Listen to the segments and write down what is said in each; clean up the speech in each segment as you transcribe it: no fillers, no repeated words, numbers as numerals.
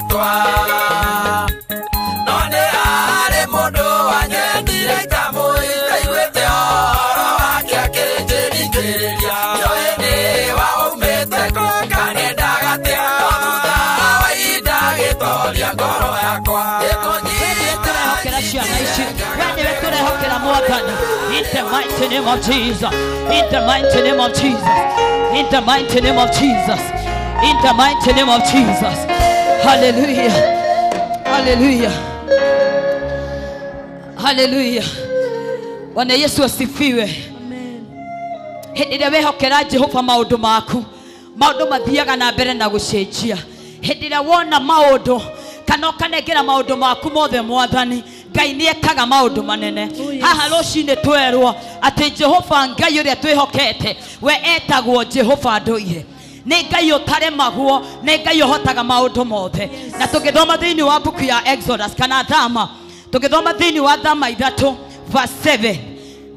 rĩtwa no nĩ harĩ mũndũ wanyendire itamũĩ ndaiguĩte ũhoro wake akĩnjĩringĩrĩria njoĩ nĩ waumĩte kũ kanendaga atĩa no thutha wa ihinda agĩtoria ngoro yakwa In the mighty name of Jesus. In the mighty name of Jesus. In the mighty name of Jesus. In the mighty name of Jesus. Hallelujah. Hallelujah. Hallelujah. Bwana Yesu asifiwe. Amen. Hĩndĩ ĩrĩa wehokera Jehova maũndũ maku, maũndũ mathiaga na mbere na gũcenjia. Hĩndĩ ĩrĩa wona maũndũ kana ũkanengera maũndũ maku mothe Mwathani, Ngai nĩ ekaga maũndũ manene. Haha rũcinĩ twerwo atĩ Jehova Ngai ũrĩa twĩhokete we etagwo Jehova ndũire. Nĩ Ngai ũtaremagwo, nĩ Ngai ũhotaga maũndũ mothe. Na tũgĩthoma thĩinĩ wa mbuku ya Exodus kana Thama, tũgĩthoma thĩinĩ wa Thama 3 verse 7,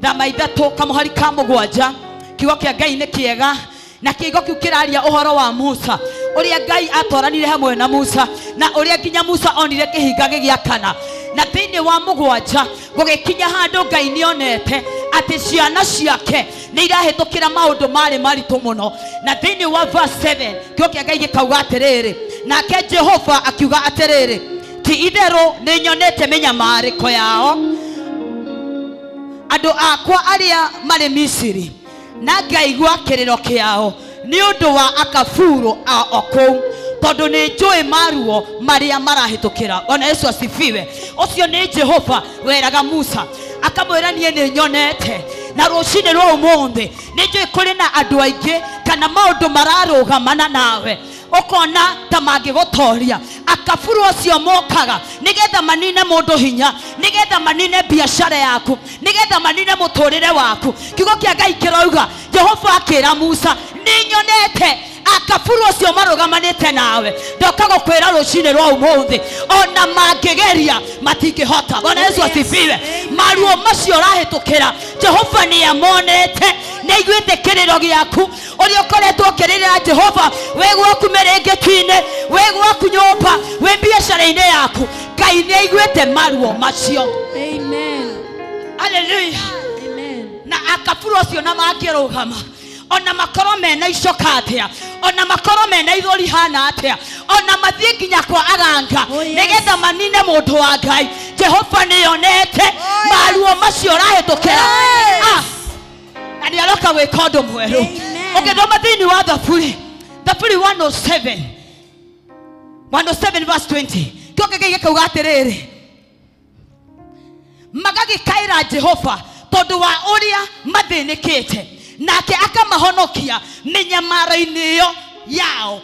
Thama 3 kamũhari ka 7, kiugo kĩa Ngai nĩ kĩega na kiugo kĩu kĩraria ũhoro wa Musa, ũrĩa Ngai atwaranire hamwe na Musa na ũrĩa nginya Musa onire kĩhinga gĩgĩakana. Na thĩinĩ wa 7 gũgĩkinya handũ Ngai nĩonete atĩ ciana ciake nĩ irahĩtũkĩra maũndũ marĩ maritũ mũno. Na thĩinĩ wa verse 7 kiugo kĩa Ngai gĩkauga atĩrĩrĩ, nake Jehova akiuga atĩrĩrĩ, ti itherũ nĩ nyonete mĩnyamarĩko yao andũ akwa arĩa marĩ Misiri, na ngaigua kĩrĩro kĩao nĩ ũndũ wa akaburu a o kũu, tondũ nĩ njũĩ maruo marĩa marahĩtũkĩra. Bwana Yesu asifiwe. Ũcio nĩ Jehova weraga Musa akamwĩra niĩ nĩ nyonete. Na rũcinĩ rwa ũmũthĩ nĩ njũĩ kũrĩ na andũ aingĩ kana maũndũ mararũgamana nawe ũkona ta mangĩgũtoria. Akaburu ũcio mokaga nĩgetha manine mũndũ hinya, nĩgetha manine biacara yaku, nĩgetha manine mũtũrĩre waku. Kiugo kĩa Ngai kĩrauga Jehova akĩra Musa, nĩ nyonete akaburu ũcio marũgamanĩte nawe, ndoka gũkwĩra rũcinĩ rwa ũmũthĩ ona mangĩgeria matingĩhota. Bwana Yesu asifiwe. Maruo macio ũrahĩtũkĩra Jehova nĩ amonete, nĩ aiguĩte kĩrĩro gĩaku ũrĩa ũkoretwo ũkĩrĩrĩra Jehova wĩ gwaku mĩrĩngĩti-inĩ, wĩ gwaku nyũmba, wĩ biacara-inĩ yaku. Ngai nĩ aiguĩte maruo macio. Amen. Hallelujah. Amen. Na akaburu ũcio na mangĩrũgama, ona makorwo mena icoka atĩa, ona makorwo mena ithũri hana atĩa, ona mathiĩ nginya kwa aganga nĩgetha manine mũndũ wa Ngai, Jehova nĩonete maruo macio ũrahĩtũkĩra. Na nĩ aroka gwĩka ũndũ mwerũ. Ũngĩthoma thĩinĩ wa Thaburi, Thaburi 107 107 verse 20, kĩo kĩngĩ gĩkauga atĩrĩrĩ, magagĩkaĩra Jehova tondũ wa ũrĩa mathĩnĩkĩte, nake akamahonokia mĩnyamaro-inĩ ĩyo yao.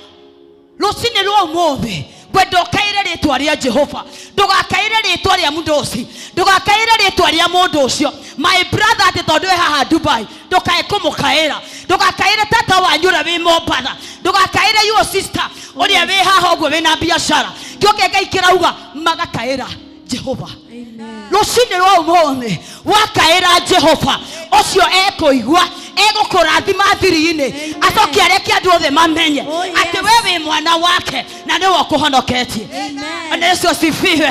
Rũcinĩ rwa ũmũthĩ ngwenda ũkaĩre rĩtwa rĩa Jehova, ndũgakaĩre rĩtwa rĩa mũndũ ũcio, ndũgakaĩre rĩtwa rĩa mũndũ ũcio. My brother atĩ tondũ wĩ haha Dubai ndũkae kũmũkaĩra, ndũgakaĩre tata wanyu ũrĩa wĩ Mombatha, ndũgakaĩre your sister ũrĩa wĩ haha ũguo wĩna biacara. Kĩo kĩa Ngai kĩrauga magakaĩra Jehova. Rũcinĩ rwa ũmũthĩ wakaĩra Jehova ũcio ekũigua, egũkũrathima thiri-inĩ, acoke areke andũ othe mamenye atĩ we wĩ mwana wake na nĩwe ũkũhonoketie. Bwana Yesu asifiwe.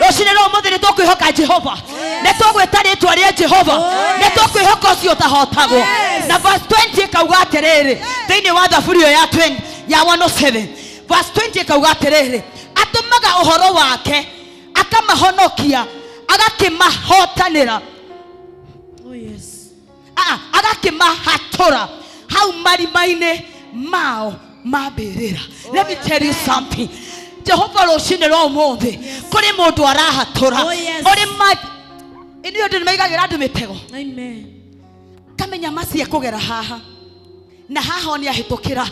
Rũcinĩ rwa ũmũthĩ nĩ tũkwĩhoka Jehova, nĩ tũgwĩta rĩtwa rĩa Jehova, nĩ tũkwĩhoka ũcio ũtahotagwo. Na verse 20 ĩkauga atĩrĩrĩ, thĩinĩ wa Thaburi ĩyo ya 20 ya 107 verse 20 ĩkauga atĩrĩrĩ, atũmaga ũhoro wake akamahonokia, agakĩmahotanĩra. Oh yes. Agakĩmahatũra hau marima-inĩ mao ma mbĩrĩra. Let me tell you something. Jehova rũcinĩ rwa ũmũthĩ kũrĩ mũndũ arahatũra. Ũrĩ inyuĩ andũ nĩmaigagĩra andũ mĩtego. Amen. Kamenya macie kũgera haha na haha nĩ ahĩtũkĩra,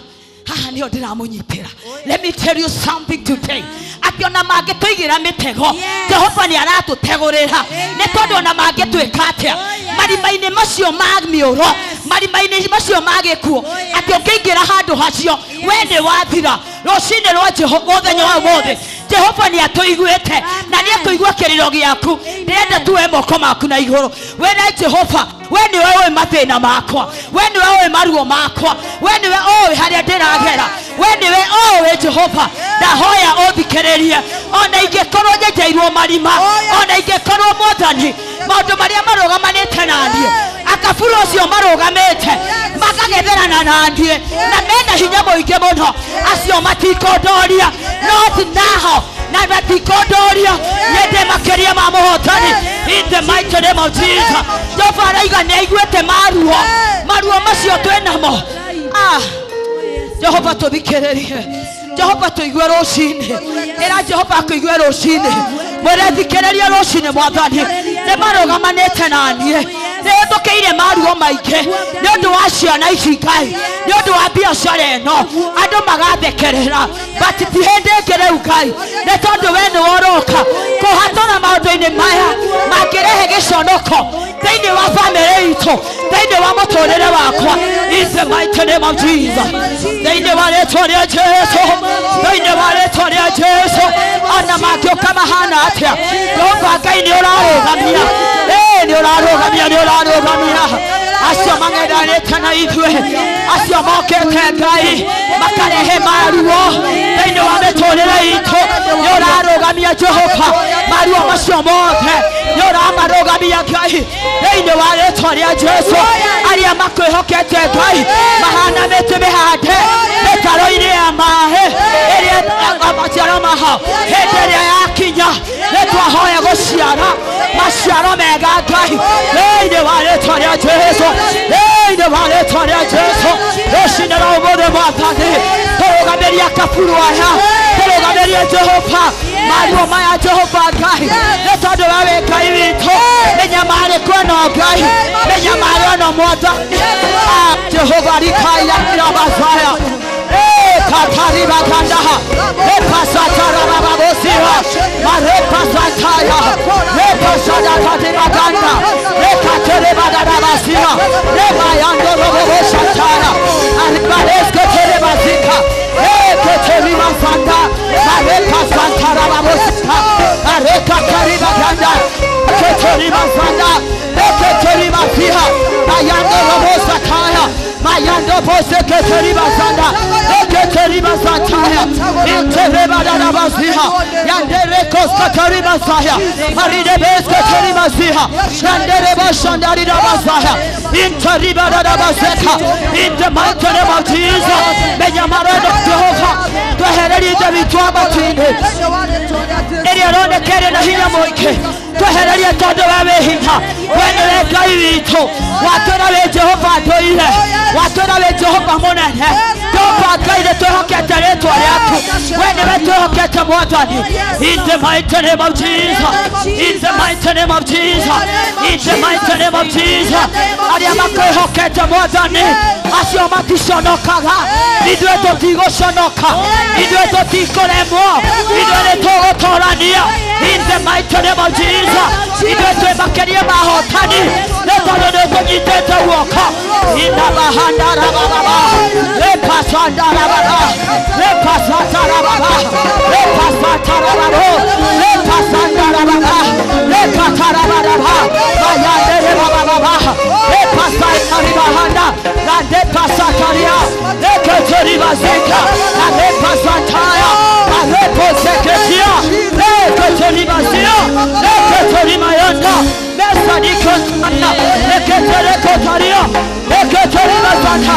haha nĩho ndĩramũnyitĩra. Let me tell you something today. Atĩ ona mangĩtũigĩra mĩtego, Jehova nĩ aratũtegũrĩra. Nĩ tondũ ona mangĩtwĩka atĩa, marima-inĩ macio ma mĩũro, marima-inĩ macio ma gĩkuũ, atĩ ũngĩingĩra handũ hacio we nĩ wathira. Rũcinĩ rwa mũthenya wa ũmũthĩ Jehova nĩ atũiguĩte na nĩ ekũigua kĩrĩro gĩaku. Ndĩrenda tuoe moko maku na igũrũ wĩre Jehova, we nĩwe ũĩ mathĩna makwa, we nĩwe ũĩ maruo makwa, we nĩwe ũĩ harĩa ndĩragera, We nĩwe ũĩ Jehova, ndahoya ũthikĩrĩrie. Ona ingĩkorwo nyenjeirwo marima, ona ingĩkorwo Mwathani maũndũ marĩa marũgamanĩte na niĩ, akaburu ũcio marũgamĩte makagetherana na niĩ na mena hinya mũingĩ mũno, acio matikondoria. Not now, na matikondoria. Nyende makĩria ma mũhotani in the mighty name of Jesus. Jehova arauga nĩ aiguĩte maruo, maruo macio twĩ namo. Ah, Jehova tũthikĩrĩrie. Jehova tũigue rũcinĩ. Ĩra Jehova akũigue rũcinĩ. Mwĩre thikĩrĩria rũcinĩ Mwathani. Nĩ marũgamanĩte na niĩ. Nĩ hĩtũkĩire maruo maingĩ nĩ ũndũ wa ciana ici Ngai, nĩ ũndũ wa biacara ĩno andũ magathekerera, but ti hĩndĩ ĩngĩ rĩu Ngai, nĩ tondũ we nĩwe ũroka kũhatũra maũndũ-inĩ maya mangĩrehe gĩconoko thĩinĩ wa bamĩrĩ itũ, thĩinĩ wa mũtũrĩre wakwa. In the mighty name of Jesus, thĩinĩ wa rĩtwa rĩa Jesu, thĩinĩ wa rĩtwa rĩa Jesu. Ona mangĩũka mahana atĩa, Jehova Ngai nĩ ũrarũgamia, nĩ ũrarũgamia, nĩ ũrarũgamia acio mang'ethanĩte na ithuĩ, acio mokĩte Ngai makarehe maruo thĩinĩ wa mĩtũrĩre itũ. Nĩ ũrarũgamia Jehova maruo macio mothe, nĩ ũramarũgamia Ngai thĩinĩ wa rĩtwa rĩa Jesu. Arĩa makwĩhokete Ngai mahana mĩtĩ mĩhande mĩtaro-inĩ ya maĩ ĩrĩa maciaro maho, hĩndĩ ĩrĩa yakinya nĩ twahoya gũciara maciaro mega Ngai thĩinĩ wa rĩtwa rĩa Jesu, thĩinĩ wa rĩtwa rĩa Jesu. Rũcinĩ rwa ũmũthĩ Mwathani, tũrũgamĩrie kaburu aya, tũrũgamĩrie Jehova maruo maya Jehova Ngai, nĩ tondũ we wĩ Ngai witũ. Mĩnyamarĩko ĩno Ngai, mĩnyamaro ĩno Mwathani, Jehova rikaya irabazaya kataribakandaha epasatarabababosia marepasataya repasadakatirabanda rekaterebadarabasia rebayandorobobosataya aribaresketerebazika eketeribasanda marepasantarababosia arekataribaganda keteribasanda eketeribasia mayandorobosataya mayando poseketeribasanda eketeribasataya interebadarabasia yanderekoskataribasaya maridebesketeribasiha yanderebashandarirabasaya interibadarabaseka. In the mighty name of Jesus, menyamarado Jehova twehererie ithe witũ wa matu-inĩ ĩrĩa ĩronekere na hinya mũingĩ, twehererie tondũ we wĩ hinya, we nĩwe Ngai witũ, watwĩra wĩ Jehova ndũire, watwĩra wĩ Jehova mũnene. Jehova Ngai nĩ twĩhokete rĩtwa rĩaku, we nĩwe twĩhokete Mwathani. In the mighty name of Jesus, in the mighty name of Jesus, in the mighty name of Jesus. Arĩa makwĩhokete Mwathani, acio maticonokaga, ithuĩ tũtigũconoka, ithuĩ tũtikũremwo, ithuĩ nĩ tũgũtũrania. In the mighty name of Jesus, ithuĩ twĩ makĩria ma ahotani, nĩ tondũ nĩ tũnyitĩte guoko. Inabahandarababa repasandarababa repasatarababa repasatarababo repasandarababa rekatarabaraba mayanderebababa repasataribahanda randepasataria reketeribazika narepasataya mareposeketia reketeribazia reketerimayanda mesadikotana reketerekotaria reketeribazata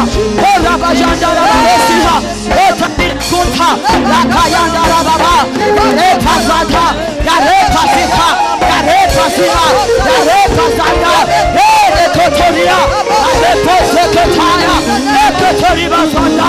orabajandarababosiha otabirikunta rakayandarababa repasata yarepasika yarepasiha yarepasanda rekotoria areposeketaya reketeribazanda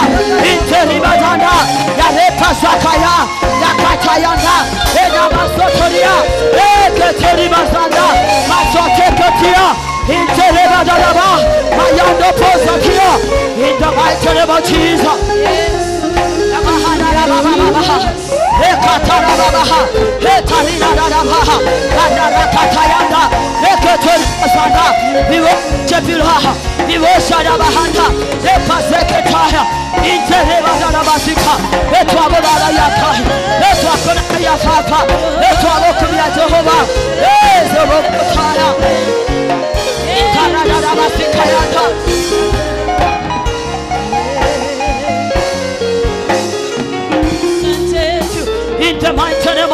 interibazanda yarepasakaya yakatayanda enamasotoria reketeribazanda masoteketia interebadalaba mayando posakia. In the mighty name of Jesus.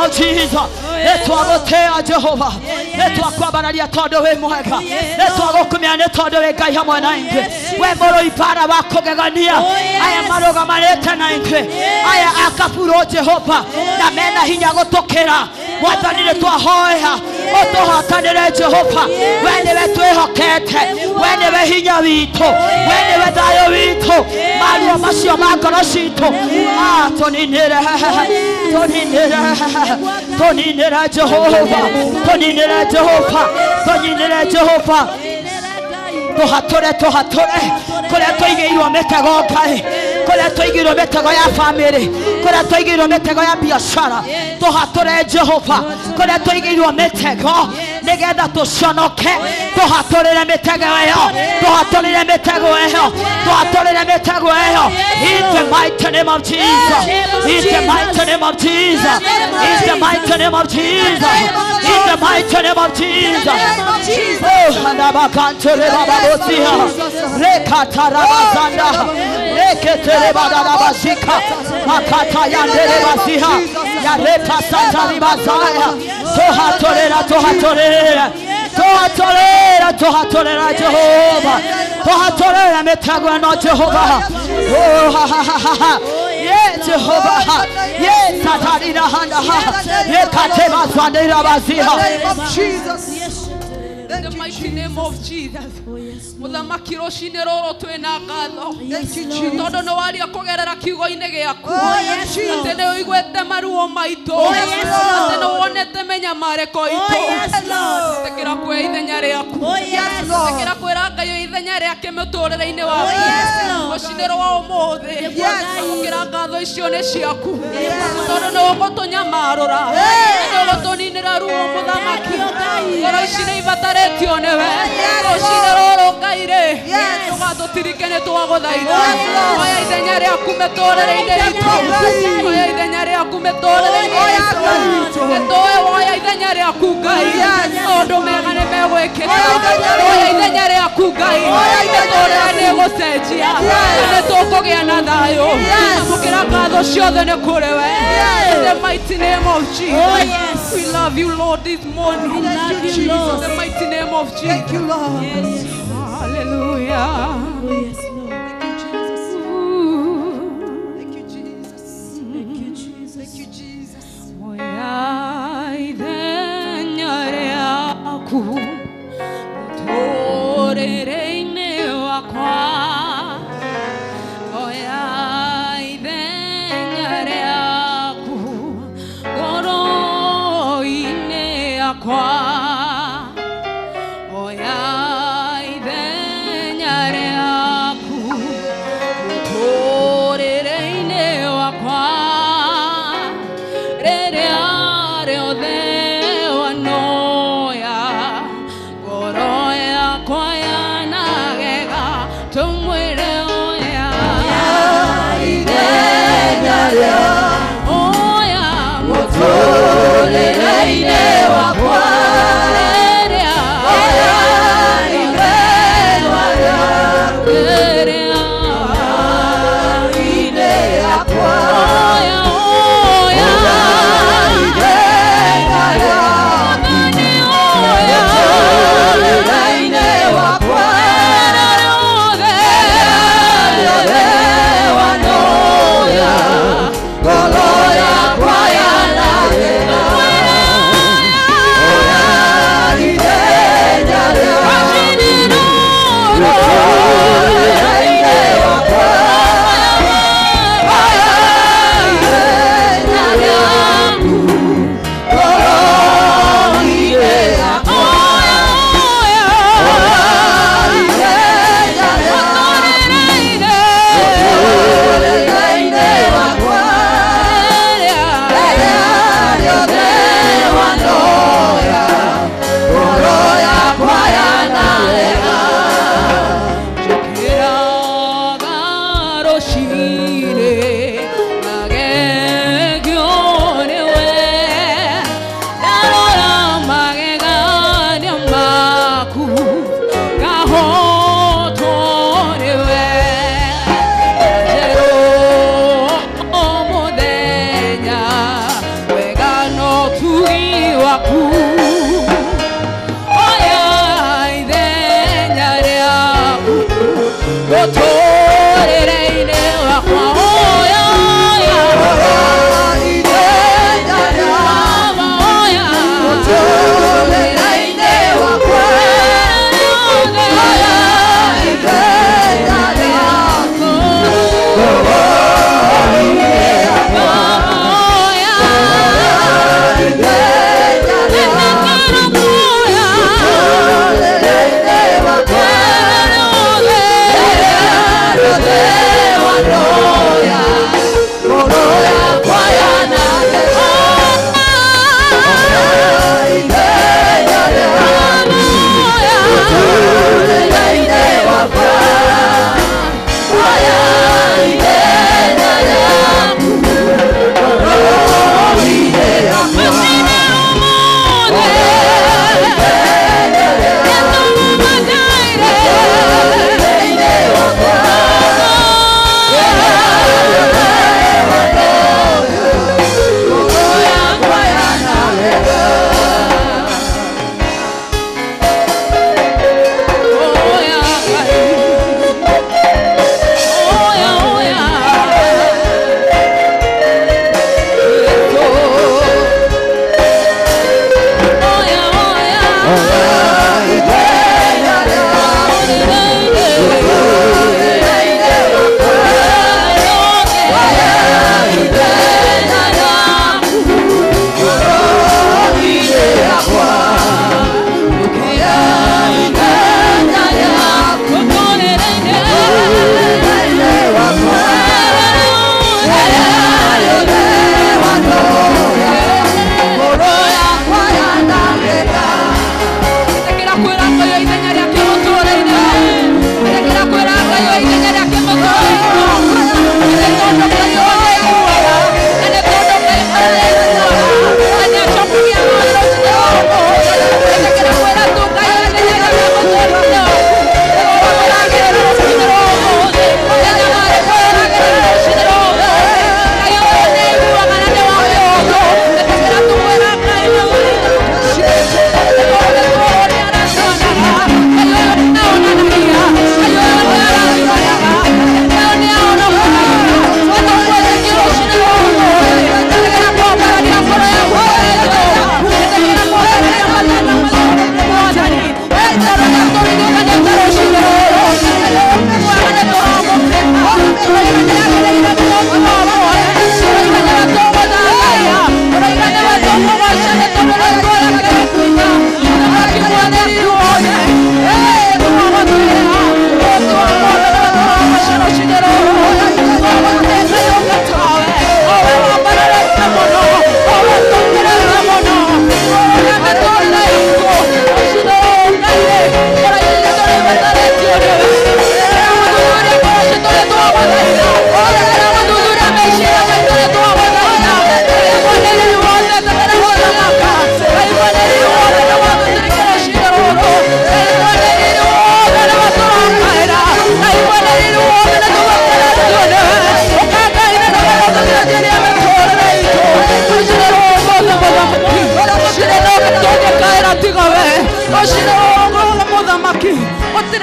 of Jesus. Nĩtwagũtĩĩa Jehova, nĩtwakwambararia tondũ wĩ mwega, nĩtwagũkumia nĩ tondũ wĩ Ngai hamwe na ithuĩ. We mũrũi bara wa kũgegania, aya marũgamanĩte na ithuĩ, aya akaburo Jehova, na mena hinya gũtũkĩra. Mwathani nĩtwahoya ũtũhotanĩre Jehova, we nĩwe twĩhokete, we nĩwe hinya witũ, we nĩwe thayũ witũ, maruo macio ma ngoro citũ tũninĩre, tũninĩre, tũninĩre Jehova, tũninĩre Jehova, tũninĩre Jehova. Tũhatũre, tũhatũre kũrĩa tũigĩirwo mĩtego Ngai, kũrĩa tũigĩirwo mĩtego ya bamĩrĩ, kũrĩa tũigĩirwo mĩtego ya biacara, tũhatũre Jehova, kũrĩa tũigĩirwo mĩtego nĩgetha tũconoke, tũhatũrĩre mĩtego ĩyo, tũhatũrĩre mĩtego ĩyo, tũhatũrĩre mĩtego ĩyo. In the mighty name of Jesus, in the mighty name of Jesus, in the mighty name of Jesus, in the mighty name of Jesus. Oh, hanabakantore bababosia, rekatarabazanda, reketerebadabasika, makata yanderebasiha, yarepasataribazaia. Tohatorera, tohatorera, tohatorera, tohatorera Jehova, tohatorera mĩtego ĩno Jehova. Oh, ha ha ha ha. Ye Jehova, ye satarina handa ha, ye kateba sandira baziha. Jesus. In the mighty name of Jesus. Mũthamaki rũcinĩ rũrũ twĩna ngatho tondũ nĩ waria kũgerera kiugo-inĩ gĩaku, atĩ nĩ ũiguĩte maruo maitũ, atĩ nĩ wonete mĩnyamarĩko itũ. Ĩtĩkĩra kuoya ithenya rĩaku, ĩtĩkĩra kwĩra Ngai ithenya rĩake mũtũrĩre-inĩ waku rũcinĩ rwa ũmũthĩ. Amũkĩra ngatho icio nĩ ciaku tondũ nĩ ũgũtũnyamarũra, nĩ ũgũtũninĩra ruo mũthamaki. Ngoro ici nĩ ibatarĩtio nĩwe rũcinĩ rũrũ Ngai rĩ, ndũgatũtirike nĩ twagũthaitha. Oya ithenya rĩaku mĩtũrĩre-inĩ itũ, oya ithenya rĩaku mĩtũrĩre-inĩ itũ. Nĩtũĩ woya ithenya rĩaku Ngai, maũndũ mega nĩ megwĩkĩka. Oya ithenya rĩaku Ngai, mĩtũrĩre nĩ ĩgũcenjia na nĩ tũkũgĩa na thayũ. Amũkĩra ngatho ciothe nĩ kũrĩ we. In the mighty name of Jesus. We love you, Lord, this morning. We love you, Lord. In the mighty name of Jesus. Thank you, Lord. Yes. Hallelujah. Oh, yes, Lord. Thank you, Jesus. Thank you, Jesus. Thank you, Jesus. Thank you, Jesus. Oya ithenya rĩaku mũtũrĩre-inĩ wakwa, oya ithenya rĩaku ngoro-inĩ yakwa, oya ithenya rĩaku mũtũrĩre-inĩ wakwa, rĩrĩa rĩothe wanoya ngoro yakwa yanagega, tũmwĩre oya ithenya rĩaku, oya mũtũrĩre-inĩ wakwa,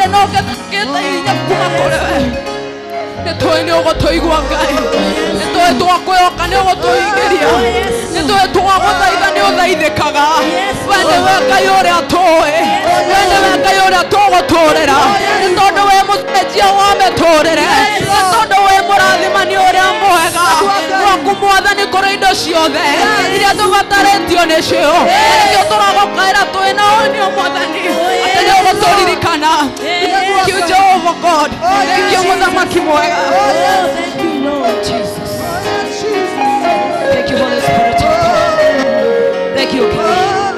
Ndarĩ na ũngĩ tũkĩte hinya kuma kũrĩ we. Nĩ tũĩ nĩ ũgũtũigua Ngai. Nĩ tũĩ twakwĩhoka nĩ ũgũtũhingĩria. Nĩ tũĩ twagũthaitha nĩ ũthaithĩkaga. We nĩwe Ngai ũrĩa tũĩ. We nĩwe Ngai ũrĩa tũgũtũrĩra. Nĩ tondũ wĩ mũcenjia wa mĩtũrĩre. Nĩ tondũ wĩ mũrathimani ũrĩa mwega. Gwaku Mwathani kũrĩ indo ciothe iria tũbatarĩtio nĩcio. Nĩkĩo tũragũkaĩra twĩ na ũnio Mwathani atĩ nĩ ũgũtũririkana. Thank you Jehovah God. Thank you Mũthamaki mwega. Oh, thank you, Lord. Jesus. Thank you, Holy Spirit of God. Thank you, God.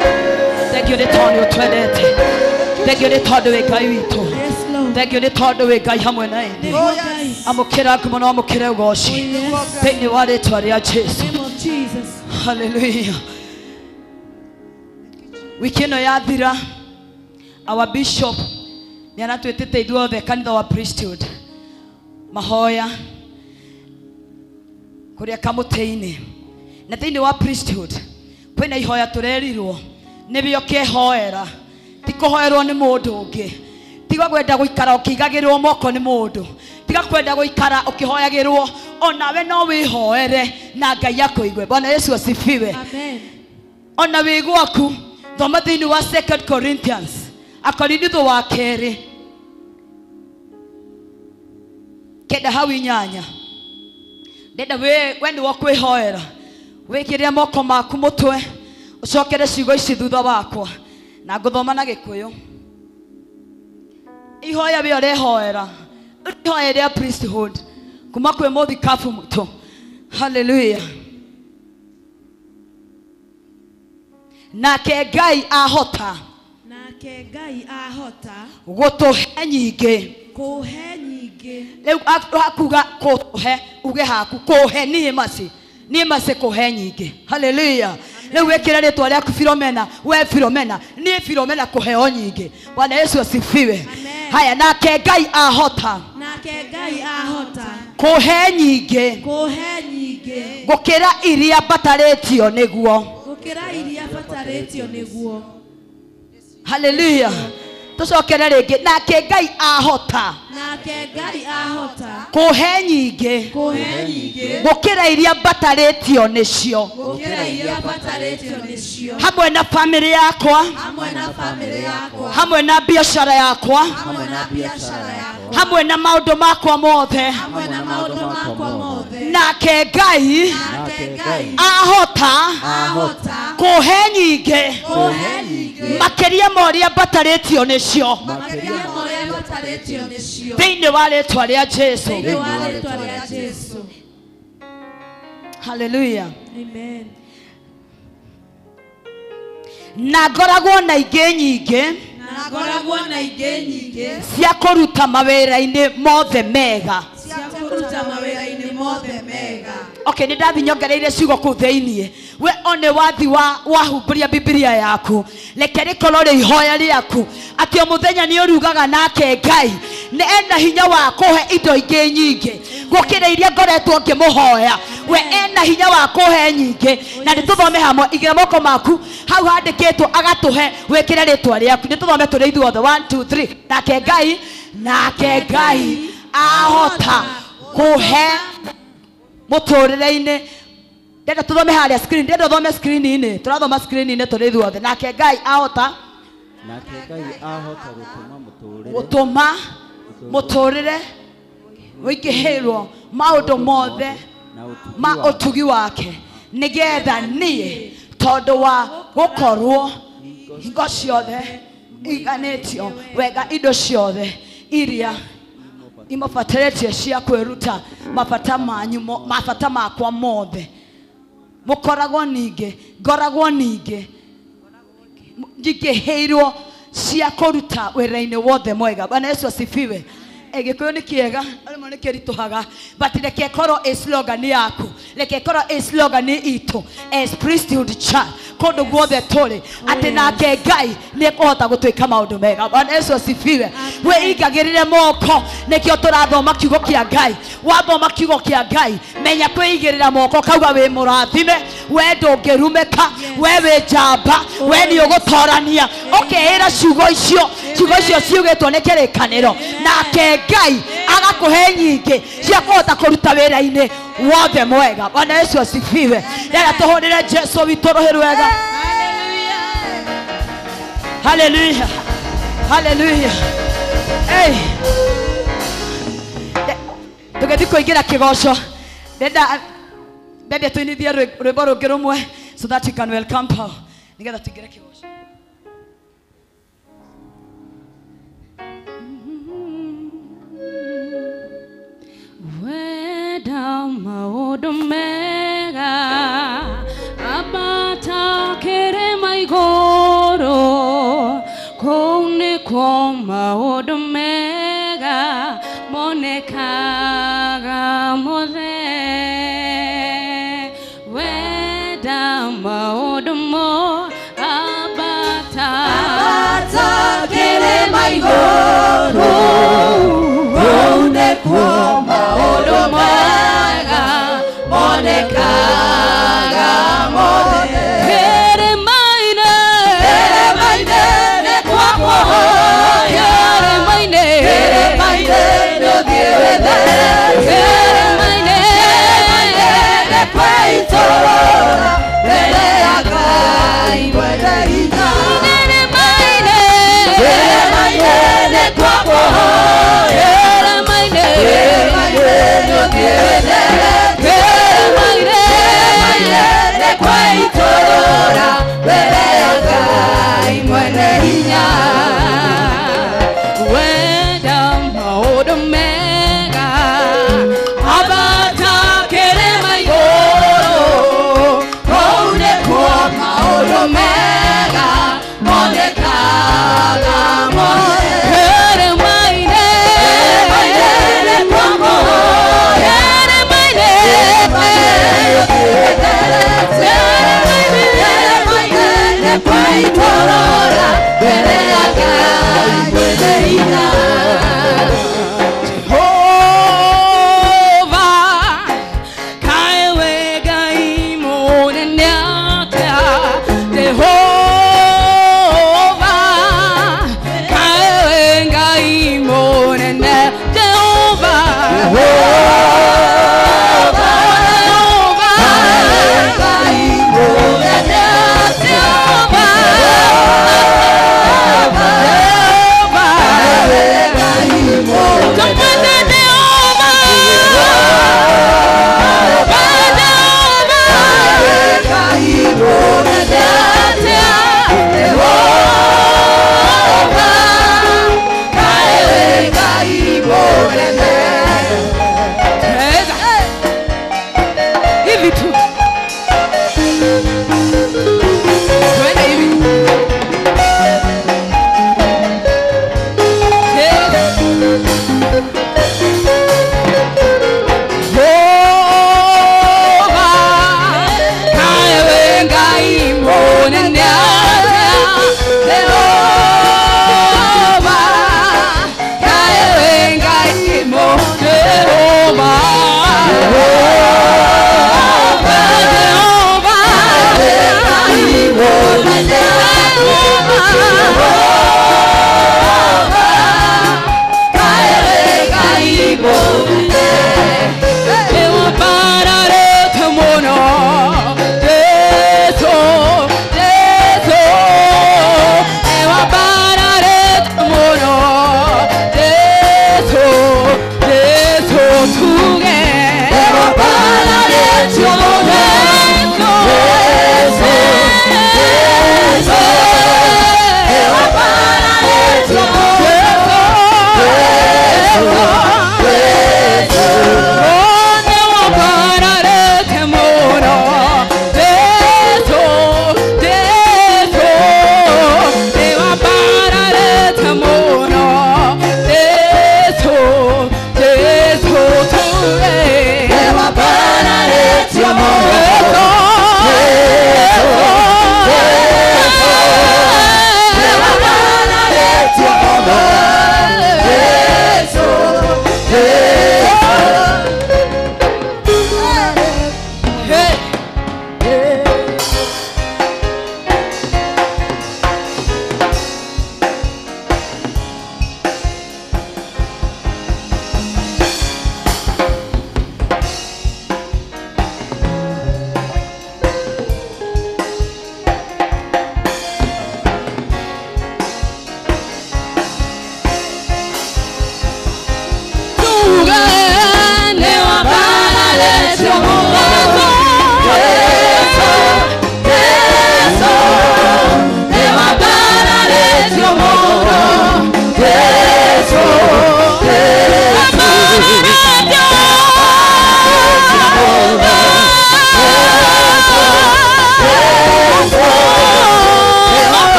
Thank you, nĩ tondũ ũtwendete. Thank you, nĩ tondũ wĩ Ngai witũ. Yes, Lord. Thank you, nĩ tondũ wĩ Ngai hamwe na ithuĩ. Nĩguo Ngai. Amũkĩra ngumo na wamũkĩre ũgoci Yes. thĩinĩ wa rĩtwa rĩa Jesu. Name of Jesus. Hallelujah. Wiki ĩno yathira, our bishop nĩ aratwĩtĩte ithuothe kanitha wa priesthood mahoya kũrĩa kamũtĩ-inĩ. Na thĩinĩ wa priesthood kwĩna ihoya tũrerirwo nĩwe ũkehoera, ti kũhoerwo nĩ mũndũ ũngĩ. Tiga kwenda gũikara ũkĩigagĩrwo moko nĩ mũndũ, tiga kwenda gũikara ũkĩhoyagĩrwo, onawe no wĩhoere na Ngai akũigue. Bwana Yesu asifiwe. Amen. Ona wĩ gwaku thoma thĩinĩ wa 2 Corinthians, Akorintho wa kerĩ 9 hau 8. Ndenda we nĩwe ũkwĩhoera, wĩkĩrĩre moko maku mũtwe, ũcokere ciugo ici thutha wakwa, na ngũthoma na Gĩkũyũ. Ihoya wĩ ũrehoera, ihoya rĩa priesthood kuma kwĩ mũthikabu mũtũ. Hallelujah. Nake Ngai ahota Nake Ngai ahota gũtũhe nyingĩ. kũhe nyingĩ. Rĩu hakuga kũhe, uge haku kũhe niĩ maci, niĩ maci kũhe nyingĩ. Hallelujah. Rĩu wĩkĩre rĩtwa rĩaku Filomena, we Filomena, niĩ Filomena kũheo nyingĩ. Bwana Yesu asifiwe. Amen. Haya, nake Ngai ahota Nake Ngai ahota kũhe nyingĩ kũhe nyingĩ gũkĩra iria mbatarĩtio nĩguo. gũkĩra iria batarĩtio nĩguo. Hallelujah. Tũcokere rĩngĩ. Nake Ngai ahota Nake Ngai ahota kũhe nyingĩ kũhe nyingĩ gũkĩra iria mbatarĩtio nĩcio, gũkĩra iria batarĩtio nĩcio, hamwe na bamĩrĩ yakwa, hamwe na bamĩrĩ yakwa, hamwe na biacara yakwa, hamwe na biacara yakwa, hamwe na maũndũ makwa mothe. hamwe na maũndũ makwa mothe. Nake Ngai Nake Ngai ahota ahota kũhe nyingĩ kũhe nyingĩ makĩria ma ũrĩa mbatarĩtio nĩcio, makĩria ma ũrĩa batarĩtio nĩcio, thĩinĩ wa rĩtwa rĩa Jesu. thĩinĩ wa rĩtwa rĩa Jesu. Hallelujah. Amen. Na ngoragwo na ingĩ nyingĩ Na ngoragwo na ingĩ nyingĩ cia kũruta mawĩra-inĩ mothe mega. cia kũruta mawĩra-inĩ mothe mega. Okay, nĩ ndathi nyongereire ciugo kũu thĩiniĩ. We one wathi wahumbũria Bibilia yaku, reke rĩkorwo rĩ ihoya rĩaku atĩ o mũthenya nĩ ũrugaga nake Ngai nĩ ena hinya wa kũhe indo ingĩ nyingĩ gũkĩra iria ngoretwo ngĩmũhoya. We ena hinya wa kũhe nyingĩ. Na nĩ tũthome hamwe, igĩra moko maku hau handĩkĩtwo agatũhe, wĩkĩre rĩtwa rĩaku. Nĩ tũthome tũrĩ ithuothe. 1 2 3. Nake Ngai, nake Ngai ahota kũhe mũtũrĩre-inĩ. Ndenda tũthome harĩa screen, ndenda ũthome screen-inĩ, tũrathoma screen-inĩ tũrĩ ithuothe. Nake Ngai ahota, Nake Ngai ahota gũtũma mũtũrĩre, gũtũma mũtũrĩre wĩingĩhĩrwo maũndũ mothe na ma ũtugi ũtugi wake, nĩgetha niĩ tondũ wa gũkorwo hingo ciothe iganĩtio wega indo ciothe iria imũbatarĩtie cia kwĩruta mabata manyu mabata makwa mothe. Mũkoragwo ningĩ, ngoragwo ningĩ nyingĩhĩirwo cia kũruta wĩra-inĩ wothe mwega. Bwana Yesu asifiwe. Gĩkũyũ nĩ kĩega, rĩmwe nĩ kĩritũhaga, but reke ĩkorwo ĩ slogan yaku, reke ĩkorwo ĩ slogan itũ as priesthood church kũndũ guothe tũrĩ, atĩ nake Ngai nĩ ekũhota gũtwĩka maũndũ mega. Bwana Yesu asifiwe. Wĩigagĩrĩre moko, nĩkĩo tũrathoma kiugo kĩa Ngai. Wathoma kiugo kĩa Ngai, menya kwĩigĩrĩra moko, kauga wĩ mũrathime, we ndũngĩrumĩka, we wĩ njamba, we nĩ ũgũtorania. Ũkeĩra ciugo icio Ciugo icio ciugĩtwo nĩ kĩrĩkanĩro. Nake Ngai agakũhe nyingĩ cia kũhota kũruta wĩra-inĩ wothe mwega. Bwana Yesu asifiwe. Rĩrĩa tũhũrĩre Jesu witũ rũhĩ rwega. Hallelujah. Hallelujah. Hey. Tũgĩthiĩ kũingĩra kĩgoco. Ndenda ndende tũinithie rwĩmbo rũngĩ rũmwe so that you can welcome Paul. Nĩgetha tũingĩre kĩgoco. Wenda maũndũ mega ambata kĩrĩma igũrũ kũu nĩkuo maũndũ mega monekaga mothe. Wenda maũndũ mo ambata kĩrĩma igũrũ kũu nĩkuo maũndũ mega monekaga mothe. Kĩrĩma-inĩ nĩkuo kĩrĩma-inĩ nĩũthiĩ wĩthere kĩrĩma-inĩ nĩkuo itũũra mbere ya Ngai mwene hinya. Kĩrĩma-inĩ nĩkuo kĩrĩma-inĩ nĩũthiĩ wĩthere kĩrĩma-inĩ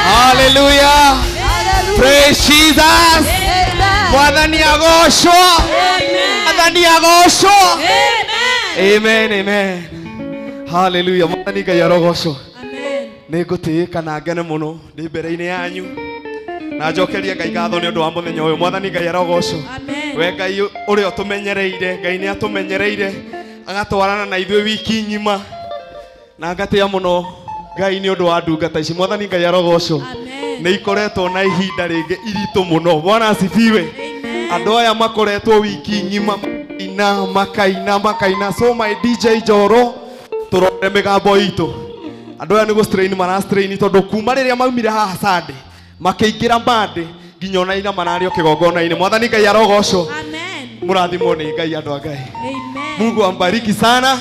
Hallelujah. Praise Jesus. Mwathani agocwo. Mwathani agocwo. Amen, amen. Hallelujah. Mwathani Ngai arogocwo. Nĩ ngũtĩĩka na ngene mũno ndĩ mbere-inĩ yanyu na njokerie Ngai ngatho nĩ ũndũ wa mũthenya ũyũ. Mwathani Ngai arogocwo. We Ngai ũrĩa ũtũmenyereire, Ngai nĩ atũmenyereire agatwarana na ithuĩ wiki ng'ima, na ngatĩa mũno Ngai nĩ ũndũ wa ndungata ici. Mwathani Ngai arogocwo. Nĩ ikoretwo na ihinda rĩngĩ iritũ mũno. Bwana asifiwe. Andũ aya makoretwo wiki ng'ima ina makaina makaina. So my DJ Njoro, tũrore mĩgambo itũ. Andũ aya nĩ gũ strain mara strain tondũ kuma rĩrĩa maumire haha Sunday makĩingĩra Monday nginya ona ira mararĩ o kĩgongona-inĩ. Mwathani Ngai arogocwo. Mũrathimwo nĩ Ngai andũ a Ngai. Mungu ambariki sana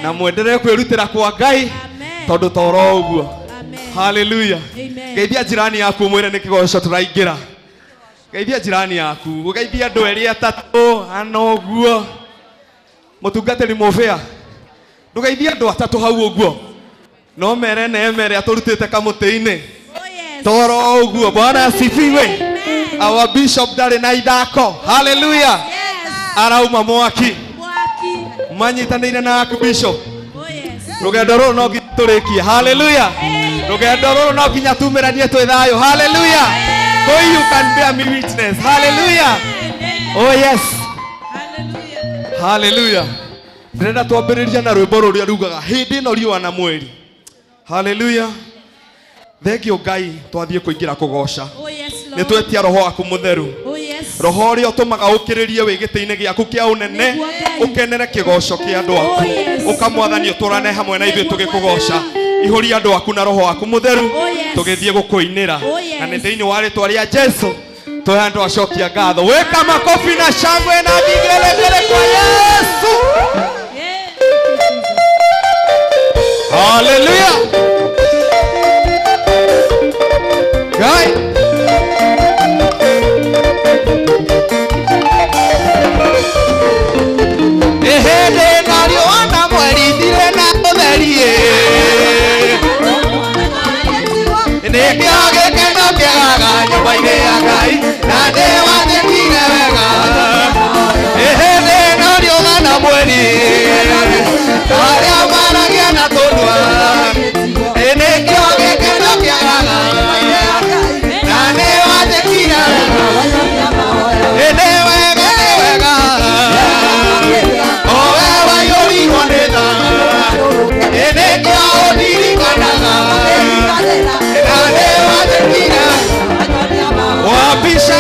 na mwendelee kwĩrutĩra kwa Ngai tondũ toro ũguo. Hallelujah. Geithia jirani yaku mwĩre nĩ kĩgoco tũraingĩra. Geithia jirani yaku, ũgeithia andũ erĩ atatũ ana ũguo. Mũtungatĩri mũbĩa, ndũgeithie andũ atatũ hau ũguo. No mere na mere atũrutĩte kamũtĩ-inĩ. Toro ũguo. Bwana asifiwe. Our bishop ndarĩ na ithako. Hallelujah. Arauma mwaki. Manyitanĩire na archbishop. Rũgendo rũrũ no nginya tũrĩkie. Hallelujah. Rũgendo rũrũ no nginya tumĩranie twĩ thayũ. Hallelujah. Go, you can bear me witness. Hallelujah. Oh yes. Hallelujah. Ndĩrenda twambĩrĩria na rwĩmbo rũrĩa rugaga hĩndĩ ĩno riũa na mweri. Hallelujah. Thengio Ngai twathiĩ kũingĩra kũgoca. Nĩ twetia roho waku mũtheru. Roho ũrĩa ũtũmaga ũkĩrĩrie wĩ gĩtĩ-inĩ gĩaku kĩa ũnene, ũkenere kĩgoco kĩa andũ aku. Ũka Mwathani ũtũrane hamwe na ithuĩ tũgĩkũgoca. Ihũria andũ aku na roho waku mũtheru tũgĩthiĩ gũkũinĩra. Na nĩ thĩinĩ wa rĩtwa rĩa Jesu tũhe andũ acokia ngatho. Weka makofi na shangwe na vigelegele kwa Yesu. Hallelujah. Ngai. Ehende na riũa na mweri thire na ũtheri nĩkĩo gĩkeno kĩagaga nyũmba-inĩ ya Ngai na nĩwathĩkire wega. Ehende na riũa na mweri arĩa maragia na tũnua nĩkĩo gĩkeno kĩagaga na nĩwathĩkire wega. Nĩ wega, nĩ wega, o we waiyũrirwo nĩ tha, nĩkĩo ũndirikanaga na nĩwathĩkire wapisha.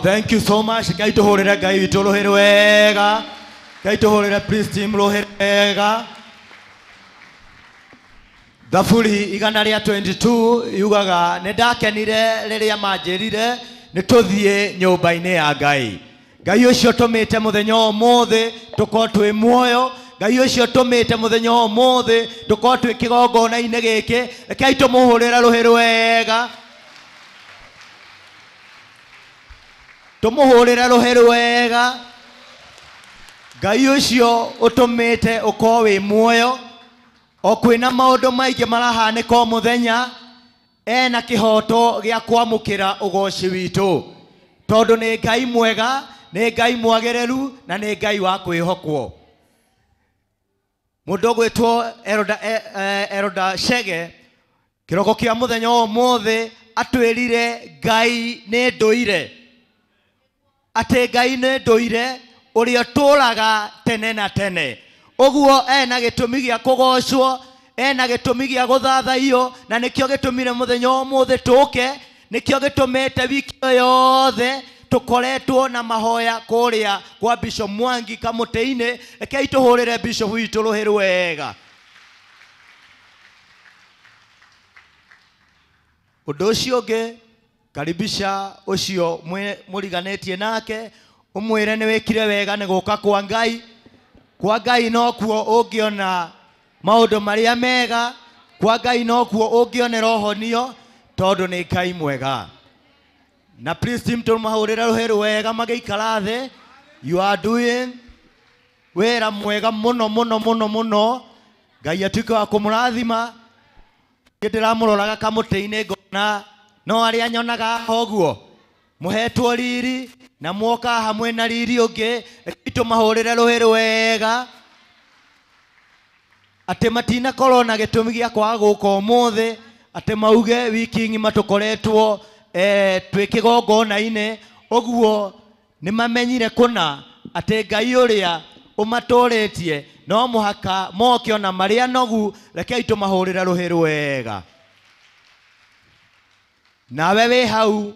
Thank you so much. Ngai tũhũrĩre Ngai witũ rũhĩ rwega. Ngai tũhũrĩre praise team rũhĩ rwega. Thaburi 122 yugaga nĩ ndakenire rĩrĩa manjĩrire nĩ tũthiĩ nyũmba-inĩ ya Ngai. Ngai ũcio tũmĩte mũthenya ũmũthĩ tũkorwo twĩ muoyo. Ngai ũcio tũmĩte mũthenya ũmũthĩ tũkorwo twĩ kĩgongona-inĩ gĩkĩ. Rekei tũmũhũrĩre rũhĩ rwega. Tũmũhũrĩre rũhĩ rwega. Ngai ũcio ũtũmĩte ũkorwo wĩ muoyo. O kwĩna maũndũ maingĩ marahanĩka o mũthenya, ena kĩhoto gĩa kwamũkĩra ũgoci witũ. Tondũ nĩ Ngai mwega, nĩ Ngai mwagĩrĩru, na nĩ Ngai wa kwĩhokwo. Mũndũ ũgwĩtwo Eroda Chege, kĩroko kĩa mũthenya ũmũthĩ atwĩrire Ngai nĩ ndũire. Atĩ Ngai nĩ ndũire ũrĩa ũtũũraga tene na tene. Ũguo ena gĩtũmi gĩa kũgocwo, ena gĩtũmi gĩa gũthathaiyo, na nĩkĩo gĩtũmire mũthenya ũmũthĩ tũke, nĩkĩo gĩtũmĩte wiki ĩyo yothe tũkoretwo na mahoya kũrĩa kwa Bishop Mwangi kamũtĩ-inĩ. Rekei tũhũrĩre Bishop witũ rũhĩ rwega. Ũndũ ũcio ũngĩ, karibisha ũcio mũriganĩtie nake, ũmwĩre nĩ wĩkire wega nĩ gũka kwa Ngai. Kwa Ngai nokuo ũngĩona maũndũ marĩa mega, kwa Ngai nokuo ũngĩonera ũhonio, tondũ nĩ Ngai mwega. Na please team tũmahũrĩre rũhĩ rwega magĩikara thĩ. You are doing wĩra mwega mũno mũno mũno mũno. Ngai atuĩke wa kũmũrathima. Niĩ ndĩramũroraga kamũtĩ-inĩ ngona no arĩa nyonaga haha ũguo mũhetwo riri na mwoka hamwe na riri ũngĩ. Rekei tũmahũrĩre rũhĩ rwega atĩ matinakorwo na gĩtũmi gĩa kwaga gũka ũmũthĩ, atĩ mauge wiki ng'ima tũkoretwo twĩ kĩgongona-inĩ. Ũguo nĩ mamenyire kũna atĩ Ngai ũrĩa ũmatũrĩtie no mũhaka moke ona marĩa nogu. Rekei tũmahũrĩre rũhĩ rwega. Nawe wĩ hau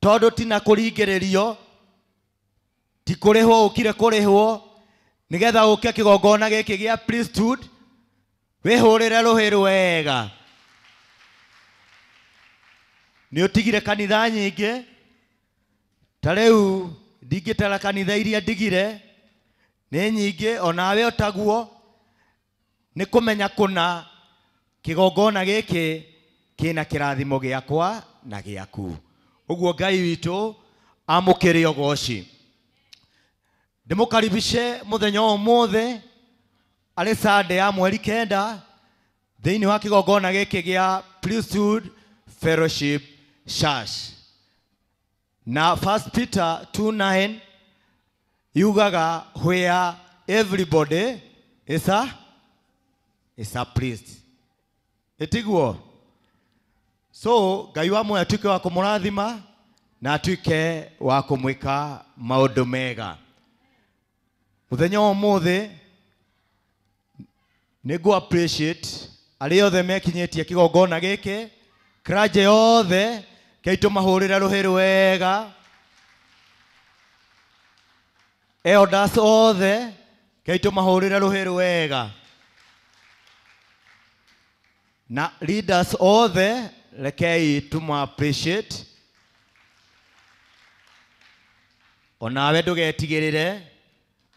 tondũ tina kũringĩrĩrio, ti kũrĩhwo ũkire kũrĩhwo nĩgetha ũke kĩgongona gĩkĩ gĩa priesthood, wĩhũrĩre rũhĩ rwega. Nĩ ũtigire kanitha nyingĩ, ta rĩu ndingĩtara kanitha iria ndigire nĩ nyingĩ, onawe ũtaguo. Nĩ kũmenya kũna kĩgongona gĩkĩ kĩna kĩrathimo gĩakwa na gĩaku. Ũguo Ngai witũ amũkĩre ũgoci. Ndĩmũkaribishe mũthenya ũmũthĩ arĩ Sunday ya mweri 9 thĩinĩ wa kĩgongona gĩkĩ gĩa Priesthood Fellowship Church. Na 1 Peter 2:9 yugaga where everybody is a priest. Ĩtiguo? So Ngai wa muoyo atuĩke wa kũmũrathima na atuĩke wa kũmwĩka maũndũ mega. Mũthenya wa ũmũthĩ nĩ ngũ appreciate arĩa othe mekinyĩtie kĩgongona gĩkĩ, clergy yothe, kei tũmahũrĩre rũhĩ rwega. Elders othe, kei tũmahũrĩre rũhĩ rwega. Na leaders othe, rekei tũma appreciate. Onawe ndũgetigĩrĩre,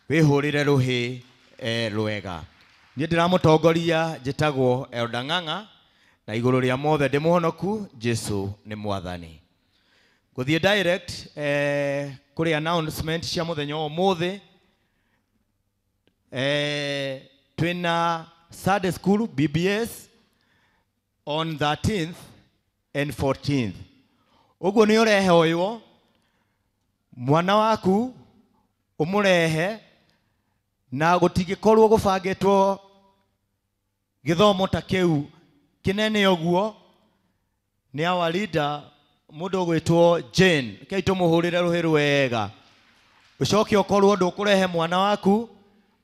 wĩhũrĩre rũhĩ rwega. Niĩ ndĩramũtongoria njĩtagwo Elder Ng'ang'a, na igũrũ rĩa mothe ndĩ mũhonoku, Jesu nĩ mwathani. Gũthiĩ direct kũrĩ announcement cia mũthenya wa ũmũthĩ. Twĩna Sunday School BBS on 13th and 14th. Ũguo nĩ ũrehoywo mwana waku ũmũrehe, na gũtingĩkorwo gũbangĩtwo gĩthomo ta kĩu kĩnene ũguo. Nĩ our leader mũndũ ũgwĩtwo Jane, rekei tũmũhũrĩre rũhĩ rwega. Ũcoke ũkorwo ndũkũrehe mwana waku.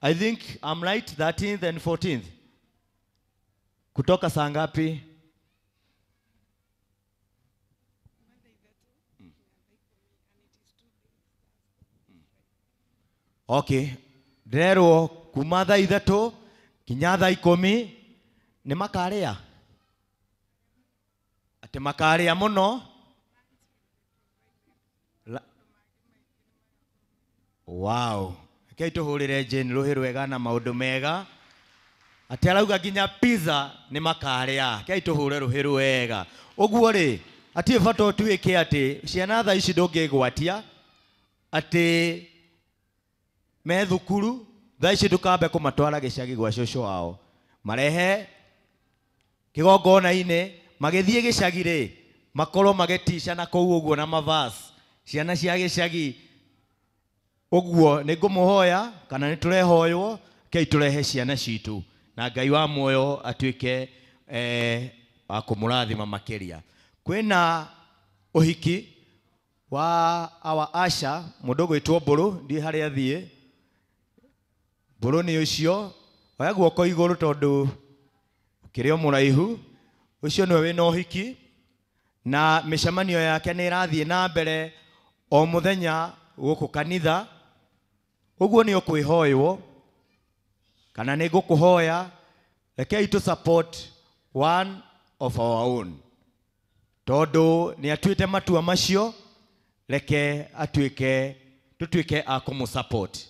I think I'm right, 13th and 14th. Kutoka saa ngapi? Okay, ndĩrerwo kuma thaa 3 nginya thaa 10 nĩ makarĩa, atĩ makarĩa mũno. Wow, rekei tũhũrĩre Jane rũhĩ rwega na maũndũ mega. Atĩ arauga nginya pizza nĩ makarĩa, rekei tũhũre rũhĩ rwega. Ũguo rĩ, hatirĩ bata ũtuĩke atĩ ciana thaa ici ndũngĩgwatia atĩ me thukuru thaa ici ndũkambe kũmatwara gĩcagi gwa cũcũ wao, marehe kĩgongona-inĩ, magĩthiĩ gĩcagi rĩ makorwo magĩtica na kũu ũguo na mavasi ciana cia gĩcagi. Ũguo nĩ ngũmũhoya kana nĩ tũrehoywo kei tũrehe ciana citũ na Ngai wa muoyo atuĩke wa kũmũrathima makĩria. Kwĩna ũhiki wa our Asha mũndũ ũgwĩtwo Mbũrũ, ndiĩ harĩa athiĩ. Mbũrũ nĩ ũcio oya guoko igũrũ tondũ ũkĩrĩ o mũraihu. Ũcio nĩwe wĩna ũhiki na mĩcemanio yake nĩ ĩrathiĩ na mbere o mũthenya gũkũ kanitha. Ũguo nĩ ũkwĩhoywo kana nĩ ngũkũhoya, rekei tũ support one of our own tondũ nĩ atuĩte matua macio, reke atuĩke tũtuĩke a kũmũ support.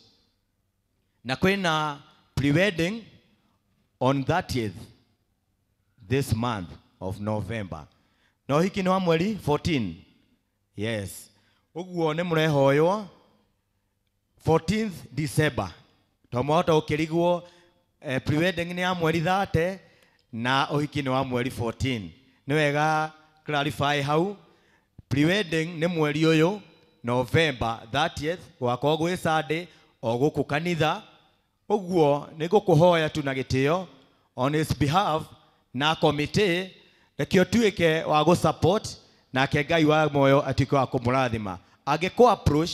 Na kwĩna pre-wedding on 30th this month of November. Na ũhiki nĩ wa mweri 14. Yes. Ũguo nĩ mũrehoywo 14th December. To mwahota ũkĩrigwo pre-wedding nĩ ya mweri 30 na ũhiki nĩ wa mweri 14. Nĩ wega clarify hau. Pre-wedding nĩ mweri ũyũ November 30th gwakorwo gwĩ Sunday o gũkũ kanitha. Ũguo nĩ ngũkũhoya tu na gĩtĩo on his behalf na committee, reke ũtuĩke wa gũ support nake Ngai wa muoyo atuĩke wa kũmũrathima. Angĩkũ approach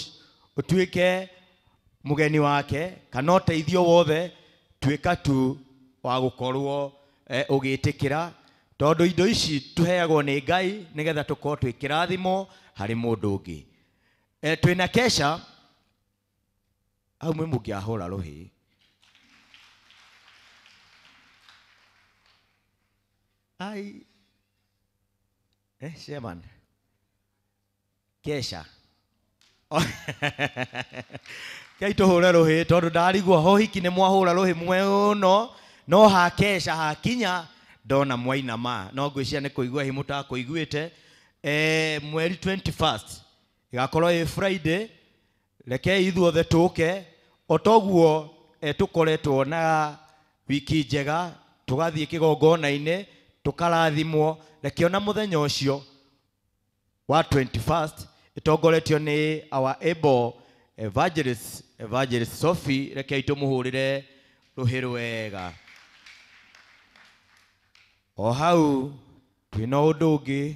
ũtuĩke mũgeni wake kana ũteithio wothe, tuĩka tu wa gũkorwo ũgĩtĩkĩra tondũ indo ici tũheagwo nĩ Ngai nĩgetha tũkorwo twĩ kĩrathimo harĩ mũndũ ũngĩ. Twĩna kesha hau mwĩ mũngĩahũra rũhĩ. Ai Sheman kesha kei tũhũre rũhĩ tondũ ndarigwo hohiki nĩ mwahũra rũhĩ mũno no ha kesha hakinya ndona mwainama no ngwĩciria nĩ kũigua hi mũtakũiguĩte. Mweri 21st ĩgakorwo ĩ Friday, rekei ithuothe tũke o toguo tũkoretwo na wiki njega tũgathiĩ kĩgongona-inĩ tũkarathimwo. Reke ona mũthenya ũcio wa 21st ĩtongoretio nĩ our able evangelist Sophie, rekei tũmũhũrĩre rũhĩ rwega. O hau twĩna ũndũ ũngĩ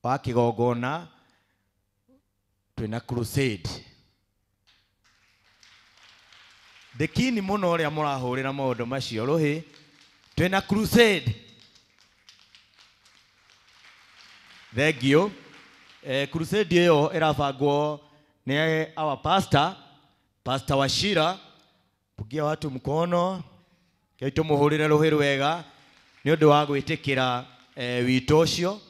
wa kĩgongona, twĩna crusade. Ndĩkini mũno ũrĩa mũrahũrĩra maũndũ macio rũhĩ. Twĩna crusade. Thank you. Crusade ĩyo ĩrabangwo nĩ our pastor, Pastor Wachira. Pugia watu mkono, kei tũmũhũrĩre rũhĩ rwega nĩ ũndũ wa gwĩtĩkĩra wito ũcio.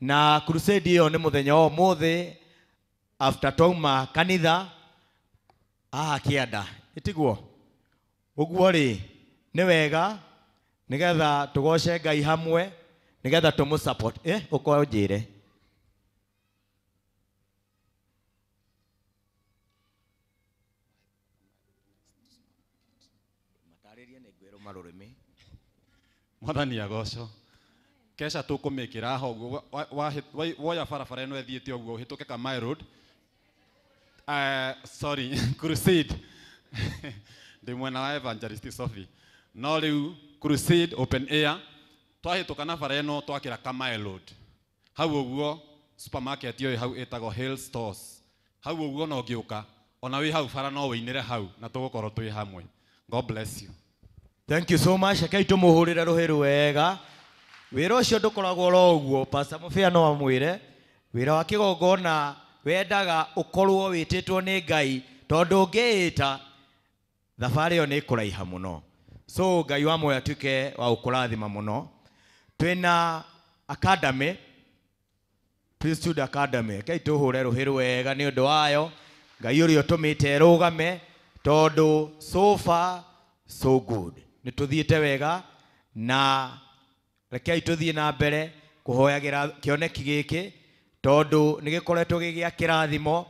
Na crusade ĩyo nĩ mũthenya wa ũmũthĩ after twauma kanitha haha kĩanda, ĩtiguo? Ũguo rĩ nĩ wega nĩgetha tũgoce Ngai hamwe nĩgetha tũmũ support. Ũkorwo njĩre matarĩrie nĩ ngwĩrũma rũrĩmĩ. Mwathani agocwo. Kesha tũkũmĩkĩra haha ũguo woya barabara ĩno ĩthiĩte ũguo ũhĩtũke Kamae Road. Sorry, crusade. Ndĩ mwena wa Evangelist Sophie. No rĩu crusade open air twahĩtũka na bara ĩno twakĩra Kamae Road. Hau ũguo supermarket ĩyo ĩ hau ĩtagwo Hill Stores. Hau ũguo no ngĩũka ona wĩ hau bara no wĩinĩre hau na tũgũkorwo twĩ hamwe. God bless you. Thank you so much. Rekei tũmũhũrĩre rũhĩ rwega. Wĩra ũcio ndũkoragwo oro ũguo, Pastor Mũbĩa no amwĩre. Wĩra wa kĩgongona wendaga ũkorwo wĩtĩtwo nĩ Ngai Tondũ ũngĩĩta thabarĩ ĩyo nĩ ĩkũraiha mũno. So Ngai wa muoyo atuĩke wa gũkũrathima mũno. Twĩna academy, Priesthood Academy. Rekei tũhũre rũhĩ rwega nĩ ũndũ wayo. Ngai ũrĩa ũtũmĩte ĩrũgame tondũ so far so good. Nĩ tũthiĩte wega na rekei tũthiĩ na mbere kũhoyagĩra kĩoneki gĩkĩ tondũ nĩ gĩkoretwo gĩ gĩa kĩrathimo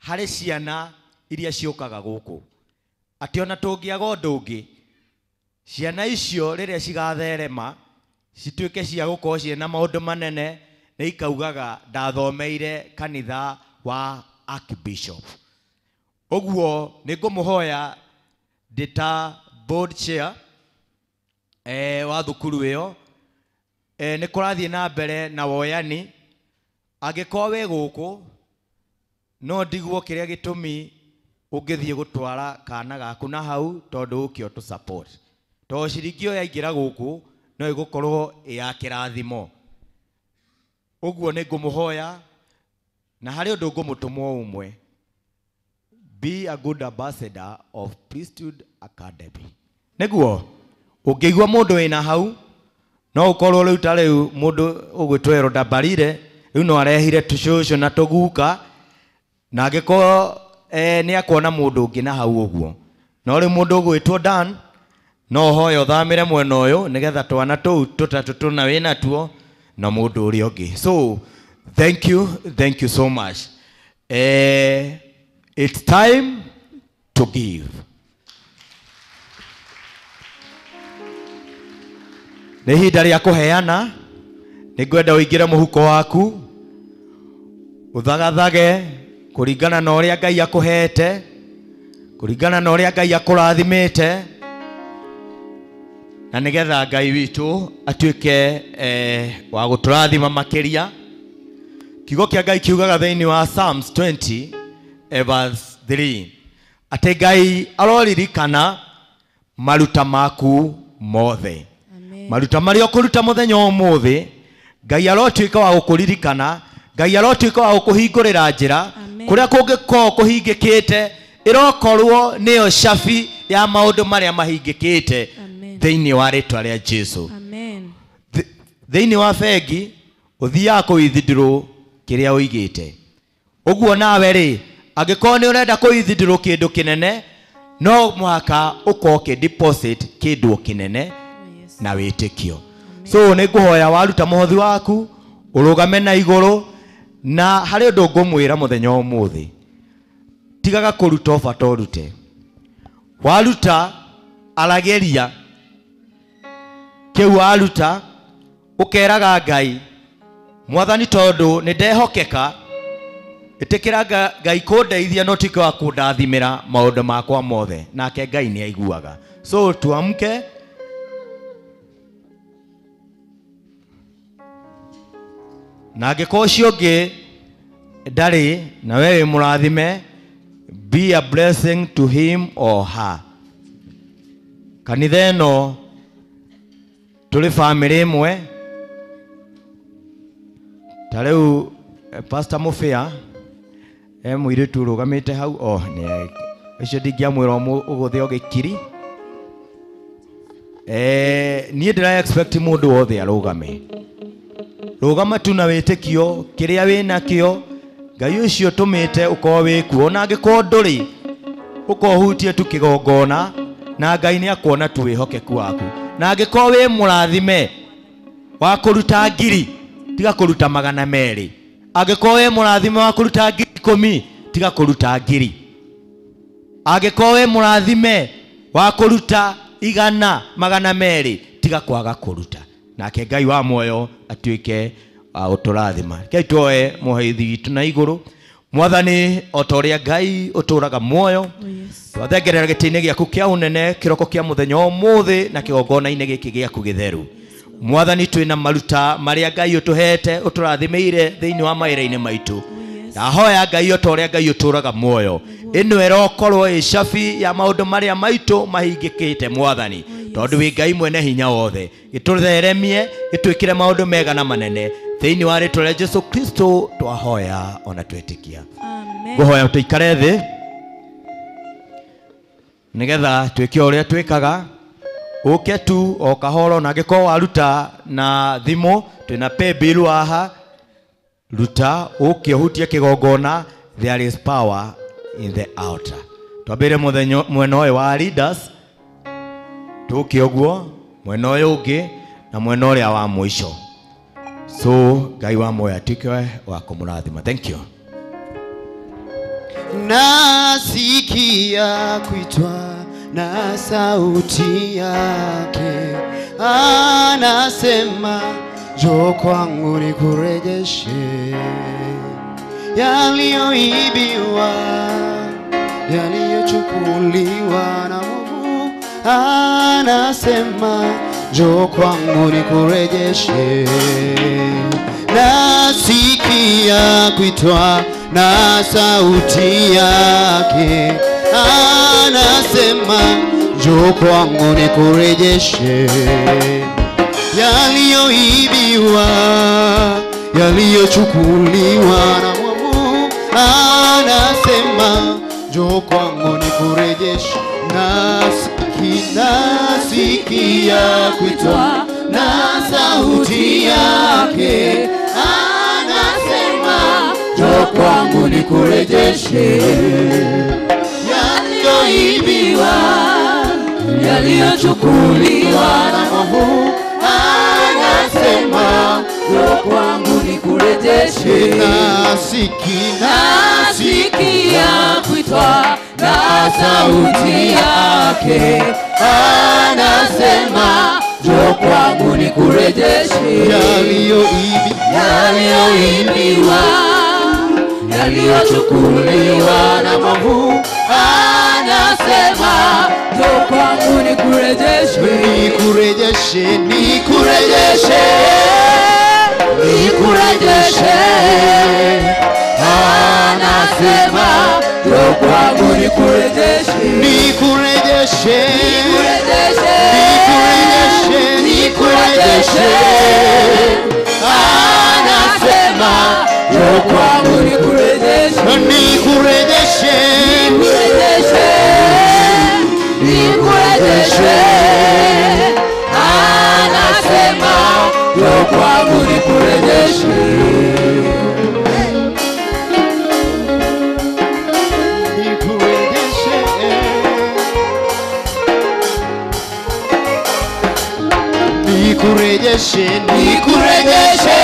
harĩ ciana iria ciũkaga gũkũ. Atĩ ona tũngĩaga ũndũ ũngĩ, ciana icio rĩrĩa cigatherema cituĩke cia gũkorwo ciĩna maũndũ manene nĩ ikaugaga ndathomeire kanitha wa Archbishop. Ũguo nĩ ngũmũhoya ndĩ ta board chair wa thukuru ĩyo, nĩ kũrathiĩ na mbere na woyani. Angĩkorwo wĩ gũkũ no ndigwo kĩrĩa gĩtũmi ũngĩthiĩ gũtwara kana gaku na hau tondũ ũke ũtũ support. Tondũ ciringi ĩyo yaingĩra gũkũ no ĩgũkorwo ĩ ya kĩrathimo. Ũguo nĩ ngũmũhoya na harĩ ũndũ ngũmũtũma ũmwe. Be a good ambassador of Priesthood Academy. Nĩguo ũngĩigua mũndũ wĩna hau no ũkorwo rĩu ta rĩu mũndũ ũgwĩtwo Elder Mbarire rĩu no arehire tũcũcũ na tũguka na angĩkorwo nĩ akuona mũndũ ũngĩ na hau ũguo. No rĩu mũndũ ũgwĩtwo Dan no ũhoe ũthamĩre mwena ũyũ nĩgetha twana tũu tũtatũ tũna wĩna tuo na mũndũ ũrĩa ũngĩ. So thank you so much. It's time to give. Nĩ ihinda rĩa kũheana. Nĩ ngwenda ũingĩre mũhuko waku ũthagathage kũringana na ũrĩa Ngai akũhete, kũringana na ũrĩa Ngai akũrathimĩte, na nĩgetha Ngai witũ atuĩke wa gũtũrathima makĩria. Kiugo kĩa Ngai kiugaga thĩinĩ wa Psalms 20 verse 3 atĩ Ngai aroririkana maruta maku mothe. Maruta marĩa ũkũruta mũthenya ũmũthĩ, Ngai arotuĩka wa gũkũririkana, Ngai arotuĩka wa gũkũhingũrĩra njĩra kũrĩa kũngĩkorwo kũhingĩkĩte, ĩrokorwo nĩyo cabi ya maũndũ marĩa mahingĩkĩte thĩinĩ wa rĩtwa rĩa Jesu. Thĩinĩ wa bengi ũthiaga kũ-withdraw kĩrĩa ũigĩte. Ũguo nawe rĩ, angĩkorwo nĩ ũrenda kũ-withdraw kĩndũ kĩnene, no mũhaka ũkorwo ũkĩ-deposit kĩndũ kĩnene na wĩtĩkio. So nĩ ngũhoya waruta mũhothi waku ũrũgame na igũrũ, na harĩ ũndũ ngũmwĩra mũthenya ũmũthĩ, tigaga kũruta ũbata ũrute. Waruta aragĩria kĩu waruta ũkeraga Ngai, Mwathani tondũ nĩ ndehokeka, ĩtĩkĩra Ngai kũndeithia no tuĩke wa kũndathimĩra maũndũ makwa mothe, nake Ngai nĩ aiguaga. So tuamke. Na angĩkorwo ũcio ũngĩ ndarĩ na we wĩ mũrathime, be a blessing to him or her. Kanitha ĩno tũrĩ bamĩrĩ ĩmwe. Ta rĩu Pastor Mũbĩa e mũirĩtu ũrũgamĩte hau, oh nĩ ũcio ndingĩamwĩra ũgũthĩ ũgĩkiri. Niĩ ndĩra expect mũndũ wothe arũgame. Rũgama tu na wĩtĩkio kĩrĩa wĩnakĩo, Ngai ũcio ũtũmĩte ũkorwo wĩkuo, ona angĩkorwo ndũrĩ, ũkorwo ũhutie tu kĩgongona na Ngai nĩ akuona tu wĩhokeku waku. Na angĩkorwo wĩ mũrathime wa kũruta ngiri, tiga kũruta 200. Angĩkorwo wĩ mũrathime wa kũruta ngiri 10, tiga kũruta ngiri. Angĩkorwo wĩ mũrathime wa kũruta 100 200, tiga kwaga kũruta. Nake Ngai wa muoyo atuĩke wa gũtũrathima. Rekei tuoe mũhaithi witũ na igũrũ. Mwathani, o ta ũrĩa Ngai ũtũũraga muoyo, twathengerera gĩtĩ-inĩ gĩaku kĩa ũnene kĩroko kĩa mũthenya ũmũthĩ na kĩgongona-inĩ gĩkĩ gĩaku gĩtheru. Mwathani, twĩna maruta marĩa Ngai ũtũhete ũtũrathimĩire thĩinĩ wa mawĩra-inĩ maitũ. Ndahoya Ngai o ta ũrĩa Ngai ũtũũraga muoyo, ĩno ĩrokorwo ĩ cabi ya maũndũ marĩa maitũ mahingĩkĩte Mwathani, tondũ wĩ Ngai mwene hinya wothe. Gĩtũtheremie, gĩtwĩkĩre maũndũ mega na manene thĩinĩ wa rĩtwa rĩa Jesu Kristo twahoya ona twetĩkia. Ngũhoya tũikare thĩ. Nigetha twike uria twikaga uke tu o kahoro na angĩkorwo waruta na thimũ twĩna pay bill haha ruta uke ũhutie kĩgongona. There is power in the altar. Twambĩre mũthenya mwena ũyũ wa leaders tũke ũguo mwena ũyũ ũngĩ na mwena ũrĩa wa mũico. So Ngai wa muoyo atuĩke wa kũmũrathima. Thank you. Nasikia kuitwa na sauti yake, anasema njoo kwangu nikurejeshe yaliyoibiwa, yaliyochukuliwa na Mungu. Anasema njoo kwangu nikurejeshe. Nasikia kuitwa na sauti yake, anasema njoo kwangu nikurejeshe yaliyoibiwa, yaliyochukuliwa na Mungu. Anasema njoo kwangu nikurejeshe. Nasikia kuitwa na sauti yake, anasema njoo kwangu nikurejeshe yaliyoibiwa, yaliyochukuliwa na Mungu. Anasema njoo kwangu nikurejeshe. Nasikia kuitwa na sauti yake, anasema njoo kwangu nikurejeshe yaliyoibiwa, yaliyochukuliwa na Mungu. Anasema njoo kwangu nikurejeshe, nikurejeshe, nikurejeshe, nikurejeshe. Anasema njoo kwangu nikurejeshe, nikurejeshe, nikurejeshe, nikurejeshe, nikurejeshe. Anasema njoo kwangu nikurejeshe, nikurejeshe, nikurejeshe, nikurejeshe. Anasema njoo kwangu nikurejeshe. Nikurejeshe, nikurejeshe,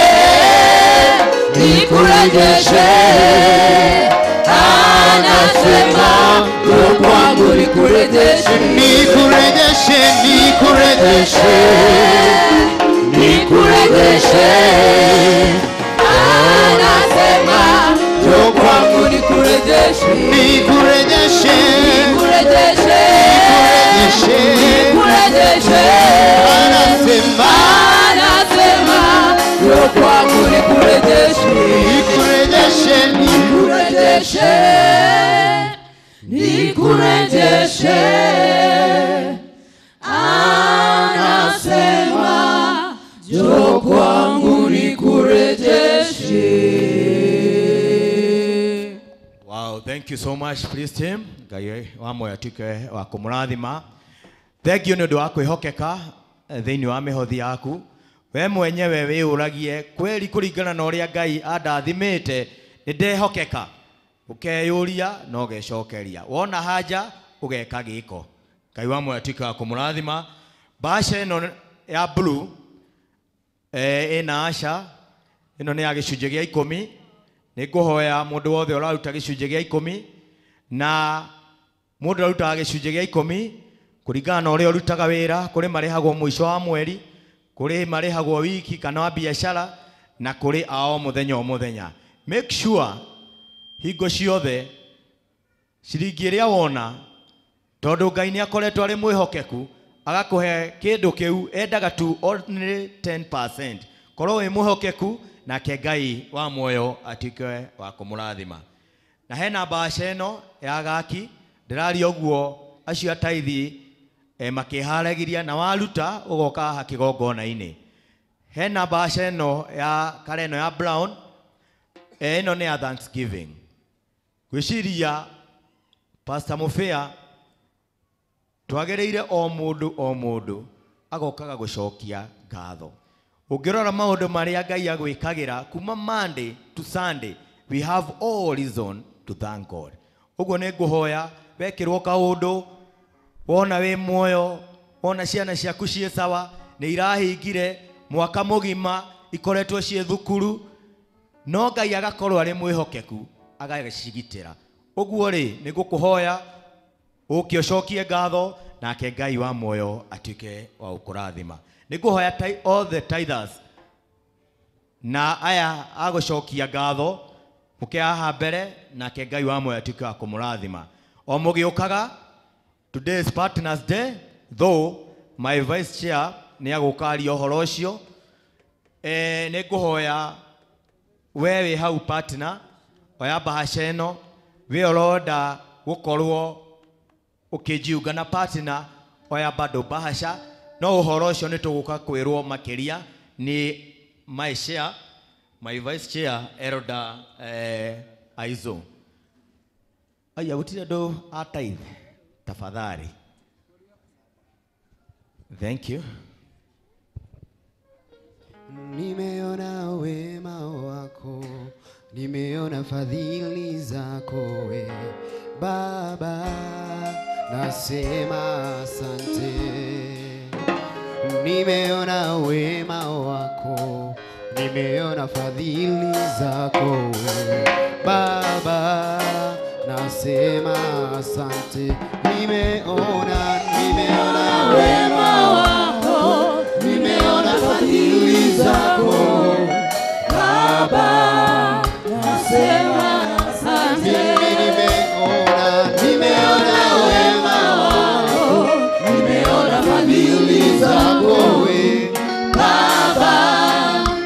nikurejeshe. Anasema njoo kwangu nikurejeshe, nikurejeshe, nikurejeshe, nikurejeshe. Anasema njoo kwangu nikurejeshe, nikurejeshe, nikurejeshe, nikurejeshe. Anasema, anasema njoo kwangu nikurejeshe, nikurejeshe, nikurejeshe, nikurejeshe. Anasema njoo kwangu nikurejeshe. Wow, thank you so much, please team. Ngai wa muoyo atuĩke wa kũmũrathima. Thank you nĩ ũndũ wa kwĩhokeka thĩinĩ wa mĩhothi yaku. We mwenyewe wĩyũragie kweli kũringana na ũrĩa Ngai andathimĩte nĩ ndehokeka. Ũkeyũria na ũgecokeria. Wona haja ũgeka gĩko. Ngai wa muoyo atuĩke wa kũmũrathima. Bahasha ĩno ya blue ĩna Asha ĩno nĩ ya gĩcunjĩ gĩa 10. Nĩ ngũhoya mũndũ wothe ũraruta gĩcunjĩ gĩa 10 na mũndũ arutaga gĩcunjĩ gĩa 10 kũringana na ũrĩa ũrutaga wĩra. Kũrĩ marĩhagwo mũico wa mweri, kũrĩ marĩhagwo wiki kana wa biacara, na kũrĩ ao mũthenya o mũthenya. Make sure hingo ciothe ciringi ĩrĩa wona, tondũ Ngai nĩ akoretwo arĩ mwĩhokeku agakũhe kĩndũ kĩu endaga tu only 10%. Korwo wĩ mwĩhokeku nake Ngai wa muoyo atuĩke wa kũmũrathima. Na hena bahasha ĩno ya gaki ndĩraria ũguo acio ataithi makĩharagĩria na waruta ũgoka haha kĩgongona-inĩ. Hena bahasha ĩno ya kara ĩno ya brown, ĩno nĩ ya Thanksgiving. Gwĩciria Pastor Mufea Twagĩrĩire o mũndũ agokaga gũcokia ngatho. Ũngĩrora maũndũ marĩa Ngai agwĩkagĩra kuma Monday to Sunday, we have all reason to thank God. Ũguo nĩ ngũhoya wekĩrwo kaũndũ, wona wĩ muoyo, wona ciana ciaku ciĩ sawa, nĩ irahingire mwaka mũgima ikoretwo ciĩ thukuru, no Ngai agakorwo arĩ mwĩhokeku agacigitĩra. Ũguo rĩ nĩ ngũkũhoya ũke ũcokie ngatho, nake Ngai wa muoyo atuĩke wa gũkũrathima. Nĩ ngũhoya all the tithers na aya agũcokia ngatho mũke haha mbere, nake Ngai wa muoyo atuĩke wa kũmũrathima. O mũgĩũkaga, today is Partners Day, though my vice chair nĩ agũkaria ũhoro ũcio. Nĩ ngũhoya we wĩ hau partner, oya bahasha ĩno, wĩ ũronda gũkorwo ũkĩnjiunga na partner, oya bado bahasha, no ũhoro ũcio nĩ tũgũka kwĩrwo makĩria nĩ my chair, my vice chair Elder Aizo. Aya gũtirĩ andũ a tithe, tafadhali. Thank you. Nimeona wema wako, nimeona fadhili zako we Baba, nasema asante. Nimeona wema wako, nimeona fadhili zako we Baba, nasema asante. Nimeona wema wako, nimeona fadhili zako Baba, nasema asante. Nimeona wema wako, nimeona fadhili zako we Baba,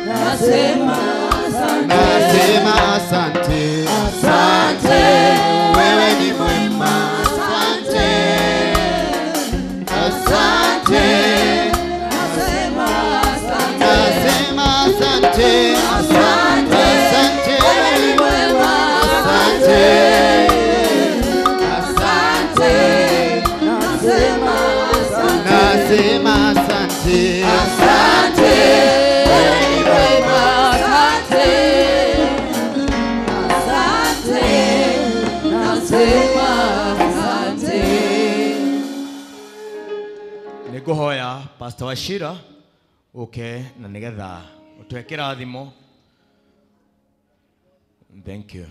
nasema asante. Nasema asante. Asante. Wewe ni mwema, asante. Asante. Nasema asante. Nasema asante. Asante. Asante. Wewe ni mwema, asante. Asante. Nasema asante. Nasema asante. Asante. Wewe ni mwema, asante. Asante. Nasema asante. Nĩ ngũhoya Pastor Wachira ũke na nĩgetha ũtũhe kĩrathimo. Thank you.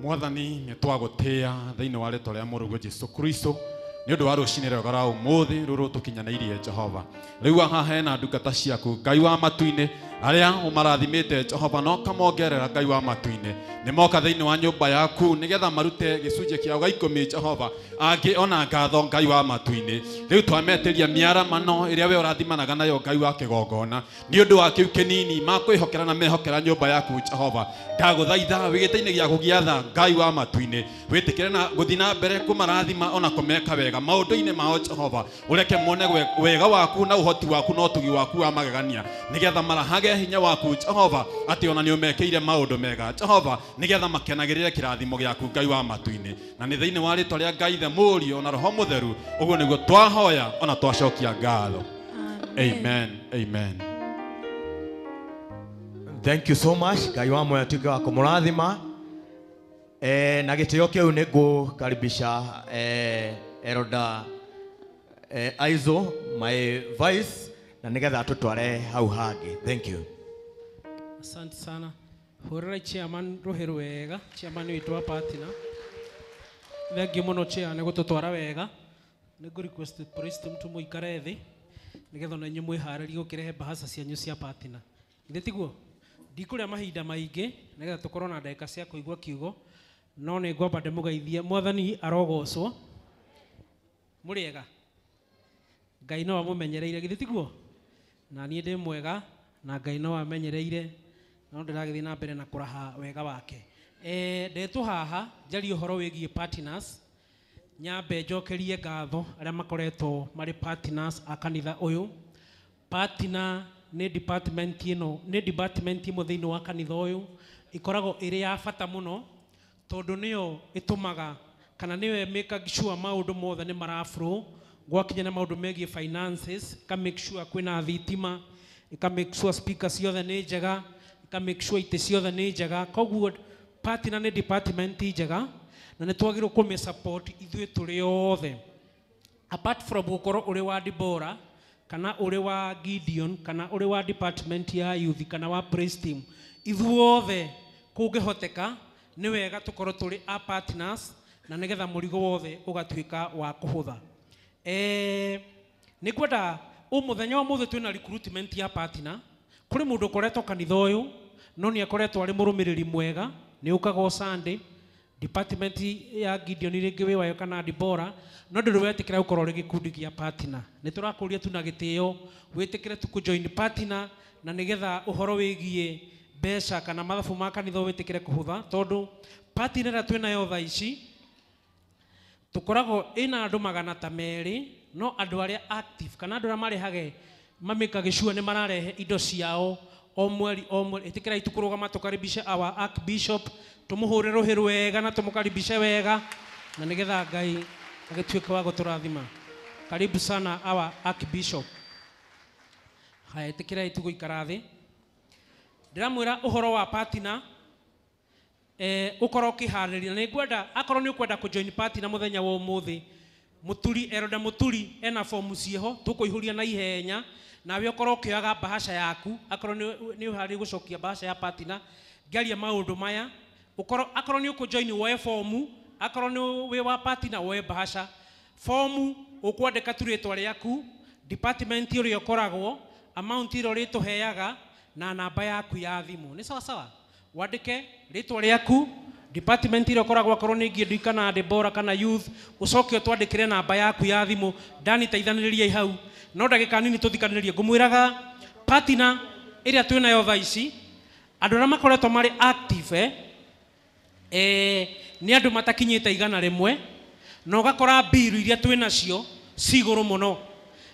Mwathani nĩ twagũtĩĩa thĩinĩ wa rĩtwa rĩa mũrũguo Jesũ Kristo nĩ ũndũ wa rũcinĩ rwega rwa ũmũthĩ rũrũ tũkinyanĩirie Jehova. Rĩu haha hena ndungata ciaku Ngai wa matu-inĩ arĩa ũmarathimĩte Jehova na ũkamongerera Ngai wa matu-inĩ. Nĩ moka thĩinĩ wa nyũmba yaku nĩgetha marute gĩcunjĩ kĩao gĩa ikũmi Jehova, angĩ ona ngatho Ngai wa matu-inĩ. Rĩu twametĩria mĩaramano ĩrĩa we ũrathimanaga nayo Ngai wa kĩgongona nĩ ũndũ wa kĩu kĩnini makwĩhokera na mehokera nyũmba yaku Jehova. Ndagũthaitha wĩ gĩtĩ-inĩ gĩaku gĩa tha Ngai wa matu-inĩ, wĩtĩkĩre na gũthiĩ na mbere kũmarathima ona kũmeka wega maũndũ-inĩ mao Jehova. Ũreke mone wega waku na ũhoti waku na ũtugi waku wa magegania nĩgetha marahage hinya waku Jehova atĩ ona nĩ ũmekĩire maũndũ mega Jehova, nĩgetha makenagĩrĩre kĩrathimo gĩaku Ngai wa matu-inĩ. Na nĩ thĩinĩ wa rĩtwa rĩa Ngai Ithe, Mũriũ na Roho Mũtheru, ũguo nĩguo twahoya ona twacokia ngatho. Amen. Amen. Thank you so much. Ngai wa muoyo atuĩke wa kũmũrathima. Na gĩtĩo kĩu nĩ ngũkaribisha Elder Aizo, my vice, na nĩgetha tũtware hau hangĩ. Thank you. Asante sana. Hũrĩrai chairman rũhĩ wega, chairman witũ wa partner. Thengiũ mũno chair nĩ gũtũtwara wega. Nĩ ngũ request praise team tũmũikare thĩ nĩgetha ona inyuĩ mwĩharĩrie gũkĩrehe bahasa cianyu cia partner. Githĩ tiguo? Ndikũrĩa mahinda maingĩ nĩgetha tũkorwo na ndagĩka cia kũigua kiugo, no nĩ ngwamba ndĩmũgeithie. Mwathani arogocwo. Mũrĩega? Ngai no amũmenyereire, githĩ tiguo? Na niĩ ndĩ mwega na Ngai no amenyereire, no ndĩragĩthiĩ na mbere na kũraha wega wake. Ndetwo haha njarie ũhoro wĩgiĩ partners. Nyambe njokerie ngatho arĩa makoretwo marĩ partners a kanitha ũyũ. Partner nĩ department ĩno, nĩ department ĩmwe thĩinĩ wa kanitha ũyũ ĩkoragwo ĩrĩ ya bata mũno, Tondũ nĩyo ĩtũmaga kana nĩyo ĩmĩkaga sure maũndũ mothe nĩ maraflow gwakinya na maũndũ megiĩ finances, ĩka make sure kwĩna thitima, ĩka make sure speaker ciothe nĩ njega, ĩka make sure itĩ ciothe nĩ njega. Koguo partner nĩ department njega na nĩ twagĩrĩirwo kũmĩ support ithuĩ tũrĩ othe. Apart from gũkorwo ũrĩ wa Dibora kana ũrĩ wa Gideon kana ũrĩ wa department ya youth kana wa praise team, ithuothe kũngĩhoteka nĩ wega tũkorwo tũrĩ a partners na nĩgetha mũrigo wothe ũgatuĩka wa kũhũtha. Nĩ ngwenda mũthenya wa ũmũthĩ twĩna recruitment ya partner. Kũrĩ mũndũ ũkoretwo kanitha ũyũ no nĩ akoretwo arĩ mũrũmĩrĩri mwega, nĩ ũkaga o Sunday department ya Gideon rĩngĩ wĩ wayo kana Dibora, no ndũrĩ wetĩkĩra gũkorwo ũrĩ gĩkundi gĩa partner. Nĩ tũrakũria tu na gĩtĩo wĩtĩkĩre tu kũjoin partner na nĩgetha ũhoro wĩgiĩ mbeca kana mathabu ma kanitha wĩtĩkĩre kũhũtha, tondũ partner ĩrĩa twĩnayo thaa ici tũkoragwo ĩna andũ 200, no andũ arĩa active kana andũ arĩa marehage mamĩkage sure nĩ mararehe indo ciao o mweri o mweri. Ĩtĩkĩrai tu kũrũgama tũkaribishe our archbishop, tũmũhũre rũhĩ rwega na tũmũkaribishe wega na nĩgetha Ngai agĩtuĩke wa gũtũrathima. Karibu sana our archbishop. Haya, ĩtĩkĩrai tu gũikara thĩ. Ndĩramwĩra ũhoro wa partner, ũkorwo ũkĩharĩria. Nĩ ngwenda akorwo nĩ ũkwenda kũjoin partner mũthenya wa ũmũthĩ, Mũturi Eroda Mũturi ena fomu ciĩho tũkũihũria na ihenya, nawe ũkorwo ũkĩoyaga bahasha yaku akorwo nĩ ũharĩrie gũcokia bahasha ya partner. Ngaria maũndũ maya, ũkorwo akorwo nĩ ũkũjoin woe fomu, akorwo nĩ wĩ wa partner woe bahasha. Fomu ũkwandĩka tu rĩtwa rĩaku, department ĩrĩa ũkoragwo, amount ĩrĩa ũrĩtũheaga na namba yaku ya thimũ. Nĩ sawa sawa? Wandĩke rĩtwa rĩaku, department ĩrĩa ũkoragwo akorwo nĩ Gideon kana Debora kana youth, ũcoke ũtwandĩkĩre namba yaku ya thimũ. Ndani teithanĩrĩriai hau, no ndagĩka nini tũthikanĩrĩrie. Ngũmwĩraga partner ĩrĩa twĩnayo thaa ici, andũ arĩa makoretwo marĩ active nĩ andũ matakinyĩte 100, na ũgakora mbiru iria twĩnacio ci igũrũ mũno,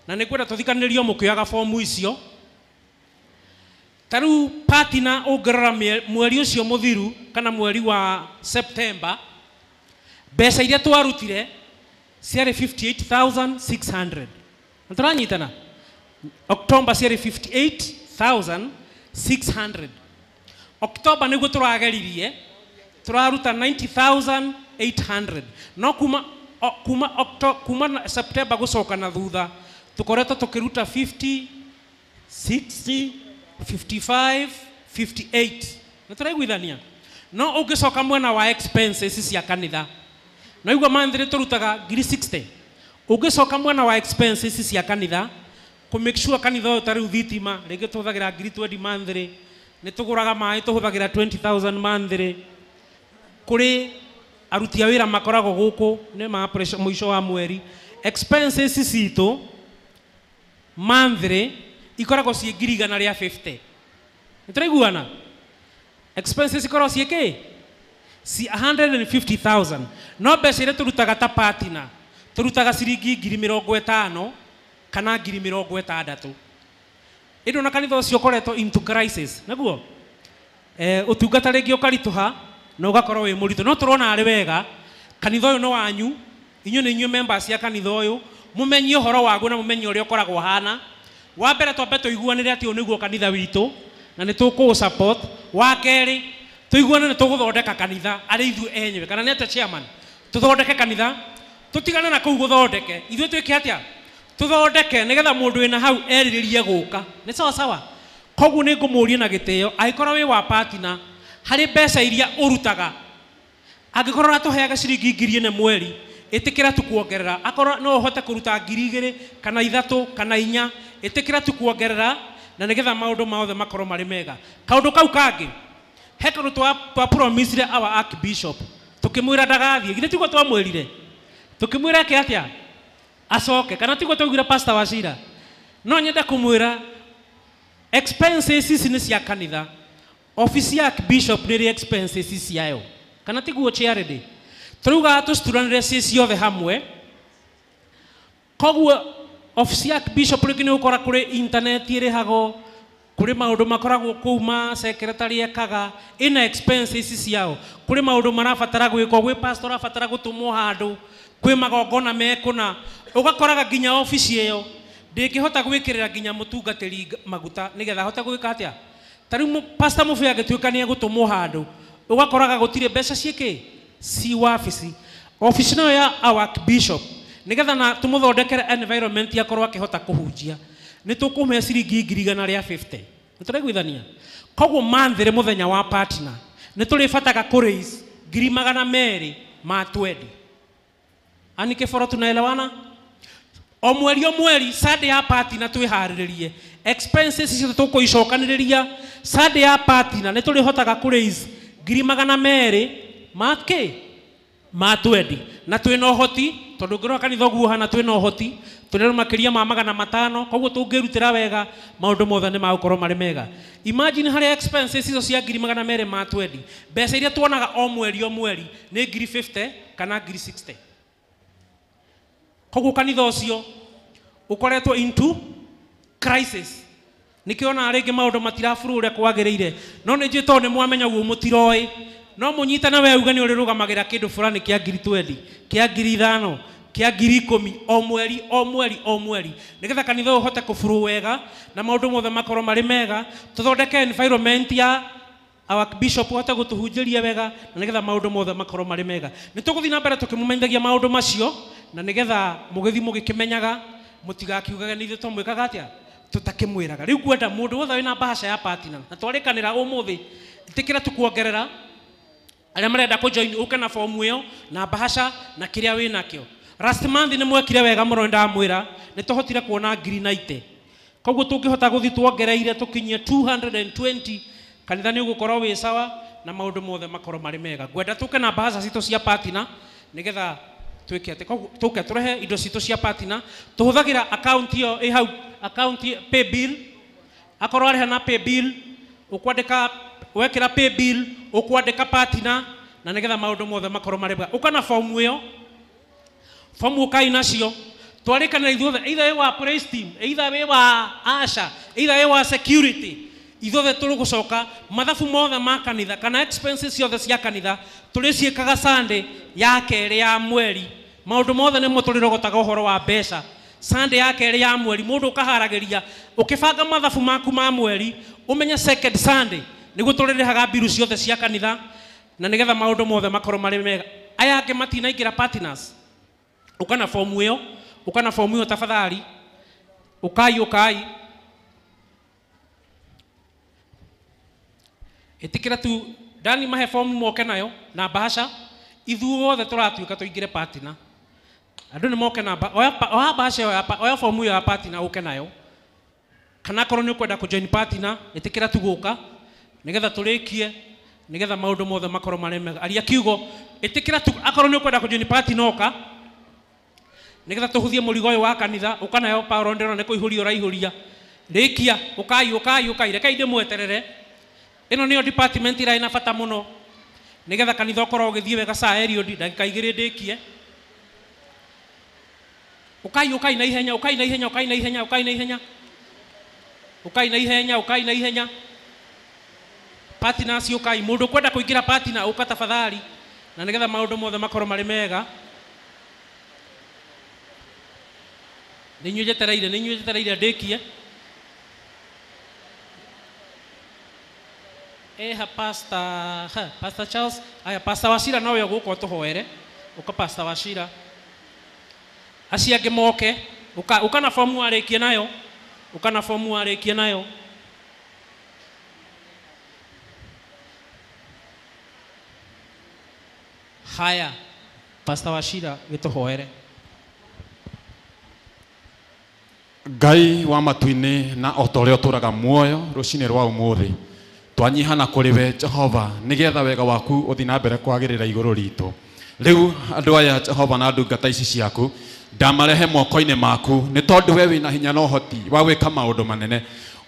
na nĩ ngwenda tũthikanĩrĩrio mũkĩoyaga fomu icio. Ta rĩu partner ũngĩrora mweri ũcio mũthiru kana mweri wa September, mbeca iria twarutire ciarĩ 58,600. Na tũranyitana? October ciarĩ 58,600. October nĩguo tũrageririe tũraruta 90,800, no kuma September gũcoka na thutha tũkoretwo tũkĩruta 50, 60, 55, 58. Na tũraiguithania? No ũngĩcoka mwena wa expenses cia kanitha, na igua monthly tũrutaga 60,000. Ũngĩcoka mwena wa expenses cia kanitha kũ make sure kanitha ũyũ ta rĩu thitima rĩngĩ tũhũthagĩra 20,000 monthly, nĩ tũgũraga maĩ tũhũthagĩra 20,000 monthly. Kũrĩ aruti a wĩra makoragwo gũkũ nĩ ma pressure mũico wa mweri. Expenses citũ monthly ikoragwo ciĩ 150,000. Nĩ tũraiguana? Expenses ikoragwo ciĩ kĩ? Ci 150,000. No mbeca iria tũrutaga ta partner tũrutaga ciringi 50,000 kana 60,000. Ĩndĩ ona kanitha ũcio ũkoretwo into crisis, naguo ũtungata rĩngĩ ũkaritũha na ũgakorwo wĩ mũritũ, no tũrona arĩ wega kanitha ũyũ nĩ wanyu, inyuĩ nĩ inyuĩ members cia kanitha ũyũ, mũmenye ũhoro waguo na mũmenye ũrĩa ũkoragwo ũhana. Wa mbere twambe tũiguanĩre atĩ ũyũ nĩguo kanitha witũ na nĩ tũkũũ support. Wa kerĩ tũiguane nĩ tũgũthondeka kanitha arĩ ithuĩ enyewe, kana nĩ atĩa chairman? Tũthondeke kanitha, tũtigane na kũu gũthondeke, ithuĩ twĩke atĩa? Tũthondeke nĩgetha mũndũ wĩna hau erirĩrie gũka. Nĩ sawa sawa? Koguo nĩ ngũmũria na gĩtĩo, angĩkorwo wĩ wa partner, harĩ mbeca iria ũrutaga, angĩkorwo ũratũheaga ciringi 4,000 mweri, ĩtĩkĩra tu kuongerera. Akorwo no ũhote kũruta 2,000 kana 3 kana 4, ĩtĩkĩra tu kuongerera na nĩgetha maũndũ mothe makorwo marĩ mega. Kaũndũ kau kangĩ, he kaũndũ twa promisire our archbishop, tũkĩmwĩra ndagathiĩ. Githĩ tiguo twamwĩrire? Tũkĩmwĩra eke atĩa? Acoke. Kana tiguo twaugire Pastor Wachira? No nyende kũmwĩra expenses ici nĩ cia kanitha. Office ya archbishop nĩ ĩrĩ expenses ciayo. Kana tiguo charity? Tũraugaga tũcituranĩre ciĩ ciothe hamwe. Koguo office ya archbishop rĩngĩ nĩ ũgũkora kũrĩ internet ĩrĩhagwo, Kuri maundu makoragwo kuu ma secretary ekaga ina expenses ciao. Kuri maundu marabatara gwikwo, gwi pastor arabatara gutumwo handu, kwi magongona mekuna, ugakoraga nginya office iyo ndingihota gwikirira nginya mutungatiri maguta nigetha ahote gwika atia. Ta riu pastor Mubi angituika ni egutumwo handu, ugakoraga gutire mbeca ciiki ci wabici. Office nayo ya our bishop nigetha na tumuthondekere environment akorwo akihota kuhunjia, ni tukume ciringi 150. Nituraiguithania. Koguo manthire muthenya wa partner ni turibataga ku raise 220. Ani kiboro tunaelewana? O mweri Sunday ya partner twihariririe expenses icio tukuicokaniriria. Sunday ya partner ni turihotaga ku raise 200 ma ki ma 20, na twina uhoti tondu ngirora kanitha uguo hana twina uhoti twina makiria ma 500. Koguo tungirutira wega maundu mothe ni magukorwo mari mega. Imagine haria expenses icio cia 220 ma 20, mbeca iria tuonaga o mweri ni 50 kana 60. Koguo kanitha ucio ukoretwo into crisis. Nikiona ringi maundu matiraburu uria kwagiriire, no ni njui tondu ni mwamenya guo mutiroi. No munyitana we uga ni urirugamagĩra kindu fulani kia 20,000, kia 5,000, kia 10,000 o mweri o mweri o mweri, nigetha kanitha uhote kũburu wega na maundu mothe makorwo mari mega. Tuthondeke environment ya our bishop uhote gutuhunjĩria wega na nigetha maundu mothe makorwo mari mega. Ni tũgũthiĩ na mbere tũkĩmũmenyithagia maundu macio na nigetha mũgĩthiĩ mũgĩkĩmenyaga, mũtigakiugage nĩ ithuĩ twamwĩkaga atĩa tũtakĩmwĩraga. Rĩu ngwenda mũndũ wothe wĩna bahasha ya partner na twarĩkanĩra ũmũthĩ, ĩtĩkĩra tukuongerera arĩa marenda kũ join uke na form ĩyo na bahasha na kĩrĩa wĩ nakĩo. Last month nĩ mwekire wega mũno, ndamwĩra nĩ tũhotire kuona 90,000. Koguo tũngĩhota gũthiĩ tuongereire tũkinyie 220, kanitha nĩ ũgũkorwo wĩ sawa na maũndũ mothe makorwo marĩ mega. Ngwenda tũke na bahasha citũ cia partner nĩgetha twĩke atĩ, koguo tũke tũrehe indo citũ cia partner. Tũhũthagĩra account ĩyo ĩ hau, account pay bill. Akorwo arĩha na pay bill, ũkwandĩka wekĩra pay bill ũkwandĩka partner na nĩgetha maũndũ mothe makorwo marĩ mega. Ũka na form ĩyo, form ũkai nacio twarĩkanĩra ithuothe, either wĩ wa praise team, either wĩ wa asha, either wĩ wa security, ithuothe tũrĩgũcoka mathabu mothe ma kanitha kana expenses ciothe cia kanitha tũrĩciĩkaga Sunday ya kerĩ ya mweri. Maũndũ mothe nĩmo tũrĩrogotaga ũhoro wa mbeca. Sunday ya kerĩ ya mweri mũndũ ũkaharagĩria ũkĩbanga mathabu maku ma mweri, ũmenye second Sunday nĩguo tũrĩrĩhaga mbiru ciothe cia kanitha na nĩgetha maũndũ mothe makorwo marĩ mega. Aya angĩ matinaingĩra partners, ũka na form ĩyo, ũka na form ĩyo tafadhali. Ũkai ũkai, ĩtĩkĩra tu ndani mahe form moke nayo na bahasha. Ithuothe tũratuĩka tũingĩre partner, andũ nĩ moke na oya bahasha ĩyo, oya form ĩyo ya partner ũke nayo, kana akorwo nĩ ũkwenda kũ join partner ĩtĩkĩra tu gũka nigetha tũrĩkie, nigetha maũndũ mothe makorwo marĩ mega. Aria kiugo, ĩtĩkĩra tu akorwo nĩ ũkwenda kũ join partner ũka, nigetha tũhũthie mũrigo ũyũ wa kanitha. Ũka nayo Paul, ndĩrona nĩ kũihũria ũraihũria. Rĩkia, ũkai ũkai ũkai, rekei ndĩmweterere. Ĩno nĩyo department ĩrĩa ĩna bata mũno nigetha kanitha ũkorwo ũgĩthiĩ wega. Saa Eliud, ndagĩka 2 ndĩkie. Ũkai ũkai na ihenya, ũkai na ihenya, ũkai na ihenya, ũkai na ihenya, ũkai na ihenya, ũkai na ihenya. Partners ũkai, mũndũ ũkwenda kũingĩra partner ũka tafadhali, na nĩgetha maũndũ mothe makorwo marĩ mega. Nĩ inyuĩ njetereire, nĩ inyuĩ njetereire ndĩkie. Eha Pastor, ha, Pastor Charles, aya Pastor Wachira nowe ũgũka ũtũhoere. Ũka Pastor Wachira. Acio angĩ moke, ũka, ũka na fomu warĩkie nayo, ũka na fomu warĩkie nayo. Haya, Pastor Wachira gĩtũhoere. Ngai wa matu-inĩ na o ta ũrĩa ũtũũraga muoyo rũcinĩ rwa ũmũthĩ, twanyihana kũrĩ we Jehova nĩgetha wega waku ũthiĩ na mbere kwagĩrĩra igũrũ ritũ. Rĩu andũ aya Jehova na ndungata ici ciaku ndamarehe moko-inĩ maku, nĩ tondũ we wĩna hinya na ũhoti wa gwĩka maũndũ manene.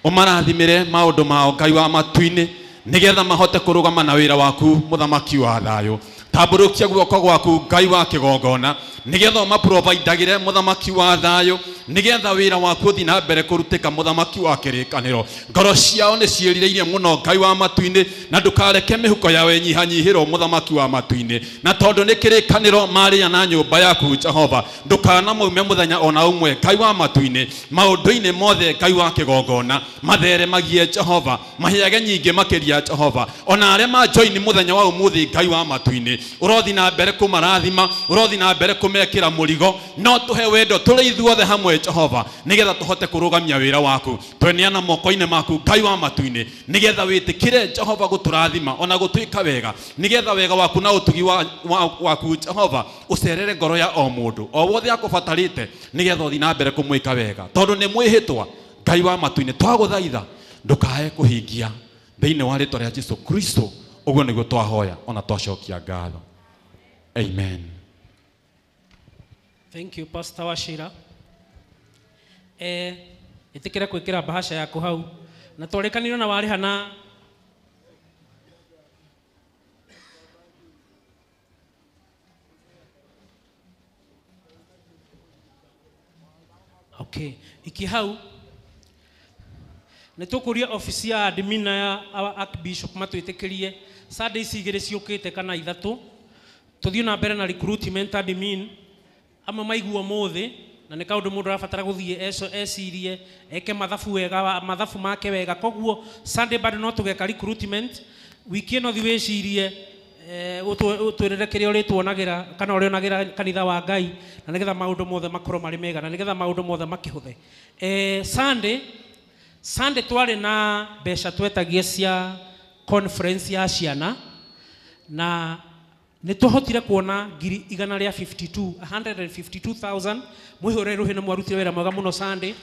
Ũmarathimĩre maũndũ mao Ngai wa matu-inĩ nĩgetha mahote kũrũgama na wĩra waku mũthamaki wa thayũ. Tambũrũkia guoko gwaku Ngai wa kĩgongona nĩgetha ũmaprovidagĩre mũthamaki wa thayũ, Nĩgetha wĩra waku ũthiĩ na mbere kũrutĩka mũthamaki wa kĩrĩkanĩro. Ngoro ciao nĩ ciĩrirĩirie mũno Ngai wa matu-inĩ, na ndũkareke mĩhuko yao ĩnyihanyihĩrwo mũthamaki wa matu-inĩ. Na tondũ nĩ kĩrĩkanĩro marĩa na nyũmba yaku Jehova, ndũkanamaume mũthenya ona ũmwe Ngai wa matu-inĩ. Maũndũ-inĩ mothe Ngai wa kĩgongona matheremagie Jehova, maheage nyingĩ makĩria Jehova. Ona arĩa majoini mũthenya wa ũmũthĩ Ngai wa matu-inĩ, ũrothi na mbere kũmarathima, ũrothi na mbere kũmekĩra mũrigo, no tũhe wendo tũrĩ ithuothe hamwe Jehova, nĩgetha tũhote kũrũgamia wĩra waku. Tweneana moko-inĩ maku Ngai wa matu-inĩ, nĩgetha wĩtĩkĩre Jehova gũtũrathima ona gũtwĩka wega, nĩgetha wega waku na ũtugi waku Jehova ũcerere ngoro ya o mũndũ o wothe akũbatarĩte, nĩgetha ũthiĩ na mbere kũmwĩka wega, tondũ nĩ mwĩhĩtwa Ngai wa matu-inĩ. Twagũthaitha ndũkae kũhingia thĩinĩ wa rĩtwa rĩa Jesu Kristo. Ũguo nĩguo twahoya ona twacokia ngatho. Amen. Thank you Pastor Wachira. Ĩtĩkĩra gwĩkĩra bahasha yaku hau na twarĩkanire na warĩha na okay iki hau nĩ tũkũria ofici ya admin na ya our archbishop matwĩtĩkĩrie Sunday ici igĩrĩ ciũkĩte kana ithatũ tũthiĩ na mbere na recruitment admin amwe maigua mũthĩ na nĩ kaũndũ mũndũ arabatara gũthiĩ ecirie eke mathabu wega mathabu make wega. Koguo Sunday bado no tũgeka recruitment wiki ĩno thiĩ wĩcirie ũtwĩrĩre kĩrĩa ũrĩtuonagĩra kana ũrĩonagĩra kanitha wa Ngai na nĩgetha maũndũ mothe makorwo marĩ mega na nĩgetha maũndũ mothe makĩhũthe. Sunday twarĩ na mbeca twetagie cia conference ya ciana na nĩ tũhotire kuona ngiri igana rĩa 52 152,000. Mwĩhũre rũhĩ nĩ mwarutire wĩra mwega mũno Sunday.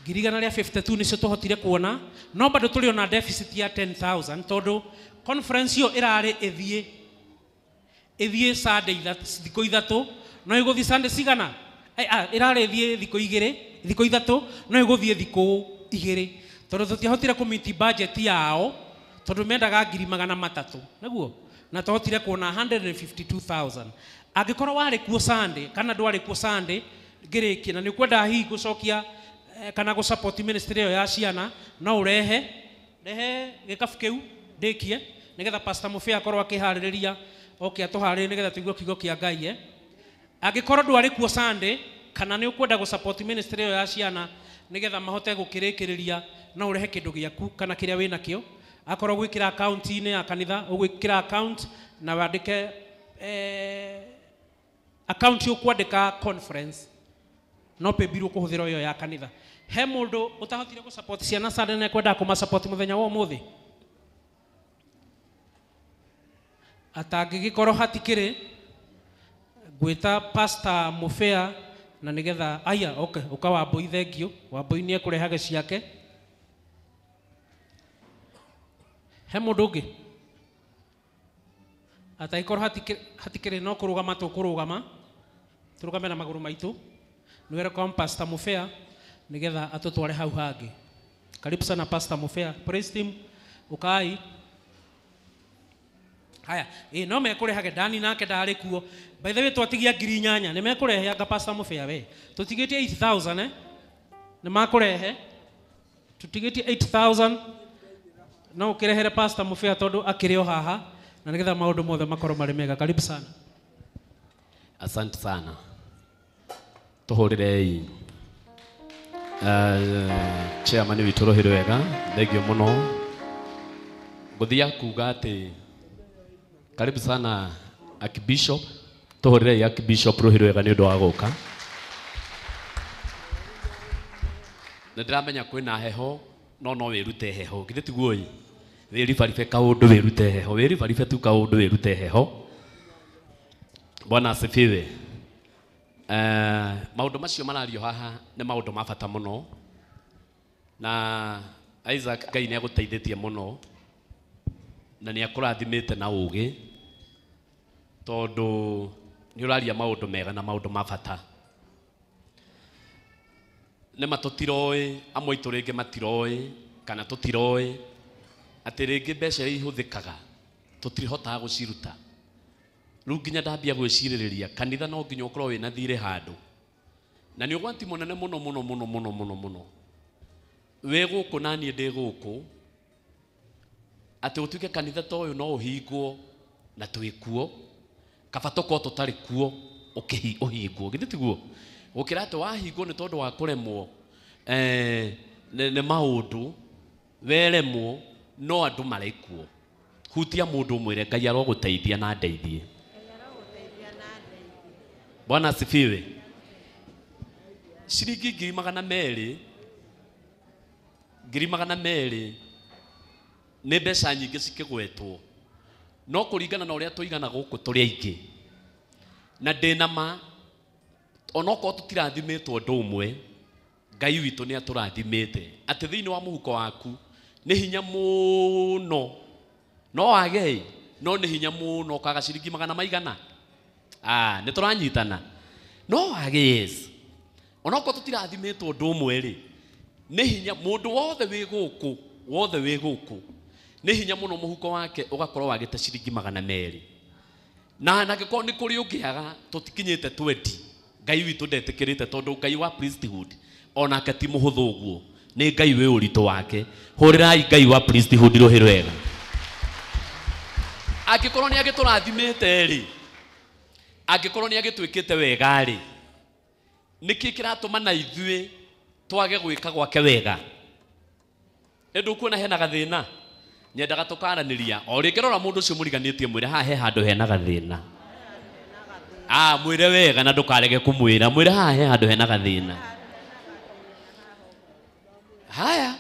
Ngiri igana rĩa 52 nĩcio tũhotire kuona, no bado tũrĩ ona deficit ya 10,000 tondũ conference ĩyo ĩrarĩ ĩthiĩ Sunday thikũ ithatũ, no ĩgũthiĩ Sunday cigana? Ĩrarĩ ĩthiĩ thikũ igĩrĩ, thikũ ithatũ, no ĩgũthiĩ thikũ igĩrĩ tondũ tũtiahotire kũmiti budget yao tondũ mendaga 300,000 nĩguo na twahotire kuona 152,000. Angĩkorwo warĩ kuo Sunday kana ndwarĩ kuo Sunday ngĩrĩkie na nĩ ũkwenda hihi gũcokia kana gũ support ministry ĩyo ya ciana, no ũrehe rehe gĩkabu kĩu ndĩkie nĩgetha Pastor Mũbĩa akorwo akĩharĩrĩria oke atũharĩrie nĩgetha tũigue kiugo kĩa Ngai. Angĩkorwo ndwarĩ kuo Sunday kana nĩ ũkwenda gũ support ministry ĩyo ya ciana nĩgetha mahote gũkĩrĩkĩrĩria, no ũrehe kĩndũ gĩaku kana kĩrĩa wĩnakĩo. Akorwo gwĩkĩra account-inĩ ya kanitha, ũgwĩkĩra account na wandĩke account ũkwandĩka conference, no pay bill ũkũhũthĩra ĩyo ya kanitha. He mũndũ ũtahotire gũ support ciana Sunday na ekwenda kũma support mũthenya wa ũmũthĩ? Atangĩgĩkorwo hatikĩrĩ, ngwĩta Pastor Mũbĩa na nĩgetha aya okay ũka Wambũi, thengio Wambũi nĩ ekũrehage ciake. He mũndũ ũngĩ atangĩkorwo hatikĩrĩ, no kũrũgama tũkũrũgama, tũrũgame na magũrũ maitũ. Nĩ welcome Pastor Mũbĩa nĩgetha atũtware hau hangĩ. Karibu sana Pastor Mũbĩa. Praise team ũkai. Haya, no mekũrehage Dani nake ndarĩ kuo. By the way twatigia 8,000 nĩ mekũrehe anga Pastor Mũbĩa we. Tũtigĩtie 8,000 nĩ makũrehe. Tũtigĩtie 8,000 no ũkĩrehere Pastor Mũbĩa tondũ akĩrĩ o haha na nĩgetha maũndũ mothe makorwo marĩ mega. Karibu sana. Asante sana. Tũhũrĩrei chairman witũ rũhĩ wega, thengio mũno. Ngũthia kuga atĩ karibu sana Archbishop, tũhũrĩrei Archbishop rũhĩ wega nĩ ũndũ wa gũka. Nĩ ndĩramenya kwĩna heho no wĩrute heho, githĩ tiguo ĩ? Wĩribaribe kaũndũ wĩrute heho, wĩribaribe tu kaũndũ wĩrute heho. Bwana asifiwe. Maũndũ macio marario haha nĩ maũndũ ma bata mũno, na Isaac Ngai nĩ agũteithĩtie mũno na nĩ akũrathimĩte na ũũgĩ tondũ nĩ ũraria maũndũ mega na maũndũ ma bata. Nĩ ma tũtiroĩ, amwe aitũ rĩngĩ matiroĩ kana tũtiroĩ atĩ rĩngĩ mbeca iria ihũthĩkaga tũtirihotaga gũciruta. Rĩu nginya ndambia gwĩcirĩrĩria kanitha no nginya ũkorwo wĩna thirĩ handũ Na nĩ ũgwati mũnene mũno mũno mũno mũno mũno mũno. Wĩ gũkũ na niĩ ndĩ gũkũ, atĩ ũtuĩke kanitha ta ũyũ no ũhingwo na twĩ kuo, kaba tũkorwo tũtarĩ kuo ũhingwo. Githĩ tiguo? Gũkĩra atĩ wahingwo nĩ tondũ wa kũremwo nĩ maũndũ, weremwo no andũ marĩ kuo. Hutia mũndũ ũmwĩre Ngai arogũteithia na andeithie. Bwana asifiwe. Ciringi 200,000, 200,000 nĩ mbeca nyingĩ cikĩgwetwo, no kũringana na ũrĩa tũigana gũkũ tũrĩ aingĩ, na ndĩna ma onokorwo tũtirathimĩtwo ũndũ ũmwe, Ngai witũ nĩ atũrathimĩte atĩ thĩinĩ wa mũhuko waku nĩ hinya mũno, no wage, no nĩ hinya mũno ũkaga ciringi magana maigana. Nĩ tũranyitana. No wage, yes. Onokorwo tũtirathimĩtwo ũndũ ũmwe rĩ, nĩ hinya mũndũ wothe wĩ gũkũ, wothe wĩ gũkũ, nĩ hinya mũno mũhuko wake ũgakorwo wagĩte ciringi 200. Na angĩkorwo nĩ kũrĩ ũngĩaga tũtikinyĩte 20, Ngai witũ ndetĩkĩrĩte, tondũ Ngai wa priesthood onake ti mũhũthũ ũguo, nĩ Ngai wĩ ũritũ wake. Hũrĩrai Ngai wa priesthood rũhĩ rwega. Angĩkorwo nĩ agĩtũrathimĩte rĩ, angĩkorwo nĩ agĩtwĩkĩte wega rĩ, nĩkĩ kĩratũma na ithuĩ twage gwĩka gwake wega? Ĩndũ kuona hena gathĩna, nyendaga tũkaranĩria. O rĩngĩ rora mũndũ ũcio mũriganĩtie, mwĩre haha he handũ hena gathĩna. Mwĩre wega na ndũkarege kũmwĩra, mwĩre haha he handũ hena gathĩna. Haya,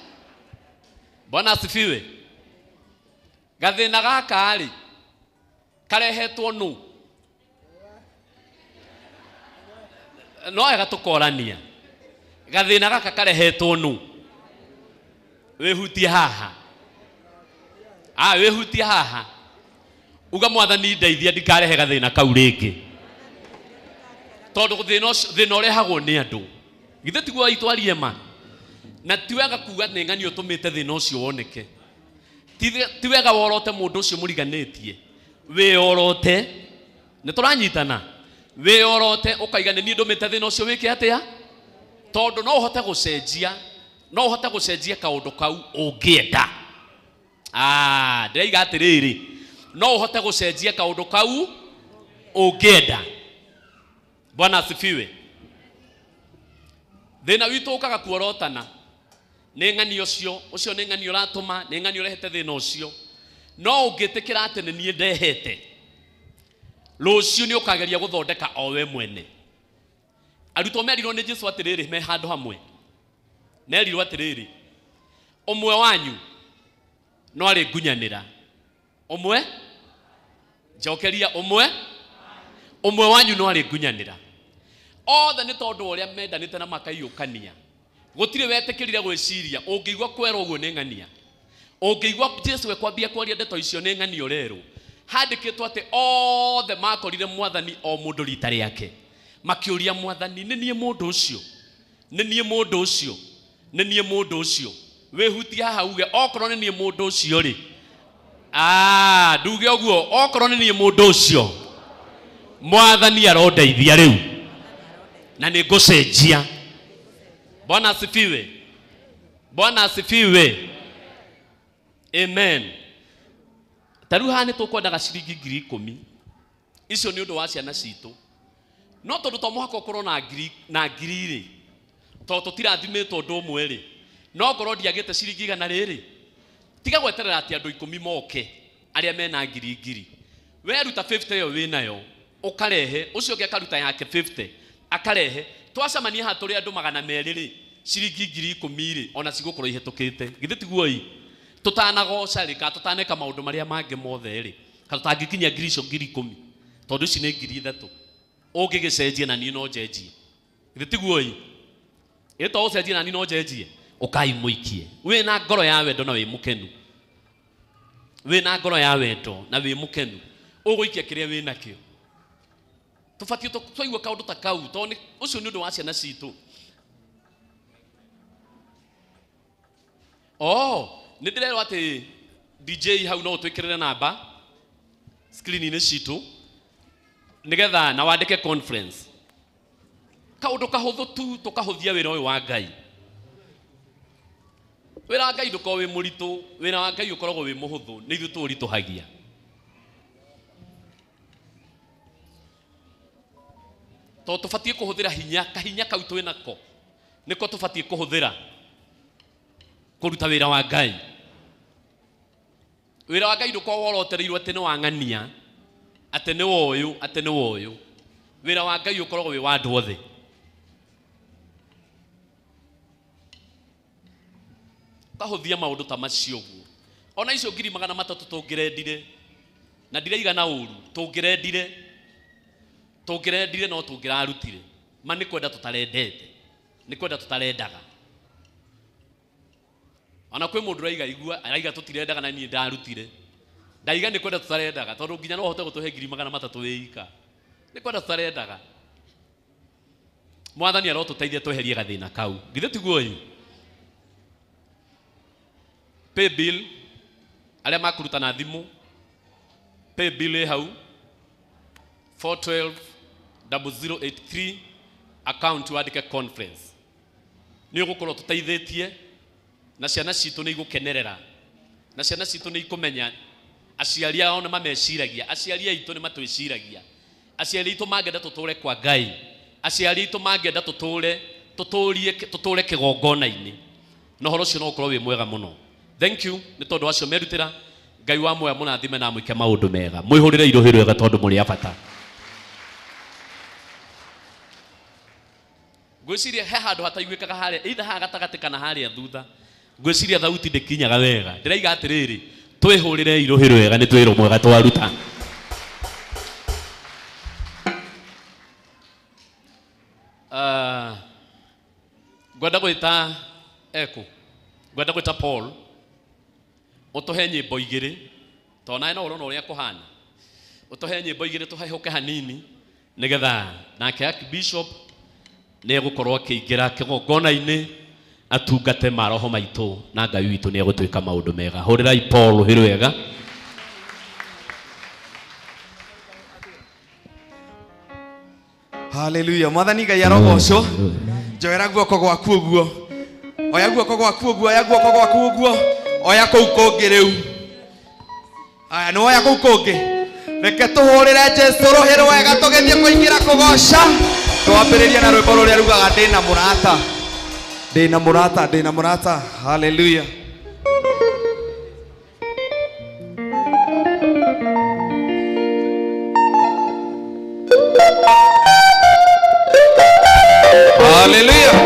Bwana asifiwe. Gathĩna gaka rĩ, karehetwo nũ? No wega tũkorania. Gathĩna gaka karehetwo nũ? Wĩhutie haha. Wĩhutie haha. Uga Mwathani ndeithia ndikarehe gathĩna kau rĩngĩ. Tondũ thĩna ũrehagwo nĩ andũ. Githĩ tiguo itwarie ma? Na ti wega kuga nĩ ng'ani ũtũmĩte thĩna ũcio woneke. Ti wega worote mũndũ ũcio mũriganĩtie. Wĩyorote. Nĩ tũranyitana. Wĩyorote ũkaiga nĩ niĩ ndũmĩte thĩna ũcio wĩke atĩa? Tondũ no ũhote gũcenjia, no ũhote gũcenjia kaũndũ kau ũngĩenda. Ndĩraiga atĩrĩrĩ, no ũhote gũcenjia kaũndũ kau ũngĩenda. Bwana asifiwe. Thĩna witũ ũkaga kuorotana. Nĩ ng'ani ũcio, ũcio nĩ ng'ani ũratũma, nĩ ng'ani ũrehete thĩna ũcio. No ũngĩtĩkĩra atĩ nĩ niĩ ndehete, rũciũ nĩ ũkageria gũthondeka o we mwene. Arutwo merirwo nĩ Jesũ atĩrĩrĩ me handũ hamwe. Merirwo atĩrĩrĩ, ũmwe wanyu no arĩ ngunyanĩra. Ũmwe? Njokeria ũmwe? Ũmwe wanyu no arĩ ngunyanĩra. Othe nĩ tondũ ũrĩa mendanĩte na makaiyũkania. Gũtirĩ wetĩkĩrire gwĩciria, ũngĩigua kwerwo ũguo nĩ ng'ania. Ũngĩigua Jesũ ekwambia kwaria ndeto icio nĩ ng'ania ũrerwo. Handĩkĩtwo atĩ othe makorire Mwathani o mũndũ rita rĩake. Makĩũria Mwathani, nĩ niĩ mũndũ ũcio? Nĩ niĩ mũndũ ũcio? Nĩ niĩ mũndũ ũcio? Wĩhutie haha uge okorwo nĩ niĩ mũndũ ũcio rĩ. Nduge ũguo, okorwo nĩ niĩ mũndũ ũcio, Mwathani arondeithia rĩu. Na nĩ ngũcenjia. Bwana asifiwe. Bwana asifiwe. Amen. Ta rĩu haha nĩ tũkwendaga ciringi 10,000. Icio nĩ ũndũ wa ciana citũ. No tondũ to mũhaka ũkorwo na ngiri na ngiri rĩ, tondũ tũtirathimĩtwo ũndũ ũmwe rĩ, no ngorwo ndiagĩte ciringi 100 rĩ, tiga gweterera atĩ andũ 10 moke arĩa mena ngiri ngiri. Weruta 50 ĩyo wĩnayo, ũkarehe, ũcio ũngĩ akaruta yake 50, akarehe. Twacemania haha tũrĩ andũ 200 rĩ, ciringi 10,000 rĩ, ona cigũkorwo ihĩtũkĩte. Githĩ tiguo ĩ? Tũtanagoca rĩ, kana tũtaneka maũndũ marĩa mangĩ mothe rĩ, kana tũtangĩkinyia ngiri icio 10,000, tondũ ici nĩ 3,000. Ũngĩgĩcenjia na niĩ no njenjie. Githĩ tiguo ĩ? Ĩ to ũcenjie na niĩ no njenjie. Ũkai mũikie. Wĩna ngoro ya wendo na wĩ mũkenu. Wĩna ngoro ya wendo na wĩ mũkenu. Ũgũikia kĩrĩa wĩnakĩo. Tũbatiĩ twaigua kaũndũ ta kau, tondũ ũcio nĩ ũndũ wa ciana citũ. Nĩ ndĩrerwo atĩ DJ hau no ũtwĩkĩrĩre namba screen-inĩ citũ nĩgetha na wandĩke conference. Kaundu kahuthu tu tukahuthia wira uyu wa Ngai. Wira wa Ngai ndukoragwo wi muritu, wira wa Ngai ukoragwo wi muhuthu, ni ithuĩ tũũritũhagia. Tondũ tũbatiĩ kũhũthĩra hinya, kahinya kau twĩ nako nĩko tũbatiĩ kũhũthĩra kũruta wĩra wa Ngai. Wĩra wa Ngai ndũkoragwo worotereirwo atĩ nĩ wa ng'ania, atĩ nĩ wa ũyũ, atĩ nĩ wa ũyũ. Wĩra wa Ngai ũkoragwo wĩ wa andũ othe. Kahũthia maũndũ ta macio ũguo. Ona icio 300,000 tũngĩrendire, na ndiraigana ũru, tũngĩrendire no tũngĩrarutire. Ma nĩ kwenda tũtarendete, nĩ kwenda tũtarendaga. Ona kwĩ mũndũ ũraiga igua, araiga tũtirendaga na niĩ ndarutire. Ndaiga nĩ kwenda tũtarendaga, tondũ nginya no ũhote gũtũhe 300,000 wĩ ika. Nĩ kwenda tũtarendaga. Mwathani arotũteithia tweherie gathĩna kau. Githĩ tiguo ĩ? Pay bill, arĩa makũruta na thimũ, pay bill ĩ hau 412 0083, account wandĩke conference. Nĩ ũgũkorwo tũteithĩtie na ciana citũ nĩ igũkenerera, na ciana citũ nĩ ikũmenya aciari ao nĩ mameciragia, aciari aitũ nĩ matwĩciragia, aciari aitũ mangĩenda tũtũre kwa Ngai, aciari aitũ mangĩenda tũtũre tũtũre kĩgongona-inĩ, na ũhoro ũcio no ũkorwo wĩ mwega mũno. Thank you nĩ tondũ acio merutĩra. Ngai wa muoya mũrathime na mwĩke maũndũ mega. Mwĩhũrĩre irũhĩ rwega tondũ mũrĩ a bata. Ngwĩciria he handũ hataiguĩkaga harĩa, either haha gatagatĩ kana harĩa thutha. Ngwĩciria thauti ndĩkinyaga wega. Ndĩraiga atĩrĩrĩ, twĩhũrĩre irũhĩ rwega nĩ twĩrwo mwega twaruta. Ngwenda gwĩta Eko, ngwenda gwĩta Paul, ũtũhe nyĩmbo igĩrĩ, tondũ nawe no ũrona ũrĩa kũhana. Ũtũhe nyĩmbo igĩrĩ tũhehũke hanini, nĩgetha nake Archbishop nĩ egũkorwo akĩingĩra kĩgongona-inĩ atungate maroho maitũ, na Ngai witũ nĩ egũtwĩka maũndũ mega. Hũrĩrai Paul rũhĩ rwega. Hallelujah. Mwathani Ngai arogocwo. Njoera guoko gwaku ũguo. Oya guoko gwaku ũguo, oya guoko gwaku ũguo. Oya kũu kũngĩ rĩu. Aya, nĩ woya kũu kũngĩ. Reke tũhũrĩre Jesũ rũhĩ rwega tũgĩthiĩ kũingĩra kũgoca. Twambĩrĩria na rwĩmbo rũrĩa rugaga ndĩna mũrata. Ndĩna mũrata, ndĩna mũrata. Hallelujah. Hallelujah.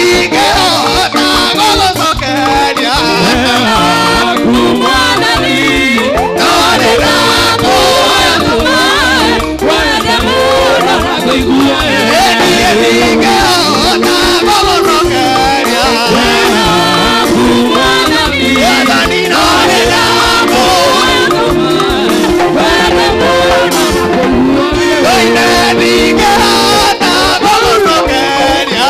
Ndingĩhota gũgũcokeria no nĩndakũhoya Niĩ ndingĩhota gũgũcokeria Mwathani no nĩndakũhoya Ndingĩhota gũgũcokeria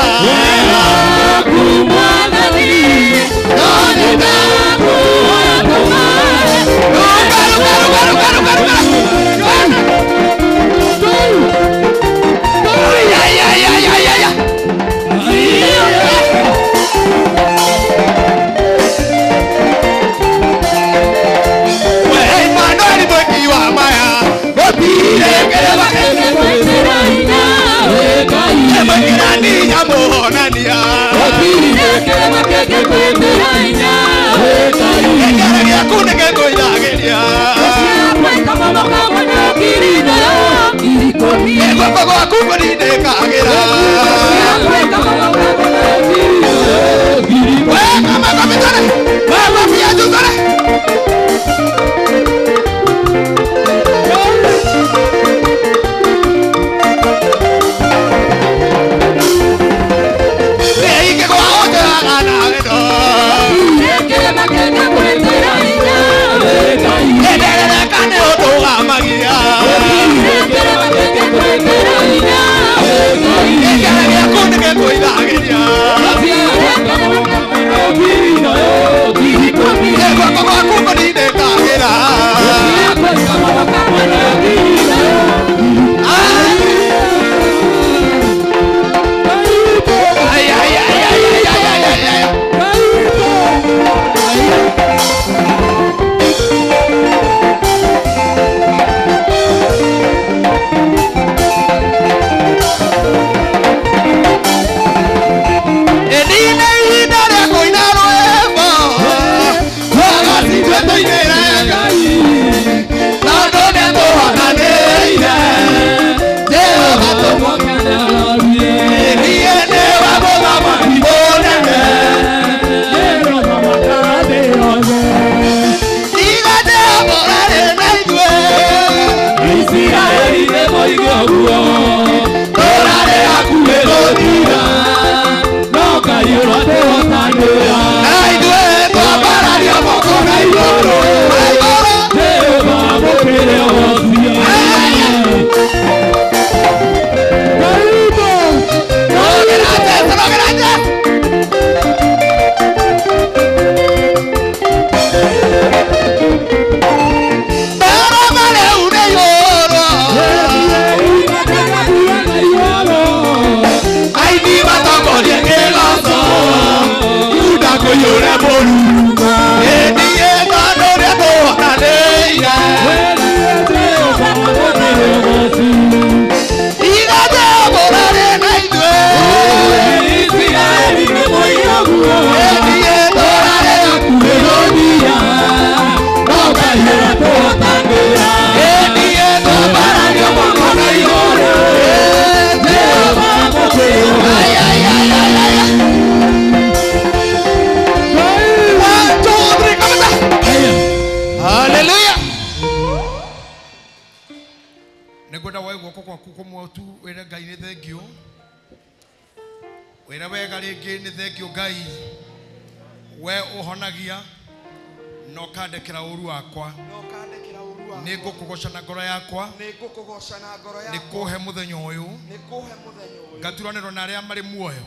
Ngaturanĩrwo na arĩa marĩ muoyo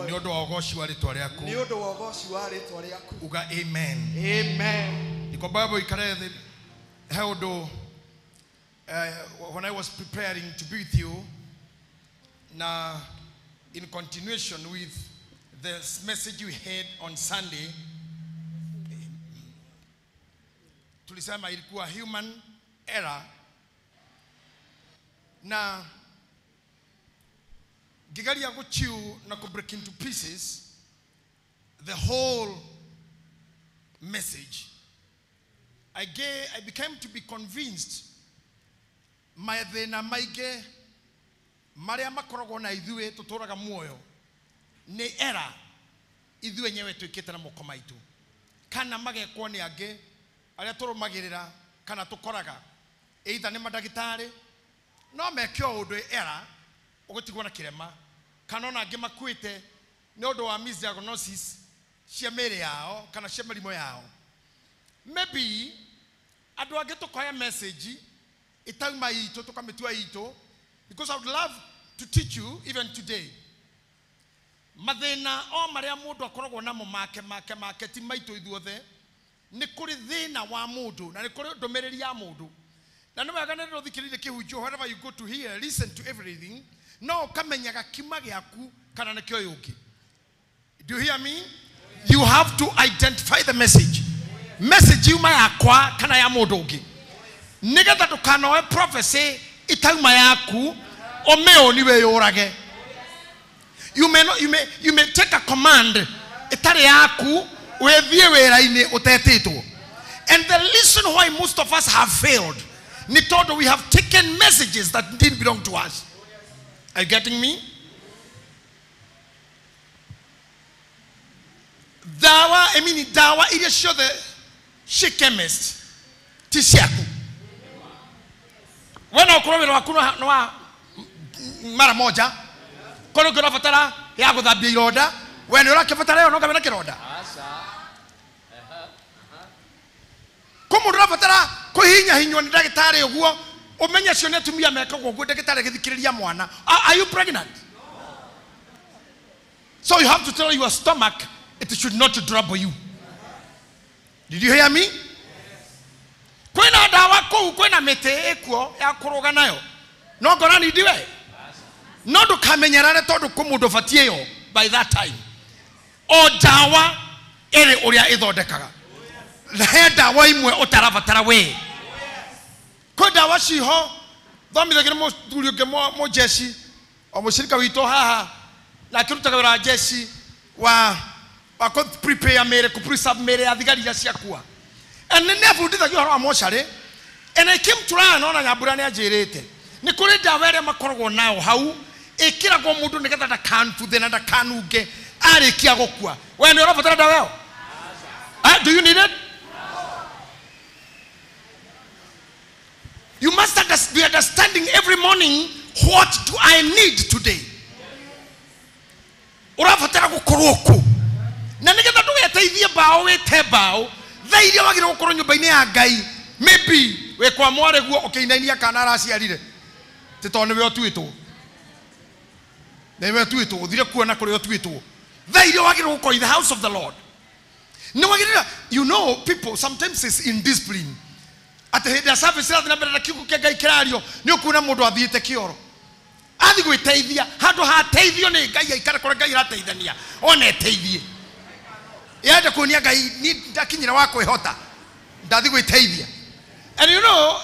nĩ ũndũ wa ũgoci wa rĩtwa rĩaku. Uga amen. Niko Bible ikare thĩ he ũndũ when I was preparing to be with you na in continuation with the message we had on Sunday, tulisema ilikuwa human error na ngigeria guchiu na ku break into pieces the whole message. I became to be convinced mathĩna maingĩ marĩa makoragwo na ithuĩ tũtũraga muoyo Nĩ era ithuĩ enyewe twĩkĩte na moko maitũ kana magekwo nĩ angĩ arĩa tũrũmagĩrĩra kana tũkoraga either nĩ mandagĩtarĩ no meke o ũndũ era ũgũtigwo na kĩrema kana ona angĩ makuĩte nĩ ũndũ wa misdiagnosis cia mĩĩrĩ yao kana cia mĩrimũ yao. Maybe andũ angĩ tũkoya message ĩtauma itũ tũkamĩtua itũ, because I would love to teach you even today. Mathĩna o marĩa mũndũ akoragwo namo make make make ti maitũ ithuothe. Nĩ kũrĩ thĩna wa mũndũ na nĩ kũrĩ ndũmĩrĩri ya mũndũ. Na nĩ wega nĩ ũthikĩrĩrie kĩhunjio, wherever you go to hear, listen to everything, no ũkamenyaga kima gĩaku kana nĩkĩo ũyũ ũngĩ. Do you hear me? You have to identify the message. Message yuma yakwa kana ya mũndũ ũngĩ. Nĩgetha ndũkanoe prophecy itauma yaku ũmĩũni wĩyũrage. You may not, you may take a command ĩtarĩ yaku wĩthiĩ wĩra-inĩ ũtetĩtwo. And the reason why most of us have failed ni tondũ we have taken messages that didn't belong to us. Are you getting me? Dawa, I mean dawa iria ciothe ci chemist ti ciaku. We no ũkorwo wĩra waku no wa mara moja korwo ũngĩ ũrabatara ya gũthambia ironda, we nĩ ũrakĩbatara ĩyo no wĩna kĩronda. Kũ mũndũ ũrabatara kũhihinyahinywo nĩ ndagĩtarĩ ũguo, ũmenye acio nĩ atumia mekagwo ũguo ndagĩtarĩ agĩthikĩrĩria mwana. Are you pregnant? So you have to tell your stomach it should not trouble you. Did you hear me? Kwĩna ndawa kũu, kwĩna mĩtĩ ĩkuo ya kũrũga nayo, no ngora ndiwe no ndũkamenyerere tondũ kũ mũndũ ũbatiĩ ĩyo by that time. O ndawa ĩrĩ ũrĩa ĩthondekaga. He ndawa imwe ũtarabatara we. Kwĩ ndawa ciho thomithagia nĩ mũthuri ũngĩ mũjeshi o mũcirika witũ haha, na akĩrutaga wĩra wa jeshi wa kũ prepare mĩĩrĩ, kũ preserve mĩĩrĩ ya thigari iria ciakua. And nĩ abundithagia ũhoro wa mocarĩ. And I came to learn ona Nyambura nĩ anjĩrĩte nĩ kũrĩ ndawa ĩrĩa makoragwo nayo hau ĩkĩragwo mũndũ nĩgetha ndakanbuthe na ndakanunge arĩkia gũkua. We nĩ ũrabatara ndawa ĩyo? Do you need it? You must be understanding every morning, what do I need today? Ũrabatara gũkorwo kũ? Na nĩgetha ndũgeteithie mbaũ wĩte mbaũ, thaa iria wagĩrĩirwo gũkorwo nyũmba-inĩ ya Ngai, maybe wĩ kwa mwarĩguo ũkĩinainia kana araciarire, ti tondũ nĩwe ũtuĩtwo. Nĩwe ũtuĩtwo, ũthire kuona kũrĩa ũtuĩtwo. Thaa iria wagĩrĩirwo gũkorwo in the house of the Lord. Nĩ wagĩrĩirwo, you know, people sometimes it's indiscipline. Atĩ hĩndĩ ya service ĩrathiĩ na mbere na kiugo kĩa Ngai kĩrario, nĩ ũkuona mũndũ athiĩte kĩoro. Athiĩ gwĩteithia, handũ hateithio nĩ Ngai aikare kũrĩa Ngai arateithania, ona eteithie. Yenda kuonia Ngai niĩ ndakinyĩra wa kwĩhota, ndathiĩ gwĩteithia. And you know,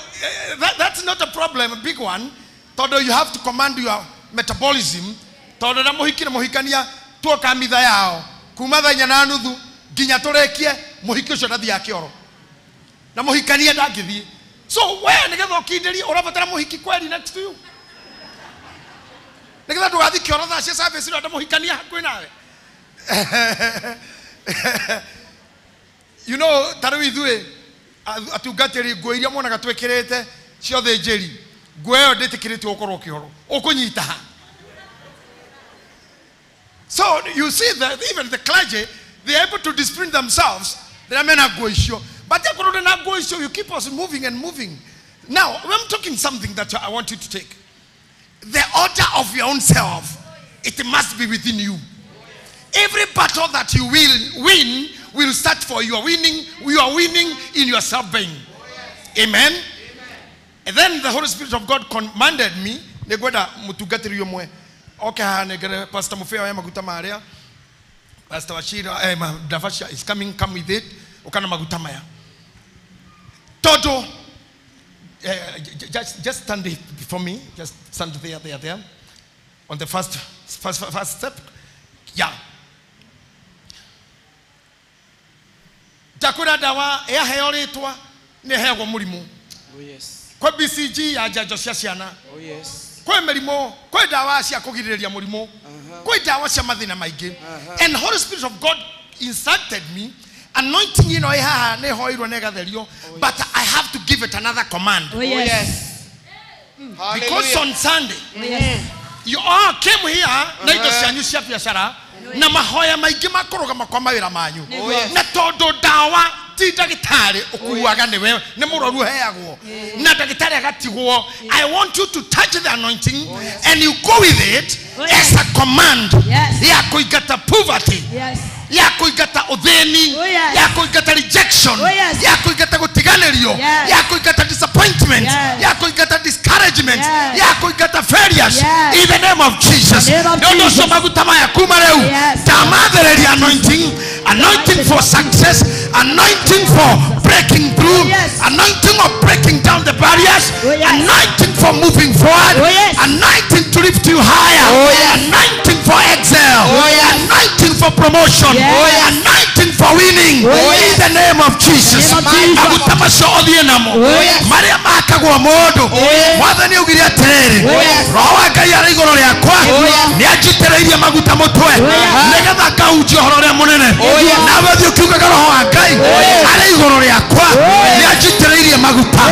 that's not a problem, a big one, tondũ you have to command your metabolism, tondũ na mũhiki na mũhikania tuoka mitha yao, kuma thaa 4:30 nginya tũrĩkie, mũhiki ũcio ndathiaga kĩoro. Na mũhikania ndangĩthiĩ. So we nĩgetha ũkindĩrie ũrabatara mũhiki kweri next to you. Nĩgetha ndũgathiĩ kĩoro thaa cia service ũrenda mũhikania hakuhĩ nawe. You know, ta rĩu ithuĩ atungatĩri nguo iria muonaga twĩkĩrĩte cia ũthĩnjĩri, nguo ĩyo ndĩtĩkĩrĩtio gũkorwo kĩoro, ũkũnyita ha? So you see that even the clergy, they are able to discipline themselves. Rĩrĩa mena nguo icio. But akorwo ndĩ na nguo icio, you keep us moving and moving. Now, I'm talking something that I want you to take. The order of your own self, it must be within you. Every battle that you will win will start for you are winning. You are winning in your self-being. Amen. And then the Holy Spirit of God commanded me. Negwenda mutungatĩri ũmwe oke haha nengere Pastor Mufea oya maguta marĩa. Pastor Wachira, Davasha is coming, come with it. Ũkana maguta maya. Tondũ, just stand before me. Just stand there. On the first step. Yeah. Ndakwĩra ndawa yaheo rĩtwa nĩ ĩheagwo mũrimũ. Oh yes. Kwa BCG ya njanjo cia ciana. Oh yes. Kwĩ mĩrimũ, kwĩ ndawa cia kũgirĩrĩria mũrimũ, kwĩ ndawa cia mathĩna maingĩ. And Holy Spirit of God instructed me, anointing ĩno ĩ haha nĩ ĩhoirwo na ĩgatherio, but I have to give it another command. Oh, yes. Because on Sunday, you all came here na indo cianyu cia biacara na mahoya maingĩ makũrũgama kwa mawĩra manyu. Na tondũ ndawa ti ndagĩtarĩ ũkuaga nĩwe nĩ mũrwaru ũheagwo na ndagĩtarĩ agatigwo. I want you to touch the anointing and you go with it as a command ya kũingata poverty, ya kũingata ũthĩni, ya kũingata rejection, ya kũingata gũtiganĩrio, ya kũingata disappointment, ya kũingata discouragement, ya kũingata failures in the name of Jesus. Nĩ ũndũ ũcio maguta maya kuma rĩu ndamathĩrĩria anointing, anointing for success, anointing for breaking through, anointing of breaking down the barriers, anointing for moving forward, anointing to lift you higher, anointing for excel, anointing for promotion, anointing for winning in the name of Jesus. Maguta macio ũthiĩ namo marĩa makagwo mũndũ. Mwathani augire atĩrĩrĩ, Roho wa Ngai arĩ igũrũ rĩakwa, nĩ anjitĩrĩirie maguta mũtwe nĩgetha ngahunjia ũhoro ũrĩa mũnene. Nawe ũthiĩ ũkiugaga Roho wa Ngai arĩ igũrũ rĩakwa, nĩ anjitĩrĩirie maguta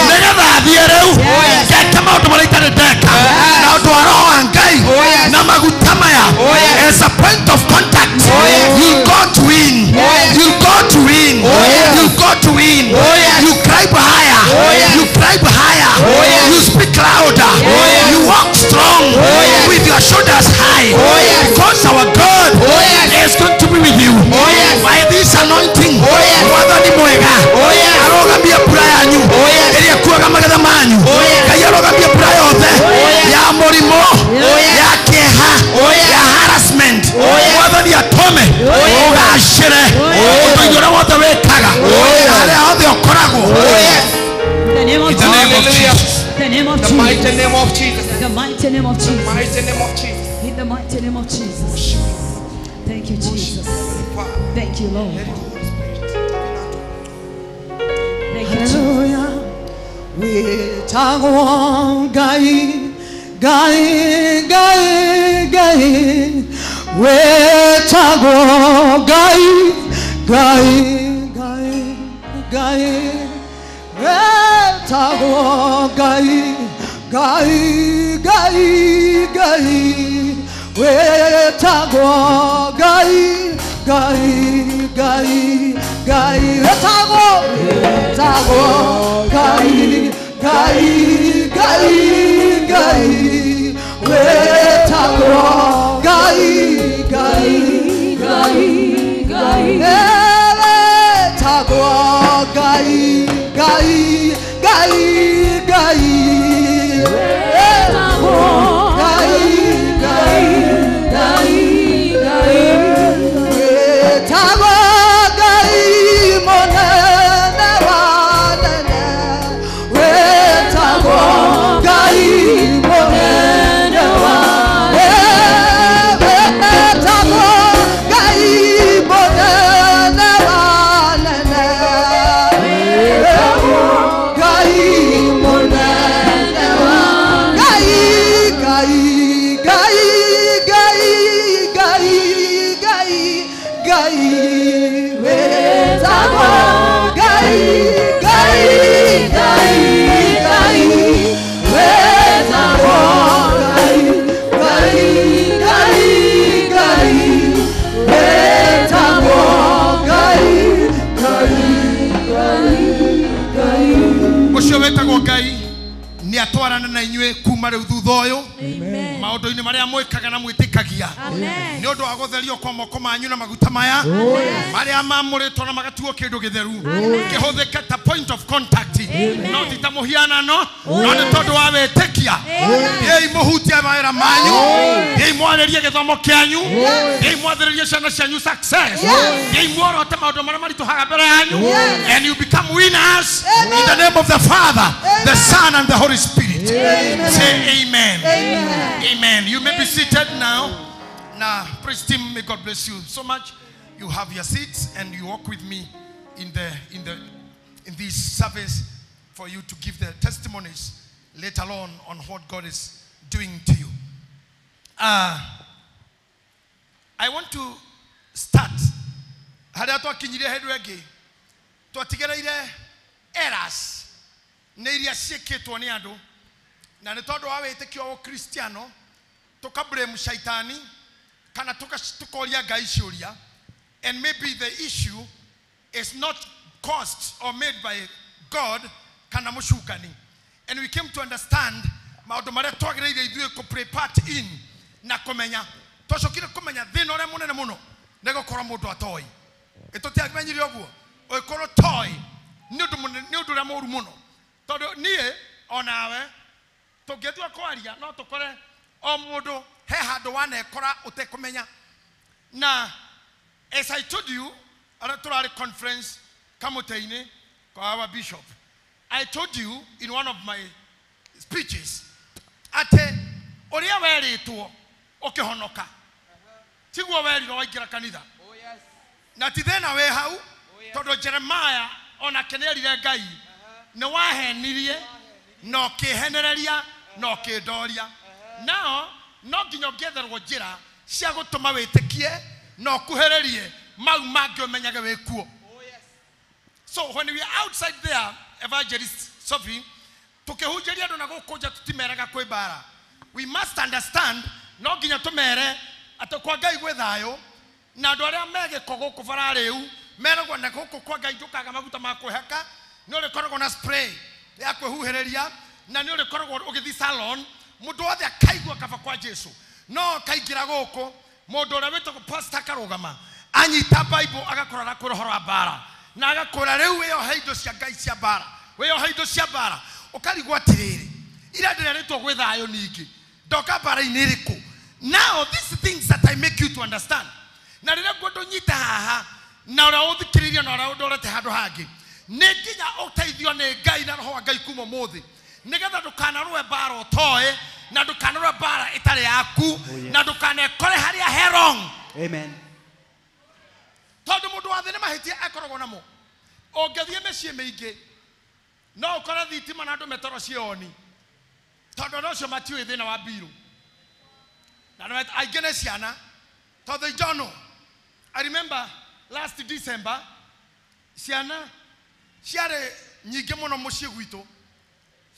nĩgetha thiĩ rĩu ngeke maũndũ marĩa itarĩ ndeka na ũndũ wa Roho wa Ngai na maguta maya as a point of contact. You got to win. You got to win. You got to win. You climb higher. You climb higher. You speak louder. You walk strong with your shoulders high. Because our God is going to be with you. By this anointing, Mwathani mwega arogamia mbura yanyu ĩrĩa ĩkuaga magetha manyu. Ngai arogamia mbura yothe ya mũrimũ, ya kĩeha, ya harassment. Mwathani atũme ũgacĩre ũndũ-inĩ ũrĩa wothe wĩkaga na harĩa hothe ũkoragwo. In the name of In the name of Jesus. The name of The Jesus. mighty name of Jesus. The mighty name of Jesus. The mighty name of Jesus. In the mighty name of Jesus. Thank you, Jesus. Thank you, Lord. Thank you, Jesus. Hallelujah. Wĩtagwo Ngai, Ngai, Ngai, Ngai. Wĩtagwo Ngai, Ngai, Ngai, Ngai. Wĩtagwo Ngai, Ngai, Ngai, Ngai. Wĩtagwo Ngai, Ngai, Ngai, Ngai. Wĩtagwo, wĩtagwo Ngai, Ngai, Ngai, Ngai. Wĩtagwo Ngai, Ngai, Ngai, Ngai. Wĩtagwo Ngai, Ngai, Ngai, Ngai. Wĩtagwo Ngai, Ngai, Ngai, Ngai. Wĩtagwo Ngai mũnene wa nene. Wĩtagwo Ngai mũnene wa nene. Wĩtagwo Ngai mũnene wa nene. Wĩtagwo Ngai mũnene wa Ngai, Ngai, Ngai, Ngai, Ngai, Ngai, Ngai. Wĩtagwo Ngai, Ngai, Ngai, Ngai. Wĩtagwo Ngai, Ngai, Ngai, Ngai. Wĩtagwo Ngai, Ngai, Ngai, Ngai. Ũcio wĩtagwo Ngai nĩ atwarane na inyuĩ kuma rĩu thutha ũyũ maũndũ-inĩ marĩa mwĩkaga na mwĩtĩkagia nĩ ũndũ wa gũtherio kwa moko manyu na maguta maya marĩa mamũrĩtwo na magatuo kĩndũ gĩtheru kĩhũthĩke ta point of contact, no ti ta mũhianano, no nĩ tondũ wa wĩtĩkia. Thiĩi mũhutie mawĩra manyu, thiĩi mwarĩrie gĩthomo kĩanyu, thiĩi mwathĩrĩrie ciana cianyu success, thiĩi muorote maũndũ marĩa maritũhaga mbere yanyu, and you become winners in the name of the Father, the Son, and the Holy Spirit. Say amen. Amen. You may be seated now. Now, praise team, may God bless you so much. You have your seats and you walk with me in this service for you to give the testimonies later on what God is doing to you. I want to start. Harĩa twakinyire hĩndĩ ĩngĩ twatigereire errors nĩ iria ciĩkĩtwo nĩ andũ na nĩ tondũ wa wĩtĩkio wa Ũkristiano tũka blame shaitani kana tukoria Ngai ciũria, and maybe the issue is not caused or made by God kana mũcukani. And we came to understand maũndũ marĩa twagĩrĩire ithuĩ kũ play part in na kũmenya. Twacokire kũmenya thĩna ũrĩa mũnene mũno nĩ gũkorwo mũndũ atoĩ. Ĩtũtiamenyire ũguo, ũngĩkorwo toĩ nĩ ũndũ ũrĩa mũũru mũno, tondũ niĩ onawe tũngĩtua kwaria no tũkore o mũndũ he handũ wanekora ũtekũmenya. Na as I told you, arĩa tũrarĩ conference kamũtĩ-inĩ kwa our bishop, I told you in one of my speeches atĩ ũrĩa werĩtwo ũkĩhonoka tiguo werirwo waingĩra kanitha. Na ti thĩna wĩ hau, tondũ Jeremiah onake nĩerire Ngai nĩ wahenirie na ũkĩhenereria na ũkĩndoria. Nao no nginya ũngĩetherwo njĩra cia gũtũma wĩtĩkie na ũkuhĩrĩrie mau mangĩ ũmenyage wĩ kuo. So when we are outside there, Evangelist Sophie, tukĩhunjĩria andũ na gũkũ nja tũtimeraga kwĩ mbara. We must understand no nginya tũmere atĩ kwa Ngai gwĩ thayũ, na andũ arĩa me gĩko gũkũ bara rĩu meragwo na gũkũ kwa Ngai ndũkaga maguta ma kwĩhaka, nĩ ũrĩkoragwo na spray ya kwĩhuhĩrĩria, na nĩ ũrĩkoragwo ũgĩthiĩ salon, mũndũ wothe akaigua kaba kwa Jesu. No kaingĩra gũkũ mũndũ ũrĩa wĩtagwo pastor akarũgama anyita Bible agakorwo arakwĩra ũhoro wa mbara, na agakwĩra rĩu wĩyohe indo cia Ngai cia mbara, wĩyohe indo cia mbara. Ũkarigwo atĩrĩrĩ, ira ndĩrerĩtwo gwĩ thayũ ningĩ ndoka mbara-inĩ ĩrĩkũ? Now these things that I make you to understand. Na rĩrĩa ngwenda ũnyite haha na ũrĩa ũthikĩrĩirie na ũrĩa ũndorete handũ hangĩ, nĩ nginya ũteithio nĩ Ngai na roho wa Ngai kuma ũmũthĩ, nĩgetha ndũkanarũe mbara ũtoĩ, na ndũkanarũe mbara ĩtarĩ yaku, na ndũkanekore harĩa he wrong. Amen. Tondũ mũndũ wa thĩ nĩ mahĩtia akoragwo namo. Ũngĩthiĩ mĩciĩ mĩingĩ no ũkore thitima na andũ metoro cioni, tondũ andũ acio matiũĩ thĩna wa mbirũ, na aingĩ nĩ ciana. Tondũ they don't know. I remember last December ciana ciarĩ nyingĩ mũno mũciĩ gwitũ,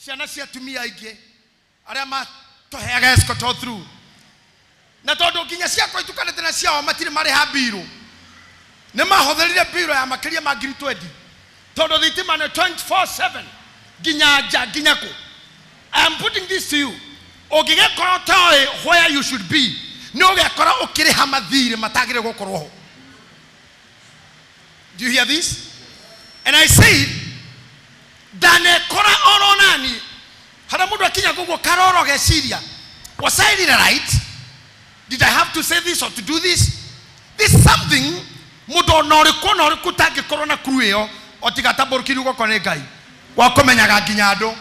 ciana cia atumia aingĩ arĩa matũheaga escort all through, na tondũ nginya ciakwa itukanĩte na ciao matirĩ marĩha mbirũ, nĩ mahũthĩrire mbirũ ya makĩria ma 20,000, tondũ thitima nĩ 24/7 nginya nja nginya kũ. I am putting this to you, ũngĩgĩkorwo ũtoĩ where you should be, nĩ ũgekora ũkĩrĩha mathirĩ matagĩrĩire gũkorwo ho. Do you hear this? And I said, ndanekora oro nani harĩa mũndũ akinya koguo karoro geciria, was I really right? Did I have to say this or to do this? This is something mũndũ ona ũrĩkũ ona ũrĩkũ ũtangĩkorwo na clue ĩyo otiga atambũrũkĩirio guoko nĩ Ngai wa kũmenyaga nginya andũ,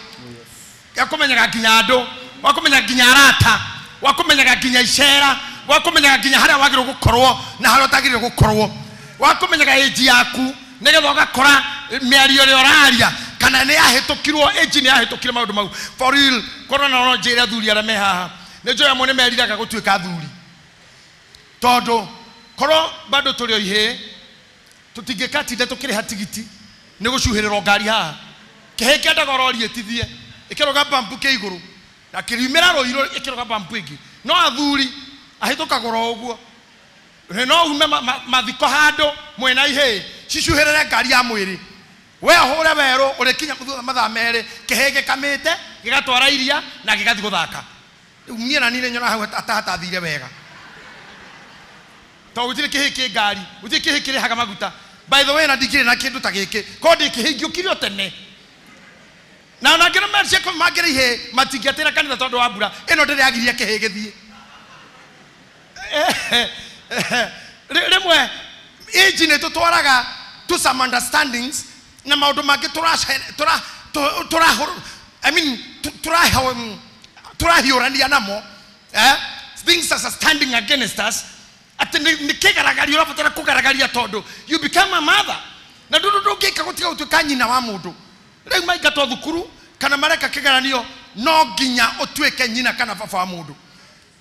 wa kũmenyaga nginya andũ, wa kũmenyaga nginya arata, wa kũmenyaga nginya icera, wa kũmenyaga nginya harĩa wagĩrĩirwo gũkorwo na harĩa ũtagĩrĩirwo gũkorwo, wa kũmenyaga age yaku nĩgetha ũgakora mĩario ĩrĩa ũraria kana nĩ yahĩtũkirwo, age nĩ yahĩtũkire maũndũ mau. For real, korwo na no njĩre athuri arĩa me haha, nĩ njũĩ amwe nĩ meriraga gũtuĩka athuri, tondũ korwo bado tũrĩ o ihĩĩ tũtingĩkatinda tũkĩrĩha tigiti nĩ gũcuhĩrĩrwo ngari haha. Kĩhĩĩ kĩendaga ũroriĩtithie ĩkĩrũga bambu kĩ igũrũ na kĩriumĩra rũirũ ĩkĩrũga bambu ĩngĩ. No athuri ahĩtũkagwo oro ũguo, no ume mathiko handũ mwĩna ihĩĩ cicuhĩrĩre ngari ya mwĩrĩ, we ũhũre werũ ũrĩkinya thutha mathaa merĩ kĩhĩĩ gĩkamĩte gĩgatwara iria na gĩgathiĩ gũthaka. Rĩu niĩ na niĩ nĩnyonaga hau atahatathire wega, tondũ gũtirĩ kĩhĩĩ kĩ ngari, gũtirĩ kĩhĩĩ kĩrĩhaga maguta. By the way, na ndikĩrĩ na kĩndũ ta gĩkĩ, korwo ndĩ kĩhĩĩ ingĩũkire o tene. Na ona angĩ nĩmerĩtie mangĩrĩ ihĩĩ matingĩatĩra kanitha tondũ wa mbura ĩno ndĩrĩagiria kĩhĩĩ gĩthiĩ. Rĩmwe age nĩ tũtwaraga to some understandings na maũndũ mangĩ tũrahiũrania namo, things that are standing against us, atĩ nĩ kĩgaragario ũrabatara kũgaragaria tondũ you become a mother, na ndũndũ ndũngĩka gũtiga gũtuĩka nyina wa mũndũ. Rĩu maingatwo thukuru kana mareka kĩgeranio No nginya ũtuĩke nyina kana baba wa mũndũ.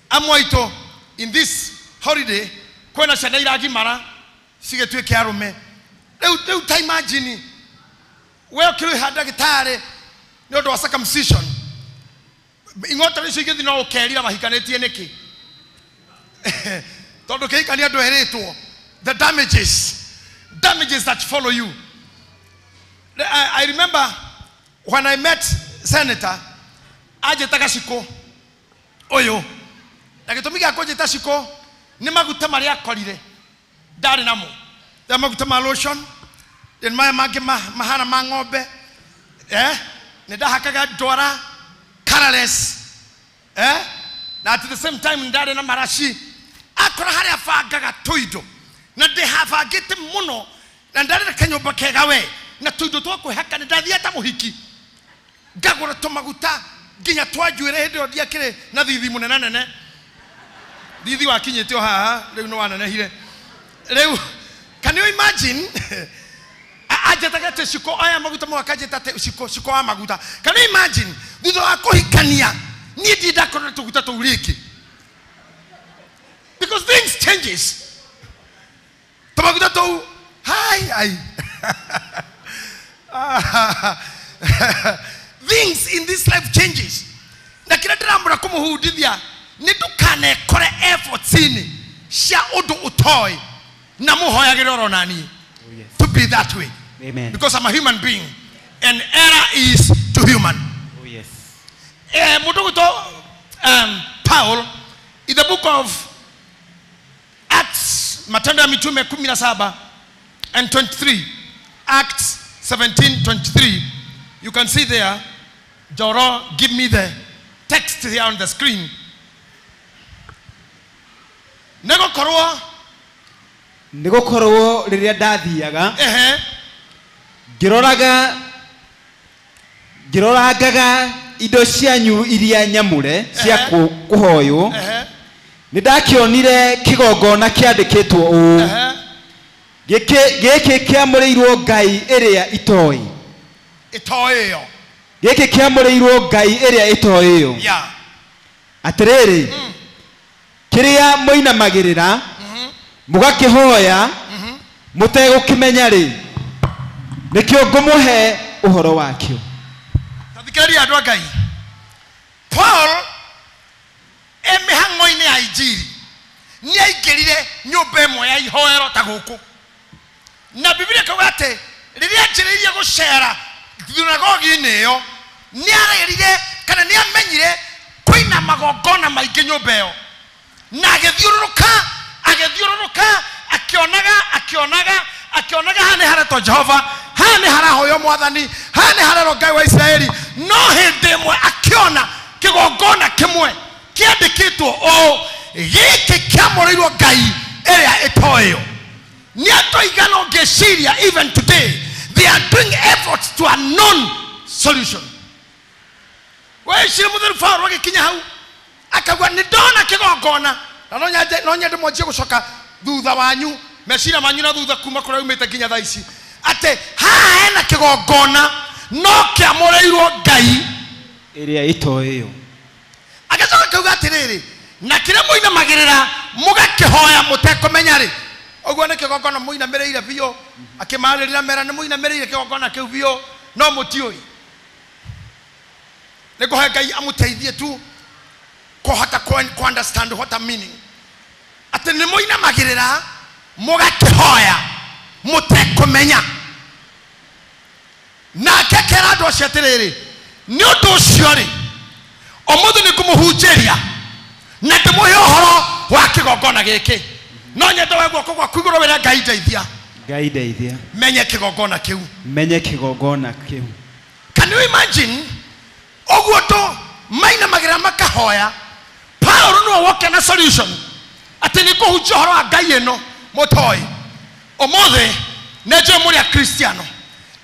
Amwe aitũ in this holiday kwĩna ciana iragimara cigĩtuĩke arũme. Rĩu ta imagine we ũkĩrĩha ndagĩtarĩ nĩ ũndũ wa circumcision. Ing'ota icio igĩthiĩ no ũkerira mahikanĩtie nĩkĩ? Tondũ kĩhikania ndwerĩtwo. The damages that follow you. I remember when I met Senator anjĩtaga Shiko ũyũ, na gĩtũmi gĩa kũnjĩta Shiko nĩ maguta marĩa akorire ndarĩ namo. There maguta ma lotion, then maya mangĩ mahana ma ng'ombe, nĩ ndahakaga ndwara colorless, na at the same time ndarĩ na maraci. Akora harĩa bangaga tũindo na ndĩhabangĩte mũno, na ndarĩ na kanyũmba kega we na tũindo twa kwĩhaka. Nĩ ndathiĩte mũhiki ngagũra tũmaguta nginya twa njuĩrĩ. Hĩndĩ ĩyo ndiakĩrĩ na thithi mũnene nene, thithi wakinyĩte o haha, rĩu nĩ wanenehire. Rĩu can you imagine anjĩtaga atĩ Shiko aya maguta mau, akanjĩta atĩ Shiko, Shiko wa maguta. Can you imagine thutha wa kũhikania niĩ ndirĩ ndakorwo na tũguta tũu rĩngĩ, because things changes. Tũmaguta tũu hai ai things in this life changes. Na kĩrĩa ndĩramũra kũmũhundithia nĩ ndũkanekore efforts-inĩ cia ũndũ ũtoĩ na mũhoyagĩre oro naniĩ. To be that way. Amen. Because I'm a human being and error is to human. Oh, yes. Mũndũ gwĩtwo Paul in the book of Acts, Matendo ya Mitume 17 and 23, Acts 17:23, you can see there. Joro, give me the text here on the screen. Nĩgũkorwo nĩgũkorwo rĩrĩa ndathiaga ngĩrorangaga indo cianyu iria nyamũre cia kũhoywo, nĩ ndakĩonire kĩgongona kĩandĩkĩtwo ũũ, gĩkĩ kĩamũrĩirwo Ngai ĩrĩa itoĩ. Itoĩ ĩyo. Gĩkĩ kĩamũrĩirwo Ngai ĩrĩa itoĩ ĩyo. Atĩrĩrĩ, kĩrĩa mũinamagĩrĩra mũgakĩhoya mũtegũkĩmenya rĩ, nĩkĩo ngũmũhe ũhoro wakĩo. Tathikĩrĩria andũ a Ngai. Paul e mĩhang'o-inĩ ya injiri nĩ aingĩrire nyũmba ĩmwe ya ihoero ta gũkũ, na Biblia ĩkauga atĩ rĩrĩa anjĩrĩirie gũcera thunagogi-inĩ ĩyo nĩ arerire kana nĩ amenyire kwĩna magongona maingĩ nyũmba ĩyo, na agĩthiũrũrũka akĩonaga haha nĩ haretwo Jehova, haha nĩ harahoywo Mwathani, haha nĩ harerwo Ngai wa Isiraeli. No hĩndĩ ĩmwe akĩona kĩgongona kĩmwe kĩandĩkĩtwo ũũ, gĩkĩ kĩamũrĩirwo Ngai ĩrĩa ĩtoĩyo. Nĩ andũ aigana ũngĩciria even today they are doing efforts to a known solution. Weciria mũtheru Paul agĩkinya hau akauga nĩ ndona kĩgongona, na no nyende mwanjie gũcoka thutha wanyu meciria manyu na thutha kuma kũrĩa umĩte nginya thaa ici, atĩ haha hena kĩgongona no kĩamũrĩirwo Ngai ĩrĩa ĩtoĩyo. Agĩcoka akauga atĩrĩrĩ, na kĩrĩa mũinamagĩrĩra mũgakĩhoya mũtekũmenya rĩ, ũguo nĩ kĩgongona mũinamĩrĩire biũ. Akĩmarĩria mera nĩ mũinamĩrĩire kĩgongona kĩu biũ no mũtiũĩ. Nĩ ngũhoya Ngai amũteithie tu kũhota ku understand what I'm meaning. Atĩ nĩ mũinamagĩrĩra mũgakĩhoya mũtekũmenya. Nake akĩra andũ acio atĩrĩrĩ, nĩ ũndũ ũcio rĩ, ũmũthĩ nĩ ngũmũhunjĩria na ndĩmũhe ũhoro wa kĩgongona gĩkĩ. No nyende we guoko gwaku igũrũ wĩre Ngai ndeithia. Ngai ndeithia. Menye kĩgongona kĩu. Menye kĩgongona kĩu. Can you imagine ũguo tũ mainamagĩrĩra makahoya? Paul nĩwe woke na solution atĩ nĩ kũhunjia ũhoro wa Ngai ĩno mũtoĩ. Ũmũthĩ nĩ njũĩ mũrĩ Akristiano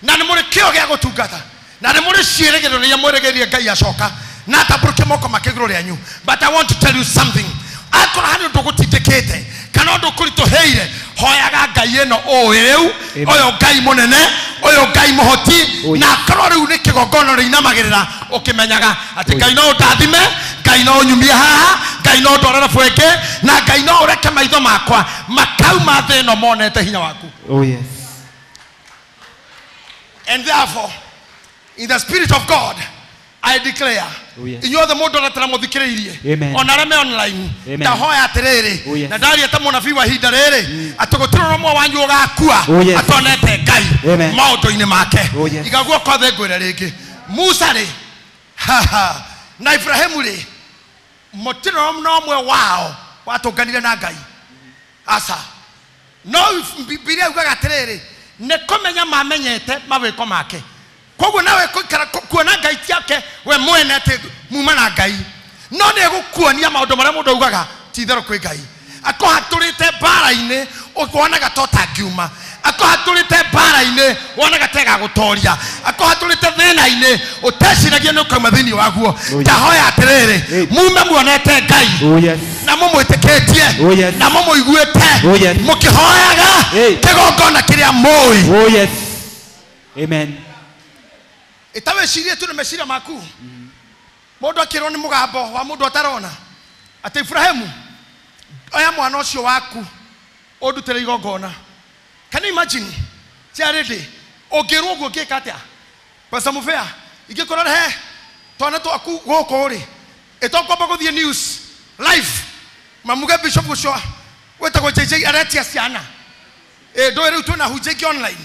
na nĩ mũrĩ kĩo gĩa gũtungata na nĩ mũrĩ ciĩrĩgĩrĩro iria mwĩrĩgĩrĩire Ngai acoka na atambũrũkie moko make igũrũ rĩanyu. But I want to tell you something. Akorwo harĩ ũndũ ũgũtindĩkĩte kana ũndũ ũkũritũhĩire, Hoyaga Ngai ĩno ũĩ rĩu, ũyũ Ngai mũnene, ũyũ Ngai mũhoti, na akorwo rĩu nĩ kĩgongona rĩinamagĩrĩra ũkĩmenyaga atĩ Ngai no ũndathime, Ngai no ũnyumie haha, Ngai no ũndwarĩre bweke, na Ngai no ũreke maitho makwa makauma thĩ ĩno monete hinya waku. Oh yes. And therefore, in the spirit of God, I declare, Oh, yes. inyuothe mũndũ aretera mũthikĩrĩirie Amen. ona arĩa me online, Amen. ndahoya atĩrĩrĩ, Oh, yes. na ndaria ta mũnabii wa ihinda rĩrĩ, atĩ gũtirĩ ũmwe wanyu ũgakua Oh, yes. atonete Ngai Amen. maũndũ-inĩ make. Oh, yes. Iga guoko thĩ ngwĩre rĩngĩ, Musa rĩ, haha, na Ibrahimu rĩ, mũtirĩ na ũmwe wao watũnganire na Ngai. Aca. No Bibilia yugaga atĩrĩrĩ, nĩ kũmenya mamenyete mawĩko make. Koguo nawe kuona Ngai ti ake we mwene atĩ muma na Ngai, no nĩ egũkuonia maũndũ marĩa mũndũ augaga ti itherũ kwĩ Ngai. Akũhatũrĩte mbara-inĩ wonaga ta ũtangiuma, akũhatũrĩte mbara-inĩ wonaga ta ĩgagũtoria, akũhatũrĩte thĩna-inĩ ũteciragia nĩ ũkauma thĩinĩ waguo. Ndahoya atĩrĩrĩ, mume muonete Ngai, Oh yes. na mũmwĩtĩkĩtie, Oh yes. na mũmũiguĩte, Oh yes. mũkĩhoyaga kĩgongona kĩrĩa mũĩ. Oh yes. Amen. Ĩtawĩcirie tu nĩ meciria maku. Mũndũ akĩrwo nĩ mũgambo wa mũndũ atarona atĩ Ibrahimu, oya mwana ũcio waku ũndutĩre igongona. Can you imagine? Charity, ũngĩrwo ũguo ũngĩka atĩa? Pastor Mubea, ingĩkorwo he twana twaku gũkũ rĩ, ĩtokwamba gũthiĩ news live, mamuge bishop ũcio wĩtagwo JJ aretia ciana. Ndũĩ rĩu twĩna hunjia ingĩ online,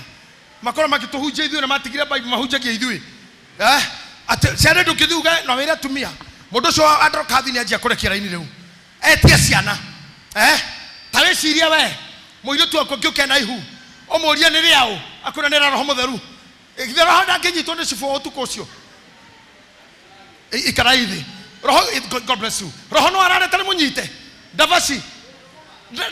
makorwo makĩtũhunjia ithuĩ na matigire Bible mahunjagia ithuĩ. Atĩ ciana ndũngĩthiĩ uge no wĩre atumia, mũndũ ũcio androka thi nĩanjia kũrekia raini rĩu etie ciana. Ta wĩcirie we mũirĩtu waku angĩũke na ihu ũmũrie nĩ rĩaũ, akwĩra nĩ rĩa Roho Mũtheru. Githĩ Roho ndangĩnyitwo nĩ cibũ ũtukũ ũcio? Ikarai thĩ. Roho, God bless you. Roho no arare tarĩ mũnyite ndavaci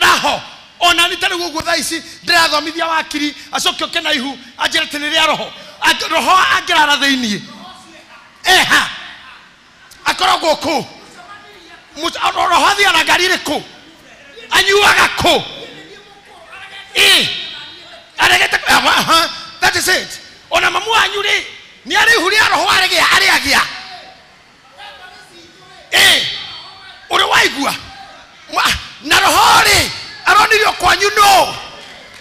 raho ona nĩ tarĩ ũguo thaa ici ndĩrathomithia wakiri acoke oke na ihu anjĩre atĩ nĩ rĩa Roho. Roho angĩrara thĩiniĩ eha akoragwo kũ? Roho athiaga na ngari ĩrĩkũ? Anyuaga kũ? Aregete. That is it. Ona mamu wanyu rĩ, nĩ arĩ ihu rĩa Roho arĩgĩa arĩagĩa. Ũrĩ waigua na Roho rĩ aronirio kwanyu no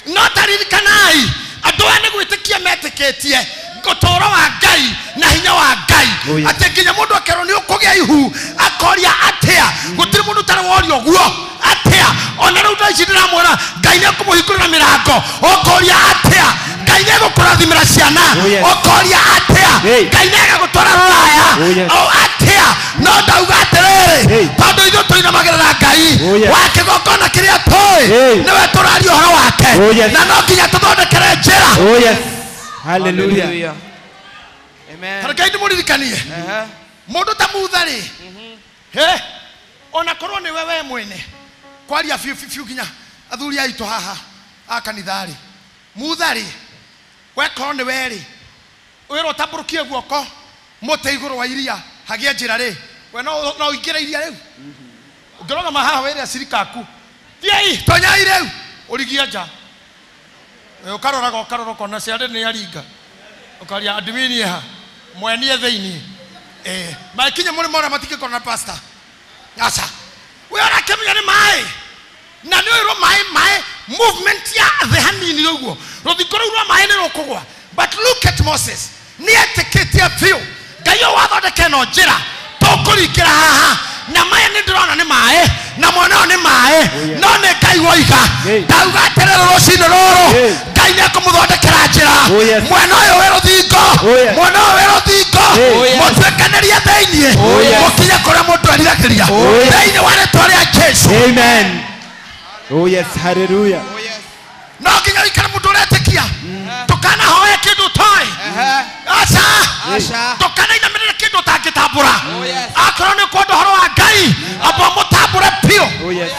no taririkanai andũ aya nĩ gwĩtĩkia metĩkĩtie ũtũũro wa Ngai na hinya wa Ngai, atĩ nginya mũndũ akerwo nĩ ũkũgĩa ihu akoria atĩa. Gũtirĩ mũndũ ũtarĩ woria ũguo atĩa. Ona rĩu thaa ici ndĩramwĩra Ngai nĩ ekũmũhingũrĩra mĩrango, ũkoria atĩa. Ngai nĩ egũkũrathimĩra ciana, ũkoria atĩa. Ngai nĩ egagũtwara rũraya, o atĩa. No ndauga atĩrĩrĩ, tondũ ithuĩ tũinamagĩrĩra Ngai wa kĩgongona kĩrĩa tũĩ, nĩwe tũraria ũhoro wake, na no nginya tũthondekere njĩra. Oh yes. Hallelujah. Amen. Tareke ndĩmũririkanie mũndũ ta Mutha rĩ, ona korwo nĩwe we mwene kwaria biũ biũ nginya athuri aitũ haha a kanitha rĩ, Mutha rĩ, wekorwo nĩwe rĩ, wĩrwo ũtambũrũkie guoko mũtĩ igũrũ wa iria hagĩe njĩra rĩ, we no ũingĩre iria rĩu? Ũngĩrũgama haha wĩre acirika aku thiĩi tonyai rĩu, ũrigie nja. Ũkaroraga ũkarora ũkona ciarĩ nĩ aringa, ũkaria admini ha mwenie thĩiniĩ. Makinya mũrĩmo ũrĩa matingĩkorwo na pastor. Aca we ũrakĩmenya nĩ maĩ, na nĩ ũĩrwo maĩ movement ya thĩ hanini ũguo rũthingo rũu rwa maĩ nĩ rũkũgwa. But look at Moses, nĩ etĩkĩtie biũ Ngai ũyũ wathondeka ĩno njĩra tũkũringĩra haha, na maya nĩ ndĩrona nĩ maĩ na mwena ũyũ nĩ maĩ, no nĩ Ngai woiga. Ndauga atĩrĩrĩ rũcinĩ rũrũ Ngai nĩ ekũmũthondekera njĩra. Mwena ũyũ wĩ rũthingo, mwena ũyũ wĩ rũthingo, mũtuĩkanĩrie thĩiniĩ mũkinye kũrĩa mũndũ eriragĩria thĩinĩ wa rĩtwa rĩa Jesũ. Amen. Oh yes, hallelujah. No nginya ũikare mũndũ ũretĩkia, ndũkanahoe kĩndũ ũtoĩ. Aca, ndũkanainamĩrĩre kĩndũ ũtangĩtambũra. Akorwo nĩ ũkwenda ũhoro wa Ngai, amba mũtambũre biũ. Oh yes.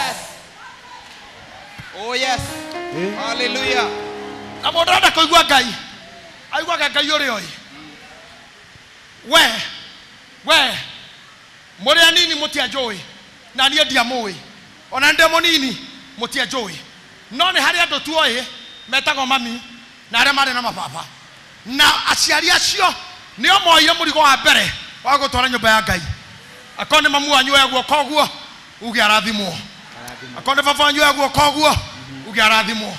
Oh yes. Hallelujah. Na mũndũ arenda kũigua Ngai, aiguaga Ngai ũrĩa oĩ. We mũrĩ anini mũtianjũĩ, na niĩ ndiamũĩ. Ona ndĩ mũnini mũtianjũĩ. No nĩ harĩ andũ tuoĩ metagwo mami na arĩa marĩ na mababa. Na aciari acio nĩo moire mũrigo wa mbere wa gũtwara nyũmba ya Ngai. Akorwo nĩ mamu wanyu oya guoko ũguo uge arathimwo. Akorwo nĩ baba wanyu oya guoko ũguo uge arathimwo.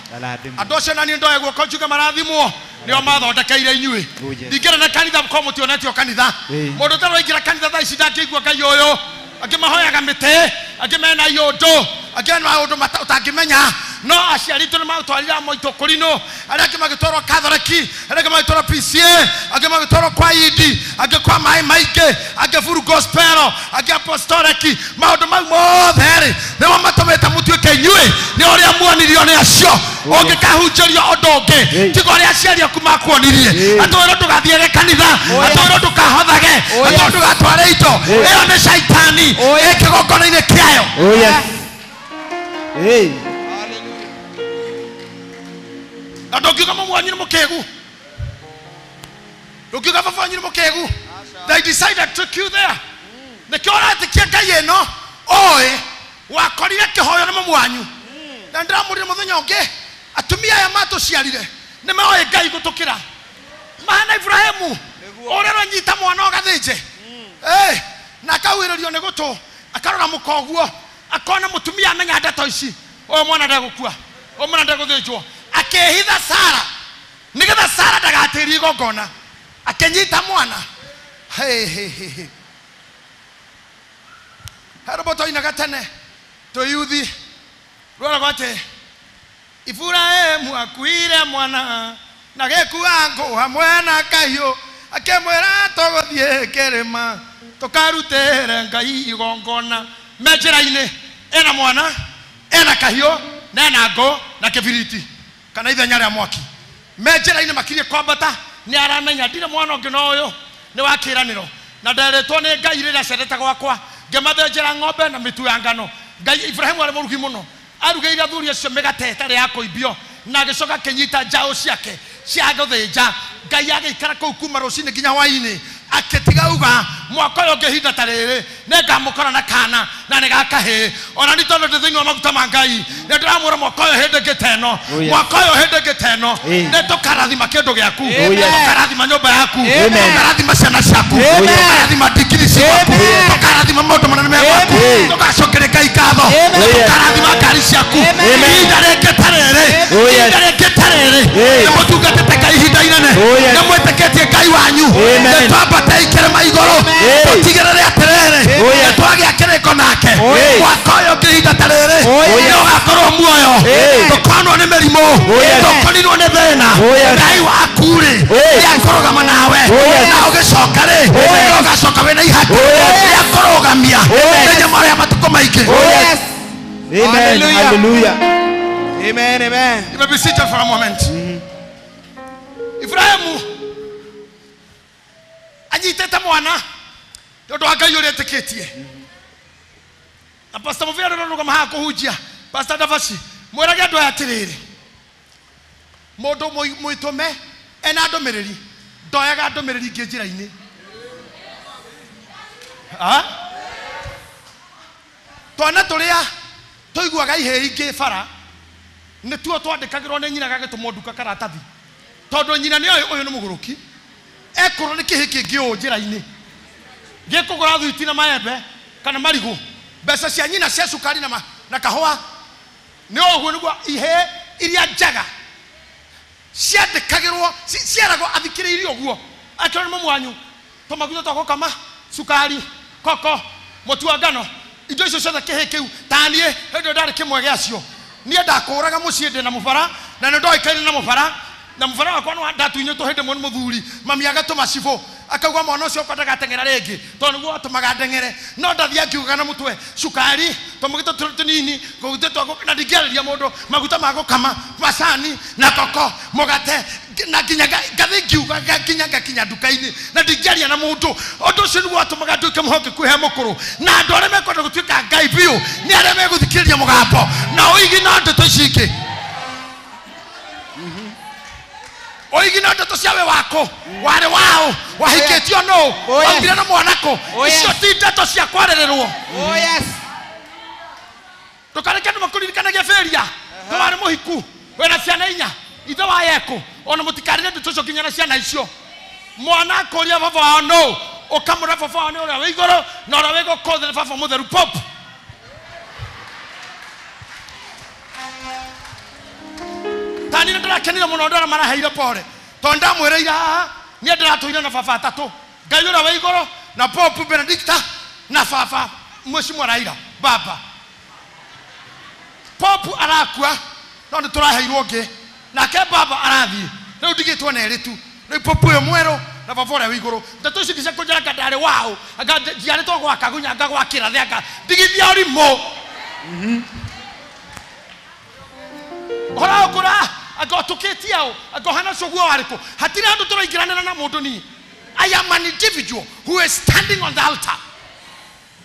Andũ acio na niĩ ndoya guoko njuge marathimwo nĩo mathondekeire inyuĩ. Ndingĩra na kanitha ko mũtionetio kanitha. Mũndũ ũtarĩ waingĩra kanitha thaa ici ndangĩigua Ngai ũyũ. Angĩ mahoyaga mĩtĩ, angĩ mena iũndũ, angĩ mena maũndũ ũtangĩmenya. No aciari aitũ nĩ matwarire moitũ kũrinũ, arĩa angĩ magĩtwarwo Katholiki, arĩa angĩ magĩtwarwo PCA, angĩ magĩtwarwo kwa Idi, angĩ kwa maĩ maingĩ, angĩ Full Gospel, angĩ Apostolic. Maũndũ mau mothe rĩ nĩmo matũmĩte mũtuĩke inyuĩ nĩ ũrĩa muonirio nĩ acio. Ũngĩkahunjĩrio ũndũ ũngĩ tiga ũrĩa aciari aku makuonirie. Atwĩrwo ndũgathiage kanitha, atwĩrwo ndũkahothage, atwĩrwo ndũgatware indo. Ĩyo nĩ caitani ĩ kĩgongona-inĩ kĩayo. Na ndũngiuga mamu wanyu nĩ mũkĩgu, ndũngiuga baba wanyu nĩ mũkĩgu. They decided to took you there. Nĩkĩo ũretĩkia Ngai ĩno ũĩ wakorire kĩhoyo nĩ mamu wanyu. Na ndĩramũrire mũthenya ũngĩ atumia aya matũciarire nĩ moĩ Ngai gũtũkĩra. Mahana Ibrahimu ũrĩa ũranyita mwana ũgathĩnje na akauhĩrĩrio nĩ gũtũ akarora mũka ũguo akona mũtumia amenya ndeto ici, ũyũ mwana ndegũkua, ũyũ mwana ndegũthĩnjwo. Akĩhitha Sara nĩgetha Sara ndagatĩrie igongona, akĩnyita mwana. He rũmbo twainaga tene twĩ yuthi rweragwo atĩ Iburahĩmu akuire mwana na gĩkua ngũ hamwe na kahiũ, akĩmwĩra tũgũthiĩ kĩrĩma tũkarutĩre Ngai igongona. Me njĩra-inĩ ena mwana, ena kahiũ na ena ngũ na kĩbiriti kana ithenya rĩa mwaki. Me njĩra-inĩ makirie kwambata nĩ aramenya ndirĩ mwana ũngĩ no ũyũ nĩ wa kĩĩranĩro, na nderetwo nĩ Ngai rĩrĩa acerete gwakwa ngĩmathĩnjĩra ng'ombe na mĩtu ya ngano. Ngai Ibrahimu arĩ mũrugi mũno, arugĩire athuri acio mĩgate ĩtarĩ ya kũimbio na agĩcoka akĩnyita njaũ ciake cia gũthĩnja. Ngai agĩikara kũu kuma rũcinĩ nginya hwaĩ-inĩ akĩtiga uga mwaka ũyũ ũngĩ ihinda ta rĩrĩ nĩngamũkora na kana na nĩ gakahĩĩ. Ona nĩ tondũ ndĩ thĩinĩ wa maguta ma Ngai nĩ ndĩramwĩra mwaka ũyũ hĩndĩ ĩngĩ ta ĩno, mwaka ũyũ hĩndĩ ĩngĩ ta ĩno nĩ tũkarathima kĩndũ gĩaku, tũkarathima nyũmba yaku, tũkarathima ciana ciaku, tũkarathima ndingiri ciaku, tũkarathima maũndũ manene me gwaku, tũgacokeria Ngai ngatho, tũkarathima ngari ciaku. Ihinda rĩngĩ ta rĩrĩ, ihinda rĩngĩ ta rĩrĩ nĩ mũtungatĩte Ngai ihinda inene, nĩ mwĩtĩkĩtie Ngai wanyu, nĩ twambate ikĩrĩma igũrũ tũtigĩrĩre atĩrĩrĩ nĩ twagĩa kĩrĩko nake. Mwaka ũyũ ũngĩ ihinda ta rĩrĩ nĩ ũgakorwo muoyo, ndũkonwo nĩ mĩrimũ, ndũkorirwo nĩ thĩna. Ngai waku rĩ nĩ akũrũgama nawe, na ũgĩcoka rĩ nĩ ũgacoka wĩna ihaki rĩa kũrũgamia thĩinĩ marĩa matukũ maingĩ. Amen. Hallelujah. Amen. Amen. You may be seated for a moment. Ibrahimu anyitĩte mwana nĩ ũndũ wa Ngai ũrĩa etĩkĩtie. Na Pastor Mũbĩa nĩarũgama haha kũhunjia. Pastor Davaci mwĩrage andũ aya atĩrĩrĩ, mũndũ mwĩtũme ena ndũmĩrĩri ndoyaga ndũmĩrĩri ingĩ njĩra-inĩ. Twana tũrĩa tũiguaga ihĩĩ ingĩ bara nĩtuo twandĩkagĩrwo nĩ nyina gagĩtũmwo nduka karatathi, tondũ nyina nĩoĩ ũyũ nĩ mũgũrũki, ekũrwo nĩ kĩhĩ kĩngĩ ũũ njĩra-inĩ gĩkũgũra thuiti na maembe kana marigũ, mbeca cia nyina cia cukari na kahũa. Nĩ ũguo nĩguo ihĩĩ iria njega ciandĩkagĩrwo, ciaragwo athikĩrĩirie ũguo. Akĩrwo nĩ mamu wanyu tũmaguta twa gũkama, cukari, koko, mũtu wa ngano, indo icio ciothe kĩhĩ kĩu. Ta niĩ hĩndĩ ĩyo ndarĩ kĩmwe gĩacio, niĩ ndakũraga mũciĩ ndĩ na mũbara na nĩ ndoĩkaine na mũbara, na mũbara wakwa nĩ ndatunyĩtwo hĩndĩ ĩmwe nĩ mũthuri, mami agatũma cibũ akauga mwana ũcio ũkwa ndagateng'era rĩngĩ tondũ nĩguo watũmaga ndeng'ere. No ndathiĩ ngiugaga na mũtwe cukari, tũmaguta tũnini, na ndingĩarĩria mũndũ, maguta ma gũkama, macani na koko, mũgate, na nginya ngathiĩ ngiugaga nginya ngakinya nduka-inĩ na ndingĩaria na mũndũ. Ũndũ ũcio nĩguo watũmaga nduĩke mũhokeku he mũkũrũ, na andũ arĩa mekwenda gũtuĩka Ngai biũ nĩ arĩa megũthikĩrĩria mũgambo na ũigi na ndeto ici ingĩ. Oigi na ndeto cia we wako, warĩ wao, wahikĩtio nũ, waugire na mwanako, icio ti ndeto cia kwarĩrĩrwo. Ndũkareke andũ makũririkanagie failure. Twarĩ mũhiku wĩna ciana inya ithe wa yeku ona mũtikarĩre ndeto icio nginya na ciana icio. Mwana akũria baba wao no ũkamũra baba wao nĩ ũrĩa wĩ igũrũ na ũrĩa wĩ gũkũ thĩ nĩ baba mũtheru Pope. Tani nĩ ndĩrakenire mũno ndona maraheire pore tondũ ndamwĩrĩire haha niĩ ndĩratũire na baba atatũ, Ngai ũrĩa wĩ igũrũ na Pope Benedicta na baba Mheshimiwa Raila baba. Pope arakua no nĩ tũraheirwo ũngĩ nake baba arathiĩ rĩu ndigĩtwo na erĩ tu rĩu Pope ũyũ mwerũ na baba ũrĩa wĩ igũrũ. Ndeto ici cia kũnjĩra anga ndarĩ waũ anga njiarĩtwo gwa Kagunya anga gwa Kĩrathe anga ndigithia ũrimũ. Ũhoro ũkũra anga ũtũkĩtie ũ anga ũhana ũcio guo warĩkũ hatirĩ handũ tũraingĩranĩra na mũndũ niĩ. I am an individual who is standing on the altar.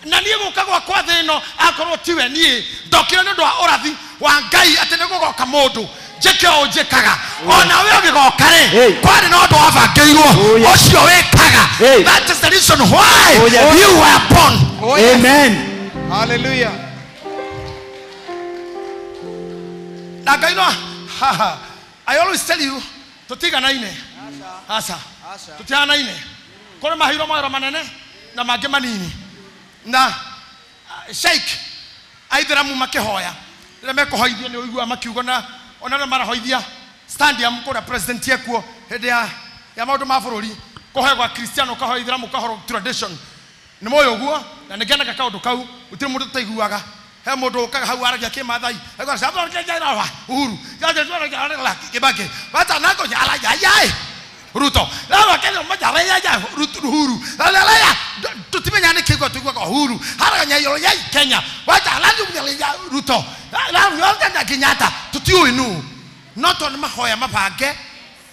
Na niĩ gũka gwakwa thĩ ĩno akorwo tiwe niĩ ndokire nĩ ũndũ wa ũrathi wa Ngai atĩ nĩ gũgoka mũndũ njĩke ũũ njĩkaga ona we ũgĩgoka rĩ kwarĩ na ũndũ wabangĩirwo ũcio wĩkaga. That is the reason why you were born. Amen. Hallelujah. Na Ngai no I always tell you tũtiganaine aca tũtihanaine kũrĩ maheirwo mawĩra manene na mangĩ manini na sheikh aithĩramu makĩhoya rĩrĩa mekũhoithio nĩ ũiguaga makiuga na ona rĩrĩa marahoithia stadium kũrĩa president ekuo hĩndĩ ya maũndũ ma bũrũri kũhoya gwa Kristiano ũkahoya ithĩramu ũkahoro tradition nĩ moĩ ũguo na nĩ ngenaga kaũndũ kau gũtirĩ mũndũ tũtaiguaga. He mũndũ ũkaga hau aragia kĩmathai Uhuru Kibaki Ruto Uhuru tũtimenya nĩ kĩigua tũiguaga Uhuru Kenya Ruto Kenyatta tũtiũĩ nũ no tondũ nĩ mahoya mabange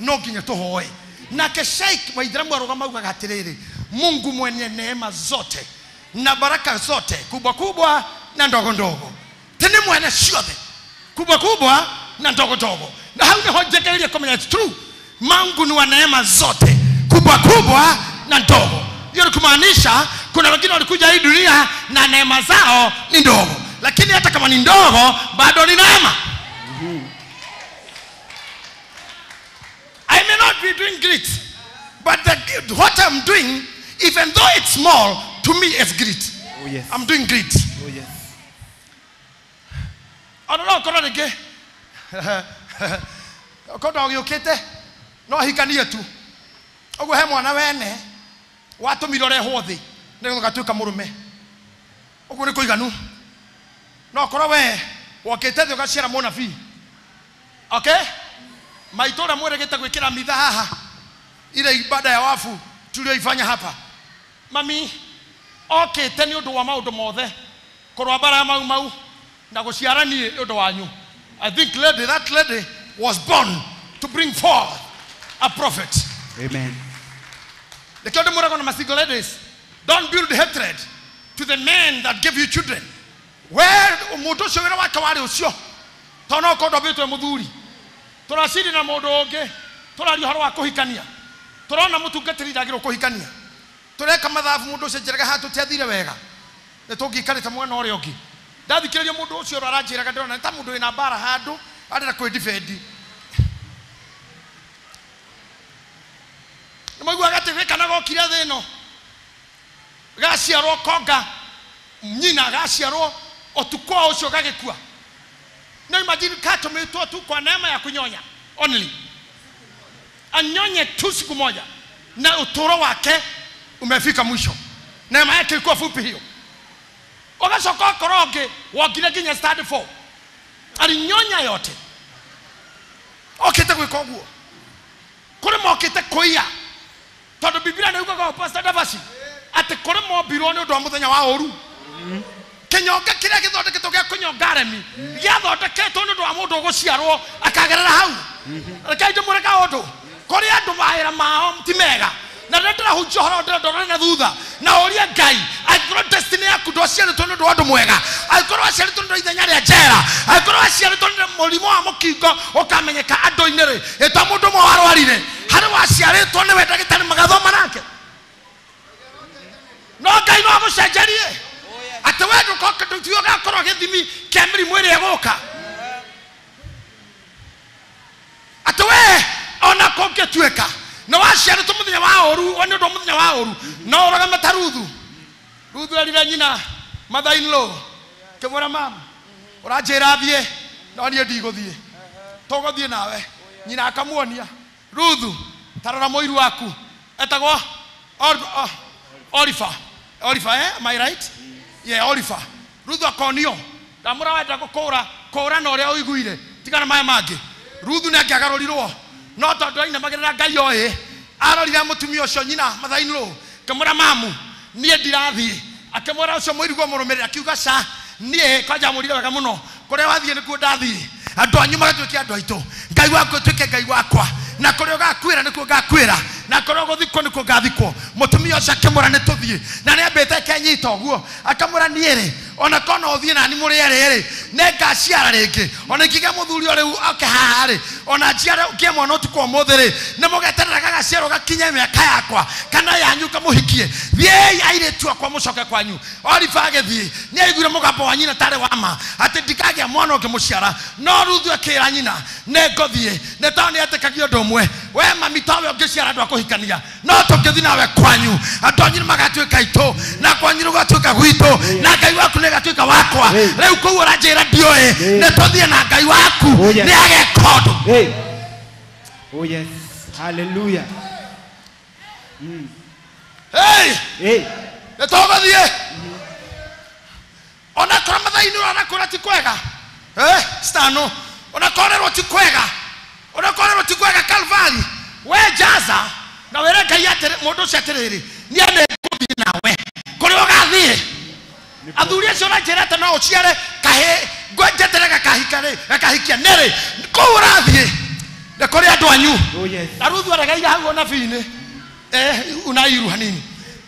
no nginya tũhoe. Nake Sheikh wa Ithĩramu arũgama augaga atĩrĩrĩ, Mungu mwenye neema zote na baraka zote kubwa kubwa na ndogo ndogo tene mwene ciothe kubwa kubwa na ndogo ndogo. Na hau nĩho njĩkĩrĩrie kũmenya it's true. Mungu ni wa neema zote kubwa kubwa na ndogo. Hiyo ni kumaanisha kuna wengine walikuja hii dunia na neema zao ni ndogo, lakini hata kama ni ndogo bado ni neema. I may not be doing great, but what I'm doing, even though it's small, to me it's great. Oh, yes. I'm doing great. Oh, yes. Ona no korwo rĩngĩ okorwo ũgĩũkĩte no ahikanie tu ũguo he mwana wene watũmire ũrehwo thĩ nĩgetha ũgatuĩka mũrũme ũguo nĩ kũiganu. No korwo we wokĩte thĩ ũgaciara mũnabii okay maitũ ũrĩa mwĩrĩgĩte gwĩkĩra mitha haha ile ibada ya wafu tulioifanya hapa mami okĩte nĩ ũndũ wa maũndũ mothe kũrũa mbara ya mau mau na gũciara niĩ nĩ ũndũ wanyu. I think lady, that lady was born to bring forth a prophet. Amen. The kĩndũ na single ladies, don't build hatred to the men that give you children. Where mũndũ ũcio wĩra wake warĩ ũcio tondũ no ũkorwo ndũmbĩtwo mũthuri tũraciri na mũndũ ũngĩ tũraria ũhoro wa kũhikania tũrona mũtungatĩri ndagĩrĩirwo kũhikania tũreka mathabu mũndũ ũcio njĩraga haha tũtiathire wega nĩ tũngĩikarĩte mwena ũrĩa ũngĩ. Ndathikĩrĩria mũndũ ũcio ũrĩa aranjĩraga ndĩrona nĩ ta mũndũ wĩna mbara handũ arenda kwĩdifendi. Nĩ maiguaga atĩ gĩka gokire thĩ ĩno gaciarwo konga nyina gaciarwo ũtukũ o ũcio gagĩkua. No imagine katũmĩtwo tu kwa neema ya kunyonya only, anyonye tu siku moja na utoro wake umefika mwisho. Neema yake ilikuwa fupi hiyo. Ũgacoka ũkorwo ũngĩ wongire nginya stand 4 alinyonya yote okĩte gwĩka ũguo. Kũrĩ mokĩte kũiya tondũ Biblia nĩ yugaga Pastor Davasi atĩ kũrĩ mombirwo nĩ ũndũ wa mũthenya wa ũru. Kĩnyonga kĩrĩa gĩthondeketwo gĩa kũnyonga aremi gĩathondeketwo nĩ ũndũ wa mũndũ ũgũciarwo akagerera hau. Rekei ndĩmwĩre kaũndũ kũrĩ andũ mawĩra mao ti mega na rĩrĩa ndĩrahunjia ũhoro ndĩrenda na thutha na ũrie Ngai angĩkorwo destiny yaku ndwaciarĩtwo nĩ ũndũ wa ũndũ mwega, angĩkorwo waciarĩtwo nĩ ũndũ wa ithenya rĩa njera, angĩkorwo waciarĩtwo nĩ mũrimũ wa mũkingo ũkamenyeka andũ-inĩ rĩ ĩta mũndũ ũmwe warwarire harĩ waciarĩtwo nĩwe ndagĩtarĩ magathoma nake no Ngai no agũcenjerie atĩ we ndũgoka ndũtiwe ũgakorwo gĩthimi kĩa mĩrimũ ĩrĩa ĩgũka. kũngĩtuĩka nĩ waciarĩtwo mũthenya wa ũru nĩ ũndũ wa mũthenya wa ũru no ũrũgame ta Ruthu. Ruthu erire nyina mother in law kĩmwĩra mama ũranjĩra thiĩ no niĩ ndigũthiĩ tũgũthiĩ nawe. Nyina akamuonia Ruthu tarora mũiru waku etagwo Oliver. Oliver, eh? Am I right? Yeah, Oliver. Ruthu akonio ndamũra wenda gũkũra kũra na ũrĩa ũiguire tigana maya mangĩ. Ruthu nĩ angĩagarũrirwo no tondũ ainamagĩrĩra Ngai oĩ arorire mũtumia ũcio nyina mother in law akĩmwĩra mamu niĩ ndirathiĩ. Akĩmwĩra ũcio mũirigwo mũrũmĩrĩre akiuga ca niĩ kwanja amũrire wega mũno kũrĩa wathiĩ nĩkuo ndathiĩ andũ anyu magatuĩke andũ aitũ Ngai waku atuĩke Ngai wakwa na kũrĩa ũgakuĩra nĩkuo ngakuĩra na kũrĩa ũgũthikwo nĩkuo ngathikwo. Mũtumia ũcio akĩmwĩra nĩ tũthiĩ na nĩambĩte akenyita ũguo akamwĩra niĩ rĩ ona korwo no ũthiĩ nani mũrĩ erĩ rĩ nĩngaciara rĩngĩ ona ingĩgĩa mũthuri o rĩu oke haha rĩ ona njiare ngĩe mwana ũtukũ ũmũthĩ rĩ nĩmũgeterera gagaciarwo gakinye mĩaka yakwa kana yanyu kamũhikie. Thiĩi airĩtu akwa mũcoke kwanyu. Oliver agĩthiĩ nĩaiguire mũgambo wa nyina tarĩ wa ma atĩ ndikagĩa mwana ũngĩmũciara no Ruthu akĩra nyina nĩngũthiĩ nĩ tondũ nĩetĩkagia ũndũ ũmwe we mami tawe ũngĩciara andũ a kũhikania no tũngĩthiĩ nawe kwanyu andũ anyu nĩmagatuĩka aitũ na kwanyu nĩgũgatuĩka gwitũ na Ngai waku nĩgatuĩka wakwa. Rĩu kũu ũranjĩra ndiũĩ nĩ tũthiĩ na Ngai waku nĩ ageka ũndũ. Oh yes. Hallelujah. Hey! Hey! Nĩ tũgũthiĩ ona korwo mathaa-inĩ ũranakũra ti kwega stano onakorerwo ti kwega onakorerwo ti kwega Calvary we jaza na wĩre Ngai atĩrĩ mũndũ ũcio atĩrĩrĩ niĩ nĩngũthiĩ nawe kũrĩa ũgathiĩ. Athuri acio ũranjĩra atĩ no ũciare kahĩĩ ngwenjetere gakahika rĩ gakahikia nĩrĩ kũu ũrathiĩ nĩ kũrĩ andũ anyu. Na Ruthu aregeire hau ũnabii-inĩ unairu hanini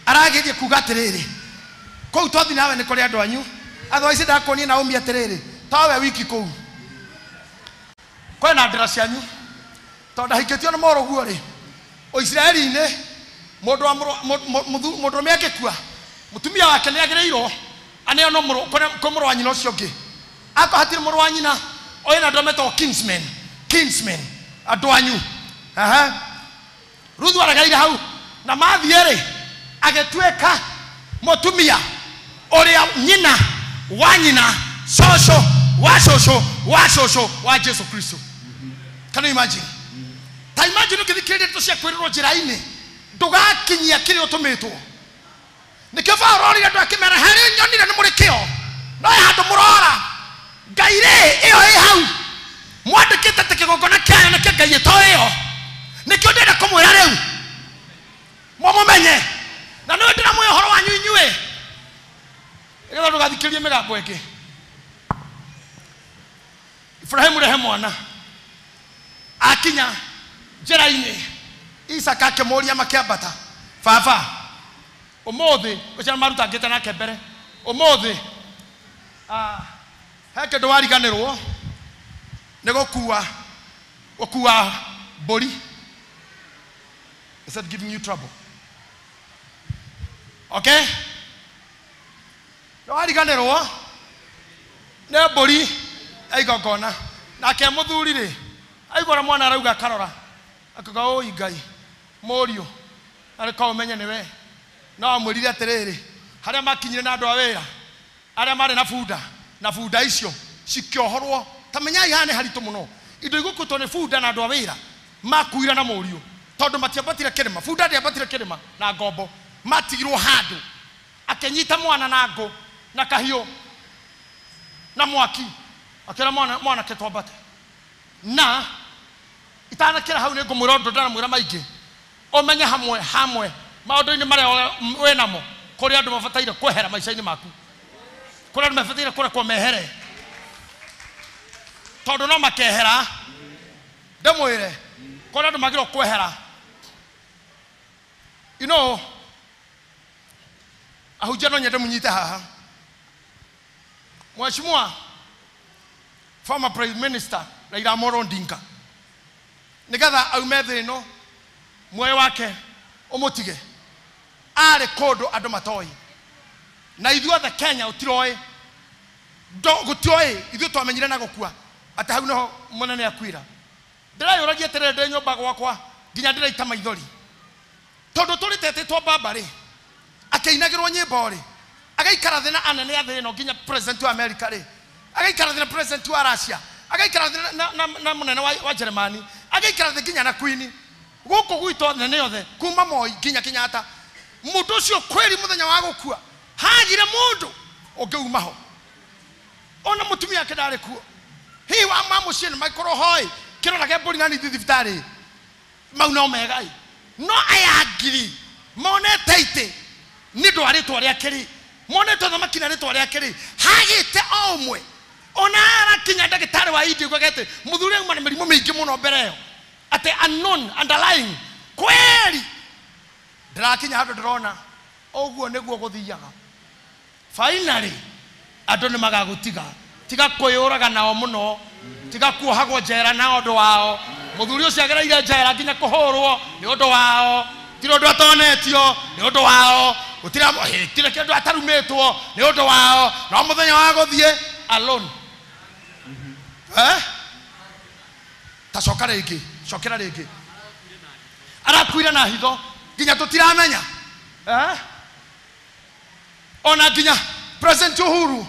arageria kuga atĩrĩrĩ kũu twathiĩ nawe nĩ kũrĩ andũ anyu otherwise ndakuonia Naomi atĩrĩrĩ tawe wiki kũu kwĩna ndĩra cianyu tondũ ndahikĩtio nĩ mũrũguo rĩ Ũisiraeli-inĩ mũndũ wa mũndũrũme angĩkua mũtumia wake nĩagĩrĩirwo aneanwo kwĩ mũrũ wa nyina ũcio ũngĩ akorwo hatirĩ mũrũ wa nyina oĩ na andũ metagwo kinsmen kinsmen andũ anyu. Ruthu aregeire hau na mathiĩ rĩ agĩtuĩka mũtumia ũrĩa nyina wa nyina cũcũ wa cũcũ wa cũcũ wa Jesu Kristo. Can you imagine? Ta imagine ũngĩthikĩrĩria ndeto cia kwĩrĩrwo njĩra-inĩ ndũgakinyia kĩrĩa ũtũmĩtwo. Nĩkĩo Paũlũ orire andũ akĩmera harĩa nyonire nĩ mũrĩ kĩo no he handũ mũrora Ngai rĩ ĩyo ĩ hau mwandĩkĩte atĩ kĩgongona kĩayo nĩkĩo Ngai ĩto ĩyo nĩkĩo ndĩrenda kũmwĩra rĩu mũmũmenye na nĩwe ndĩramwĩra ũhoro wanyu inyuĩ nĩgetha ndũgathikĩrĩrie mĩgambo ĩngĩ. Ibrahimu rehe mwana akinya njĩra-inĩ Isaka akĩmũũria makĩambata baba ũmũthĩ ũcio marutangĩte nake mbere ũmũthĩ he kĩndũ wariganĩrwo nĩ gũkua mbũri. Is that giving you trouble? Okay? Nĩ wariganĩrwo nĩ mbũri igongona nake mũthuri rĩ aigua mwana arauga akarora akauga ũi Ngai mũriũ arĩ korwo ũmenye nĩwe no amwĩrire atĩrĩrĩ harĩa makinyire na andũ a wĩra arĩa marĩ na bunda icio cikĩohorwo ta menyai haha nĩ haritũ mũno indo igũkuĩtwo nĩ bunda na andũ a wĩra makuire na mũriũ tondũ matiambatire kĩrĩma bunda ndĩambatire kĩrĩma na ngombo matigirwo handũ akĩnyita mwana na ngũ na kahiũ na mwaki akĩra mwanake twambate na itanakĩra hau nĩ ngũmwĩra ũndũ ndaramwĩra maingĩ ũmenye hamwe hamwe maũndũ-inĩ marĩa wĩ namo kũrĩ andũ mabataire kwehera maica-inĩ maku kũrĩ andũ mabataire kũrekwo mehere tondũ no makehera ndĩmwĩre kũrĩ andũ magĩrĩirwo kwehera. You know ahunjia no nyende mũnyite haha. Mheshimiwa former Prime Minister Raila Amolo Odinga nĩgetha aume thĩ ĩno muoyo wake ũmũtige arĩ kũndũ andũ matoĩ na ithuothe Kenya ũtiroĩ gũtioĩ ithuĩ twamenyire na gũkua atĩ hau nĩho mũnene akuira. Ndĩreyũragia atĩrĩrĩ ndĩ nyũmba gwakwa nginya ndĩraita maithori tondũ tũrĩtetĩtwo baba rĩ akĩinagĩrwo nyĩmbo rĩ agaikara thĩ na anene a thĩ ĩno nginya president wa America rĩ agaikara thĩ na president wa Russia agaikara thĩ na mũnene wa Germany agaikara thĩ nginya na Queen gũkũ gwitũ nene othe kuma Moi nginya Kenyatta mũndũ ũcio kweri mũthenya wa gũkua hagire mũndũ ũngĩuma ho ona mũtumia ake ndarĩ kuo hihi wa mamũciĩ nĩ maikorwo hoi kĩrorage mbũri na nithi thibitarĩ mau no mega no aya ngiri monete itĩ nĩ ũndũ wa rĩtwa rĩake rĩ monete ũthamaki na rĩtwa rĩake rĩ hagĩte o ũmwe ona arakinya ndagĩtarĩ wa India gwegete mũthuri auma na mĩrimũ mĩingĩ mũno mbere ĩyo atĩ unknown underlying kweri ndĩrakinya handũ ndĩrona ũguo nĩguo gũthiaga finally andũ nĩ magagũtiga tiga kwĩyũraga nao mũno tiga kuohagwo njera na ũndũ wao mũthuri ũcio agereire njera nginya kũhũrwo nĩ ũndũ wao tirĩ ũndũ atonetio nĩ ũndũ wao gũtirĩ kĩndũ atarumĩtwo nĩ ũndũ wao no mũthenya wa gũthiĩ alone ta coka rĩngĩ cokera rĩngĩ arakuire na hitho nginya tũtiramenya ona nginya President Uhuru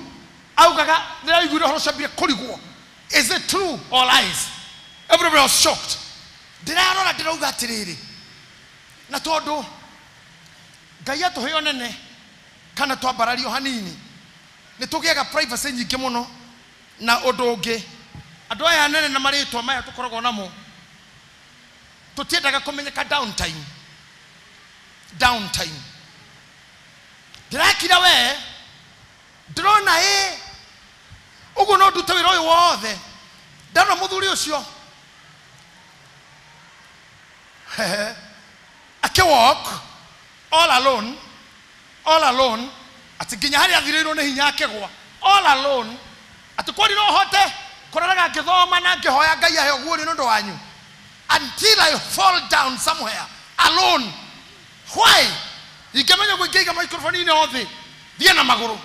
augaga ndĩraiguire ũhoro ũcio ambire kũrigwo is it true or lies everybody was shocked ndĩrarora ndĩrauga atĩrĩrĩ na tondũ Ngai atũhe nene kana twambarario hanini nĩ tũgĩaga privacy nyingĩ mũno na ũndũ ũngĩ andũ aya nene na marĩtwa maya tũkoragwo namo tũtiendaga kũmenyeka downtime downtime ndĩrakira we ndĩrona ĩ ũguo no ndute wĩra ũyũ wothe ndarora mũthuri ũcio akĩwalk all alone atĩ nginya harĩa athirĩirwo nĩ hinya akĩgwa all alone atĩ kwani no hote kũroraga ngĩthoma na ngĩhoya Ngai ahe ũguo nĩ ũndũ wanyu until I fall down somewhere alone why ingĩmenya ũguo ingĩiga microphone-inĩ othe thiĩ na magũrũ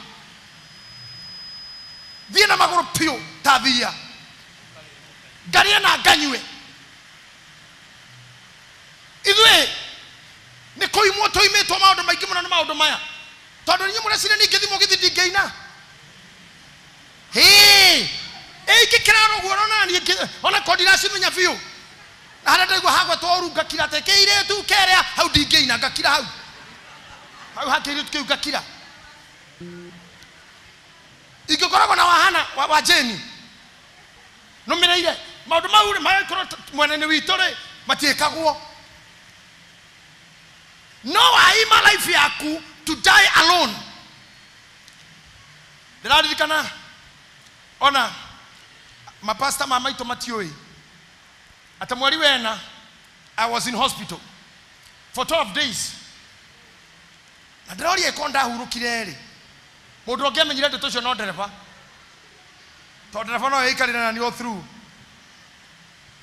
thiĩ na magũrũ piũ ta thia ngarie na nganyue ithuĩ nĩ kũimwo tũimĩtwo maũndũ maingĩ mũno nĩ maũndũ maya tondũ inyuĩ mũreciria ningĩ thimũ gĩthi ndingĩina hĩ ingĩkĩrara ũguo ona niĩ ona korwo ndiracimenya biũ na harĩa ndaigua hagwetwo ũru ngakira atĩ kĩirĩtu kĩrĩa hau ndingĩina ngakira hau hau ha kĩirĩtu kĩu ngakira ingĩkoragwo na wahana wa Jane nũmĩrĩire maũndũ mau rĩ magĩkorwo mwena-inĩ witũ rĩ matiĩkagwo no waima life yaku to die alone ndĩraririkana ona mapasta ma maitũ matiũĩ atĩ mweri wena I was in hospital for 12 days na ndĩroria ĩkorwo ndahurũkire rĩ mũndũ ũngĩamenyire ndeto ũcio no ndereba tondũ ndereba no ĩikarire na niĩ all through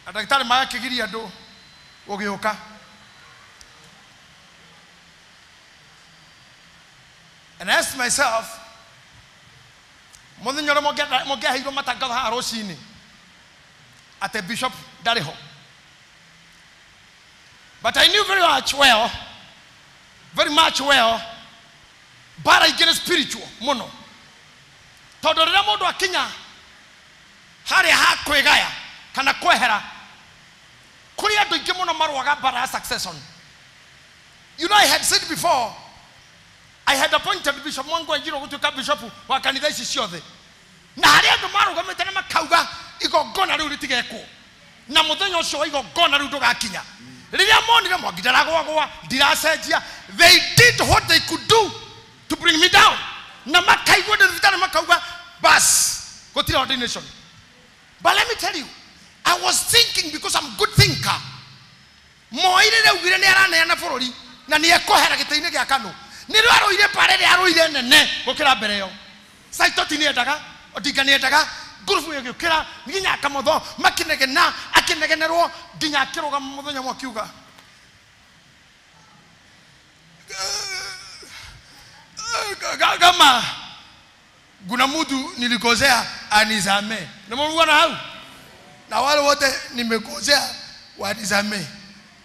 na ndagĩtarĩ magakĩgiria andũ gũgĩũka and I asked myself mũthenya ũrĩa mũngĩaheirwo matangatho haha rũcinĩ atĩ bishop ndarĩ ho but I knew very much well bara ingĩ nĩ spiritual mũno tondũ rĩrĩa mũndũ akinya harĩa ha kwĩgaya kana kwehera kũrĩ andũ aingĩ mũno marũaga bara ya succession. You know, I had said before I had appointed Bishop Mwangi Wanjiru gũtuĩka bishop wa kanitha ici ciothe na harĩ andũ marũgamĩte na makauga igongona rĩu rĩtigekwo na mũthenya ũcio wa igongona rĩu ndũgakinya rĩrĩa monire Mwangi ndaragwagwa ndiracenjia they did what they could do to bring me down na makaigua ndĩ thibitarĩ makauga bas gũtirĩ ordination. But let me tell you, I was thinking because I'm a good thinker Moi rĩrĩa augire nĩ araneana bũrũri na nĩ ekũhera gĩtĩ-inĩ gĩa KANU nĩrĩo arũire mbara ĩrĩa arũire nene gũkĩra mbere ĩyo Saitoti nĩendaga Odinga nĩendaga ngurubu ĩgĩũkĩra nginya Kamotho makĩnegena akĩnegenerwo nginya akĩrũgama mũthenya ũmwe akiuga kama kuna mtu nilikosea anisamee na Mungu na hau na wale wote nimekosea wanisamee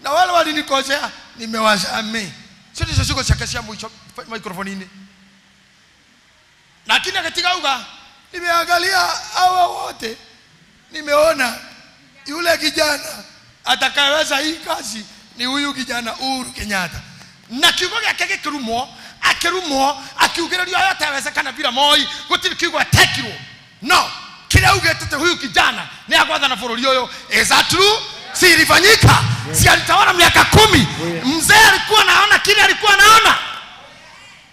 na Na wale walinikosea nimewasamehe. Sio ndizo ciugo ciake cia mũico microphone-inĩ. Lakini akatika uga, nimeangalia hawa wote, nimeona yule kijana atakayeweza hii kazi ni huyu kijana Uhuru Kenyatta. Na kiugo gĩake gĩkĩrumwo, akĩrumwo, akiugĩrĩrio yote yawezekana bila Moi, gũtirĩ kiugo atekirwo. No, kĩrĩa augĩte atĩ huyu kijana nĩ agwathana bũrũri ũyũ. Is that true? Si ilifanyika? Si alitawala miaka 10? Mzee alikuwa anaona kile alikuwa anaona.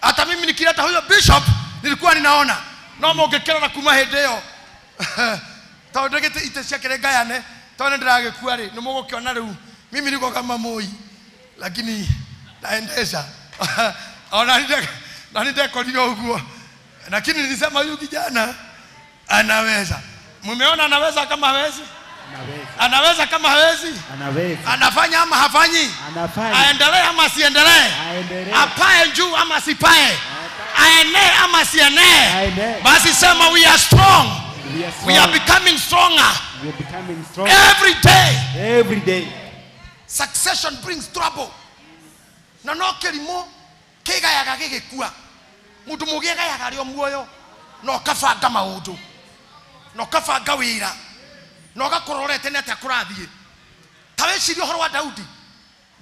Hata mimi nikileta huyo bishop nilikuwa ninaona. No mũngĩkĩrora kuma hĩndĩ ĩyo tondũ ndagĩte ite ciake ngayane, tondũ nĩndĩragĩkua rĩ, nĩmũgũkĩona rĩu mimi niko kama Moi, lakini naendesha. Ona nĩndekorire ũguo, lakini nilisema huyu kijana anaweza. Mumeona anaweza kama hawezi? Anaweza kama hawezi? Anaweza. Anafanya ama hafanyi? Anafanya. Aendelee ama asiendelee? Aendelee. Apae juu ama asipae? Aenee ama asienee? Basi sema we are strong. We are becoming stronger. We are becoming stronger. Every day. Every day. Succession brings trouble. Na no kĩrimũ kĩgayaga gĩgĩkua. Mũndũ mũgĩ agayaga arĩ o muoyo na ũkabanga maũndũ na ũkabanga wĩra na ũgakorwo ũrorete nĩ atĩa kũrathiĩ. Ta wĩcirie ũhoro wa Daudi.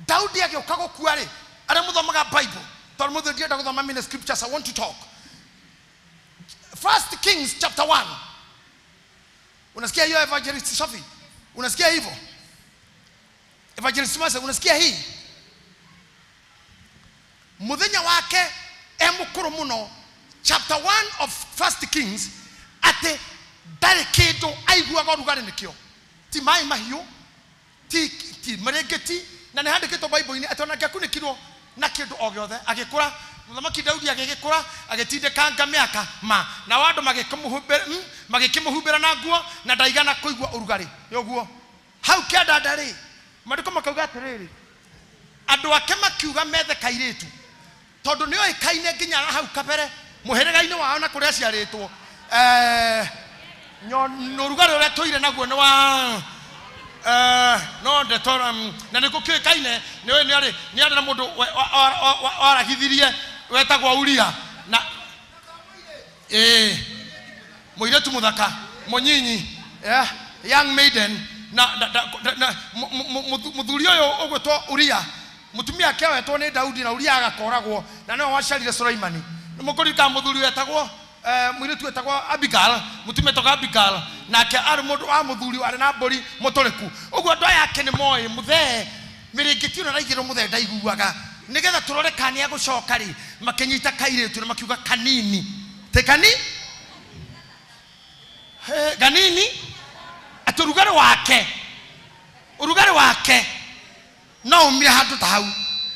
Daudi agĩũka gũkua rĩ, arĩa mũthomaga Bible, tondũ mũthĩ ndienda gũthoma many scriptures, I want to talk. First Kings chapter 1. Unasikia hiyo Evangelist Sophie? Unasikia hivyo? Evangelist Masa, unasikia hii? Muthenya wake e mũkũrũ mũno, chapter 1 of First Kings, atĩ ndarĩ kĩndũ aiguaga ũrugarĩ nĩkĩo. Ti maĩ mahiũ, ti mĩrĩngĩti, na nĩ handĩkĩtwo Bible-inĩ atĩ ona angĩakunĩkirwo na kĩndũ o gĩothe. Agĩkũra, Mũthamaki Daudi agĩgĩkũra, agĩtindĩkanga mĩaka ma, na andũ magĩkĩmũhumbĩra na nguo, na ndaigana kũigua ũrugarĩ. Nĩ ũguo. Hau kĩandanda rĩ, maandĩko makauga atĩrĩrĩ, andũ ake makiuga methe kairĩtu, tondũ nĩoĩkaine nginya hau kabere mũhĩrĩga-inĩ wao na kũrĩa aciarĩtwo. Ũrugarĩ ũrĩa tũire naguo nĩ wa no ndeto na nĩ gũkĩũĩkaine nĩ arĩ na mũndũ waragithirie wetagwo Uria na mũirĩtu mũthaka mũnyinyi, young maiden, na mũthuri ũyũ ũgwĩtwo Uria, mũtumia ake wetwo nĩ Daudi na Uria agakoragwo na nĩwe waciarire Suleimani. Nĩ mũkũririkana mũthuri wetagwo mũirĩtu wetagwo Abigail, mũtumia wetagwo Abigail, nake arĩ mũndũ wa mũthuri warĩ na mbũri mũtũrĩku. Ũguo andũ aya ake nĩ moĩ mũthee mĩrĩngĩti ĩno araigĩrwo mũthee ndaiguaga, nĩgetha tũrore kana nĩegũcoka rĩ, makĩnyita kairĩtu na makiuga kanini te kani kanini, atĩ ũrugarĩ wake no umire handũ ta hau.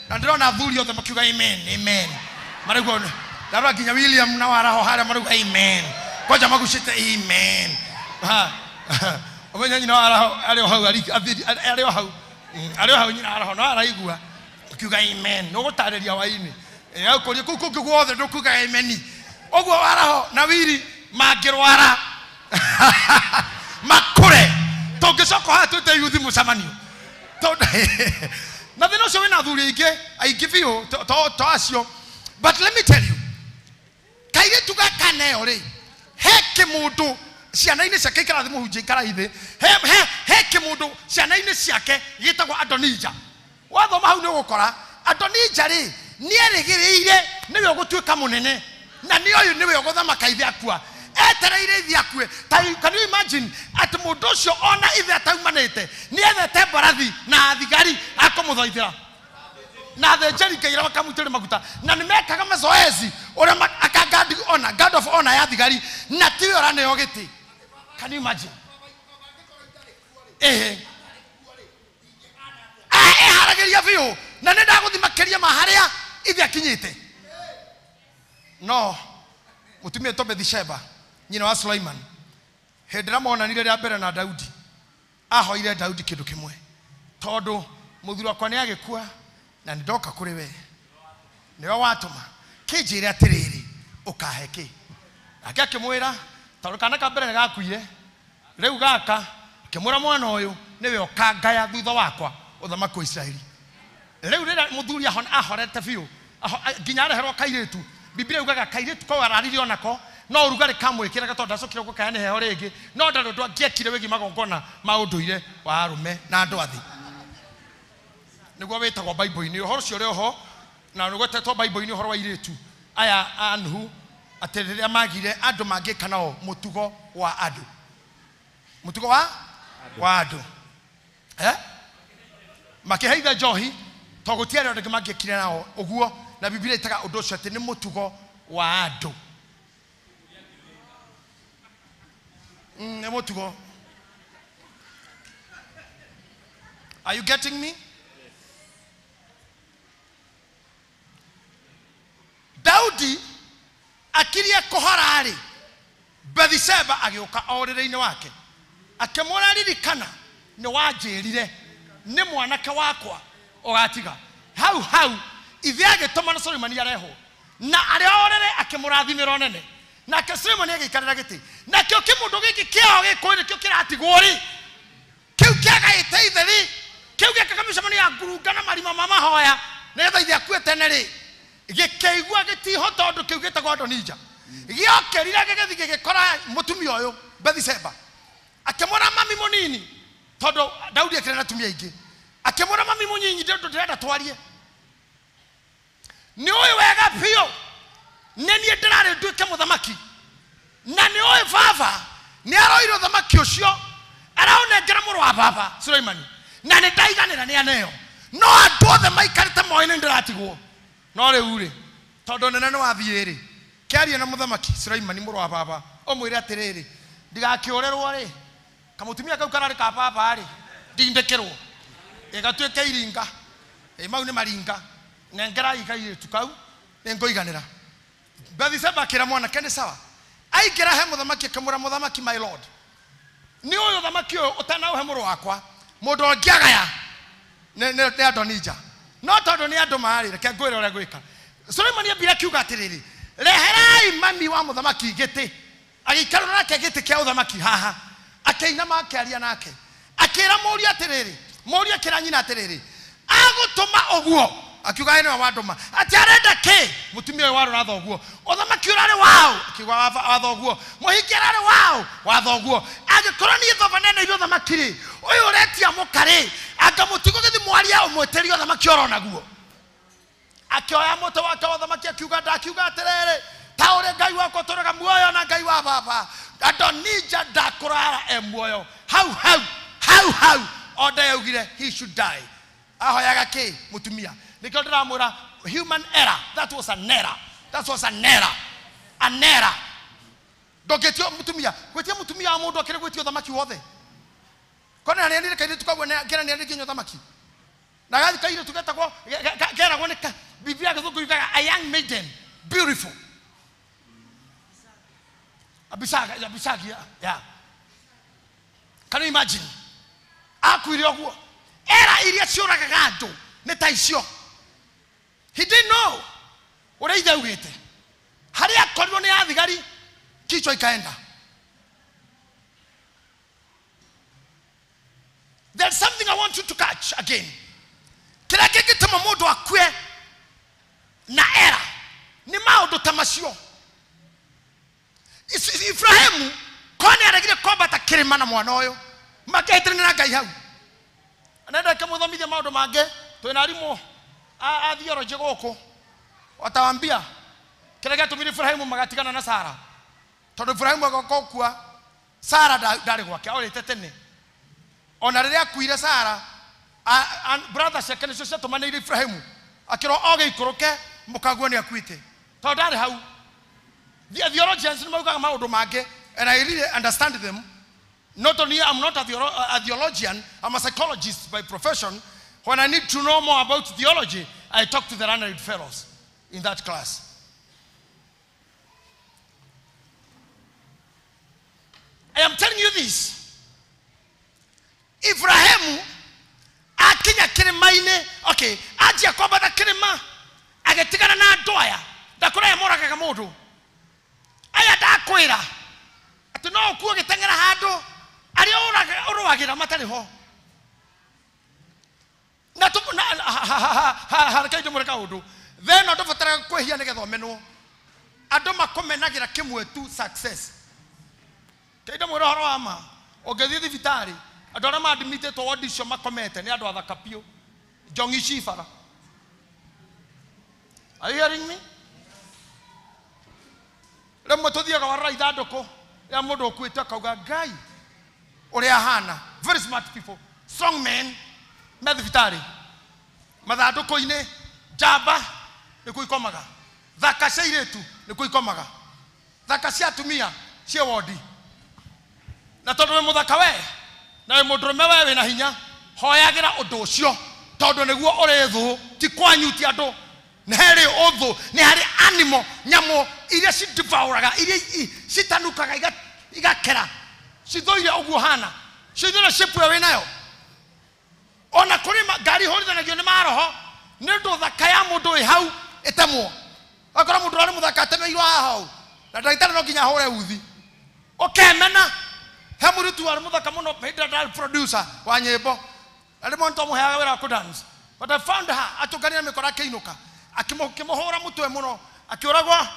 Na ndĩrona athuri othe makiuga amen amen, maraigua ndarora nginya William na waraho harĩa marauga amen, kwanja magucĩte amen. Ũmenye nyina waraho arĩ o hau, arĩ o hau, arĩ o hau nyina waraho no araigua ũkiuga amen, nĩ ũgũtarĩria hwaĩ-inĩ. Ũkũria kũu kũngĩ guothe ndũkuga amen. Ũguo waraho na Wili mangĩrwara makũre, tũngĩcoka haha twĩte yuthi mũcemanio. Na thĩna ũcio wĩna athuri aingĩ biũ to acio. But let me tell you, kairĩtu gaka neo rĩ, he kĩmũndũ ciana-inĩ ciake, ikara thĩ mũhunjia, ikara thĩ, he kĩmũndũ ciana-inĩ ciake gĩtagwo Adonija. Wathoma hau nĩ ũgũkora Adonija rĩ nĩerĩgĩrĩire nĩwe ũgũtuĩka mũnene, na nĩ ũyũ nĩwe ũgũthamaka ithe akua. Etereire ithe akue. Can you imagine atĩ mũndũ ũcio ona ithe ataumanĩte nĩethete mbarathi na thigari akũmũthaithĩra na athĩnjĩri Ngai arĩa makamũitĩrĩria maguta, na nĩmekaga mazoezi ũrĩa aka guard of honor ya thigari, na tiwe ũraneo gĩtĩ. Can you imagine? Eharagĩria biũ na nĩ ndagũthiĩ makĩria ma harĩa ithe akinyĩte. No mũtumia wĩtwo Bathsheba, nyina wa Suleiman, hĩndĩ ĩrĩa monanire rĩa mbere na Daudi, ahoire Daudi kĩndũ kĩmwe, tondũ mũthuri wakwa nĩ agĩkua na nĩ ndoka kũrĩ we, nĩwe watũma, kĩnjĩre atĩrĩrĩ, ũkahe kĩ? Nake akĩmwĩra, tondũ kana ka mbere nĩ gakuire, rĩu gaka, akĩmwĩra mwana ũyũ nĩwe ũkangaya thutha wakwa Ũthamaki wa Isiraeli. Rĩu rĩrĩa mũthuri ahorete biũ nginya areherwo kairĩtu, Biblia yugaga kairĩtu kau araririe onako no ũrugarĩ kamwĩkĩraga tondũ ndacokire gũkaya nĩ heho rĩngĩ, no ndarĩ ũndũ angĩekire wĩgiĩ magongona ma ũndũire wa arũme na andũ athĩ. Nĩguo wĩtagwo Bible-inĩ ũhoro ũcio ũrĩ oho, na nĩgwetetwo Bible-inĩ ũhoro wa airĩtu aya a Nuhu atĩ rĩrĩa magire andũ mangĩka nao mũtugo wa andũ, mũtugo wa andũ makĩheitha njohi tondũ gũtiarĩ andũ angĩ mangĩekire nao ũguo, na Biblia ĩtaga ũndũ ũcio atĩ nĩ mũtugo wa andũ. Nĩ mũtugo. Are you getting me? Daudi akirie kũhora-rĩ, Bathsheba agĩũka o ũrĩrĩ-inĩ wake akĩmwĩra, ririkana nĩ wanjĩrire nĩ mwanake wakwa ũgatiga. Hau hau ithe agĩtũma na Suleimani arehwo, na arĩ o ũrĩrĩ akĩmũrathimĩra nene, nake Suleimani agĩikarĩra gĩtĩ. Nakĩo kĩmũndũ gĩkĩ kĩao gĩkũyũ nĩkĩo kĩratigwo rĩ, kĩu kĩagaĩte ithe rĩ, kĩu gĩekaga mĩcemanio ya ngurunga na marima ma mahoya nĩgetha ithe akue tene rĩ, gĩkĩigua gĩtiho tondũ kĩu gĩtagwo Adonija. Gĩokĩrire gĩgĩthiĩ gĩgĩkora mũtumia ũyũ Bathsheba, akĩmwĩra mami mũnini, tondũ Daudi akĩrĩ na atumia aingĩ, akĩmwĩra mami mũnyinyi ndĩ ndĩrenda twarie, nĩ ũĩ wega biũ nĩ niĩ ndĩrarĩ nduĩke mũthamaki, na nĩ ũĩ baba nĩ aroire ũthamaki ũcio araũnengera mũrũ wa baba Suleimani, na nĩ ndaiganĩra nĩ aneo, no andũ othe maikarĩte moĩ nĩ ndĩratigwo. No rĩu rĩ, tondũ nene nĩ wathiĩ rĩ, kĩarie na mũthamaki Suleimani mũrũ wa baba ũmwĩre atĩrĩrĩ, ndigakĩũrĩrwo rĩ, kamũtumia kau kararĩ ka baba rĩ, ndindĩkĩrwo ĩgatuĩke iringa, mau nĩ maringa, nengerai kairĩtu kau nĩngũiganĩra. Bathsheba akĩra mwanake nĩ sawa, aingĩra he mũthamaki akĩmwĩra, mũthamaki my lord, nĩ ũyũ ũthamaki ũyũ ũtanaũhe mũrũ wakwa, mũndũ ũngĩagaya nĩ Adonija, no tondũ nĩ andũ marĩ, reke ngwĩre ũrĩa gwĩka. Suleimani ambire akiuga atĩrĩrĩ, reherai mami wa mũthamaki gĩtĩ, agĩikarũra nake gĩtĩ kĩa ũthamaki haha, akĩinama akĩaria nake, akĩra mũriũ atĩrĩrĩ, mũriũ akĩra nyina atĩrĩrĩ, agũtũma ũguo, akiuga ĩ nĩwe wandũma, atĩ arenda kĩ? Mũtumia ũyũ warora thoguo, ũthamaki ũrarĩ waũ? Akiuga wa thoguo. Mũhiki ararĩ waũ? Wa thoguo. Angĩkorwo niĩ thoba neneire ũthamaki rĩ, ũyũ ũretia mũka rĩ, anga mũtigo gĩthiĩ mwaria ũmwĩtĩrie ũthamaki oro naguo. Akĩoya mũtĩ wake wa ũthamaki akiuga, ndakiuga atĩrĩrĩ, ta ũrĩa Ngai wakwa ũtũũraga muoyo na Ngai wa baba, Adonija ndakũrara e muoyo. Hau hau hau hau onda yaugire he should die. Ahoyaga kĩ mũtumia? Nĩkĩo ndĩramwĩra human error, that was an error, that was an error, an error. Ndũngĩtio mũtumia, gwĩtia mũtumia wa mũndũ akĩrĩ gwĩtia ũthamaki wothe. Kona nĩ kairĩtu kau ngĩra nĩ arĩ nginya ũthamaki, na gathi kairĩtu getagwo keragwo nĩ Biblia gĩthũngũ yugaga a young maiden beautiful, Abishag, Abishag, yeah. Can you imagine? Akuire ũguo, era iria ciũragaga andũ nĩ ta icio. He didn't know ũrĩa ithe augĩte, harĩa akorirwo nĩ athigari kichwa ikaenda. There's something I want you to catch again. Kĩrĩa kĩngĩtũma mũndũ akue na era nĩ maũndũ ta macio. Ibrahimu ko nĩ aregire kwambata kĩrĩma na mwana ũyũ, makĩhĩtĩrĩra na Ngai hau. Nenda kĩmũthomithia maũndũ mangĩ, twĩna arimũ a theology gũkũ, watawambia kĩrĩa gĩatũmire Ibrahimu magatigana na Sara, tondũ Ibrahimu agoka gũkua, Sara ndarĩ gwake, orĩte tene. Ona rĩrĩa akuire Sara, brother ciake nĩcio ciatũmanĩire Ibrahimu, akĩrwo oge ikũrũke mũkaguo nĩ akuĩte, tondũ ndarĩ hau. The theologians nĩ maugaga maũndũ mangĩ, and I really understand them. Not only I'm not a theologian, I'm a psychologist by profession. When I need to know more about theology, I talk to the learned fellows in that class. I am telling you this. Ibrahimu akinya kĩrĩma-inĩ, okay, anjia kwambata kĩrĩma, agĩtigana na andũ aya, ndakũraya moragaga mũndũ. Aya ndakwĩra atĩ no ũkue ũgĩteng'era handũ arĩa ũrũagĩra matarĩ ho. Ha reke ndimwĩre kaũndũ. Theno ndũbataraga kwĩhia nĩgetha ũmenwo. Andũ makũmenagĩra kĩmwe tu, success. Reke ndĩmwĩre ũhoro wa ma. Ũngĩthiĩ thibitarĩ, andũ arĩa maadmitĩtwo wodi icio makomete nĩ andũ athaka biũ. Njong'i ci bara. Are you hearing me? Rĩmwe tũthiaga warora ithandũkũ rĩa mũndũ ũkuĩte akauga Ngai ũrĩa ahana. Very smart people, strong men, me thibitarĩ mathandũkũ-inĩ, njamba nĩkuo ikomaga, thaka cia airĩtu nĩkuo ikomaga, thaka cia atumia ciĩ wodi. Na tondũ wĩ mũthaka we na wĩ mũndũrũme we wĩna hinya, hoyagĩra ũndũ ũcio tondũ nĩguo ũrĩ thũ, ti kwanyu ti andũ. Nĩ harĩ ũthũ, nĩ harĩ animal, nyamũ iria cidevouraga, iria citanukaga igakera, cithũire ũguo hana, cithũire shape ĩrĩa wĩnayo. Ona kũrĩ ngari ihũrithanagio nĩ maroho nĩ ũndũ thaka ya mũndũ wĩ hau ĩtemwo. Akorwo mũndũ arĩ mũthaka atemeirwo haha hau, na ndagĩtarĩ no nginya ahũre uthi. Ũkemena. He mũirĩtu warĩ mũthaka mũno hĩndĩ ĩrĩa ndarĩ producer wa nyĩmbo, na rĩmwe nĩtwamũheaga wĩra wa kũdance, but I found her atũnganire mĩkora akĩinũka, akĩmũhũra mũtwe mũno, akĩũragwo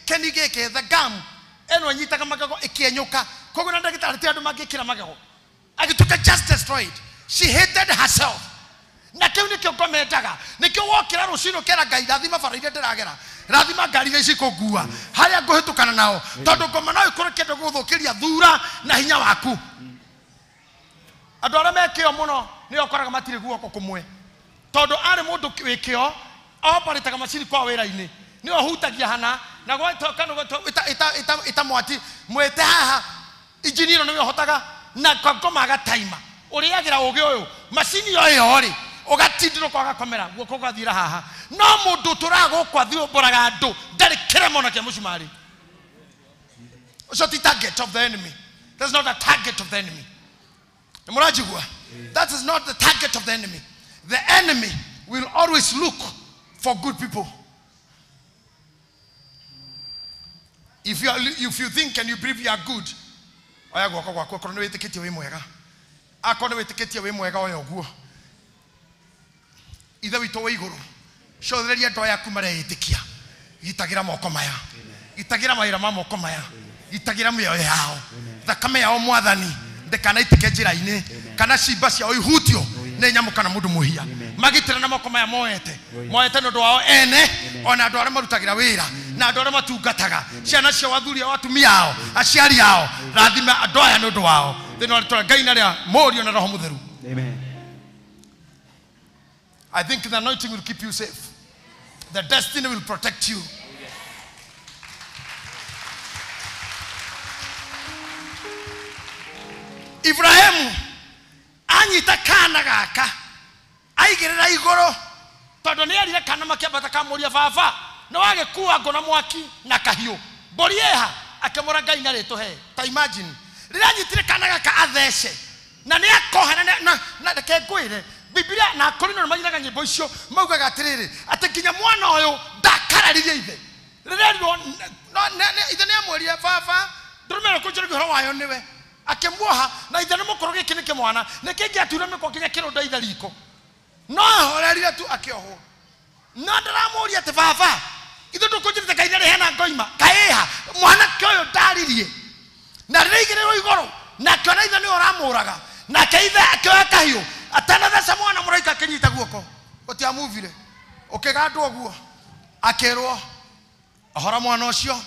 keni gĩkĩ, the gum ĩno ĩnyitaga magego ĩkĩenyũka, koguo na ndagĩtarĩ ti andũ mangĩkĩra magego, agĩtuĩka just destroyed. She hated herself. Na kĩu nĩkĩo ngomendaga, nĩkĩo wokĩra rũcinĩ ũkera Ngai rathima bara iria ndĩragera, rathima ngari iria cikũngua harĩa ngũhĩtũkana nao, tondũ ngoma no ĩkorwo kĩndũ gũgũthũkĩria thura na hinya waku. Andũ arĩa me kĩo mũno nĩo ũkoraga matirĩ guoko kũmwe, tondũ arĩ mũndũ wĩ kĩo oparĩtaga macini kwa wĩra-inĩ, nĩwe ũhutagia hana na ĩta mwati mwĩte haha, injinia nĩwe ũhotaga na ngoma agataima. Ũrĩagĩra ũgĩ ũyũ macini ĩyo rĩ ũgatindĩrũka ũgakomera guoko gũgathira haha. No mũndũ ũtũraga gũkũ athiũmbũraga andũ ndarĩ kĩremo na kĩa mũcumarĩ. Ũcio ti target of the enemy. That's not a target of the enemy. Nĩ mũranjigua? That is not the target of the enemy. The enemy will always look for good people. If you think and you believe you are good, oya guoko gwaku akorwo nĩ wĩtĩkĩtie wĩ mwega, akorwo nĩ wĩtĩkĩtie wĩ mwega oya ũguo. Ithe witũ wa igũrũ, cothereria andũ aya aku mareĩtĩkia, gitagĩra moko maya, gitagĩra mawĩra ma moko maya, gitagĩra mĩoyo yao, thakame yao Mwathani ndĩkanaitĩke njĩra-inĩ, kana cimba ciao ihutio nĩ nyamũ kana mũndũ mũhia. Magitĩre na moko maya moete nĩ ũndũ wao ene, ona andũ arĩa marutagĩra wĩra na andũ arĩa matungataga, ciana ciao, athuri ao, atumia ao, aciari ao, rathima andũ aya nĩ ũndũ wao thĩinĩ wa rĩtwa rĩa Ngai na rĩa Mũriũ na Roho Mũtheru. Amen. I think the anointing will keep you safe. The destiny will protect you. Ibrahimu anyita kana gaka aigĩrĩra igũrũ, tondũ nĩ erire kana makĩambata kamũria baba nĩ wagĩkua ngũ na mwaki na kahiũ, mbũri ĩha, akĩmũra Ngai na rĩtũhe. Ta imagine rĩrĩa anyitire kana gaka athece na nĩ akoha na reke ngwĩre Biblia na akorino nĩ mainaga nyĩmbo icio maugaga atĩrĩrĩ atĩ nginya mwana ũyũ ndakararirie ithe. Rĩrĩa erirwo ithe nĩ amwĩrire baba ndũrũme ĩno kũnjũrĩria ũhoro wayo nĩwe, akĩmuoha na ithe nĩ mũkũrũ gĩkĩ nĩ kĩmwana nĩkĩ ingĩature mĩkwa nginya kĩrũnda ithe riko, no ahorerire tu akĩohwo. No ndĩramũria atĩ baba ithe ndũkũnjĩrĩte kaithe rĩhena ngoima kaĩha, mwanake ũyũ ndaririe na rĩrĩa aigĩrĩrwo igũrũ na akĩona ithe nĩwe ũramũraga, nake ithe akĩoya kahiũ atanatheca mwana mũraika akĩnyita guoko ũtiamuvire ũkĩgandwo ũguo, akĩrwo ohora mwana ũcio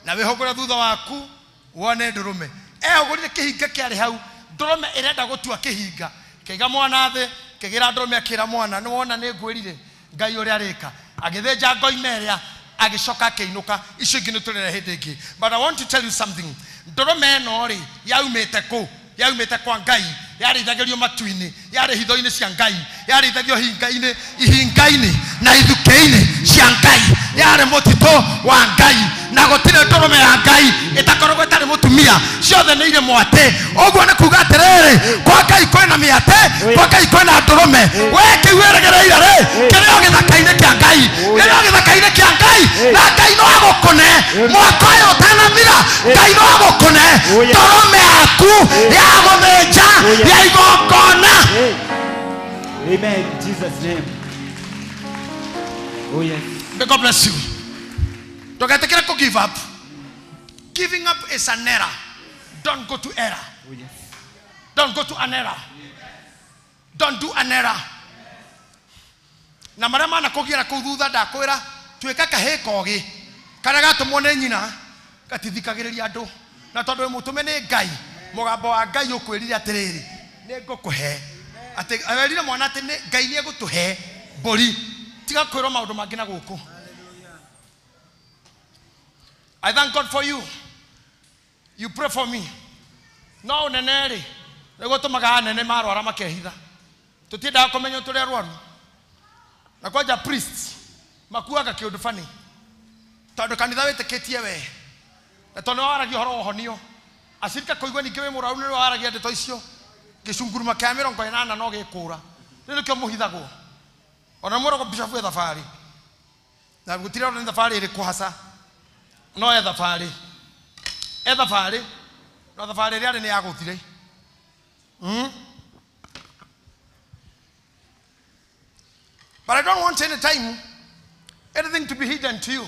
na wĩhũgũre thutha waku wone ndũrũme. Ehũgũrire kĩhinga kĩarĩ hau, ndũrũme ĩrenda gũtua kĩhinga, kĩiga mwana thĩ, kĩgĩra ndũrũme, akĩra mwana nĩ wona nĩ ngwĩrire Ngai ũrĩa arĩka. Agĩthĩnja ngoima ĩrĩa, agĩcoka akĩinũka. Icio ingĩ nĩ tũrĩre hĩndĩ ĩngĩ, but I want to tell you something. Ndũrũme ĩno rĩ yaumĩte kũ? Yaumĩte kwa Ngai, yarĩithagĩrio matu-inĩ, yarĩ hitho-inĩ cia Ngai, yarĩithagio hinga-inĩ, ihinga-inĩ na ithukĩ-inĩ cia Ngai, yarĩ mũtitũ wa Ngai, na gũtirĩ ndũrũme ya Ngai ĩtakoragwo ĩtarĩ mũtumia, ciothe nĩ irĩ mwatĩ. Ũguo nĩ kuga atĩrĩrĩ, kwa Ngai kwĩna mĩatĩ, kwa Ngai kwĩna ndũrũme. We kĩu wĩrĩgĩrĩire rĩ, kĩrĩ o gĩthaka-inĩ kĩa Ngai, kĩrĩ o gĩthaka-inĩ kĩa Ngai, na Ngai no agũkũne mwaka ũyũ ũtanathira, Ngai no agũkũne ndũrũme yaku ya gũthĩnja ya igongona. Amen. In Jesus' name. Oh yes. May God bless you. Ndũgetĩkĩre kũ give up. Giving up is an error. Don't go to error. Oh yes. Don't go to an error. Don't do an error. Na marĩa manakũgiĩra kũu thutha ndakwĩra tuĩka kahĩĩ kogĩ karĩa gatũmwo nĩ nyina gatithikagĩrĩria andũ na tondũ wĩ mũtũme nĩ Ngai mũgambo wa Ngai ũkwĩrire atĩrĩrĩ nĩ ngũkũhe atĩ werire mwana atĩ Ngai nĩ egũtũhe mbũri tiga kwĩrwo maũndũ mangĩ na gũkũ. I thank God for you. You pray for me. No ũnene rĩ nĩguo tũmaga anene marwara makehitha tũtiendaga kũmenya tũrĩ arwaru na kwanja priests makuaga kĩũndũ bani tondũ kanitha wĩtĩkĩtie we na tondũ nĩwaragia ũhoro wa ũhonio acirika kũigua ningĩ wĩ mũrwaru nĩwe waragia ndeto icio gĩcunguruma kĩa 80 no gĩkũra rĩu nĩkĩo mũhithagwo ona mwĩragwo bishop e thabarĩ na gũtirĩ nĩ thabarĩ ĩrĩkũ haca no e thabarĩ no thabarĩ ĩrĩa arĩ nĩ ya gũthire. But I don't want any time anything to be hidden to you.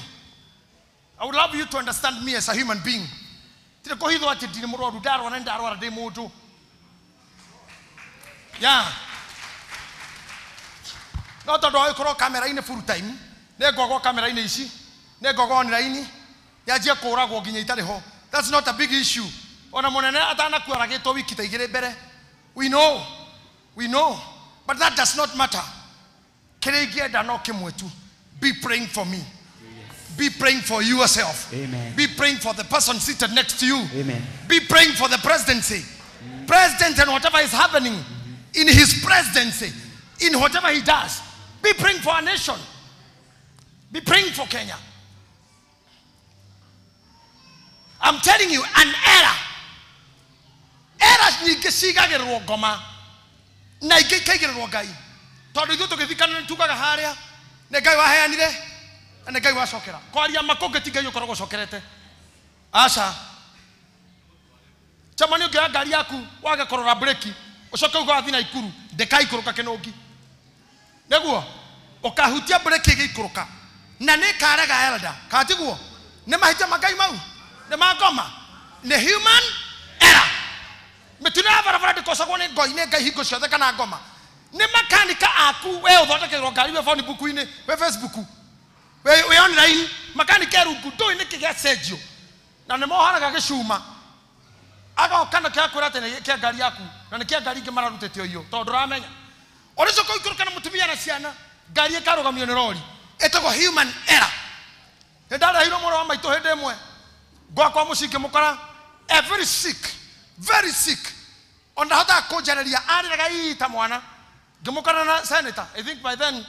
I would love you to understand me as a human being. Tire kũhithwo atĩ ndirĩ mũrwaru ndarwara nĩ ndarwara ndĩ mũndũ. Yeah. No tondũ wa gũkorwo kamera-inĩ full time, nĩ ngogwo kamera-inĩ ici, nĩ ngogwo online, yanjie kũragwo nginya itarĩ ho. That's not a big issue. Ona mũnene atanakua aragĩtwo wiki ta igĩrĩ mbere. We know. We know. But that does not matter. Kĩrĩa ingĩenda no kĩmwe tu. Be praying for me. Be praying for yourself. Amen. Be praying for the person seated next to you. Amen. Be praying for the presidency. President and whatever is happening in his presidency, in whatever he does. Be praying for our nation. Be praying for Kenya. I'm telling you, an error. Error nyingĩ cigagĩrĩrwo ngoma na ingĩ ikaigĩrĩrwo Ngai. Tondũ ithuĩ tũgĩthikana nĩ tugaga harĩa nĩ Ngai waheanire na nĩ Ngai wacokera. Kwaria makũngĩ ti Ngai ũkoragwo ũcokerete. Aca. Chamani ũngĩoya ngari yaku wage kũrora breki ũcoke uge wathiĩ Naikuru ndĩkaikũrũka kĩnũngi. Nĩguo ũkahutia breki ĩgĩikũrũka na nĩ ĩkarega elder kana tiguo? Nĩ mahĩtia ma Ngai mau? Nĩ ma ngoma? Nĩ human error. Mĩtino ya barabara ndĩkocagwo nĩ ngoi nĩ Ngai hingo ciothe kana ngoma. Nĩ makanika aku we ũthondekerwo ngari we phone book-inĩ we Facebook we online makanika rungu ndũĩ nĩkĩ gĩacenjio na nĩ moharaga gĩcuma agoka na kĩakwĩra atĩ nĩ kĩa ngari yaku na nĩ kĩa ngari ingĩ mararutĩte ũiyũ tondũ ndũramenya. Ũrĩcoka ũikũrũke na mũtumia na ciana ngari ĩkarũgamio nĩ rori ĩtagwo human error. Nĩ ndarehirwo mũrũ wa maitũ hĩndĩ ĩmwe gwakwa mũciĩ ngĩmũkora very sick, very sick ona ndahotaga kũnjarĩria arĩraga ii ta mwana ngĩmũkora na senator. I think by then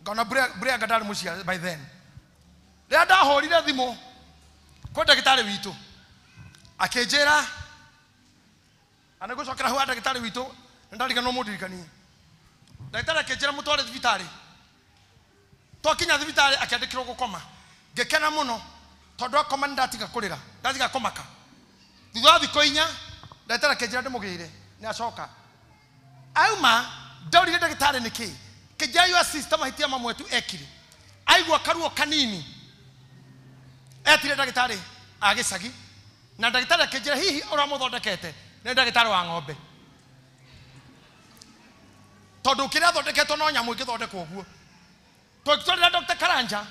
ngona Brianga ndarĩ mũciĩ by then. Rĩrĩa ndahũrire thimũ kwĩ ndagĩtarĩ witũ akĩnjĩra na nĩngũcokera hau ndagĩtarĩ witũ nĩ ndariganĩrwo mũndirikanie. Ndagĩtarĩ akĩnjĩra mũtware thibitarĩ. Twakinya thibitarĩ akĩandĩkĩrwo gũkoma. Ngĩkena mũno tondũ akoma nĩ ndatiga kũrĩra ndatiga kũmaka. Thutha wa thikũ inya ndagĩtarĩ akĩnjĩra ndĩmũgĩre nĩ acoka. Auma ndaũrire ndagĩtarĩ nĩkĩ kĩnjĩra your sister mahĩtia mamwe tu ekire. Aigua karuo kanini etire ndagĩtarĩ a gĩcagi na ndagĩtarĩ akĩnjĩra hihi ũrĩa mũthondekete nĩ ndagĩtarĩ wa ng'ombe tondũ kĩrĩa athondeketwo no nyamũ ĩngĩthondekwo ũguo. Twagĩtwarĩra Dr. Karanja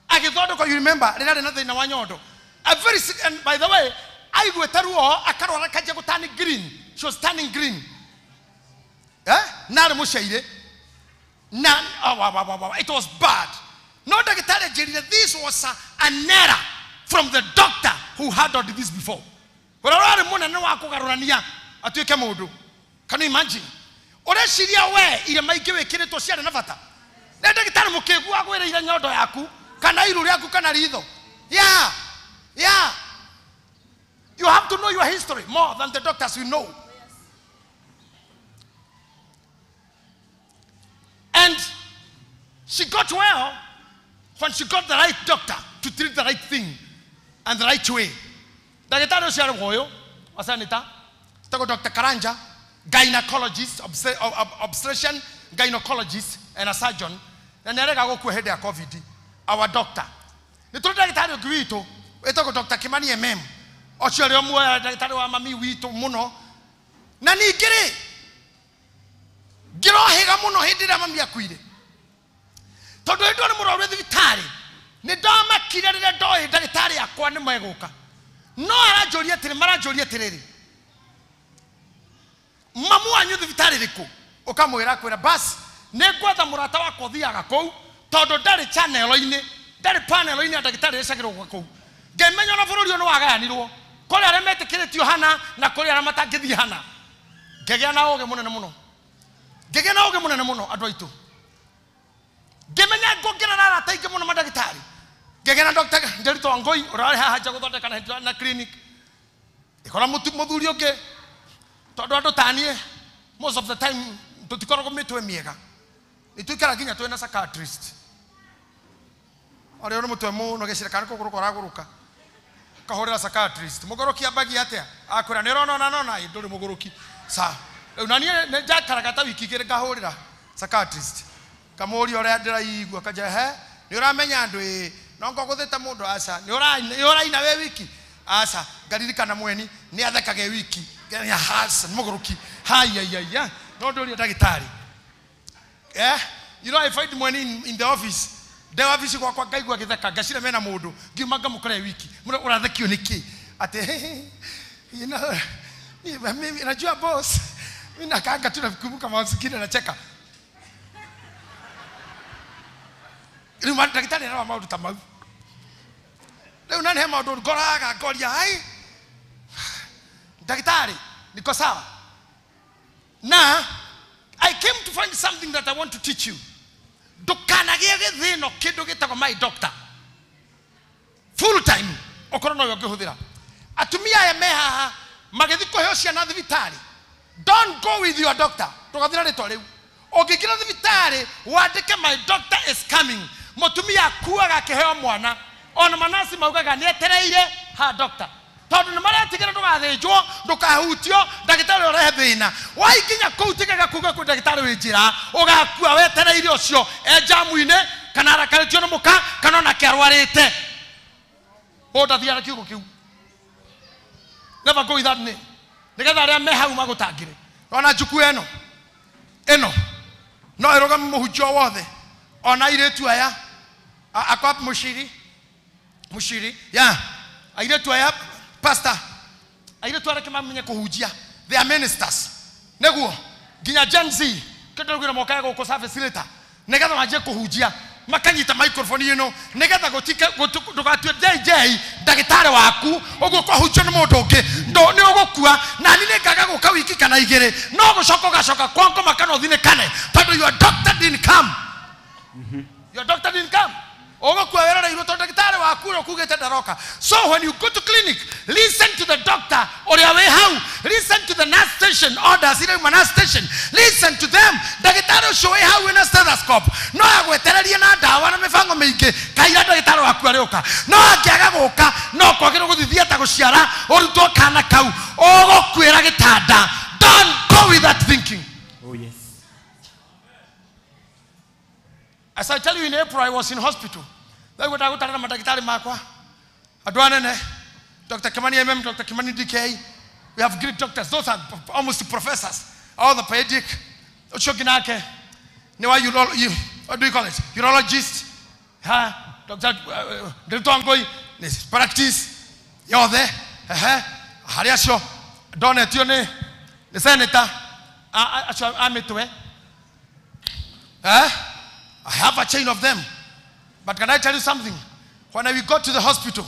agĩthondekwo, you remember rĩrĩa arĩ na thĩna wa nyondo. A very sick, and by the way aiguĩte ruo akarwara kanjia gũtani green. She was turning green. Na arĩ mũcaire na oh, it was bad. No ndagĩtarĩ anjĩrire this was an error from the doctor who handled this before. Ũrĩa ũrarĩ mũnene wa kũgarũrania atuĩke mũndũ. Can you imagine? Ũreciria we irema ingĩ wĩkĩrĩtwo ciarĩ na bata? Nĩ ndagĩtarĩ mũkĩgu agwĩrĩire nyondo yaku kana iru rĩaku kana ritho. Yeah. Yeah. You have to know your history more than the doctors we know. And she got well when she got the right doctor to treat the right thing and the right way. Ndagĩtarĩ ũcio arĩ ũyũ wa senator, etagwo Dr. Karanja, Gynecologist, obstetrician, gynecologist and a surgeon. Na nĩ arega gũkua hĩndĩ ya COVID. Our doctor. Nĩ tũrĩ ndagĩtarĩ ũngĩ witũ wĩtagwo Dr. Kimani MM. Ũcio ũrĩa muoya ndagĩtarĩ wa mami witũ mũno. Na ningĩ rĩ, ngĩrohĩga mũno hĩndĩ ĩrĩa mami akuire. Tondũ hĩndĩ ĩyo nĩ mũrwaru thibitarĩ. Nĩ ndamakire rĩrĩa ndoĩ ndagĩtarĩ akwa nĩ megũka. No aranjũria atĩrĩ, maranjũria atĩrĩrĩ, mamu wanyu thibitarĩ rĩkũ? Ũkamwĩra akwĩra basi nĩ ngwetha mũrata wakwa ũthiaga kũu tondũ ndarĩ channel-inĩ, ndarĩ panel-inĩ ya ndagĩtarĩ ĩcagĩrwo kũu. Ngĩmenya ona bũrũri ũyũ nĩ wagayanirwo, kũrĩ arĩa metĩkĩrĩtio hana na kũrĩ arĩa matangĩthiĩ hana. Ngĩgĩa na ũgĩ mũnene mũno. Ngĩgĩa na ũgĩ mũnene mũno andũ aitũ. Ngĩmenya nguongerera arata aingĩ mũno mandagĩtarĩ. Ngĩgĩa na Dr. Nderitu Wangũi ũrĩa warĩ haha nja gũthondeka na clinic. Ĩkora mũthuri ũngĩ tondũ andũ ta niĩ most of the time tũtikoragwo mĩtwe mĩega. Nĩ tũikara nginya twĩna psychiatrist. Ũrĩa nĩ mũtwe mũno gĩcira kana kũgũrũka ũragũrũka. Kahũrĩra psychiatrist. Mũgũrũki ambagia atĩa? Akwĩra nĩ ũrona nona ndũrĩ mũgũrũki. Sa rĩu na niĩ nĩ njakaraga ta wiki igĩrĩ ngahũrĩra psychiatrist. Kamũria ũrĩa ndĩraigua kanjĩra he nĩ ũramenya andũ ĩ no ngũgũthĩte mũndũ aca nĩ ũraina wĩ wiki aca ngaririkana mweni nĩ athekaga ĩ wiki ngemenya aca nĩ mũgũrũki haiyaiyaiya no ndũrie ndagĩtarĩ. You know, I find mweni in the office. Nde wabici gwakwa ngaigua agĩtheka ngacira mena mũndũ ngiuma ngamũkora ĩ wiki mũno ũrathekio nĩkĩ atĩ you know, mimi najua boss mimi nakaanga tu nakumbuka mawazo mengine nacheka. Rĩu ndagĩtarĩ ararora maũndũ ta mau. Rĩu nani he maũndũ ngoraga ngoria ai ndagĩtarĩ niko sawa. Na I came to find something that I want to teach you. Ndũkanagĩe gĩthĩno kĩndũ gĩtagwo my doctor full time okorwo nowe ũngĩhũthĩra. Atumia aya me haha magĩthiĩ kũheo ciana thibitarĩ, don't go with your doctor. Ndũgathira rĩtwa rĩu. Ũngĩingĩra thibitarĩ wandĩke my doctor is coming, mũtumia akuaga akĩheo mwana. Ona manasi maugaga nĩ etereire ha doctor tondũ nĩ maretigĩra ndũgathĩnjwo ndũkahutio ndagĩtarĩ ũrehe thĩna. Waikinya kũu tigaga kuga kwĩ ndagĩtarĩ wĩ njĩra ũgakua wetereire ũcio e njamu-inĩ kana arakarĩtio nĩ mũka kana onake arwarĩte. Ũũ ndathiaga kiugo kĩu. Never go with that name. Nĩgetha arĩa me hau magũtangĩre. Ona njuku ĩno ĩno no ĩrũgame mũhunjia wothe ona airĩtu aya akwa mũciri mũciri ya airĩtu aya pastor airĩtu arĩa mamenye kũhunjia, they are ministers nĩguo nginya Gen Z kĩndũ rĩu mokaga gũkũ service later nĩgetha manjie kũhunjia makanyita microphone ĩno nĩgetha ndũgatue JJ ndagĩtarĩ waku ũguo kwahunjio nĩ mũndũ ũngĩ nĩ ũgũkua na niĩ nĩngaga gũka wiki kana igĩrĩ no gũcoka ũgacoka kwa ngoma kana ũthinĩkane tondũ your doctor didn't come. Your doctor didn't come. Ũgũkua wĩroreirwo tondũ ndagĩtarĩ waku ũrĩa ũkugĩte ndaroka. So when you go to clinic, listen to the doctor ũrĩa wĩ hau, listen to the nurse station orders iria uma nurse station, listen to them. Ndagĩtarĩ ũcio wĩ hau wĩna stethoscope no agwetererie na ndawa na mĩbango mĩingĩ kaira ndagĩtarĩ waku arĩũka. No angĩaga gũka no kwagĩrĩirwo gũthiĩ theatre gũciara ũrutwo kana kau ũgũkuĩra gĩtanda. Don't go with that thinking. Oh yes. As I tell you, in April I was in hospital. Ndagũtarana mandagĩtarĩ makwa andũ anene, Dr. Kimani MM, Dr. Kimani DK. We have great doctors. Those are almost professors. Orthopedic. Ũcio ũngĩ nake nĩ wa what do you call it? Urologist. Ha, Dr. Nderitu Wangũi nĩ practice yothe. Ehe, harĩ acio ndonetio nĩ senator acio a mĩtwe. I have a chain of them. But can I tell you something? When we got to the hospital,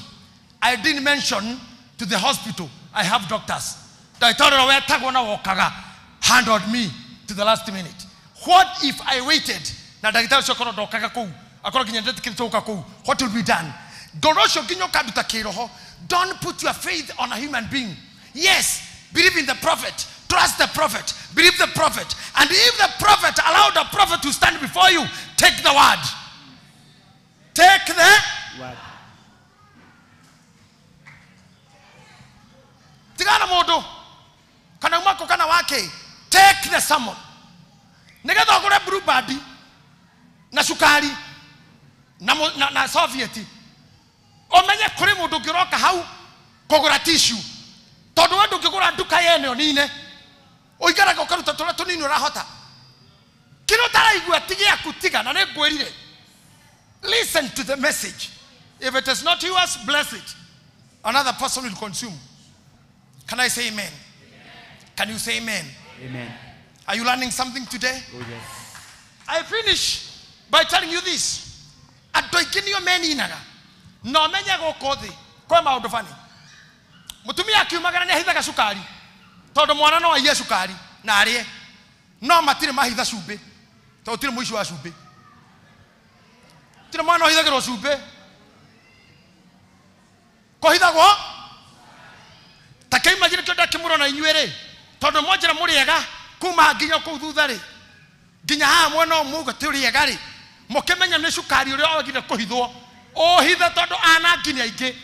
I didn't mention to the hospital I have doctors. Ndagĩtarĩ ũrĩa wetagwo na wokaga handled me to the last minute. What if I waited? Na ndagĩtarĩ ũcio akorwo ndokaga kũu, akorwo nginya ndetĩkĩrĩtwo gũka kũu, what will be done? Ngoro ũcio nginya ũkanduta kĩroho. Don't put your faith on a human being. Yes, believe in the prophet. Trust the prophet. Believe the prophet. And if the prophet allowed the prophet to stand before you, take the word. Take the word. Tigana mũndũ kana umako kana wake Take the sermon. Nĩgetha ũgũre Blue Band na cukari na Soviet. Ũmenye kũrĩ mũndũ ũngĩroka hau kũgũra tissue. Tondũ we ndũngĩgũra nduka yene ũnine. Ũikaraga ũkaruta tũrĩa tũnini ũrahota. Kĩrĩa ũtaraigua ti gĩaku tiga na nĩngwĩrire. Listen to the message. If it is not yours, bless it. Another person will consume. Can I say amen? Can you say amen? Amen. Are you learning something today? Oh, yes. I finish by telling you this. Andũ aingĩ nĩo meninaga na ũmenye gũkũ thĩ kwĩ maũndũ bani. Mũtumia akiumagara nĩ ahithaga cukari tondũ mwana no aiye cukari na arĩe, no matirĩ mahitha cumbĩ tondũ gũtirĩ mũici wa cumbĩ. Gũtirĩ mwana ũhithagĩrwo cumbĩ, kũhithagwo ta kĩimagire kĩo ndakĩmũrona inyuĩ rĩ, tondũ mwanjĩra mũrĩega kuma nginya kũu thutha rĩ, nginya haha mwena ũyũ muga ti ũrĩega rĩ, mũkĩmenya nĩ cukari ũrĩa wagire kũhithwo ũhithe tondũ anangi nĩ aingĩ.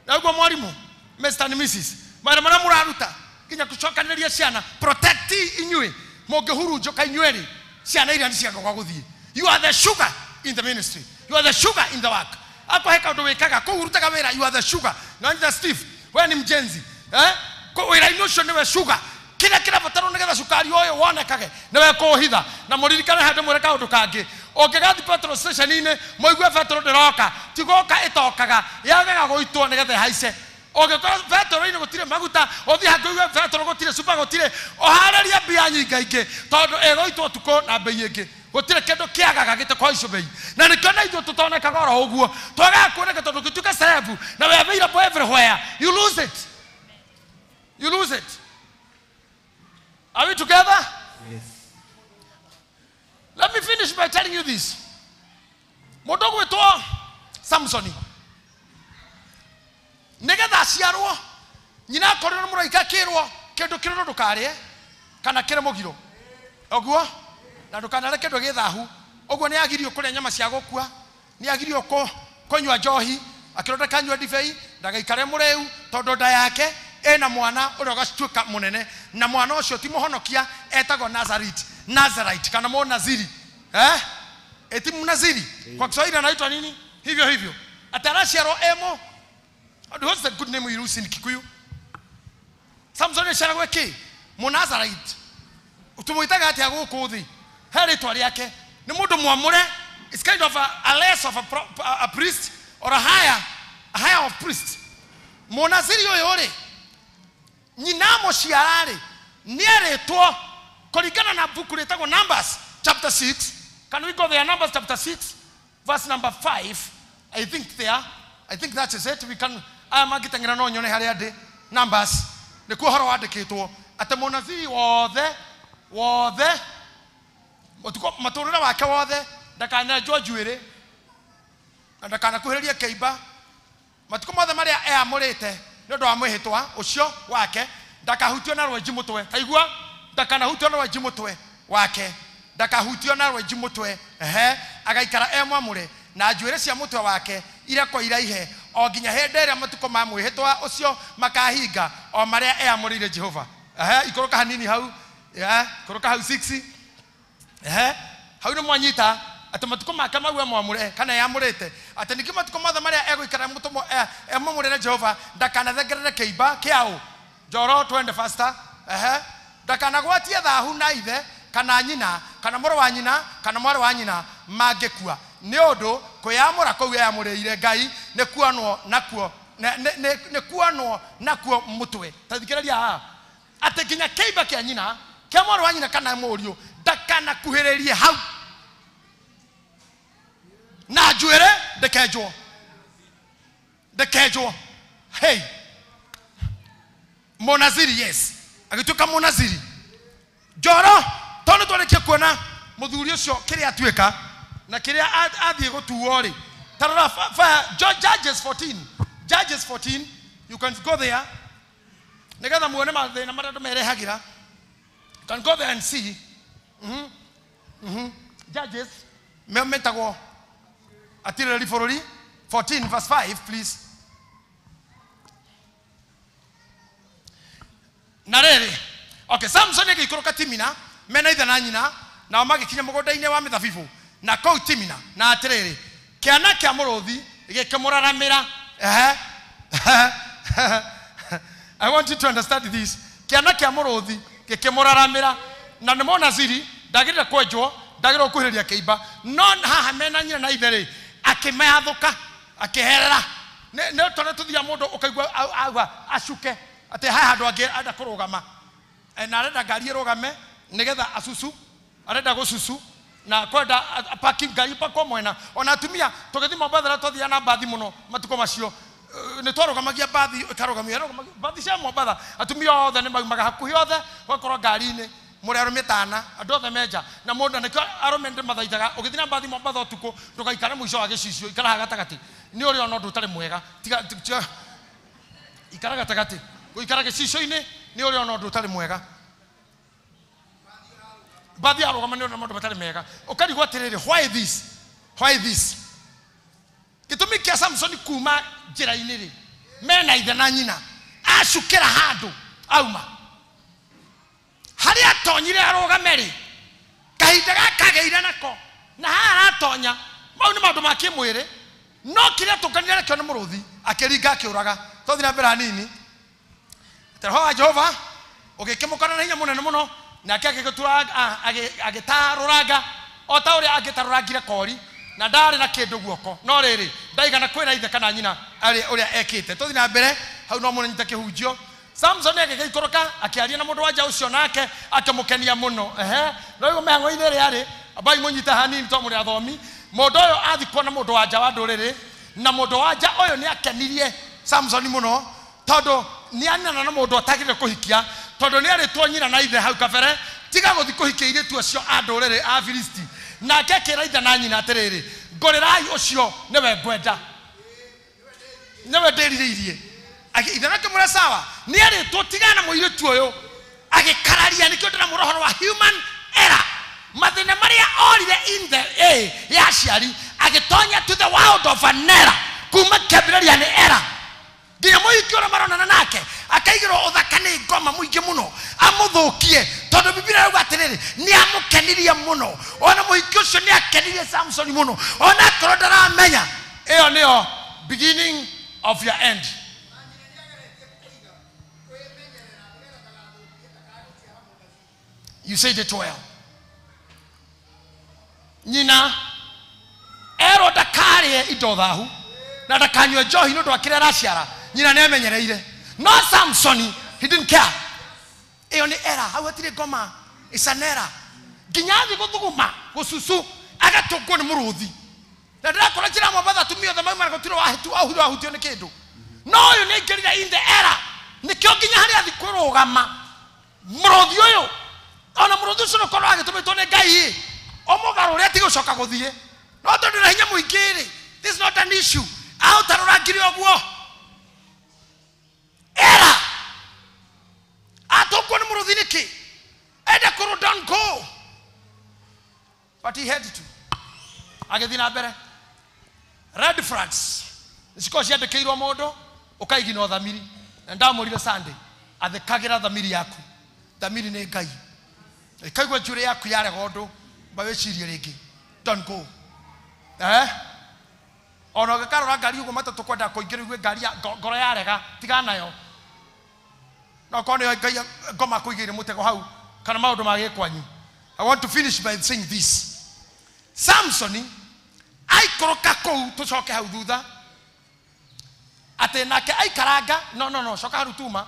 Na ũguo mwarimũ Mr. and Mrs. mawĩra marĩa mũraruta nginya gũcokanĩrĩria ciana, protect inyuĩ mũngĩhurunjũka inyuĩ rĩ, ciana iria nĩ ciaga gwa gũthiĩ. You are the sugar in the ministry. You are the sugar in the work. Hapo he kaũndũ wĩkaga kũu ũrutaga wĩra, you are the sugar. Na nita Steve, we ni mjenzi wĩra-inĩ ũcio nĩwe sugar. Kĩrĩa kĩrabatarwo nĩgetha cukari ũyũ wonekage nĩwe kũũhitha. Na mũririkane handũ mwĩre kaũndũ kangĩ, ũngĩgathiĩ petrol station-inĩ mũigue petrol ndĩroka, ti gũka ĩtokaga, yagaga gũitwo nĩgetha ĩhaice. Ũngĩkorwo petrol-inĩ gũtirĩ maguta, ũthiĩ handũ ũigue petrol gũtirĩ, cuba gũtirĩ, ũharĩrie mbia nyingaingĩ tondũ ĩgũitwo ũtukũ na mbei ĩngĩ. Gũtirĩ kĩndũ kĩagaga gĩtekũhaicio bei. Na nĩkĩo na ithuĩ tũtonekaga oro ũguo, twagaga kuoneka tondũ ũngĩtuĩka celeb na we available everywhere, you lose it. You lose it. Are we together? Yes. Let me finish by telling you this. Mũndũ ũgwĩtwo Samsoni, nĩgetha aciarwo, nyina akorirwo nĩ mũraika akĩrwo kĩndũ kĩrũrũ ndũkarĩe kana kĩrĩ mũgiro, ũguo, na ndũkanarĩe kĩndũ gĩ thahu. Ũguo nĩ agirio kũrĩa nyama cia gũkua, nĩ agirio kũnyua njohi, akĩrwo ndakanyue ndibei, ndagaikare mũrĩu tondũ nda yake ĩna mwana ũrĩa ũgatuĩka mũnene, na mwana ũcio ti mũhonokia, etagwo Nazarite kana mũnaziri. Eti mnaziri kwa Kiswahili anaitwa nini? Hivyo hivyo. Ataraciarwo emo. What's the good name you use in Kikuyu? Samson aciaragwo kĩ? Mũnazarite. Tũmwĩtaga atĩa gũkũ thĩ? He rĩtwa rĩake. Nĩ mũndũ mwamũre. It's kind of a less of a priest or a higher of priest. Mũnaziri ũyũ rĩ, nyina mũciara rĩ, nĩerĩtwo kũringana na buku rĩtagwo Numbers chapter 6. Can we go there? Numbers chapter 6 verse number 5. I think there. I think that is it. We can aya mangĩteng'era no nyone harĩa ndĩ. Numbers nĩkuo ũhoro wandĩkĩtwo atĩ mũnaziri wothe wothe matũrĩre wake wothe ndakanenjwo njuĩrĩ na ndakanakuhĩrĩrie kĩimba matukũ mothe marĩa eamũrĩte nĩ ũndũ wa mwĩhĩtwa ũcio wake, ndakahutio na rwenji mũtwe. Taigua, ndakanahutio na rwenji mũtwe wake, ndakahutio na rwenji mũtwe. Ehe, agaikara e mwamũre na njuĩrĩ cia mũtwe wake irekwo iraihe o nginya hĩndĩ ĩrĩa matukũ ma mwĩhĩtwa ũcio makahinga o marĩa eamũrĩire Jehova. Ehe, ikũrũka hanini hau. Ehe, ikũrũka hau 6. Ehe, hau nĩ mwanyita atĩ matukũ make mau emwamũre kana eamũrĩte, atĩ ningĩ matukũ mothe marĩa egũikara emwamũrĩre Jehova ndakanathengerere kĩimba kĩaũ. Njoro twende faster. Ehe, ndakanagwatie thahu na ithe kana nyina kana mũrũ wa nyina kana mwarĩ wa nyina mangĩkua, nĩ ũndũ kwĩyamũra kũu eyamũrĩire Ngai nĩ kuonwo nakuo nĩ kuonwo nakuo mũtwe. Ta thikĩrĩria haha, atĩ nginya kĩimba kĩa nyina kĩa mwarĩ wa nyina kana mũriũ ndakanakuhĩrĩrie hau, na njuĩrĩ ndĩkenjwo, ndĩkenjwo. Hey, mũnaziri, yes, agĩtuĩka mũnaziri. Njoro tondũ twarĩkia kuona mũthuri ũcio kĩrĩa atuĩka na kĩrĩa athiĩ gũtuo rĩ, ta rora Judges 14. Judges 14, you can go there nĩgetha muone mathĩna marĩa andũ merehagĩra. You can go there and see. Judges metagwo atirĩrĩri bũrũri 14 verse 5 please. Na rĩrĩ, Okay, Samson agĩikũrũka Timina mena ithe na nyina, nao magĩkinya mũgũnda-inĩ wa mĩthabibũ na kũu Timina, na atĩrĩrĩ, kĩana kĩa mũrũthi gĩkĩmũraramĩra. I want you to understand this. Kĩana kĩa mũrũthi gĩkĩmũraramĩra, na nĩ Mũnaziri, ndagĩrĩire kwenjwo, ndagĩrĩire gũkuhĩrĩria kĩimba, no haha mena nyina na ithe rĩ, akĩmeathũka, akĩherera. Nĩ tondũ tũthiaga mũndũ ũkaigua auga acuke atĩ haha handũ angĩ enda kũrũgama, na arenda ngari ĩrũgame nĩgetha acucu, arenda gũcucu na kwenda parking ngari pakwo mwena. Ona atumia tũgĩthiĩ Mombatha rĩrĩa twathiaga na mbathi mũno matukũ macio, nĩ twarũgamagia mbathi, ĩkarũgamio, mbathi cia Mombatha atumia othe nĩ maumaga hakuhĩ othe, ũgakorwo ngari-inĩ mũrĩ arũme tana, andũ othe menja, na mũndũ nĩkĩo arũme ndĩmathaithaga, ũgĩthiĩ na mbathi Mombatha ũtukũ ndũgaikare mũico wa gĩcicio, ikara haha gatagatĩ, nĩ ũrĩ ona ũndũ ũtarĩ mwega, tiga ikara gatagatĩ, gũikara gĩcicio-inĩ nĩ ũrĩ ona ũndũ ũtarĩ mwega. Mbathi yarũgama nĩ ũrĩ ona maũndũ matarĩ mega. Ũkarigwo atĩrĩrĩ, why this? Why this? Gĩtũmi kĩa Samson kuma njĩra-inĩ rĩ, mena ithe na nyina, acukĩra handũ auma harĩa atonyire arũgame rĩ, kahinda gaka agĩire nako na haha aratonya, mau nĩ maũndũ ma kĩmwĩrĩ, no kĩrĩa atũnganire nakĩo nĩ mũrũthi, akĩringa akĩũraga. Twathiĩ na mbere hanini, roho wa Jehova ũgĩkĩmũkora na hinya mũnene mũno, nake agĩtarũranga o ta ũrĩa angĩtarũrangire kori, na ndarĩ na kĩndũ guoko, no rĩrĩ ndaigana kwĩra ithe kana nyina ũrĩa ekĩte. Tũthiĩ na mbere hau no mũnyite kĩhunjio. Samson agĩgĩikũrũka akĩaria na mũndũ wa nja ũcio, nake akĩmũkenia mũno. No rĩu mĩhang'o-inĩ ĩrĩa arĩ, ambai mũnyite hanini tondũ mũrĩ athomi. Mũndũ ũyũ athikwo na mũndũ wa nja wa ndũrĩrĩ, na mũndũ wa nja ũyũ nĩ akenirie Samson mũno, tondũ nĩ aninana na mũndũ atagĩrĩire kũhikia, tondũ nĩ arĩtwo nyina na ithe hau kabere, tiga gũthiĩ kũhikia airĩtu acio a ndũrĩrĩ a Filisti. Nake akĩra ithe na nyina atĩrĩrĩ, ngũrĩrai ũcio nĩwe ngwenda, nĩwe ndĩrirĩirie. Ithe akĩmwĩra sawa, nĩ arĩtwo tigana na mũirĩtu ũyũ. Agĩkararia, nĩkĩo ndĩramwĩra ũhoro wa human error, mathĩna marĩa orire in the A ya aciari, agĩtonya to the world of an error, kuma kĩambĩrĩria nĩ error nginya mũhiki ũrĩa maronana nake akaigĩrwo ũthaka nĩ ngoma mũingĩ mũno amũthũkie, tondũ Biblia ĩrauga atĩrĩrĩ, nĩ amũkenirie mũno. Ona mũhiki ũcio nĩ akenirie Samson mũno, ona akorwo ndaramenya. Ĩyo nĩyo beginning of your end. You said it well. Nyina erwo ndakarĩe indo thahu na ndakanyue njohi nĩ ũndũ wa kĩrĩa araciara, nyina nĩ amenyereire. No Samson, he didn't care. Ĩyo nĩ error, hau hatirĩ ngoma, it's an error. Nginya athiĩ gũthuguma gũcucu agatũngwo nĩ mũrũthi. Na ndĩrakora njĩra Mombatha atumia othe mauma na gũtirĩ wahutio nĩ kĩndũ, no ũyũ nĩ aingĩrire in the error, nĩkĩo nginya harĩa athiĩ kũrũgama mũrũthi ũyũ, ona mũrũthi ũcio nĩũkorwo agĩtũmĩtwo nĩ Ngai ũmũgarũre atige gũcoka gũthiĩ, no tondũ na hinya mũingĩ rĩ, this is not an issue, aũtarũrangire ũguo. Error. Atũngwo nĩ mũrũthi nĩkĩ? Enda kũrũ, don't go, but he had to. Agĩthiĩ na mbere. Red flags nĩcikoragwo ciandĩkĩirwo mũndũ ũkaigina thamiri, na ndamũrire Sunday, athĩkagĩra thamiri yaku. Thamiri nĩ Ngai, ĩkaigua njuĩrĩ yaku yarega ũndũ, mba wĩcirie rĩngĩ, don't go. Ona ũngĩkarora ngari ũguo matatũ kwenda kũingĩra igue ngari ngoro yarega, tigana nayo. No korwo nĩyo Ngai ngoma kũigĩire mũtego hau kana maũndũ ma gĩkwanyu. I want to finish by saying this. Samson aikũrũka kũu, tũcoke hau thutha, atĩ nake aikaranga, no coka hau tuma,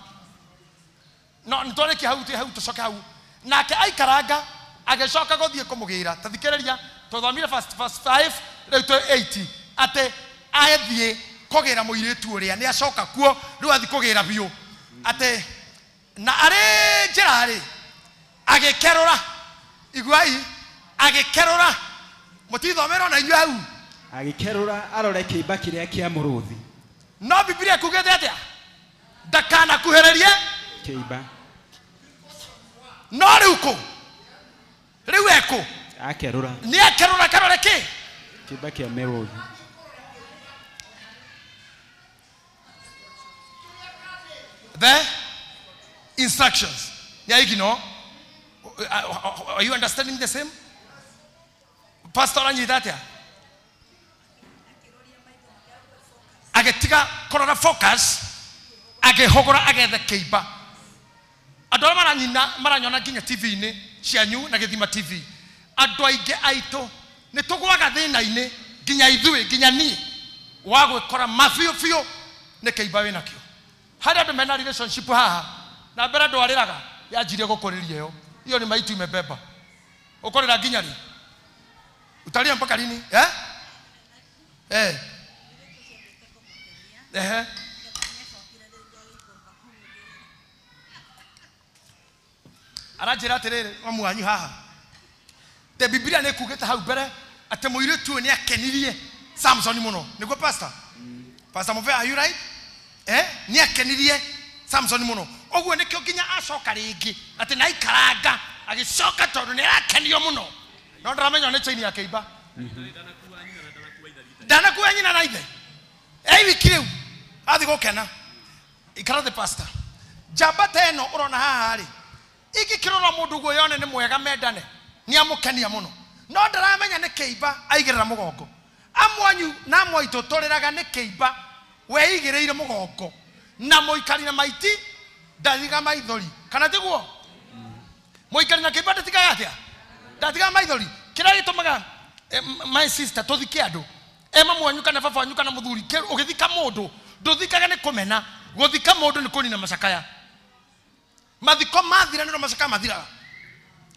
no nĩtwarĩkia hau, hau tũcoke hau. Nake aikaranga agĩcoka gũthiĩ kũmũgĩra. Ta thikĩrĩria, tũthomire verse 5 rĩu twĩ 8, atĩ athiĩ kũgĩra mũirĩtu ũrĩa, nĩ acoka kuo rĩu athiĩ kũgĩra biũ, atĩ na arĩ njĩra rĩ agĩkerũra, iguai, agĩkerũra, mũtithomera ona inyuĩ hau, agĩkerũra arore kĩimba kĩrĩa kĩa mũrũthi. No Biblia ĩkugĩte atĩa? Ndakanakuhĩrĩrie kĩimba. No rĩu kũ? Rĩu ekũ? Akerũra. Nĩ akerũra karore kĩ? Kĩimba kĩa mĩrũthi. The instructions. Nĩ aignore. Are you understanding the same? Pastor anyita atĩa? Agĩtiga kũrora focus, akĩhũgũra agethe kĩimba. Andũ arĩa maranyina maranyona nginya TV-inĩ cianyu na Gĩthima TV, andũ aingĩ aitũ nĩ tũgwaga thĩna-inĩ nginya ithuĩ nginya niĩ wa gwĩkora ma biũ biũ nĩ kĩimba wĩnakĩo. Harĩ andũ mena relationship haha na mbere andũ arĩraga yanjirie gũkũrĩria ĩyo iyo ni maiti umebeba. Ũkũrĩra nginya rĩ? Utalia mpaka lini? Eh? Eh. Ehe. Aranjĩra atĩrĩrĩ mamu wanyu haha te Biblia nĩ kugĩte hau mbere atĩ mũirĩtu ũyũ nĩ akenirie Samson mũno. Nĩguo pastor? Pastor Muvea, are you right? Eh? Nĩ akenirie Samson mũno. Ũguo nĩkĩo nginya acoka rĩngĩ atĩ na aikaranga agĩcoka tondũ nĩ arakenio mũno. No ndaramenya nĩ chaini ya kĩimba. Ndanakuwa nyina na ithe. Ei wiki rĩu athi gũkena. Ikara the pastor. Njamba ta ĩno ũrona haha rĩ, ingĩkĩrora mũndũ guo yone nĩ mwega mendane, nĩ amũkenia mũno. No ndaramenya nĩ kĩimba aigĩrĩra mũgongo. Amwanyu na amwe aitũ tũrĩraga nĩ kĩimba weigĩrĩire mũgongo. Na mũikari na maiti ndathiga maithori. Kana tiguo? Mũikari na kĩimba ndatigaga atĩa? Ndatigaga maithori. Kĩrĩa gĩtũmaga my sister tũthike andũ, mamu wanyu kana baba wanyu kana mũthuri, ũgĩthika mũndũ ndũthikaga nĩ kũmena, gũthika mũndũ nĩ kũnina macakaya. Mathiko mathira nĩro macakaya mathiraga.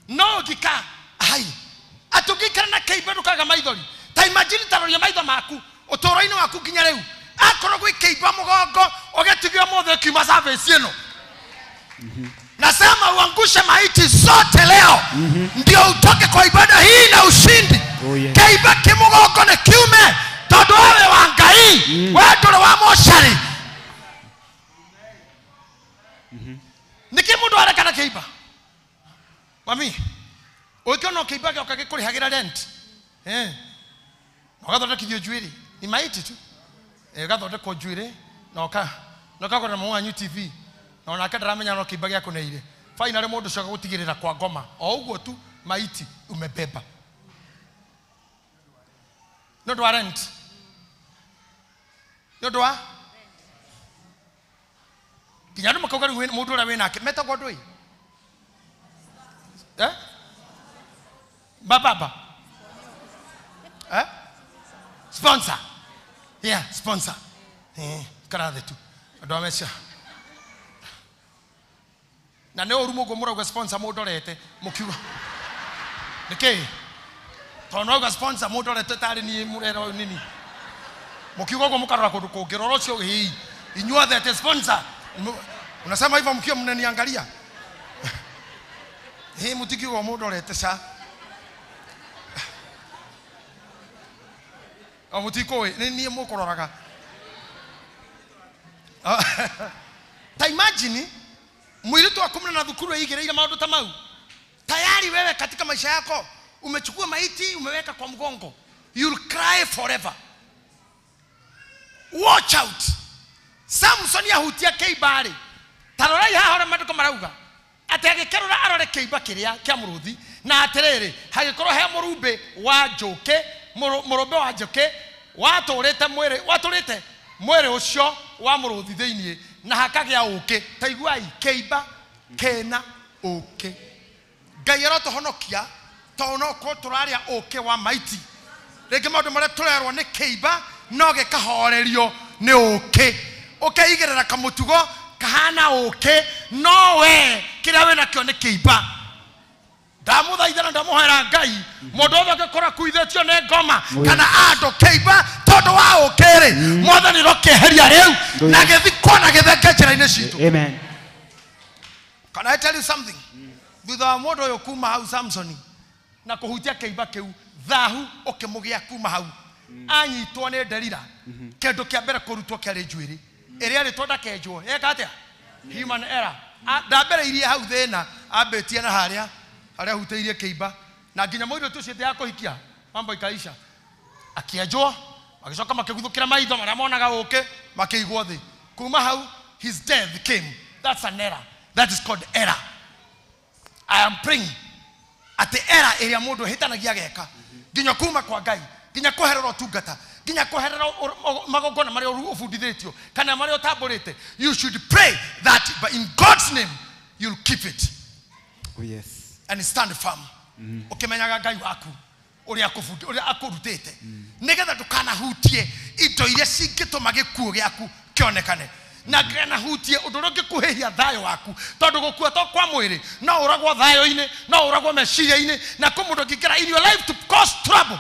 No ũngĩka ai atĩ ũngĩikara na kĩimba ndũkaga maithori. Ta imagine taroria maitho maku ũtũũro-inĩ waku nginya rĩu akorwo gwĩ kĩimba mũgongo ũgĩtigio mũthĩ ũkiuma service ĩno. Nasema uangushe maiti zote leo ndio utoke kwa ibada hii na ushindi. Kĩimba kĩmũgongo nĩ kiume tondũ wewe wa Ngai, we ndũrĩ wa mocarĩ. Nĩkĩ mũndũ areka na kĩimba? Mami, ũngĩona kĩimba gĩoka gĩkũrĩhagĩra rent, na ũgathondekithio njuĩrĩ, ni maiti tu. Ũgathondekwo njuĩrĩ na ũkagũra mamu wanyu TV na onake ndaramenya no kĩimba gĩakũneire. Finally mũndũ ũcio agagũtigĩrĩra kwa ngoma o ũguo tu, maiti umebeba. Nĩ ũndũ wa rent. Nĩ ũndũ wa nginya andũ makauga rĩu mũndũ ũrĩa wĩnake metagwo andũ ĩ? Eh? Bababa. Eh? Sponsor. Yeah, sponsor. Ikara thĩ tu. Andũ a mecia. Na nĩ ũru mũguo mũrauga sponsor mũndũ orete mũkiuga. Nĩkĩ? Tondũ no auga sponsor mũndũ orete tarĩ niĩ mũrera nini. Mũkiuga ũguo mũkarora kũndũ kũngĩ, rora ũcio hii. Inyuothe atĩ sponsor. Unasema hivyo mkiwa mnaniangalia. Hii mutikiuga mũndũ orete ca. O mũtikũĩ, nĩ niĩ mũkũroraga. Ta imagine mũirĩtu wa kũmũna na thukuru eigĩrĩire maũndũ ta mau. Tayari wewe katika maisha yako umechukua maiti umeweka kwa mgongo. You'll cry forever. Watch out. Samson ahutia kĩimba rĩ, ta rorai haha ũrĩa maandĩko marauga atĩ agĩkĩrora arore kĩimba kĩrĩa kĩa mũrũthi, na atĩrĩrĩ hagĩkorwo he mũrumbĩ wa njũkĩ, mũrũmbĩ wa njũkĩ watũrĩte mwĩrĩ ũcio wa mũrũthi thĩiniĩ na hakagĩa ũkĩ. Ta iguai, kĩimba kĩna ũkĩ. Ngai arotũhonokia tondũ no korwo tũrarĩa ũkĩ wa maiti. Rĩngĩ maũndũ marĩa tũrerwo nĩ kĩimba no gĩkahorerio nĩ ũkĩ. Ũkeigĩrĩra kamũtugo kahana ũkĩ, no we kĩrĩa wĩnakĩo nĩ kĩimba. Ndamũthaitha na ndamũhoera Ngai mũndũ wothe ũngĩkorwo akuithĩtio nĩ ngoma kana andũ kĩimba tondũ wa ũkĩ rĩ, Mwathani rokĩeheria rĩu na gĩthikwo na gĩthenge njĩra-inĩ citũ. Amen. Can I tell you something? Thutha wa mũndũ ũyũ kuma hau Samsoni na kũhutia kĩimba kĩu, thahu ũkĩmũgĩa kuma hau. Anyitwo nĩ Delila, kĩndũ kĩa mbere kũrutwo kĩarĩ njuĩrĩ ĩrĩa ĩrĩtwo ndakenjwo. Yeka atĩa? Human error. Ndambĩrĩirie hau thĩna, ambĩtie na harĩa harĩa hutĩirie kĩimba, na nginya mũirĩtu ũcio ya kũhikia mambo ikaisha. Akĩenjwo, magĩcoka makĩguthũkĩra maitho marĩa monaga ũkĩ, makĩigwo thĩ. Kuma hau his death came. That's an error. That is called error. I am praying atĩ era ĩrĩa mũndũ hĩtanagia geka nginya kuma kwa Ngai, nginya kweherera ũtungata, nginya kweherera magongona marĩa ũbundithĩtio kana marĩa ũtambũrĩte. You should pray that but in God's name you'll keep it. Oh yes. And stand firm. Ũkĩmenyaga Ngai waku ũrĩa ũrĩa akũrutĩte, nĩgetha ndũkanahutie indo iria cingĩtũma gĩkuũ gĩaku kĩonekane, na ndũkanahutie ũndũ ũrĩa ũngĩkuhĩhia thayũ waku, tondũ gũkua to kwa mwĩrĩ, no ũragwo thayũ-inĩ, no ũragwo meciria-inĩ, na kwĩ mũndũ ũngĩingĩra in your life to cause trouble.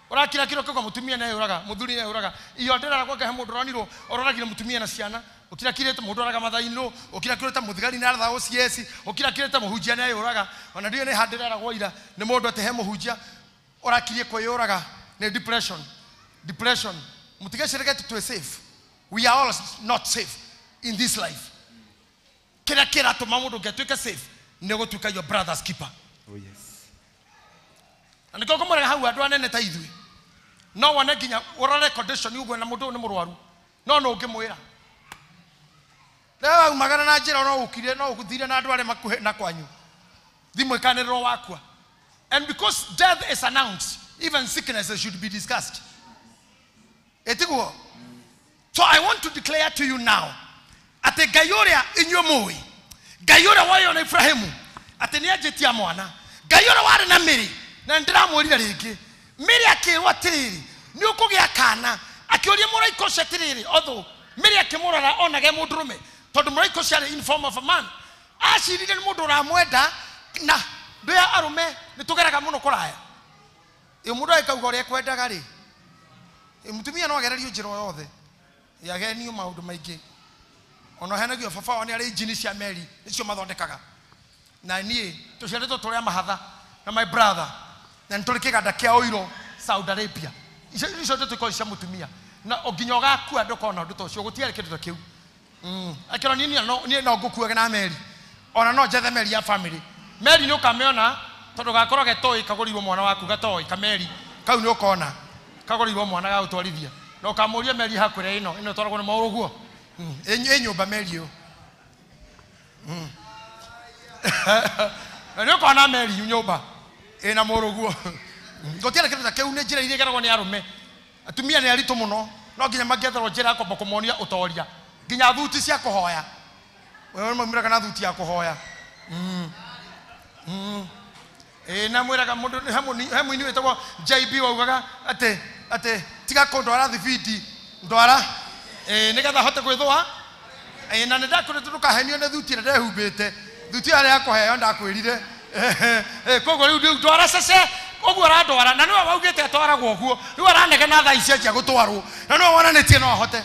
Ũrakira kĩro kĩgwa mũtumia nĩeyũraga, mũthuri nĩeyũraga. Iyo ndĩraragwo ngahe mũndũ ũronirwo ũroragire mũtumia na ciana, ũkirakirĩte mũndũ araga mathainũ, ũkirakirĩte mũthigari nĩaratha OCS, ũkirakirĩte mũhunjia nĩeyũraga. Ona ndiũĩ nĩ ha ndĩreragwo ira nĩ mũndũ atĩ he mũhunjia ũrakirie kwĩyũraga nĩ depression. Depression. Mũtigecirĩke atĩ twĩ safe. We are all not safe in this life. Kĩrĩa kĩratũma mũndũ ũngĩ atuĩke safe nĩ gũtuĩka your brother's keeper. Oh yes. Na nĩkĩo ngũmwĩraga hau andũ anene ta ithuĩ, no wone nginya ũrore condition ũguo na mũndũ ũyũ nĩ mũrwaru, no nũ ũngĩmwĩra. Rĩu waumagara na njĩra no ũkire, no ũthire na andũ arĩa makuhĩ na kwanyu, thimũ ĩkanĩrĩrwo wakua. And because death is announced, even sickness should be discussed. Ĩtiguo? So I want to declare to you now, atĩ Ngai ũrĩa inyuĩ mũĩ, Ngai ũrĩa woywo na Ibrahimu, atĩ nĩanjĩtia mwana, Ngai ũrĩa warĩ na Mary, na nĩndĩramwĩrire rĩngĩ, Mary akĩrwo atĩrĩrĩ, nĩ ũkũgĩa kana, akĩũria mũraika ũcio atĩrĩrĩ, although Mary akĩmũrora onage mũndũrũme, tondũ mũraika ũcio arĩ in form of a man, acirire nĩ mũndũ ũramwenda, na ndũya arũme nĩ tũgeraga mũno kũraya. Ĩ mũndũ agĩkauga ũrĩa ekwendaga rĩ, mũtumia no agererio njĩra o yothe, yagenio maũndũ maingĩ, ona ũhenagio baba wao nĩ arĩ injini cia meri nĩcio mathondekaga, na niĩ tũciarĩtwo tũrĩ a mahatha na my brother, na nĩ tũrĩ kĩganda kĩa ũiro Saudi Arabia. Icio ndeto ikoragwo cia mũtumia, na nginya ũgakua ndũkona ũndũ ta ũcio, gũtiarĩ kĩndũ ta kĩu. Akĩrwo niĩ no ngũkuage na meri, ona no njethe meri ya family. Meri nĩ ũkamĩona tondũ gakorwo getoĩ kagũrĩirwo mwana waku, gatoĩ kameri kau nĩ ũkona kagũrĩirwo mwana ga gũtwarithia, na ũkamũria meri hakwĩra ĩno ĩno ĩtwaragwo nĩ maũru ũguo. Ĩ nyũmba meri ĩyo. Na nĩ ũkona meri nyũmba ĩna mũrũguo. Gũtiarĩ kĩndũ ta kĩu, nĩ njĩra iria igeragwo nĩ arũme. Atumia nĩ aritũ mũno, no nginya mangĩetherwo njĩra ya kwamba kũmonia ũtoria, nginya thuti cia kũhoya. Wewe maumĩraga na thuti ya kũhoya. Ĩ na mwĩraga mũndũ, he mũini wĩtagwo JB waugaga atĩ tiga kũndwara thibindi, ndwara nĩgetha hote gwĩthũa. Na nĩ ndakwĩrĩte ndũkahenio nĩ thuti ĩrĩa ndehumbĩte, thuti ĩrĩa ya kũheo ndakwĩrire. Koguo rĩu ndwara cece ũguo arandwara, na nĩwe waugĩte atwaragwo ũguo, rĩu aranegena thaa ici anjia gũtwarwo, na nĩwe wonanĩtie no ahote.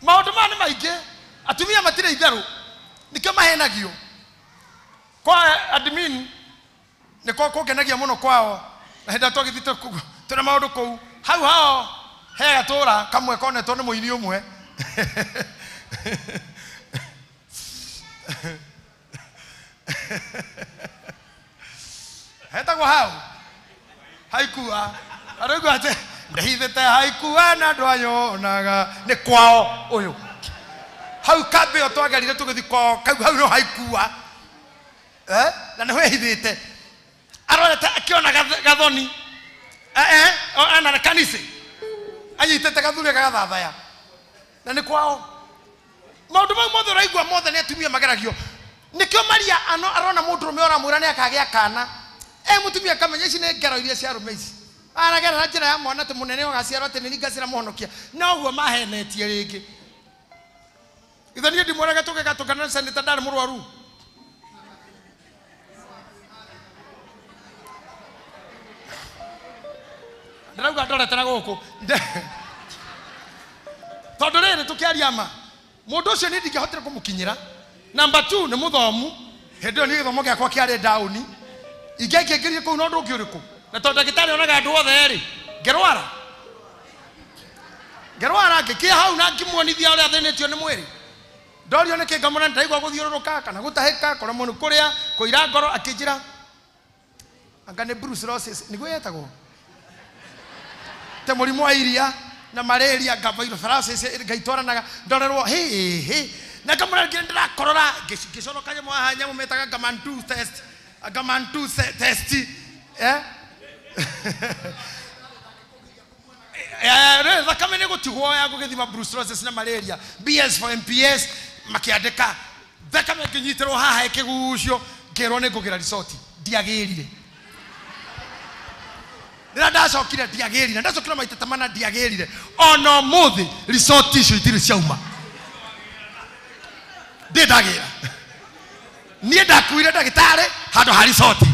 Maũndũ maya nĩ maingĩ, atumia matirĩ itherũ, nĩkĩo mahenagio. Kwa admin nĩko kũngenagia mũno kwao, na hĩndĩ ĩrĩa twagĩthiĩte twĩna maũndũ kũu, hau hao he gatũra kamwe konetwo nĩ mũini ũmwe. Hetagwo hau haikua, araigua atĩ ndehithĩte haikua na ndwanyonaga, nĩ kwao ũyũ. Hau kambĩ ĩyo twagerire tũgĩthiĩ kwao, hau no haikua, na nĩho ehithĩte, arorete akĩona gathoni, ana kanitha anyitĩte gathuri gagathathaya, na nĩ kwao. Maũndũ mau mothe ũraigua mothe nĩ atumia mageragio. Nĩkĩo Maria arona mũndũrũme ũramwĩra nĩ akagĩa kana, mũtumia akamenya ici nĩ ngero iria cia arũme ici, aragerera njĩra ya mwana atĩ mũnene ũgaciarwo atĩ nĩ niĩ ngacĩra mũhonokia, noguo mahenetie rĩngĩ. Ithe niĩ ndimwĩraga tũgĩgatũngana na seneta ndarĩ mũrwaru. Ndĩrauga ndorete na gũkũ, tondũ rĩrĩ tũkĩaria ma, mũndũ ũcio niĩ ndingĩahotire kũmũkinyĩra. Number 2 nĩ mũthomu, hĩndĩ ĩyo niĩ gĩthomo gĩakwa kĩarĩ ndaũni, ingĩaingĩrire kũu na ũndũ ũngĩ ũrĩkũ? Na tondũ ndagĩtarĩ onaga andũ othe rĩ, ngĩrwara ngĩkĩa hau na ngĩmuonithia ũrĩa athĩnĩtio nĩ mwĩrĩ. Ndorio nĩkĩ ngamũra ndaigua gũthiũrũrũka kana gũtahĩka, kũremwo nĩ kũrĩa, kũira ngoro, akĩnjĩra anga nĩ brucellosis nĩguo yetagwo. Te mũrimũ wa iria na malaria ngavairoferasis ngaitwaranaga ndorerwo hĩ hĩ na ngamũra ngĩ ndĩrakorora ngĩconoka nyamũ haha nyamũ metaga Gamantu test Gamantu test eh thakame nĩ gũtigwo ya gũgĩthima brucellosis na malaria BS for MPS makĩandĩka thakame ĩkĩnyitĩrwo haha ĩkĩgucio ngĩrwo nĩ ngũgĩra risoti ndiagĩrire rĩrĩa ndacokire ndiagĩrire ndacokire maita ta mana ndiagĩrire ona ũmũthĩ risoti icio itirĩ ciauma ndĩ ndagĩra niĩ ndakuire ndagĩtarĩ handũ ha risoti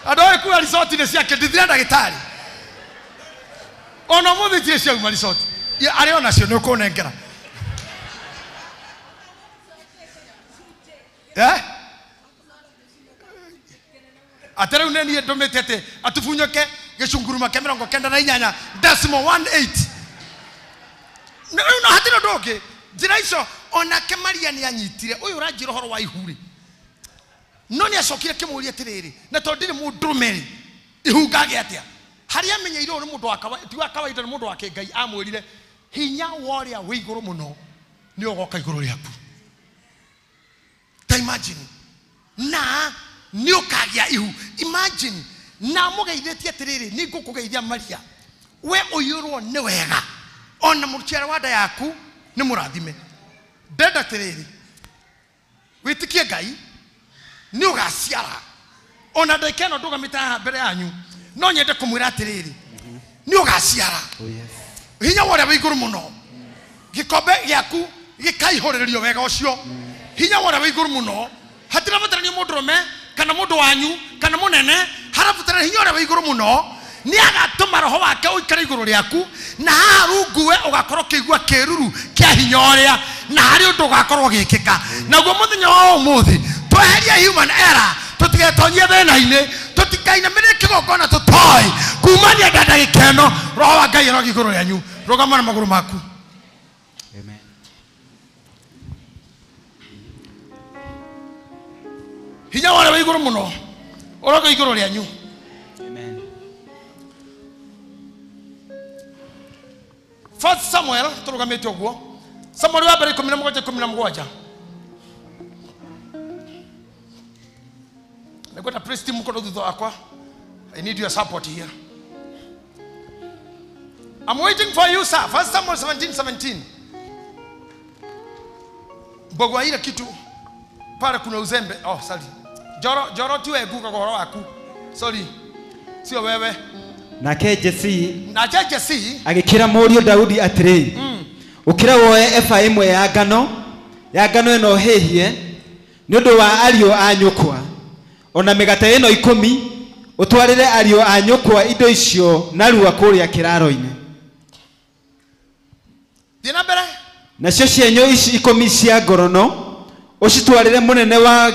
andũ arĩ kuga risoti nĩ ciake ndithire ndagĩtarĩ ona ũmũthĩ itirĩ ciauma risoti arĩ onacio nĩ ũkũnengera eh atĩ rĩu nĩ niĩ ndũmĩte atĩ atubunyũke gĩcunguruma kĩa 98 decimal 18 rĩu no hatirĩ ũndũ ũngĩ njĩra icio onake Maria nĩ anyitire ũyũ ũranjĩra ũhoro wa ihu rĩ no nĩ acokire kĩmũria atĩrĩrĩ na tondũ ndirĩ mũndũrũme rĩ ihu ngagĩa atĩa harĩa amenyeire ũyũ nĩ mũndũ wa kawaida ti wa kawaida nĩ mũndũ wa kĩngai amwĩrire hinya wa ũrĩa wĩ igũrũ mũno nĩ ũgoka igũrũ rĩaku ta imagine na nĩ ũkagĩa ihu imagine na mũgeithĩtie atĩrĩrĩ nĩ ngũkũgeithia Maria we ũiyũrwo nĩ wega ona mũciaro wa nda yaku nĩ mũrathime ndenda atĩrĩrĩ wĩtĩkie Ngai nĩ ũgaciara ona ndagĩka ĩno ndũgamĩte haha mbere yanyu no nyende kũmwĩra atĩrĩrĩ nĩ ũgaciara hinya wa ũrĩa wĩ igũrũ mũno gĩkombe gĩaku gĩkaihũrĩrĩrio wega ũcio hinya wa ũrĩa wĩ igũrũ mũno hatirabatarania mũndũrũme kana mũndũ wanyu kana mũnene harabatarania hinya ũrĩa wĩ igũrũ mũno nĩ agatũma roho wake ũikare igũrũ rĩaku na haha rungu we ũgakorwo ũkĩigua kĩruru kĩa hinya ũrĩa na harĩ ũndũ ũgakorwo ũgĩkĩka naguo mũthenya wa ũmũthĩ tweherie human error tũtigetonyie thĩna-inĩ tũtikainamĩrĩre kĩgongona tũtoĩ kumania na ndagĩka ĩno roho wa Ngai arogi igũrũ rĩanyu rũgama na magũrũ maku. Amen. Hinya wa ũrĩa wĩ igũrũ mũno ũroga igũrũ rĩanyu. Amen. First Samuel tũrũgamĩte ũguo Samuel wa mbere 17 17 Nĩngwenda praise team mũkorwo thutha wakwa. I need your support here. I'm waiting for you, sir. First Samuel 17:17. Mbogwa ile kitu pale kuna uzembe. Oh, sorry. Joro joro tu eguka kwa roho waku. Sorry. Sio wewe. Nake Jesse Nake Jesse agĩkĩra mũriũ Daudi atĩrĩ ũkĩra woe eba ĩmwe ya ngano ĩno hĩhie nĩ ũndũ wa ariũ a nyũkwa ona mĩgate ĩno 10 ũtwarĩre ariũ a nyũkwa indo icio narua kũrĩa kĩraro-inĩ. Thiĩ na mbere. Nacio cienyũ ici 10 cia ngorono ũcitwarĩre mũnene wa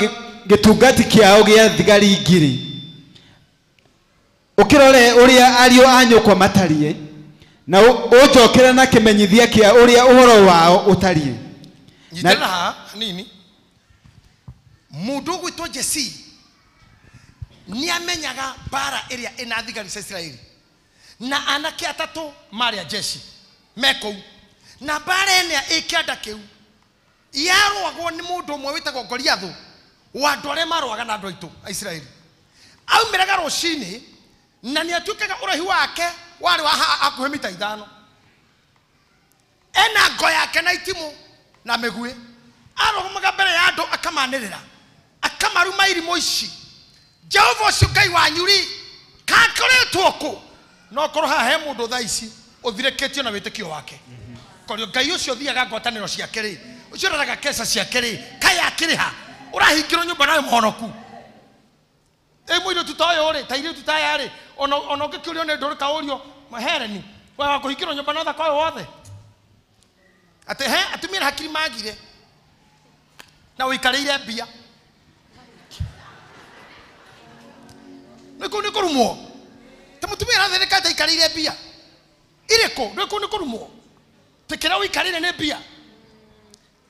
gĩtungati kĩao gĩa thigari 1000 ũkĩrore ũrĩa ariũ a nyũkwa matariĩ na ũnjokere na kĩmenyithia kĩa ũrĩa ũhoro wao ũtariĩ. Nyitĩrĩra haha hanini. Mũndũ ũgwĩtwo Jesse nĩ amenyaga mbara ĩrĩa ĩna thigari cia Isiraeli na anake atatũ marĩ a jeshi me kũu na mbara ĩrĩa ĩ kĩanda kĩu yarũagwo nĩ mũndũ ũmwe wĩtagwo Goliathũ wa andũ arĩa marũaga na andũ aitũ a Isiraeli. Aumĩraga rũcinĩ na nĩ atuĩkaga ũraihu wake warĩ wa hakuhĩ mita 5 ena ngo yake na itimũ na mĩguĩ arũgamaga mbere ya andũ akamanĩrĩra akamaruma irimũ ici Jehova ũcio Ngai wanyu rĩ kakoretwo kũ no korwo haha he mũndũ thaa ici ũthirĩkĩtio na wĩtĩkio wake korio Ngai ũcio ũthiaga ngwatanĩro ciake rĩ ũcio ũroraga keca ciake rĩ kaĩ akĩrĩha ũrahingĩrwo nyũmba nawe mũhonoku ĩ mũirĩtu ta ũyũ rĩ ta irĩtu ta aya rĩ ona ũngĩkĩũrio nĩ ndũrĩka ũrio Hereni we wa kũhingĩrwo nyũmba na ũthaka ũyũ wothe atĩ he atumia na hakiri magire na ũikarĩire mbia nĩ kũrumwo ta mũtumia arathĩnĩka atĩ aikarĩire mbia irĩkũ nĩ kũrumwo ta kĩrĩa ũikarĩire nĩ mbia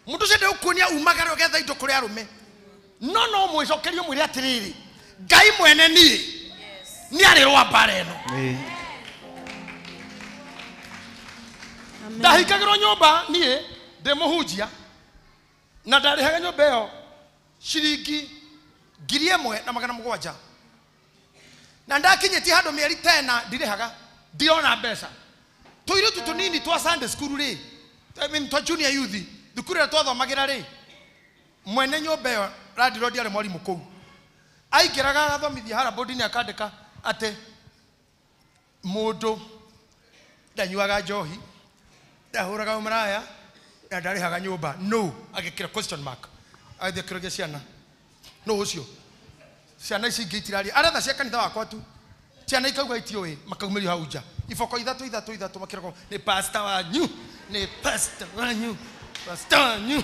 mũndũ ũcio ndegũkuonia umagare ũgetha indo kũrĩ arũme no no mwĩcokerie mwĩre atĩrĩrĩ Ngai mwene niĩ nĩ arĩ rwa mbara ĩno. Ndahingagĩrwo nyũmba niĩ ndĩ mũhunjia na ndarĩhaga nyũmba ĩyo ciringi 1700 na ndakinyĩtie handũ mĩeri tena ndirĩhaga ndirona mbeca. Tũirĩtu tũnini twa Sunday school rĩ, I mean twa junior youth thukuru ĩrĩa twathomagĩra rĩ, mwene nyũmba ĩyo landlord arĩ mwarimũ kũu aingĩraga agathomithia harĩa bodi-inĩ akandĩka atĩ mũndũ ndanyuaga njohi, ndahũraga ũmaraya na ndarĩhaga nyũmba, no agĩkĩra question mark, agĩthiĩ akĩroria ciana no ũcio ciana ici ingĩ itiraria aretha cia kanitha wakwa tu, ciana ikauga itiũĩ, makaumĩrio hau nja iboko ithatũ ithatũ ithatũ makĩragwo nĩ pastor wanyu, nĩ pastor wanyu, pastor wanyu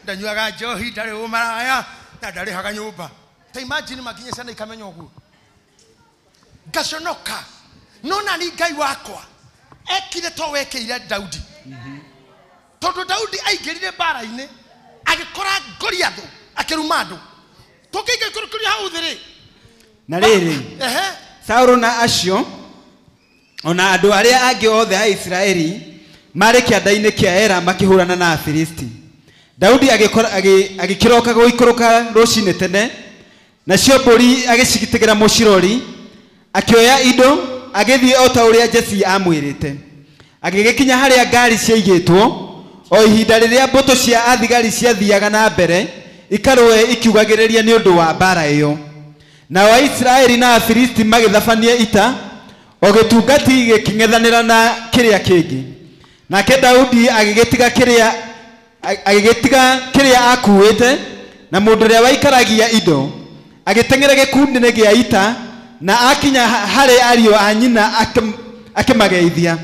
ndanyuaga njohi, ndarĩ ũmaraya na ndarĩhaga nyũmba. Ta imagine makinye ciana ikamenya ũguo. Ngaconoka no nani Ngai wakwa ekire to wekĩire Daudi, tondũ Daudi aingĩrire mbara-inĩ agĩkora Goliathũ akĩruma andũ. Tũkĩingĩkũrũkĩria hau thĩ rĩ, na rĩrĩ Saũlũ na acio ona andũ arĩa angĩ othe a Isiraeli marĩ kĩanda-inĩ kĩa Ela makĩhũrana na Afilisti. Daudi agĩkĩroka gũikũrũka rũcinĩ tene, nacio mbũri agĩcitigĩra mũcirori, akĩoya indo agĩthiĩ o ta ũrĩa Jesii amwĩrĩte. Agĩgĩkinya harĩa ngari ciaigĩtwo o ihinda rĩrĩa mbũtũ cia athigari ciathiaga na mbere ikarũe ikiugagĩrĩria nĩ ũndũ wa mbara ĩyo. Nao Aisiraeli na Afilisti magĩthabania ita, o gĩtungati gĩkĩng'ethanĩra na kĩrĩa kĩngĩ. Nake Daudi agĩgĩtiga kĩrĩa akuĩte na mũndũ ũrĩa waikaragia indo, agĩteng'era gĩkundi-inĩ gĩa ita na akinya harĩ ariũ a nyina akĩmageithia.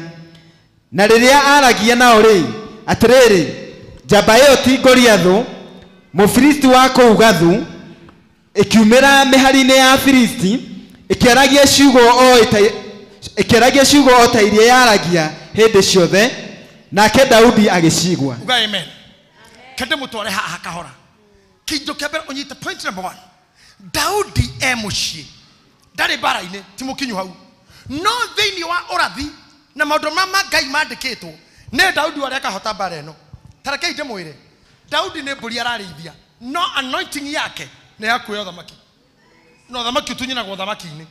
Na rĩrĩa aragia nao rĩ, atĩrĩrĩ, njamba ĩyo ti Goliathũ Mũfilisti wa kũu Gathu ĩkiumĩra mĩhari-inĩ ya Afilisti ĩkĩaragia ciugo o ta iria yaragia hĩndĩ ciothe, nake Daudi agĩcigua. Uga amen. Kende mũtware haha kahora. Kĩndũ kĩa mbere ũnyite point number 1. Daudi e mũciĩ, ndarĩ mbara-inĩ, ti mũkinyu hau, no thĩinĩ wa ũrathi na maũndũ ma Ngai mandĩkĩtwo nĩ Daudi ũrĩa akahota mbara ĩno. Ta rekei ndĩmwĩre, Daudi nĩ mbũri ararĩithia, no anointing yake nĩ ya kuoya ũthamaki, na ũthamaki ũtunyinagwo ũthamaki-inĩ.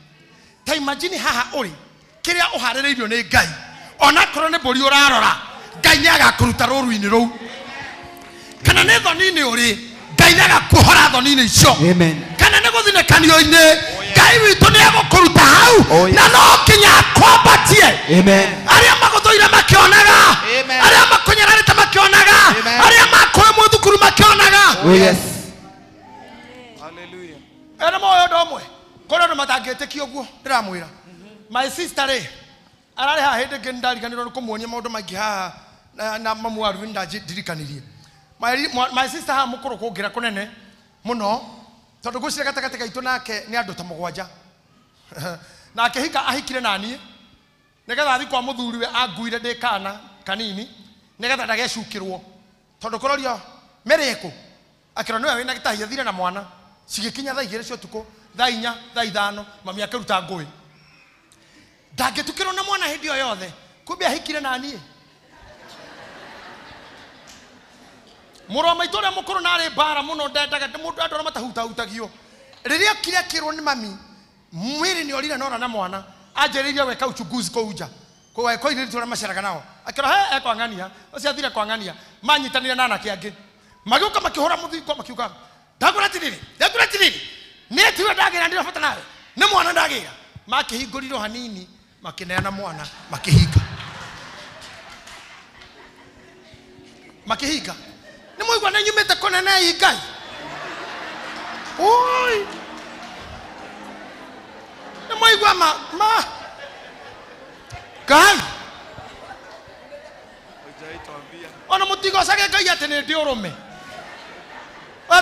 Ta imagine haha ũrĩ kĩrĩa ũharĩrĩirio nĩ Ngai, onakorwo nĩ mbũri ũrarora, Ngai nĩ agakũruta rũru-inĩ rũu, kana nĩ thoni-inĩ ũrĩ, Ngai nĩ agakuohora thoni-inĩ icio. Amen. Kana nĩ gũthinĩkanio-inĩ, Ngai witũ nĩ egũkũruta hau na no nginya akwambatie. Amen. Arĩa magũthũire makĩonaga, arĩa makũnyararĩte makĩonaga, arĩa makũĩ mũthukuru makĩonaga. Oh yes. Hallelujah. Ena moyo ũndũ ũmwe kũrĩ andũ matangĩtĩkia ũguo ndĩramwĩra. My sister rĩ ararĩ haha hĩndĩ ĩngĩ nĩndariganĩirwo nĩ kũmuonia maũndũ maingĩ haha na mamu wa Ruby nĩndandirikanirie. My sister haha mũkũrũ kũngĩra kũnene mũno, tondũ ngwĩciria gatagatĩ gaitũ nake nĩ andũ ta 7. Na akĩhika ahikire naniĩ nĩgetha athiĩ kwa mũthuriwe anguire ndĩ kana kanini nĩgetha ndagecukĩrwo, tondũ kũrorio mĩrĩ ĩkũ akĩrwo nĩwe wĩna gĩtahi athire na mwana. Cigĩkinya thaa 2 cia ũtukũ, thaa 4, thaa 5, mami akĩruta ngũĩ. Ndangĩtukĩrwo na mwana hĩndĩ o yothe, kumbe ahikire naniĩ. Mũrũ wa maitũ ũrĩa mũkũrũ na arĩ mbara mũno, ndendaga mũndũ andũ arĩa matahutahutagio. Rĩrĩa okire akĩrwo nĩ mami mwĩrĩ nĩ orire nora na mwana, anjĩrĩirie gwĩka uchunguzi kũu nja kũu airĩtu arĩa maceraga nao, akĩrwo he ekwang'ania, ũcio athire kwang'ania, manyitanire na anake angĩ magĩũka makĩhũra mũthingo makiuga ndagũra tirĩrĩ, ndagũra tirĩrĩ, niĩ tiwe ndagĩra, ndĩra bata nawe, nĩ mwana ndagĩra. Makĩhingũrirwo hanini makĩneana mwana, makĩhinga makĩhinga. Nĩ mwaigua nĩ nyumĩte kũnene ĩ Ngai. Oi, nĩ mwaigua ma Ngai ona mũtigocage Ngai atĩ nĩ ndĩ ũrũme.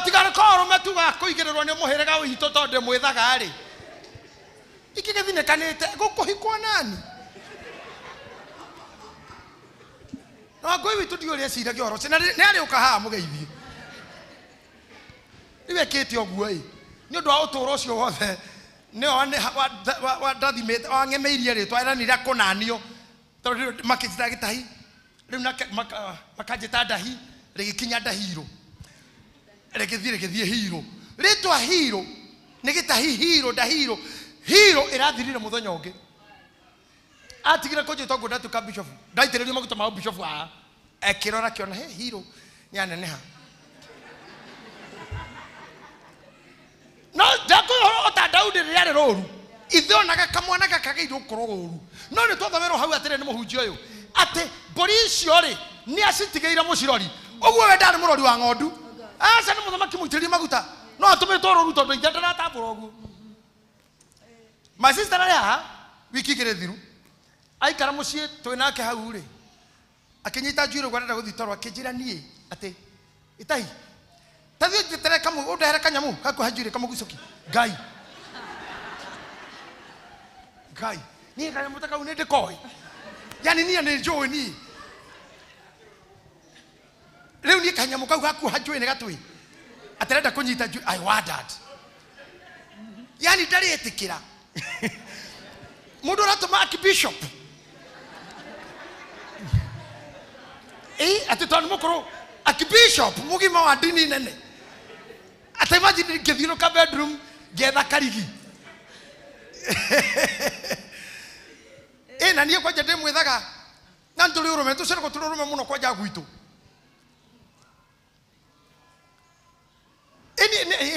Tiga ko ũrũme tu wa kũigĩrĩrwo nĩ mũhĩrĩga witũ tondũ ndĩmwĩthaga rĩ, ikĩgĩthinĩkanĩte gũkũhikwo nani? No ngũi witũ ndiũĩ ũrĩa eciragia ũhoro ũcio, na nĩ arĩũka haha mũgeithie. Rĩu ekĩte ũguo ĩ nĩ ũndũ wa ũtũũro ũcio wothe Nĩwe wandathimĩte wang'emeirie rĩtwa eranire kũnanio tondũ rĩu makĩnjĩta gĩtahi rĩu makanjĩta ndahi rĩgĩkinya ndahirũ rĩgĩthiĩ hirũ rĩtwa hirũ nĩ gĩtahi hirũ ndahirũ hirũ ĩrathirire mũthenya ũngĩ atigire kũnjĩta ũguo ndatuĩka bishop ndaitĩrĩrio maguta ma bishop haha ekĩrora akĩona he hirũ nĩaneneha no ndakwĩhoro ota Daudi rĩrĩa rĩ rũru ithe onaga kamwana gaka kagĩrĩirwo gũkorwo ũru no nĩ twathomerwo hau atĩrĩ nĩ mũhunjia ũyũ atĩ mbũri icio rĩ nĩ acitigĩire mũcirori ũguo we ndarĩ mũrori wa ng'ondu aca nĩ mũthamaki mũitĩrĩrie maguta no atũmĩtwo rũru tondũ ithe ndaratambũra ũguo. My sister arĩ haha wiki igĩrĩ thiru aikara mũciĩ twĩ nake hau rĩ akĩnyita njuĩrĩ ũguo arenda gũthiĩ toro akĩnjĩra niĩ atĩ itahi tathiĩ njĩtere kamũ ũndehere kanyamũ gakuoha njuĩrĩ kamũgucũki ngai ngai niĩ kanyamũ ta kau nĩ ndĩkoĩ yani niĩ nĩ njũĩ niĩ rĩu niĩ kanyamũ kau gakuoha njuĩrĩ nĩ gatwĩ atarenda kũnyita njuĩrĩ I wondered yani ndarĩ ĩtĩkĩra mũndũ ũratũma archbishop atĩ tondũ nĩ mũkũrũ archbishop mũgima wa ndini nene atĩ imagine ngĩthiũrũka bedroom ngĩetha karigi na niĩ kwanja ndĩmwĩthaga na nĩ tũrĩ ũrũme tũceragwo tũrĩ ũrũme mũno kwanja gwitũ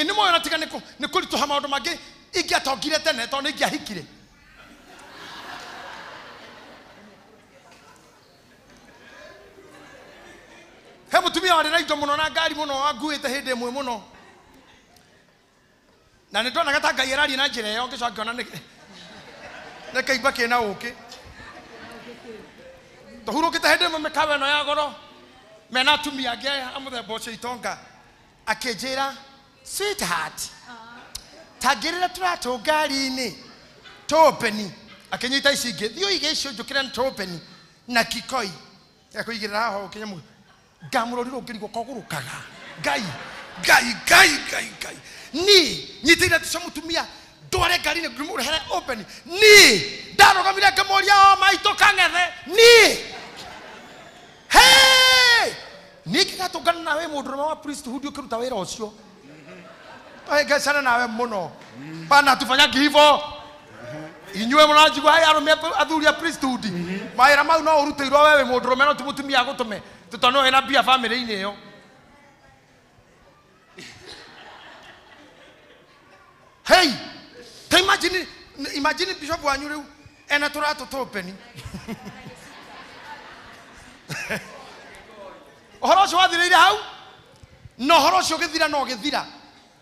nĩ moyo na tiga nĩ kũritũha maũndũ mangĩ ingĩatongire tene tondũ nĩ ingĩahikire he mũtumia warĩ na indo mũno na ngari mũno wanguĩte hĩndĩ ĩmwe mũno na nĩ ndonaga ta Ngai araria na njĩra ĩyo ngĩcoka ngĩona nĩ kĩimba kĩna ũkĩ tũhurũkĩte hĩndĩ ĩmwe mĩkawa ĩno ya goro mena atumia angĩ a mũthemba ũcio itonga akĩnjĩra sweetheart tangĩrĩra tũratũ ngari-inĩ tũpeni akĩnyita ici ingĩ thiĩ ũige icio njũkĩre nĩ tũpeni na kikoi ekũigĩrĩra haha ũkĩnyamũ ngamũrorire ũngĩrigwo kogũrũkaga ngai ngai ngai ngai ngai niĩ nyitĩire cia mũtumia ndware ngari-inĩ ngĩmũrehere open niĩ ndarũgamire ngĩmũria o maitũ kang'ethe niĩ hey niĩ ngĩgatũngana nawe mũndũrũme wa priesthood ũkĩruta wĩra ũcio ngecana nawe mũno bana tufanyagi hivyo inyuĩ mũranjigua haya arũme athuri a priesthood mawĩra mau no ũrutĩirwo we wĩ mũndũrũme no ti mũtumia agũtũme tondũ wĩna mbia bamĩrĩ-inĩ ĩyo hey ta imagine bishop wanyu rĩu ena tũratũ tũpeni ũhoro ũcio wathirĩire hau na ũhoro ũcio ũgĩthira na ũgĩthira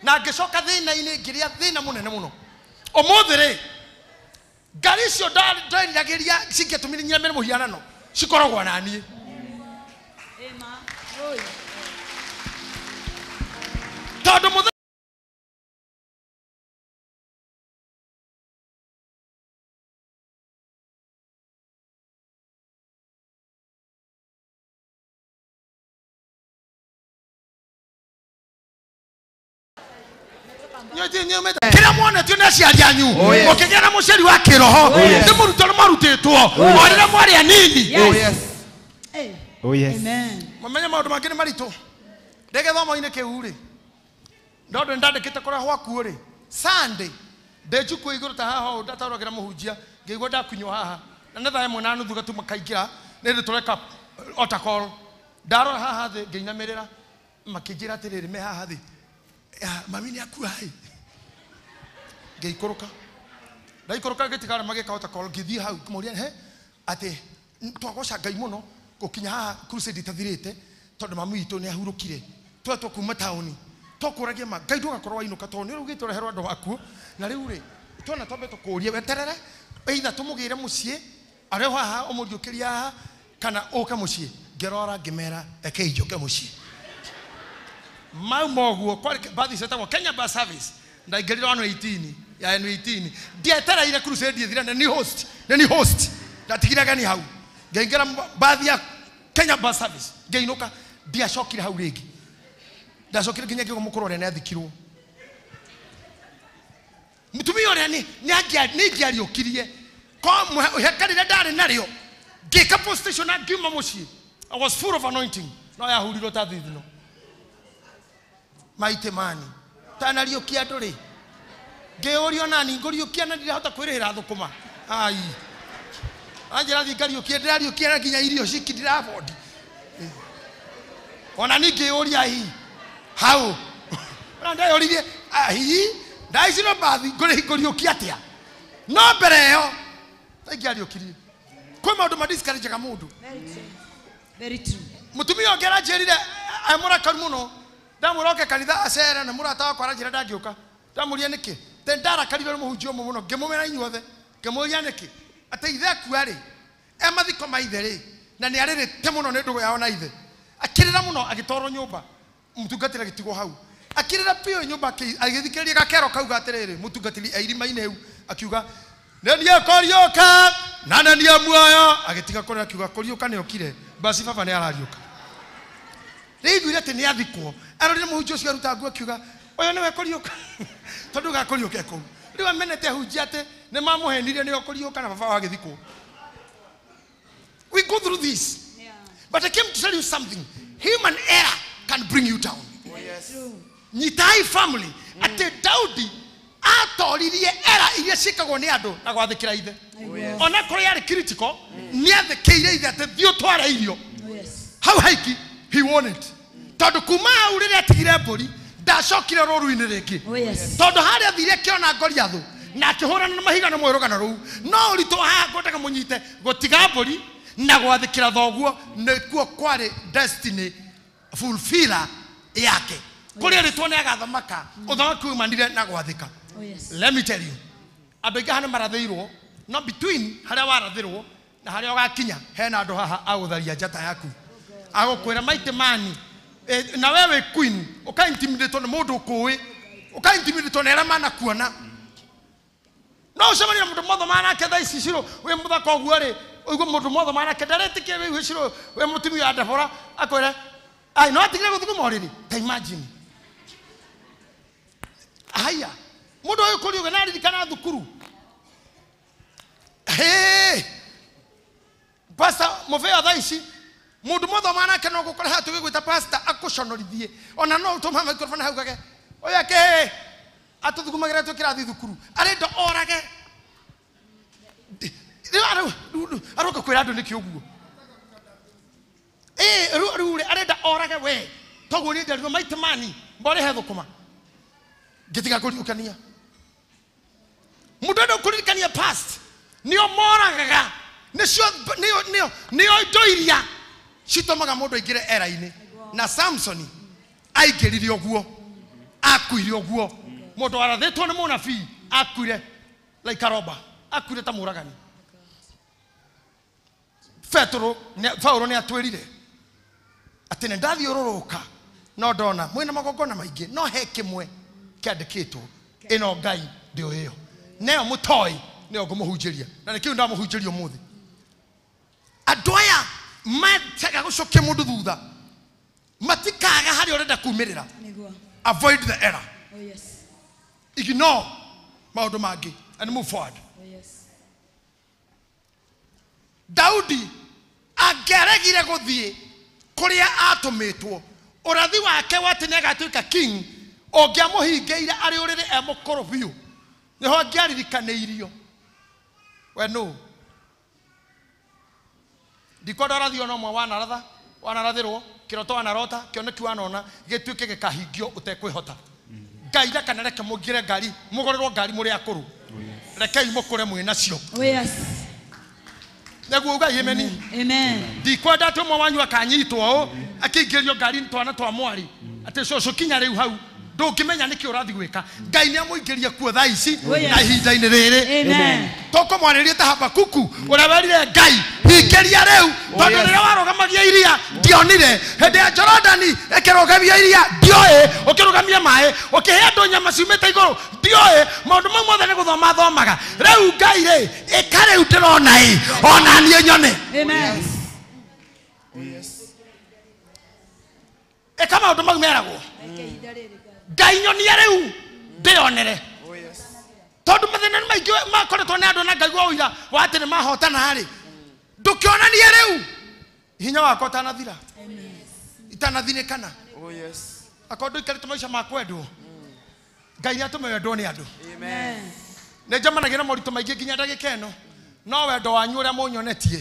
na ngĩcoka thĩna-inĩ ngĩrĩa thĩna mũnene mũno ũmũthĩ rĩ ngari icio nderiragĩria cingĩatũmire nyamĩre mũhianano cikoragwo na niĩ tondũ kĩrĩa mwonetio nĩ aciari anyu ũkĩgĩa na mũciari wa kĩroho nĩ mũrutwo nĩ marutĩtwo o rĩrĩa mwarĩ anini mamenye maũndũ mangĩ nĩ maritũ ndĩ gĩthomo-inĩ kĩu rĩ ndondũ nĩndandĩkĩte kũrĩa gwakuo rĩ Sunday ndĩ njukũ igũrũ ta haha ũũ ndataũragĩra mũhunjia ngĩigua ndakunywo haha na nĩ thaa ĩmwe na nuthu gatuma kaingĩra nĩ ndĩ tũreka altar call ndarora haha thĩ ngĩinamĩrĩra makĩnjĩra atĩrĩrĩ me haha thĩ mami nĩ akua ĩ ngĩikũrũka ndaikũrũka ngĩtigara magĩka altar call ngĩthiĩ hau ngĩmũria he atĩ twagoca Ngai mũno gũkinya haha crusade ĩtathirĩte tondũ mami witũ nĩ ahurũkire twetwo kuma taũni twakũragia ma Ngai ndũgakorwo wainũka tondũ nĩ ũraugĩte ũreherwo andũ akuo na rĩu rĩ twona twambe tũkũrie weterere either tũmũgĩre mũciĩ arĩ haha ũmũriũkĩrie haha kana ũke mũciĩ ngĩrora ngĩmera rekei njũke mũciĩ mau moguo kwarĩ bathi cietagwo Kenya Bus Service ndaingĩrire 118 ya N18 ndietereire crusade ĩthire na nĩ host ndatigire ageni hau ngĩingĩra bathi ya Kenya Bus Service ngĩinũka ndiacokire hau rĩngĩ ndacokire nginya ngĩgwo mũkũrũ ũrĩa nĩathikirwo Mutumia ũrĩa nĩ ingĩariũkirie hekarĩrĩa ndarĩ narĩo ngĩka postation na ngiuma mũciĩ. I was full of anointing. No yahurirwo ta thithino. Maite mani tanariũkia andũ rĩ ngĩũrio nani ngũriũkia na ndirahota kwĩrĩhĩra thũkũma. Ai anjĩra thiĩ ngariũkie ndĩrariũkia na nginya irio ciki ndirabondi. Ona ni ngĩũria hi hau ona ndeyũririe hi ndaicirwo mbathi ngũriũkia atĩa no mbere ĩyo ndaingĩariũkirie. Kwĩ maũndũ ma discourage-aga mũndũ. Very true. Mũtumia ũngĩ aranjĩrire e mũrakaru mũno ndamũroke kanitha acere na mũrata wakwa aranjĩra ndangĩũka. Ndamũria nĩkĩ te ndarakarire nĩ mũhunjia ũmwe mũno ngĩmũmena inyuothe ngĩmũria nĩkĩ atĩ ithe akua rĩ e mathiko ma ithe rĩ na nĩ arĩrĩte mũno nĩ ndũgũ yao na ithe akĩrĩra mũno agĩtwarwo nyũmba mũtungatĩri agĩtigwo hau akĩrĩra biũ nyũmba agĩthikĩrĩria gakero kauga atĩrĩrĩ mũtungatĩri e irima-inĩ hau akiuga nĩ niĩ kũriũka na nĩ niĩ muoyo agĩtiga kũrĩra akiuga kũriũka nĩ okire basi baba nĩ arariũka. Rĩiguire atĩ nĩ athikwo arorire mũhunjia ũcio aruta nguo akiuga ũyũ nĩwe kũriũka tondũ gakũriũka e kũu. Rĩu amenete ahunjia atĩ nĩ mamũhenirie nĩo kũriũka na baba wao agĩthikwo. We go through this. But I came to tell you something. Human error can bring you down. Oh, yes. Nyitai family. Ate Daudi atoririe error iria ciĩkagwo nĩ andũ na gwathĩkĩra ithe. Ona kũrĩa yarĩ critical, nĩ athĩkĩire ithe atĩ thiĩ ũtware irio. Hau haiki, he won it. Tondũ kuma hau rĩrĩa atigire mbũri, ndacokire rũru-inĩ rĩngĩ. Tondũ harĩa athire akĩona Goliathũ na akĩhũrana na mahiga na mwĩrũgano rũu. No ũritũ haha ngwendaga mũnyite gũtiga mbũri na gwathĩkĩra thoguo nĩkuo kwarĩ destiny fulfiller yake. Kũrĩa rĩtwo nĩ agathamaka ũthamaki umanire na gwathĩka. Let me tell you, andũ aingĩ haha nĩ marathĩirwo no between harĩa warathĩrwo na harĩa ũgakinya hena andũ haha agũtharia njata yaku agũkwĩra maite mani na we wĩ queen ũka intimidate nĩ mũndũ ũkũĩ ũka intimidate nĩ arĩa manakuona no ũcemanie na mũndũ mothe manake thaa ici Shiro wĩ mũthaka ũguo rĩ ũigue mũndũ mothe manake ndaretĩkia wĩ Shiro wĩ mũtumia wa Debora akwĩre ai no atigire gũthuguma ũrĩrĩ ta imagine. Haya mũndũ ũyũ kũriũga na aririkana thukuru. Hey pastor mũbeo thaa ici mũndũ mothe manake no gũkore haha tũgĩgwĩta pastor akũconorithie ona no ũtũma microphone hau gage ũyũ ake atũthugumagĩra twĩ kĩrathi thukuru arenda orage rĩu aroka kwĩra andũ nĩkĩ ũguo rĩu rĩ arenda orage we toguo niĩ nderirwo maite mani mborĩhe thũkũma ngĩtiga kũririkania mũndũ enda kũririkania past nĩo moragaga nĩcio nĩo indo iria citũmaga mũndũ aingĩre era-inĩ na Samsoni aingĩrire ũguo akuire ũguo mũndũ warathĩtwo nĩ mũnabii akuire like a robber akuire ta mũragani. Petero Paulo nĩ atwĩrire atĩ nĩ ndathiũrũrũka no ndona mwĩna magongona maingĩ no he kĩmwe kĩandĩkĩtwo ĩno Ngai ndĩũĩ ĩyo neyo mũtoĩ nĩyo ngũmũhunjĩria na nĩkĩo ndamũhunjĩria ũmũthĩ. Andũ aya matega gũcokia mũndũ thutha matikaga harĩa ũrenda kumĩrĩra. Avoid the error. Ignore maũndũ mangĩ and move forward. Daudi angĩaregire gũthiĩ kũrĩa atũmĩtwo ũrathi wake wa atĩ nĩagatuĩka king ũngĩamũhingĩire arĩ ũrĩrĩ e mũkũrũ biũ nĩho angĩaririkanĩirio we nũ ndikwenda ũrathi ona ũmwe wanaratha wanarathĩrwo kĩroto wanarota kĩoneki wanona gĩtuĩke gĩkahingio ũtekwĩhota. Ngai ndakanareke mũingĩre ngari mũgũrĩrwo ngari mũrĩ akũrũ rekei mũkũre mwĩ nacio. Nĩguo ugai ameni. Amen. Ndikwenda atĩ ũmwe wanyu akanyitwo ũũ akĩingĩrio ngari nĩ twana twa mwari atĩ cũcũ kinya rĩu hau ndũngĩmenya nĩkĩ ũrathiĩ gwĩka. Ngai nĩamũingĩria kuo thaa ici na ihinda-inĩ rĩrĩ. Tũkũmwarĩria ta Habakuku ũrĩa werire Ngai hingĩria rĩu tondũ rĩrĩa warũgamagia iria ndionire hĩndĩ ya Jorodani ĩkĩrũgamia iria ndioĩ ũkĩrũgamia maĩ ũkĩhe andũ nyama ciumĩte igũrũ ndioĩ maũndũ mau mothe nĩ gũthoma thomaga rĩu Ngai rĩ ĩka rĩu ndĩrona ĩ ona niĩ nyone. Ĩka maũndũ mau meragwo Ngai nyonia rĩu ndĩonere. Tondu mathina ni maingi makoretwo ni andu na ngaigua uira wa ati ni mahotana ri. Ndukionanie riu. Hinya wakwa utanathira. Itanathinĩkana. Oh yes. Akorwo ndũikarĩte maica ma kwendwo. Ngai nĩ atũme wendwo nĩ andũ. Amen. Nĩ njemanagia na moritũ maingĩ nginya ndagĩka ĩno. No wendo wanyu ũrĩa mũnyonetie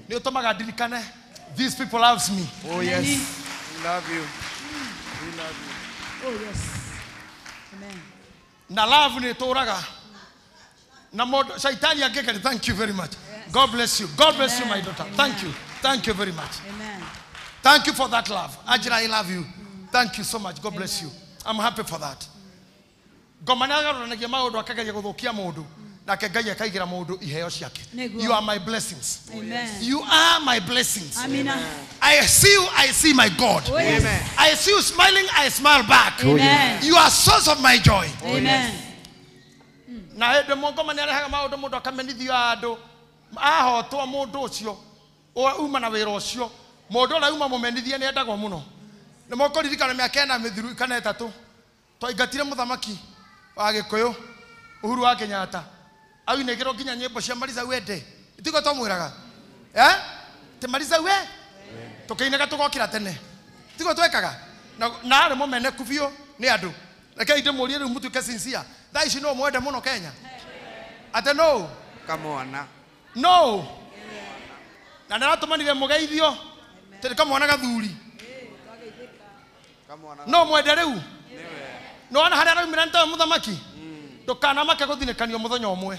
nĩ ũtũmaga ndirikane these people loves me. Oh yes. We love you. We love you. Oh yes. Amen. Na love nĩ ĩtũraga. Na mũndũ Shaitani angĩkari. Thank you very much. Yes. God bless you. God bless Amen. you, my daughter. Amen. Thank you. Thank you very much. Amen. Thank you for that love. Ajira, I love you. Thank you so much. God bless you. I'm happy for that. Ngoma nĩ agarũranagia maũndũ akageria gũthũkia mũndũ nake Ngai akaigĩra mũndũ iheo ciake. You are my blessings. Amen. You are my blessings. Amina. I see you, I see my God. Oh, yes. Amen. I see you smiling, I smile back. Amen. You are source of my joy. Amen. Na hĩndĩ ngoma nĩ arehaga maũndũ mũndũ akamenithio andũ ahotwo mũndũ ũcio uma na wĩra ũcio mũndũ ũrĩa uma mũmenithie nĩ endagwo mũno. Nĩ mũkũririkana mĩaka ĩna mĩthiru kana ĩtatũ twaingatire mũthamaki wa Gĩkũyũ Uhuru wa Kenyatta auinĩkĩrwo nginya nyĩmbo cia Marisa wende itiguo twamwĩraga ti Marisa we tũkĩinaga tũgokĩra tene tiguo twekaga na arĩ mũmeneku biũ nĩ andũ. Rekei ndĩmũrie rĩu mũtuĩke sincere. Thaa ici no mwende mũno Kenya atĩ no Kamwana no na nĩratũmanire mũgeithio tĩrĩ kamwana gathuri no mwende rĩu nĩwona harĩa araumĩra nĩ tawe mũthamaki. Ndũkanamake gũthinĩkanio mũthenya ũmwe.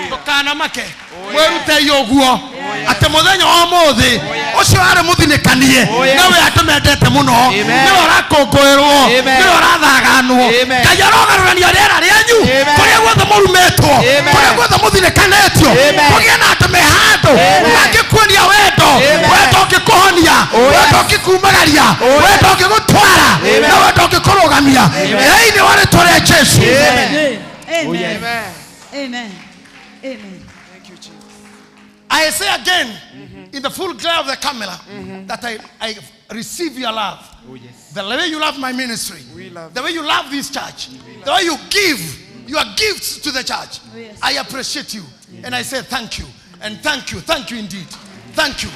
Ndũkanamake mwĩrutei ũguo atĩ mũthenya wa ũmũthĩ ũcio arĩ mũthinĩkanie nĩwe andũ mendete mũno nĩwe ũrakũngũĩrwo nĩwe ũrathaganwo. Ngai arogarũrania rĩera rĩanyu kũrĩa guothe mũrumĩtwo kũrĩa guothe mũthinĩkanĩtio kũgĩe na andũ me handũ mangĩkuonia wendo wendo ũngĩkũhonia wendo ũngĩkumagaria wendo ũngĩgũtwara na wendo ũngĩkũrũgamia thĩinĩ wa rĩtwa rĩa Jesũ. Amen. Amen. Amen. Amen. Thank you, Jesus. I say again, in the full glare of the camera, that I receive your love. Oh, yes. The way you love my ministry, we love the way you love this church, the way you give your gifts to the church. Oh, yes. I appreciate you. And I say thank you. And thank you. Thank you indeed. Thank you.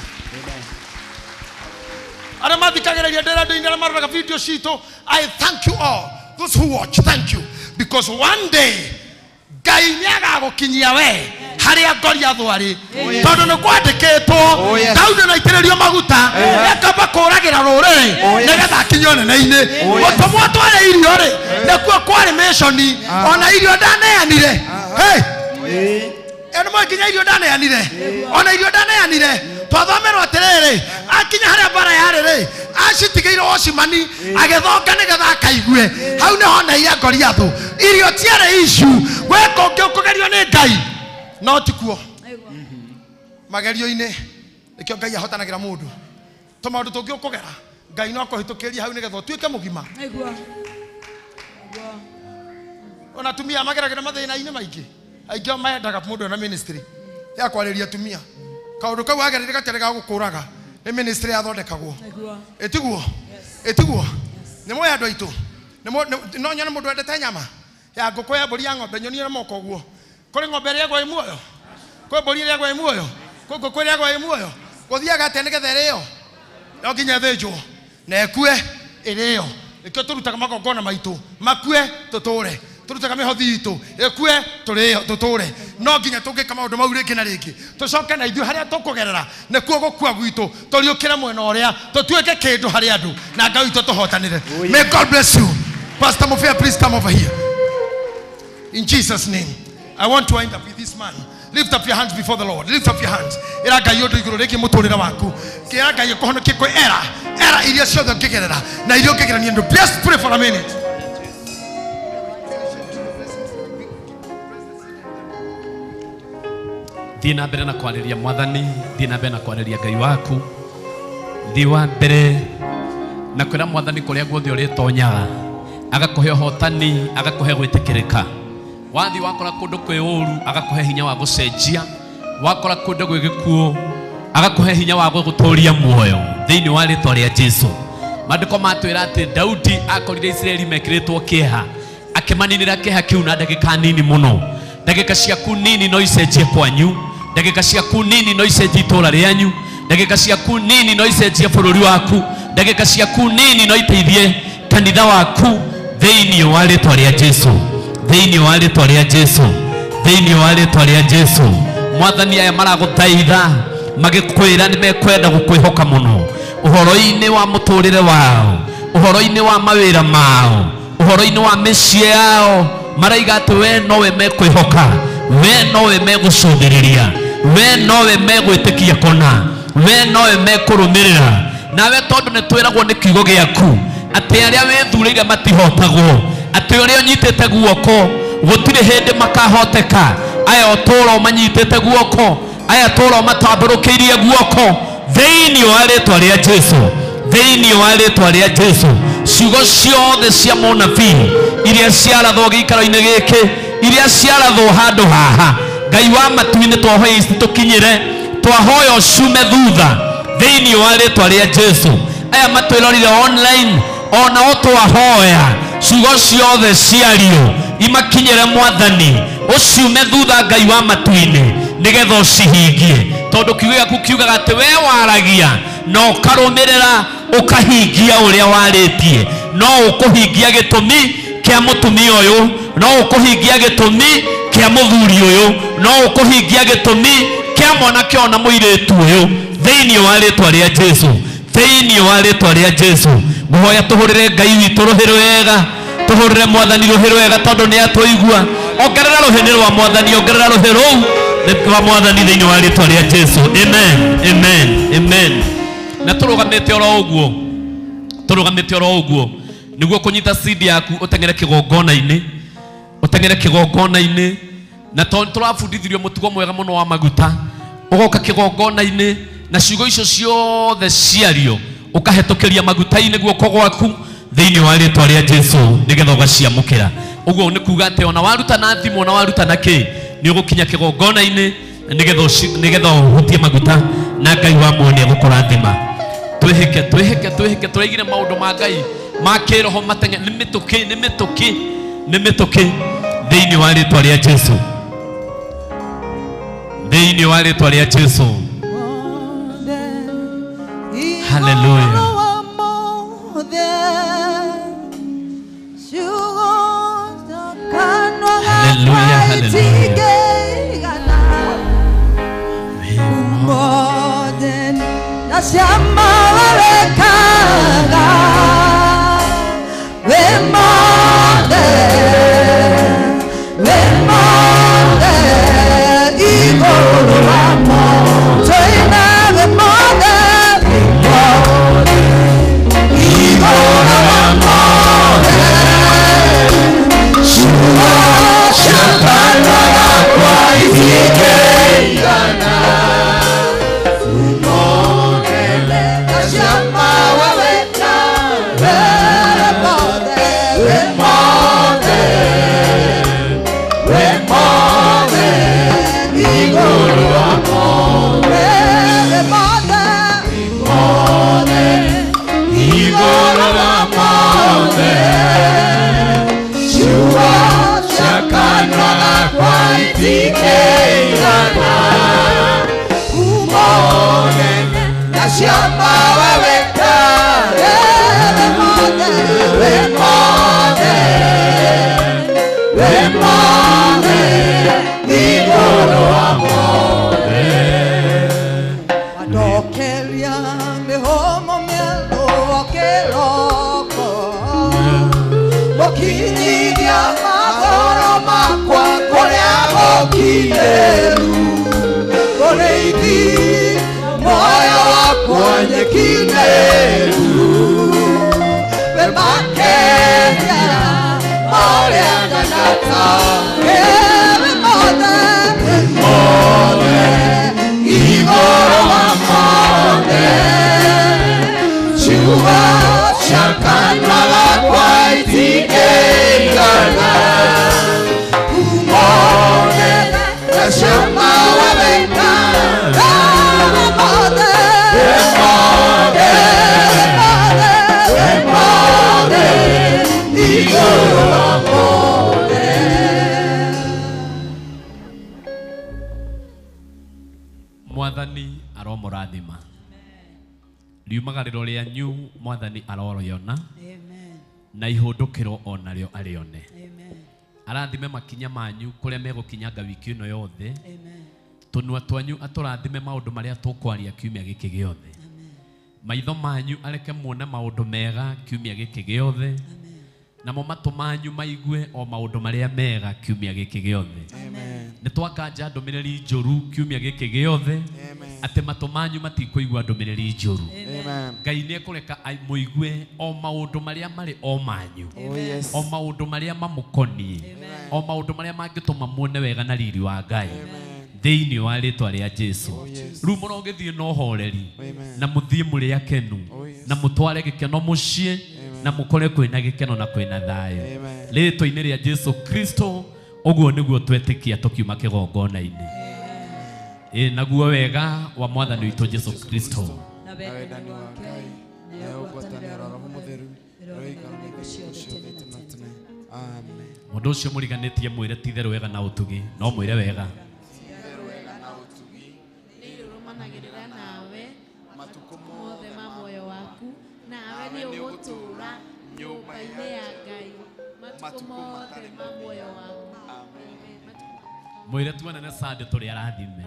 I thank you all. Those who watch, thank you. Because one day, Ngai nĩagagũkinyia we harĩa Goliath arĩ tondũ nĩ kwandĩkĩtwo Daudi nĩaitĩrĩrio maguta akamba kũragĩra rũrĩrĩ nĩgetha akinye ũnene-inĩ. Gũtũmwo atware irio rĩ nĩkuo kwarĩ mĩconi ona irio ndaneanire. Ĩno nginya irio ndaneanire ona irio ndaneanire twathomerwo atĩrĩrĩ akinya harĩa mbara yarĩ rĩ acitigĩire ocimani agĩthonga nĩgetha akaigue hau nĩho oneire Goliath. Irio tiarĩ issue gwĩka ũngĩ ũkũgerio nĩ Ngai no tikuo magerio-inĩ nĩkĩo Ngai ahotanagĩra mũndũ to maũndũ tũngĩ ũkũgera Ngai no akũhĩtũkĩrie hau nĩgetha ũtuĩke mũgima. Ona atumia mageragĩra mathĩna-inĩ maingĩ aingĩ ao mendaga mũndũ na ministry ya kwarĩria atumia kaũndũ kau wagereire gatarĩ ga gũkũraga nĩ ministry yathondekagwo. Ĩtiguo ĩtiguo nĩ mũĩ andũ aitũ no nyone mũndũ wendete nyama ya ngũkũ ya mbũri ya ng'ombe nyonie na moko ũguo. Kũrĩ ng'ombe ĩrĩagwo ĩ muoyo kwĩ mbũri ĩrĩagwo ĩ muoyo kwĩ ngũkũ ĩrĩagwo ĩ muoyo gũthiaga atĩa nĩgetha ĩrĩo no nginya ĩthĩnjwo na ĩkue ĩrĩo. Nĩkĩo tũrutaga magongona maitũ makue tũtũre tũrutaga mĩhothi itũ ĩkue tũrĩo tũtũre no nginya tũngĩka maũndũ mau rĩngĩ na rĩngĩ tũcoke na ithuĩ harĩa tũkũgerera nĩkuo gũkua gwitũ tũriũkĩre mwena ũrĩa tũtuĩke kĩndũ harĩ andũ na Ngai witũ tũhotanĩre. May God bless you. Pastor Mofia, please come over here. In Jesus' name. I want to wind up with this man. Lift up your hands before the Lord. Lift up your hands. Ĩra Ngai ũndũ igũrũ rĩngĩ mũtũrĩre waku. Ĩra Ngai ũkũhonokie kwĩ era era iria ciothe ũngĩgerera na iria ũngĩgerania andũ. Just pray for a minute. Thiĩ na mbere na kwarĩria mwathani, thiĩ na mbere na kwarĩria Ngai waku. Thiĩ wa mbere na kwĩra mwathani kũrĩa guothe ũrĩtonyaga agakũhe ũhotani agakũhe gwĩtĩkĩrĩka. Wathiĩ wakora kũndũ kwĩ ũru agakũhe hinya wa gũcenjia, wakora kũndũ gwĩ gĩkuũ agakũhe hinya wa gũgũtũria muoyo thĩinĩ wa rĩtwa rĩa Jesũ. Maandĩko matwĩra atĩ Daudi akorire Isiraeli mekĩrĩtwo kĩeha akĩmaninĩra kĩeha kĩu na ndagĩka nini mũno. Ndagĩka ciaku nini no icenjie kwanyu, ndagĩka ciaku nini no icenjie itũũra rĩanyu, ndagĩka ciaku nini no icenjie bũrũri waku, ndagĩka ciaku nini no iteithie kanitha waku thĩinĩ wa rĩtwa rĩa Jesu, thĩinĩ wa rĩtwa rĩa Jesu, thĩinĩ wa rĩtwa rĩa Jesu. Mwathani aya maragũthaitha magĩkwĩra nĩ mekwenda gũkwĩhoka mũno ũhoro-inĩ wa mũtũrĩre wao, ũhoro-inĩ wa mawĩra mao, ũhoro-inĩ wa mĩciĩ yao. Maraiga atĩ we nowe mekwĩhoka, we nowe megũcũthĩrĩria, we nowe megwĩtĩkia kona, we nowe mekũrũmĩrĩra. Nawe tondũ nĩ twĩragwo nĩ kiugo gĩaku atĩ arĩa wĩthurĩire matihotagwo, atĩ ũrĩa ũnyitĩte guoko gũtirĩ hĩndĩ makahoteka. Aya ũtũũra ũmanyitĩte guoko, aya tũũra ũmatambũrũkĩirie guoko thĩinĩ wa rĩtwa rĩa Jesu, thĩinĩ wa rĩtwa rĩa Jesu. Ciugo ciothe cia mũnabii iria ciarathwo gĩikaro-inĩ gĩkĩ, iria ciarathwo handũ haha, Ngai wa matu-inĩ twahoya ici tũkinyĩre, twahoya ũcume thutha thĩinĩ wa rĩtwa rĩa Jesu. Aya matwĩrorire online onao twahoya ciugo ciothe ciario imakinyĩre Mwathani, ũciume thutha Ngai wa matu-inĩ nĩgetha ũcihingie, tondũ kiugo gĩaku kiugaga atĩ we waragia na ũkarũmĩrĩra ũkahingia ũrĩa warĩtie. No ũkũhingia gĩtũmi kĩa mũtumia ũyũ, no ũkũhingia gĩtũmi kĩa mũthuri ũyũ, no ũkũhingia gĩtũmi kĩa mwanake ona mũirĩtu ũyũ thĩinĩ wa rĩtwa rĩa Jesu, thĩinĩ wa rĩtwa rĩa Jesu. Ngũhoya tũhũrĩre Ngai witũ rũhĩ rwega, tũhũrĩre Mwathani rũhĩ rwega tondũ nĩ atũigua. Ongerera rũhĩ rwa Mwathani, ongerera rũhĩ rũu rwa Mwathani thĩinĩ wa rĩtwa rĩa Jesu. Amen, amen, amen. Na tũrũgamĩte oro ũguo, tũrũgamĩte oro ũguo nĩguo kũnyita seed yaku ũteng'ere kĩgongona-inĩ, ũteng'ere kĩgongona-inĩ. Na tondũ tũrabundithirio mũtugo mwega mũno wa maguta, ũgoka kĩgongona-inĩ na ciugo icio ciothe ciario ũkahetũkĩria maguta-inĩ guoko gwaku thĩinĩ wa rĩtwa rĩa Jesu nĩgetha ũgaciamũkĩra. Ũguo nĩ kuga atĩ ona waruta na thimũ, ona waruta na kĩ, nĩ ũgũkinya kĩgongona-inĩ nĩgetha ũhutie maguta na Ngai wa muoyo nĩ egũkũrathima. Twĩhĩke, twĩhĩke, twĩhĩke, tũraigire maũndũ ma Ngai ma kĩroho matenge nĩ mĩtũkĩ, nĩ mĩtũkĩ, nĩ mĩtũkĩ thĩinĩ wa rĩtwa rĩa Jesu, thĩinĩ wa rĩtwa rĩa Jesu. Hallelujah. Hallelujah, hallelujah. Riumagarĩro rĩanyu mwathani arorĩona. Na ihũndũkĩro onarĩo arĩone. Arathime makinya manyu kũrĩa megũkinyanga wiki ĩno yothe. Tũnua twanyu atũrathime maũndũ marĩa tũkwaria kiumia gĩkĩ gĩothe. Maitho manyu areke muone maũndũ mega kiumia gĩkĩ gĩothe. Namo matũ manyu maigue o maũndũ marĩa mega kiumia gĩkĩ gĩothe. Nĩ twakanja ndũmĩrĩri njũru kiumia gĩkĩ gĩothe. Atĩ matũ manyu matikũigua ndũmĩrĩri njũru. Ngai nĩ ekũreka mũigue o maũndũ marĩa marĩ o manyu. O maũndũ marĩa mamũkoniĩ. O maũndũ marĩa mangĩtũma muone wega na riri wa Ngai. Thĩinĩ wa rĩtwa rĩa Jesu. Rĩu mũrogĩthiĩ na ũhoreri na mũthiĩ mũrĩ akenu na mũtware gĩkeno mũciĩ na mũkore kwĩna gĩkeno na kwĩna thayũ. Rĩtwa-inĩ rĩa Jesu Kristo ũguo nĩguo twetĩkia tũkiuma kĩgongona-inĩ. Naguo wega wa mwathani witũ Jesu Kristo na wendani wa Ngai na ũgwatanĩro wa Roho Mũtheru ĩroikara na ithuĩ ciothe tene na tene. Amen. Mũndũ ũcio mũriganĩtie mwĩre ti itherũ wega na ũtugi, no mwĩre wega. Nĩirũrũmanagĩrĩra nawe matukũ mothe ma muoyo waku, nawe nĩũgũtũũra nyũmba-inĩ ya Ngai matukũ mothe ma muoyo waku. Mwĩre tuonane Sunday tũrĩ arathime.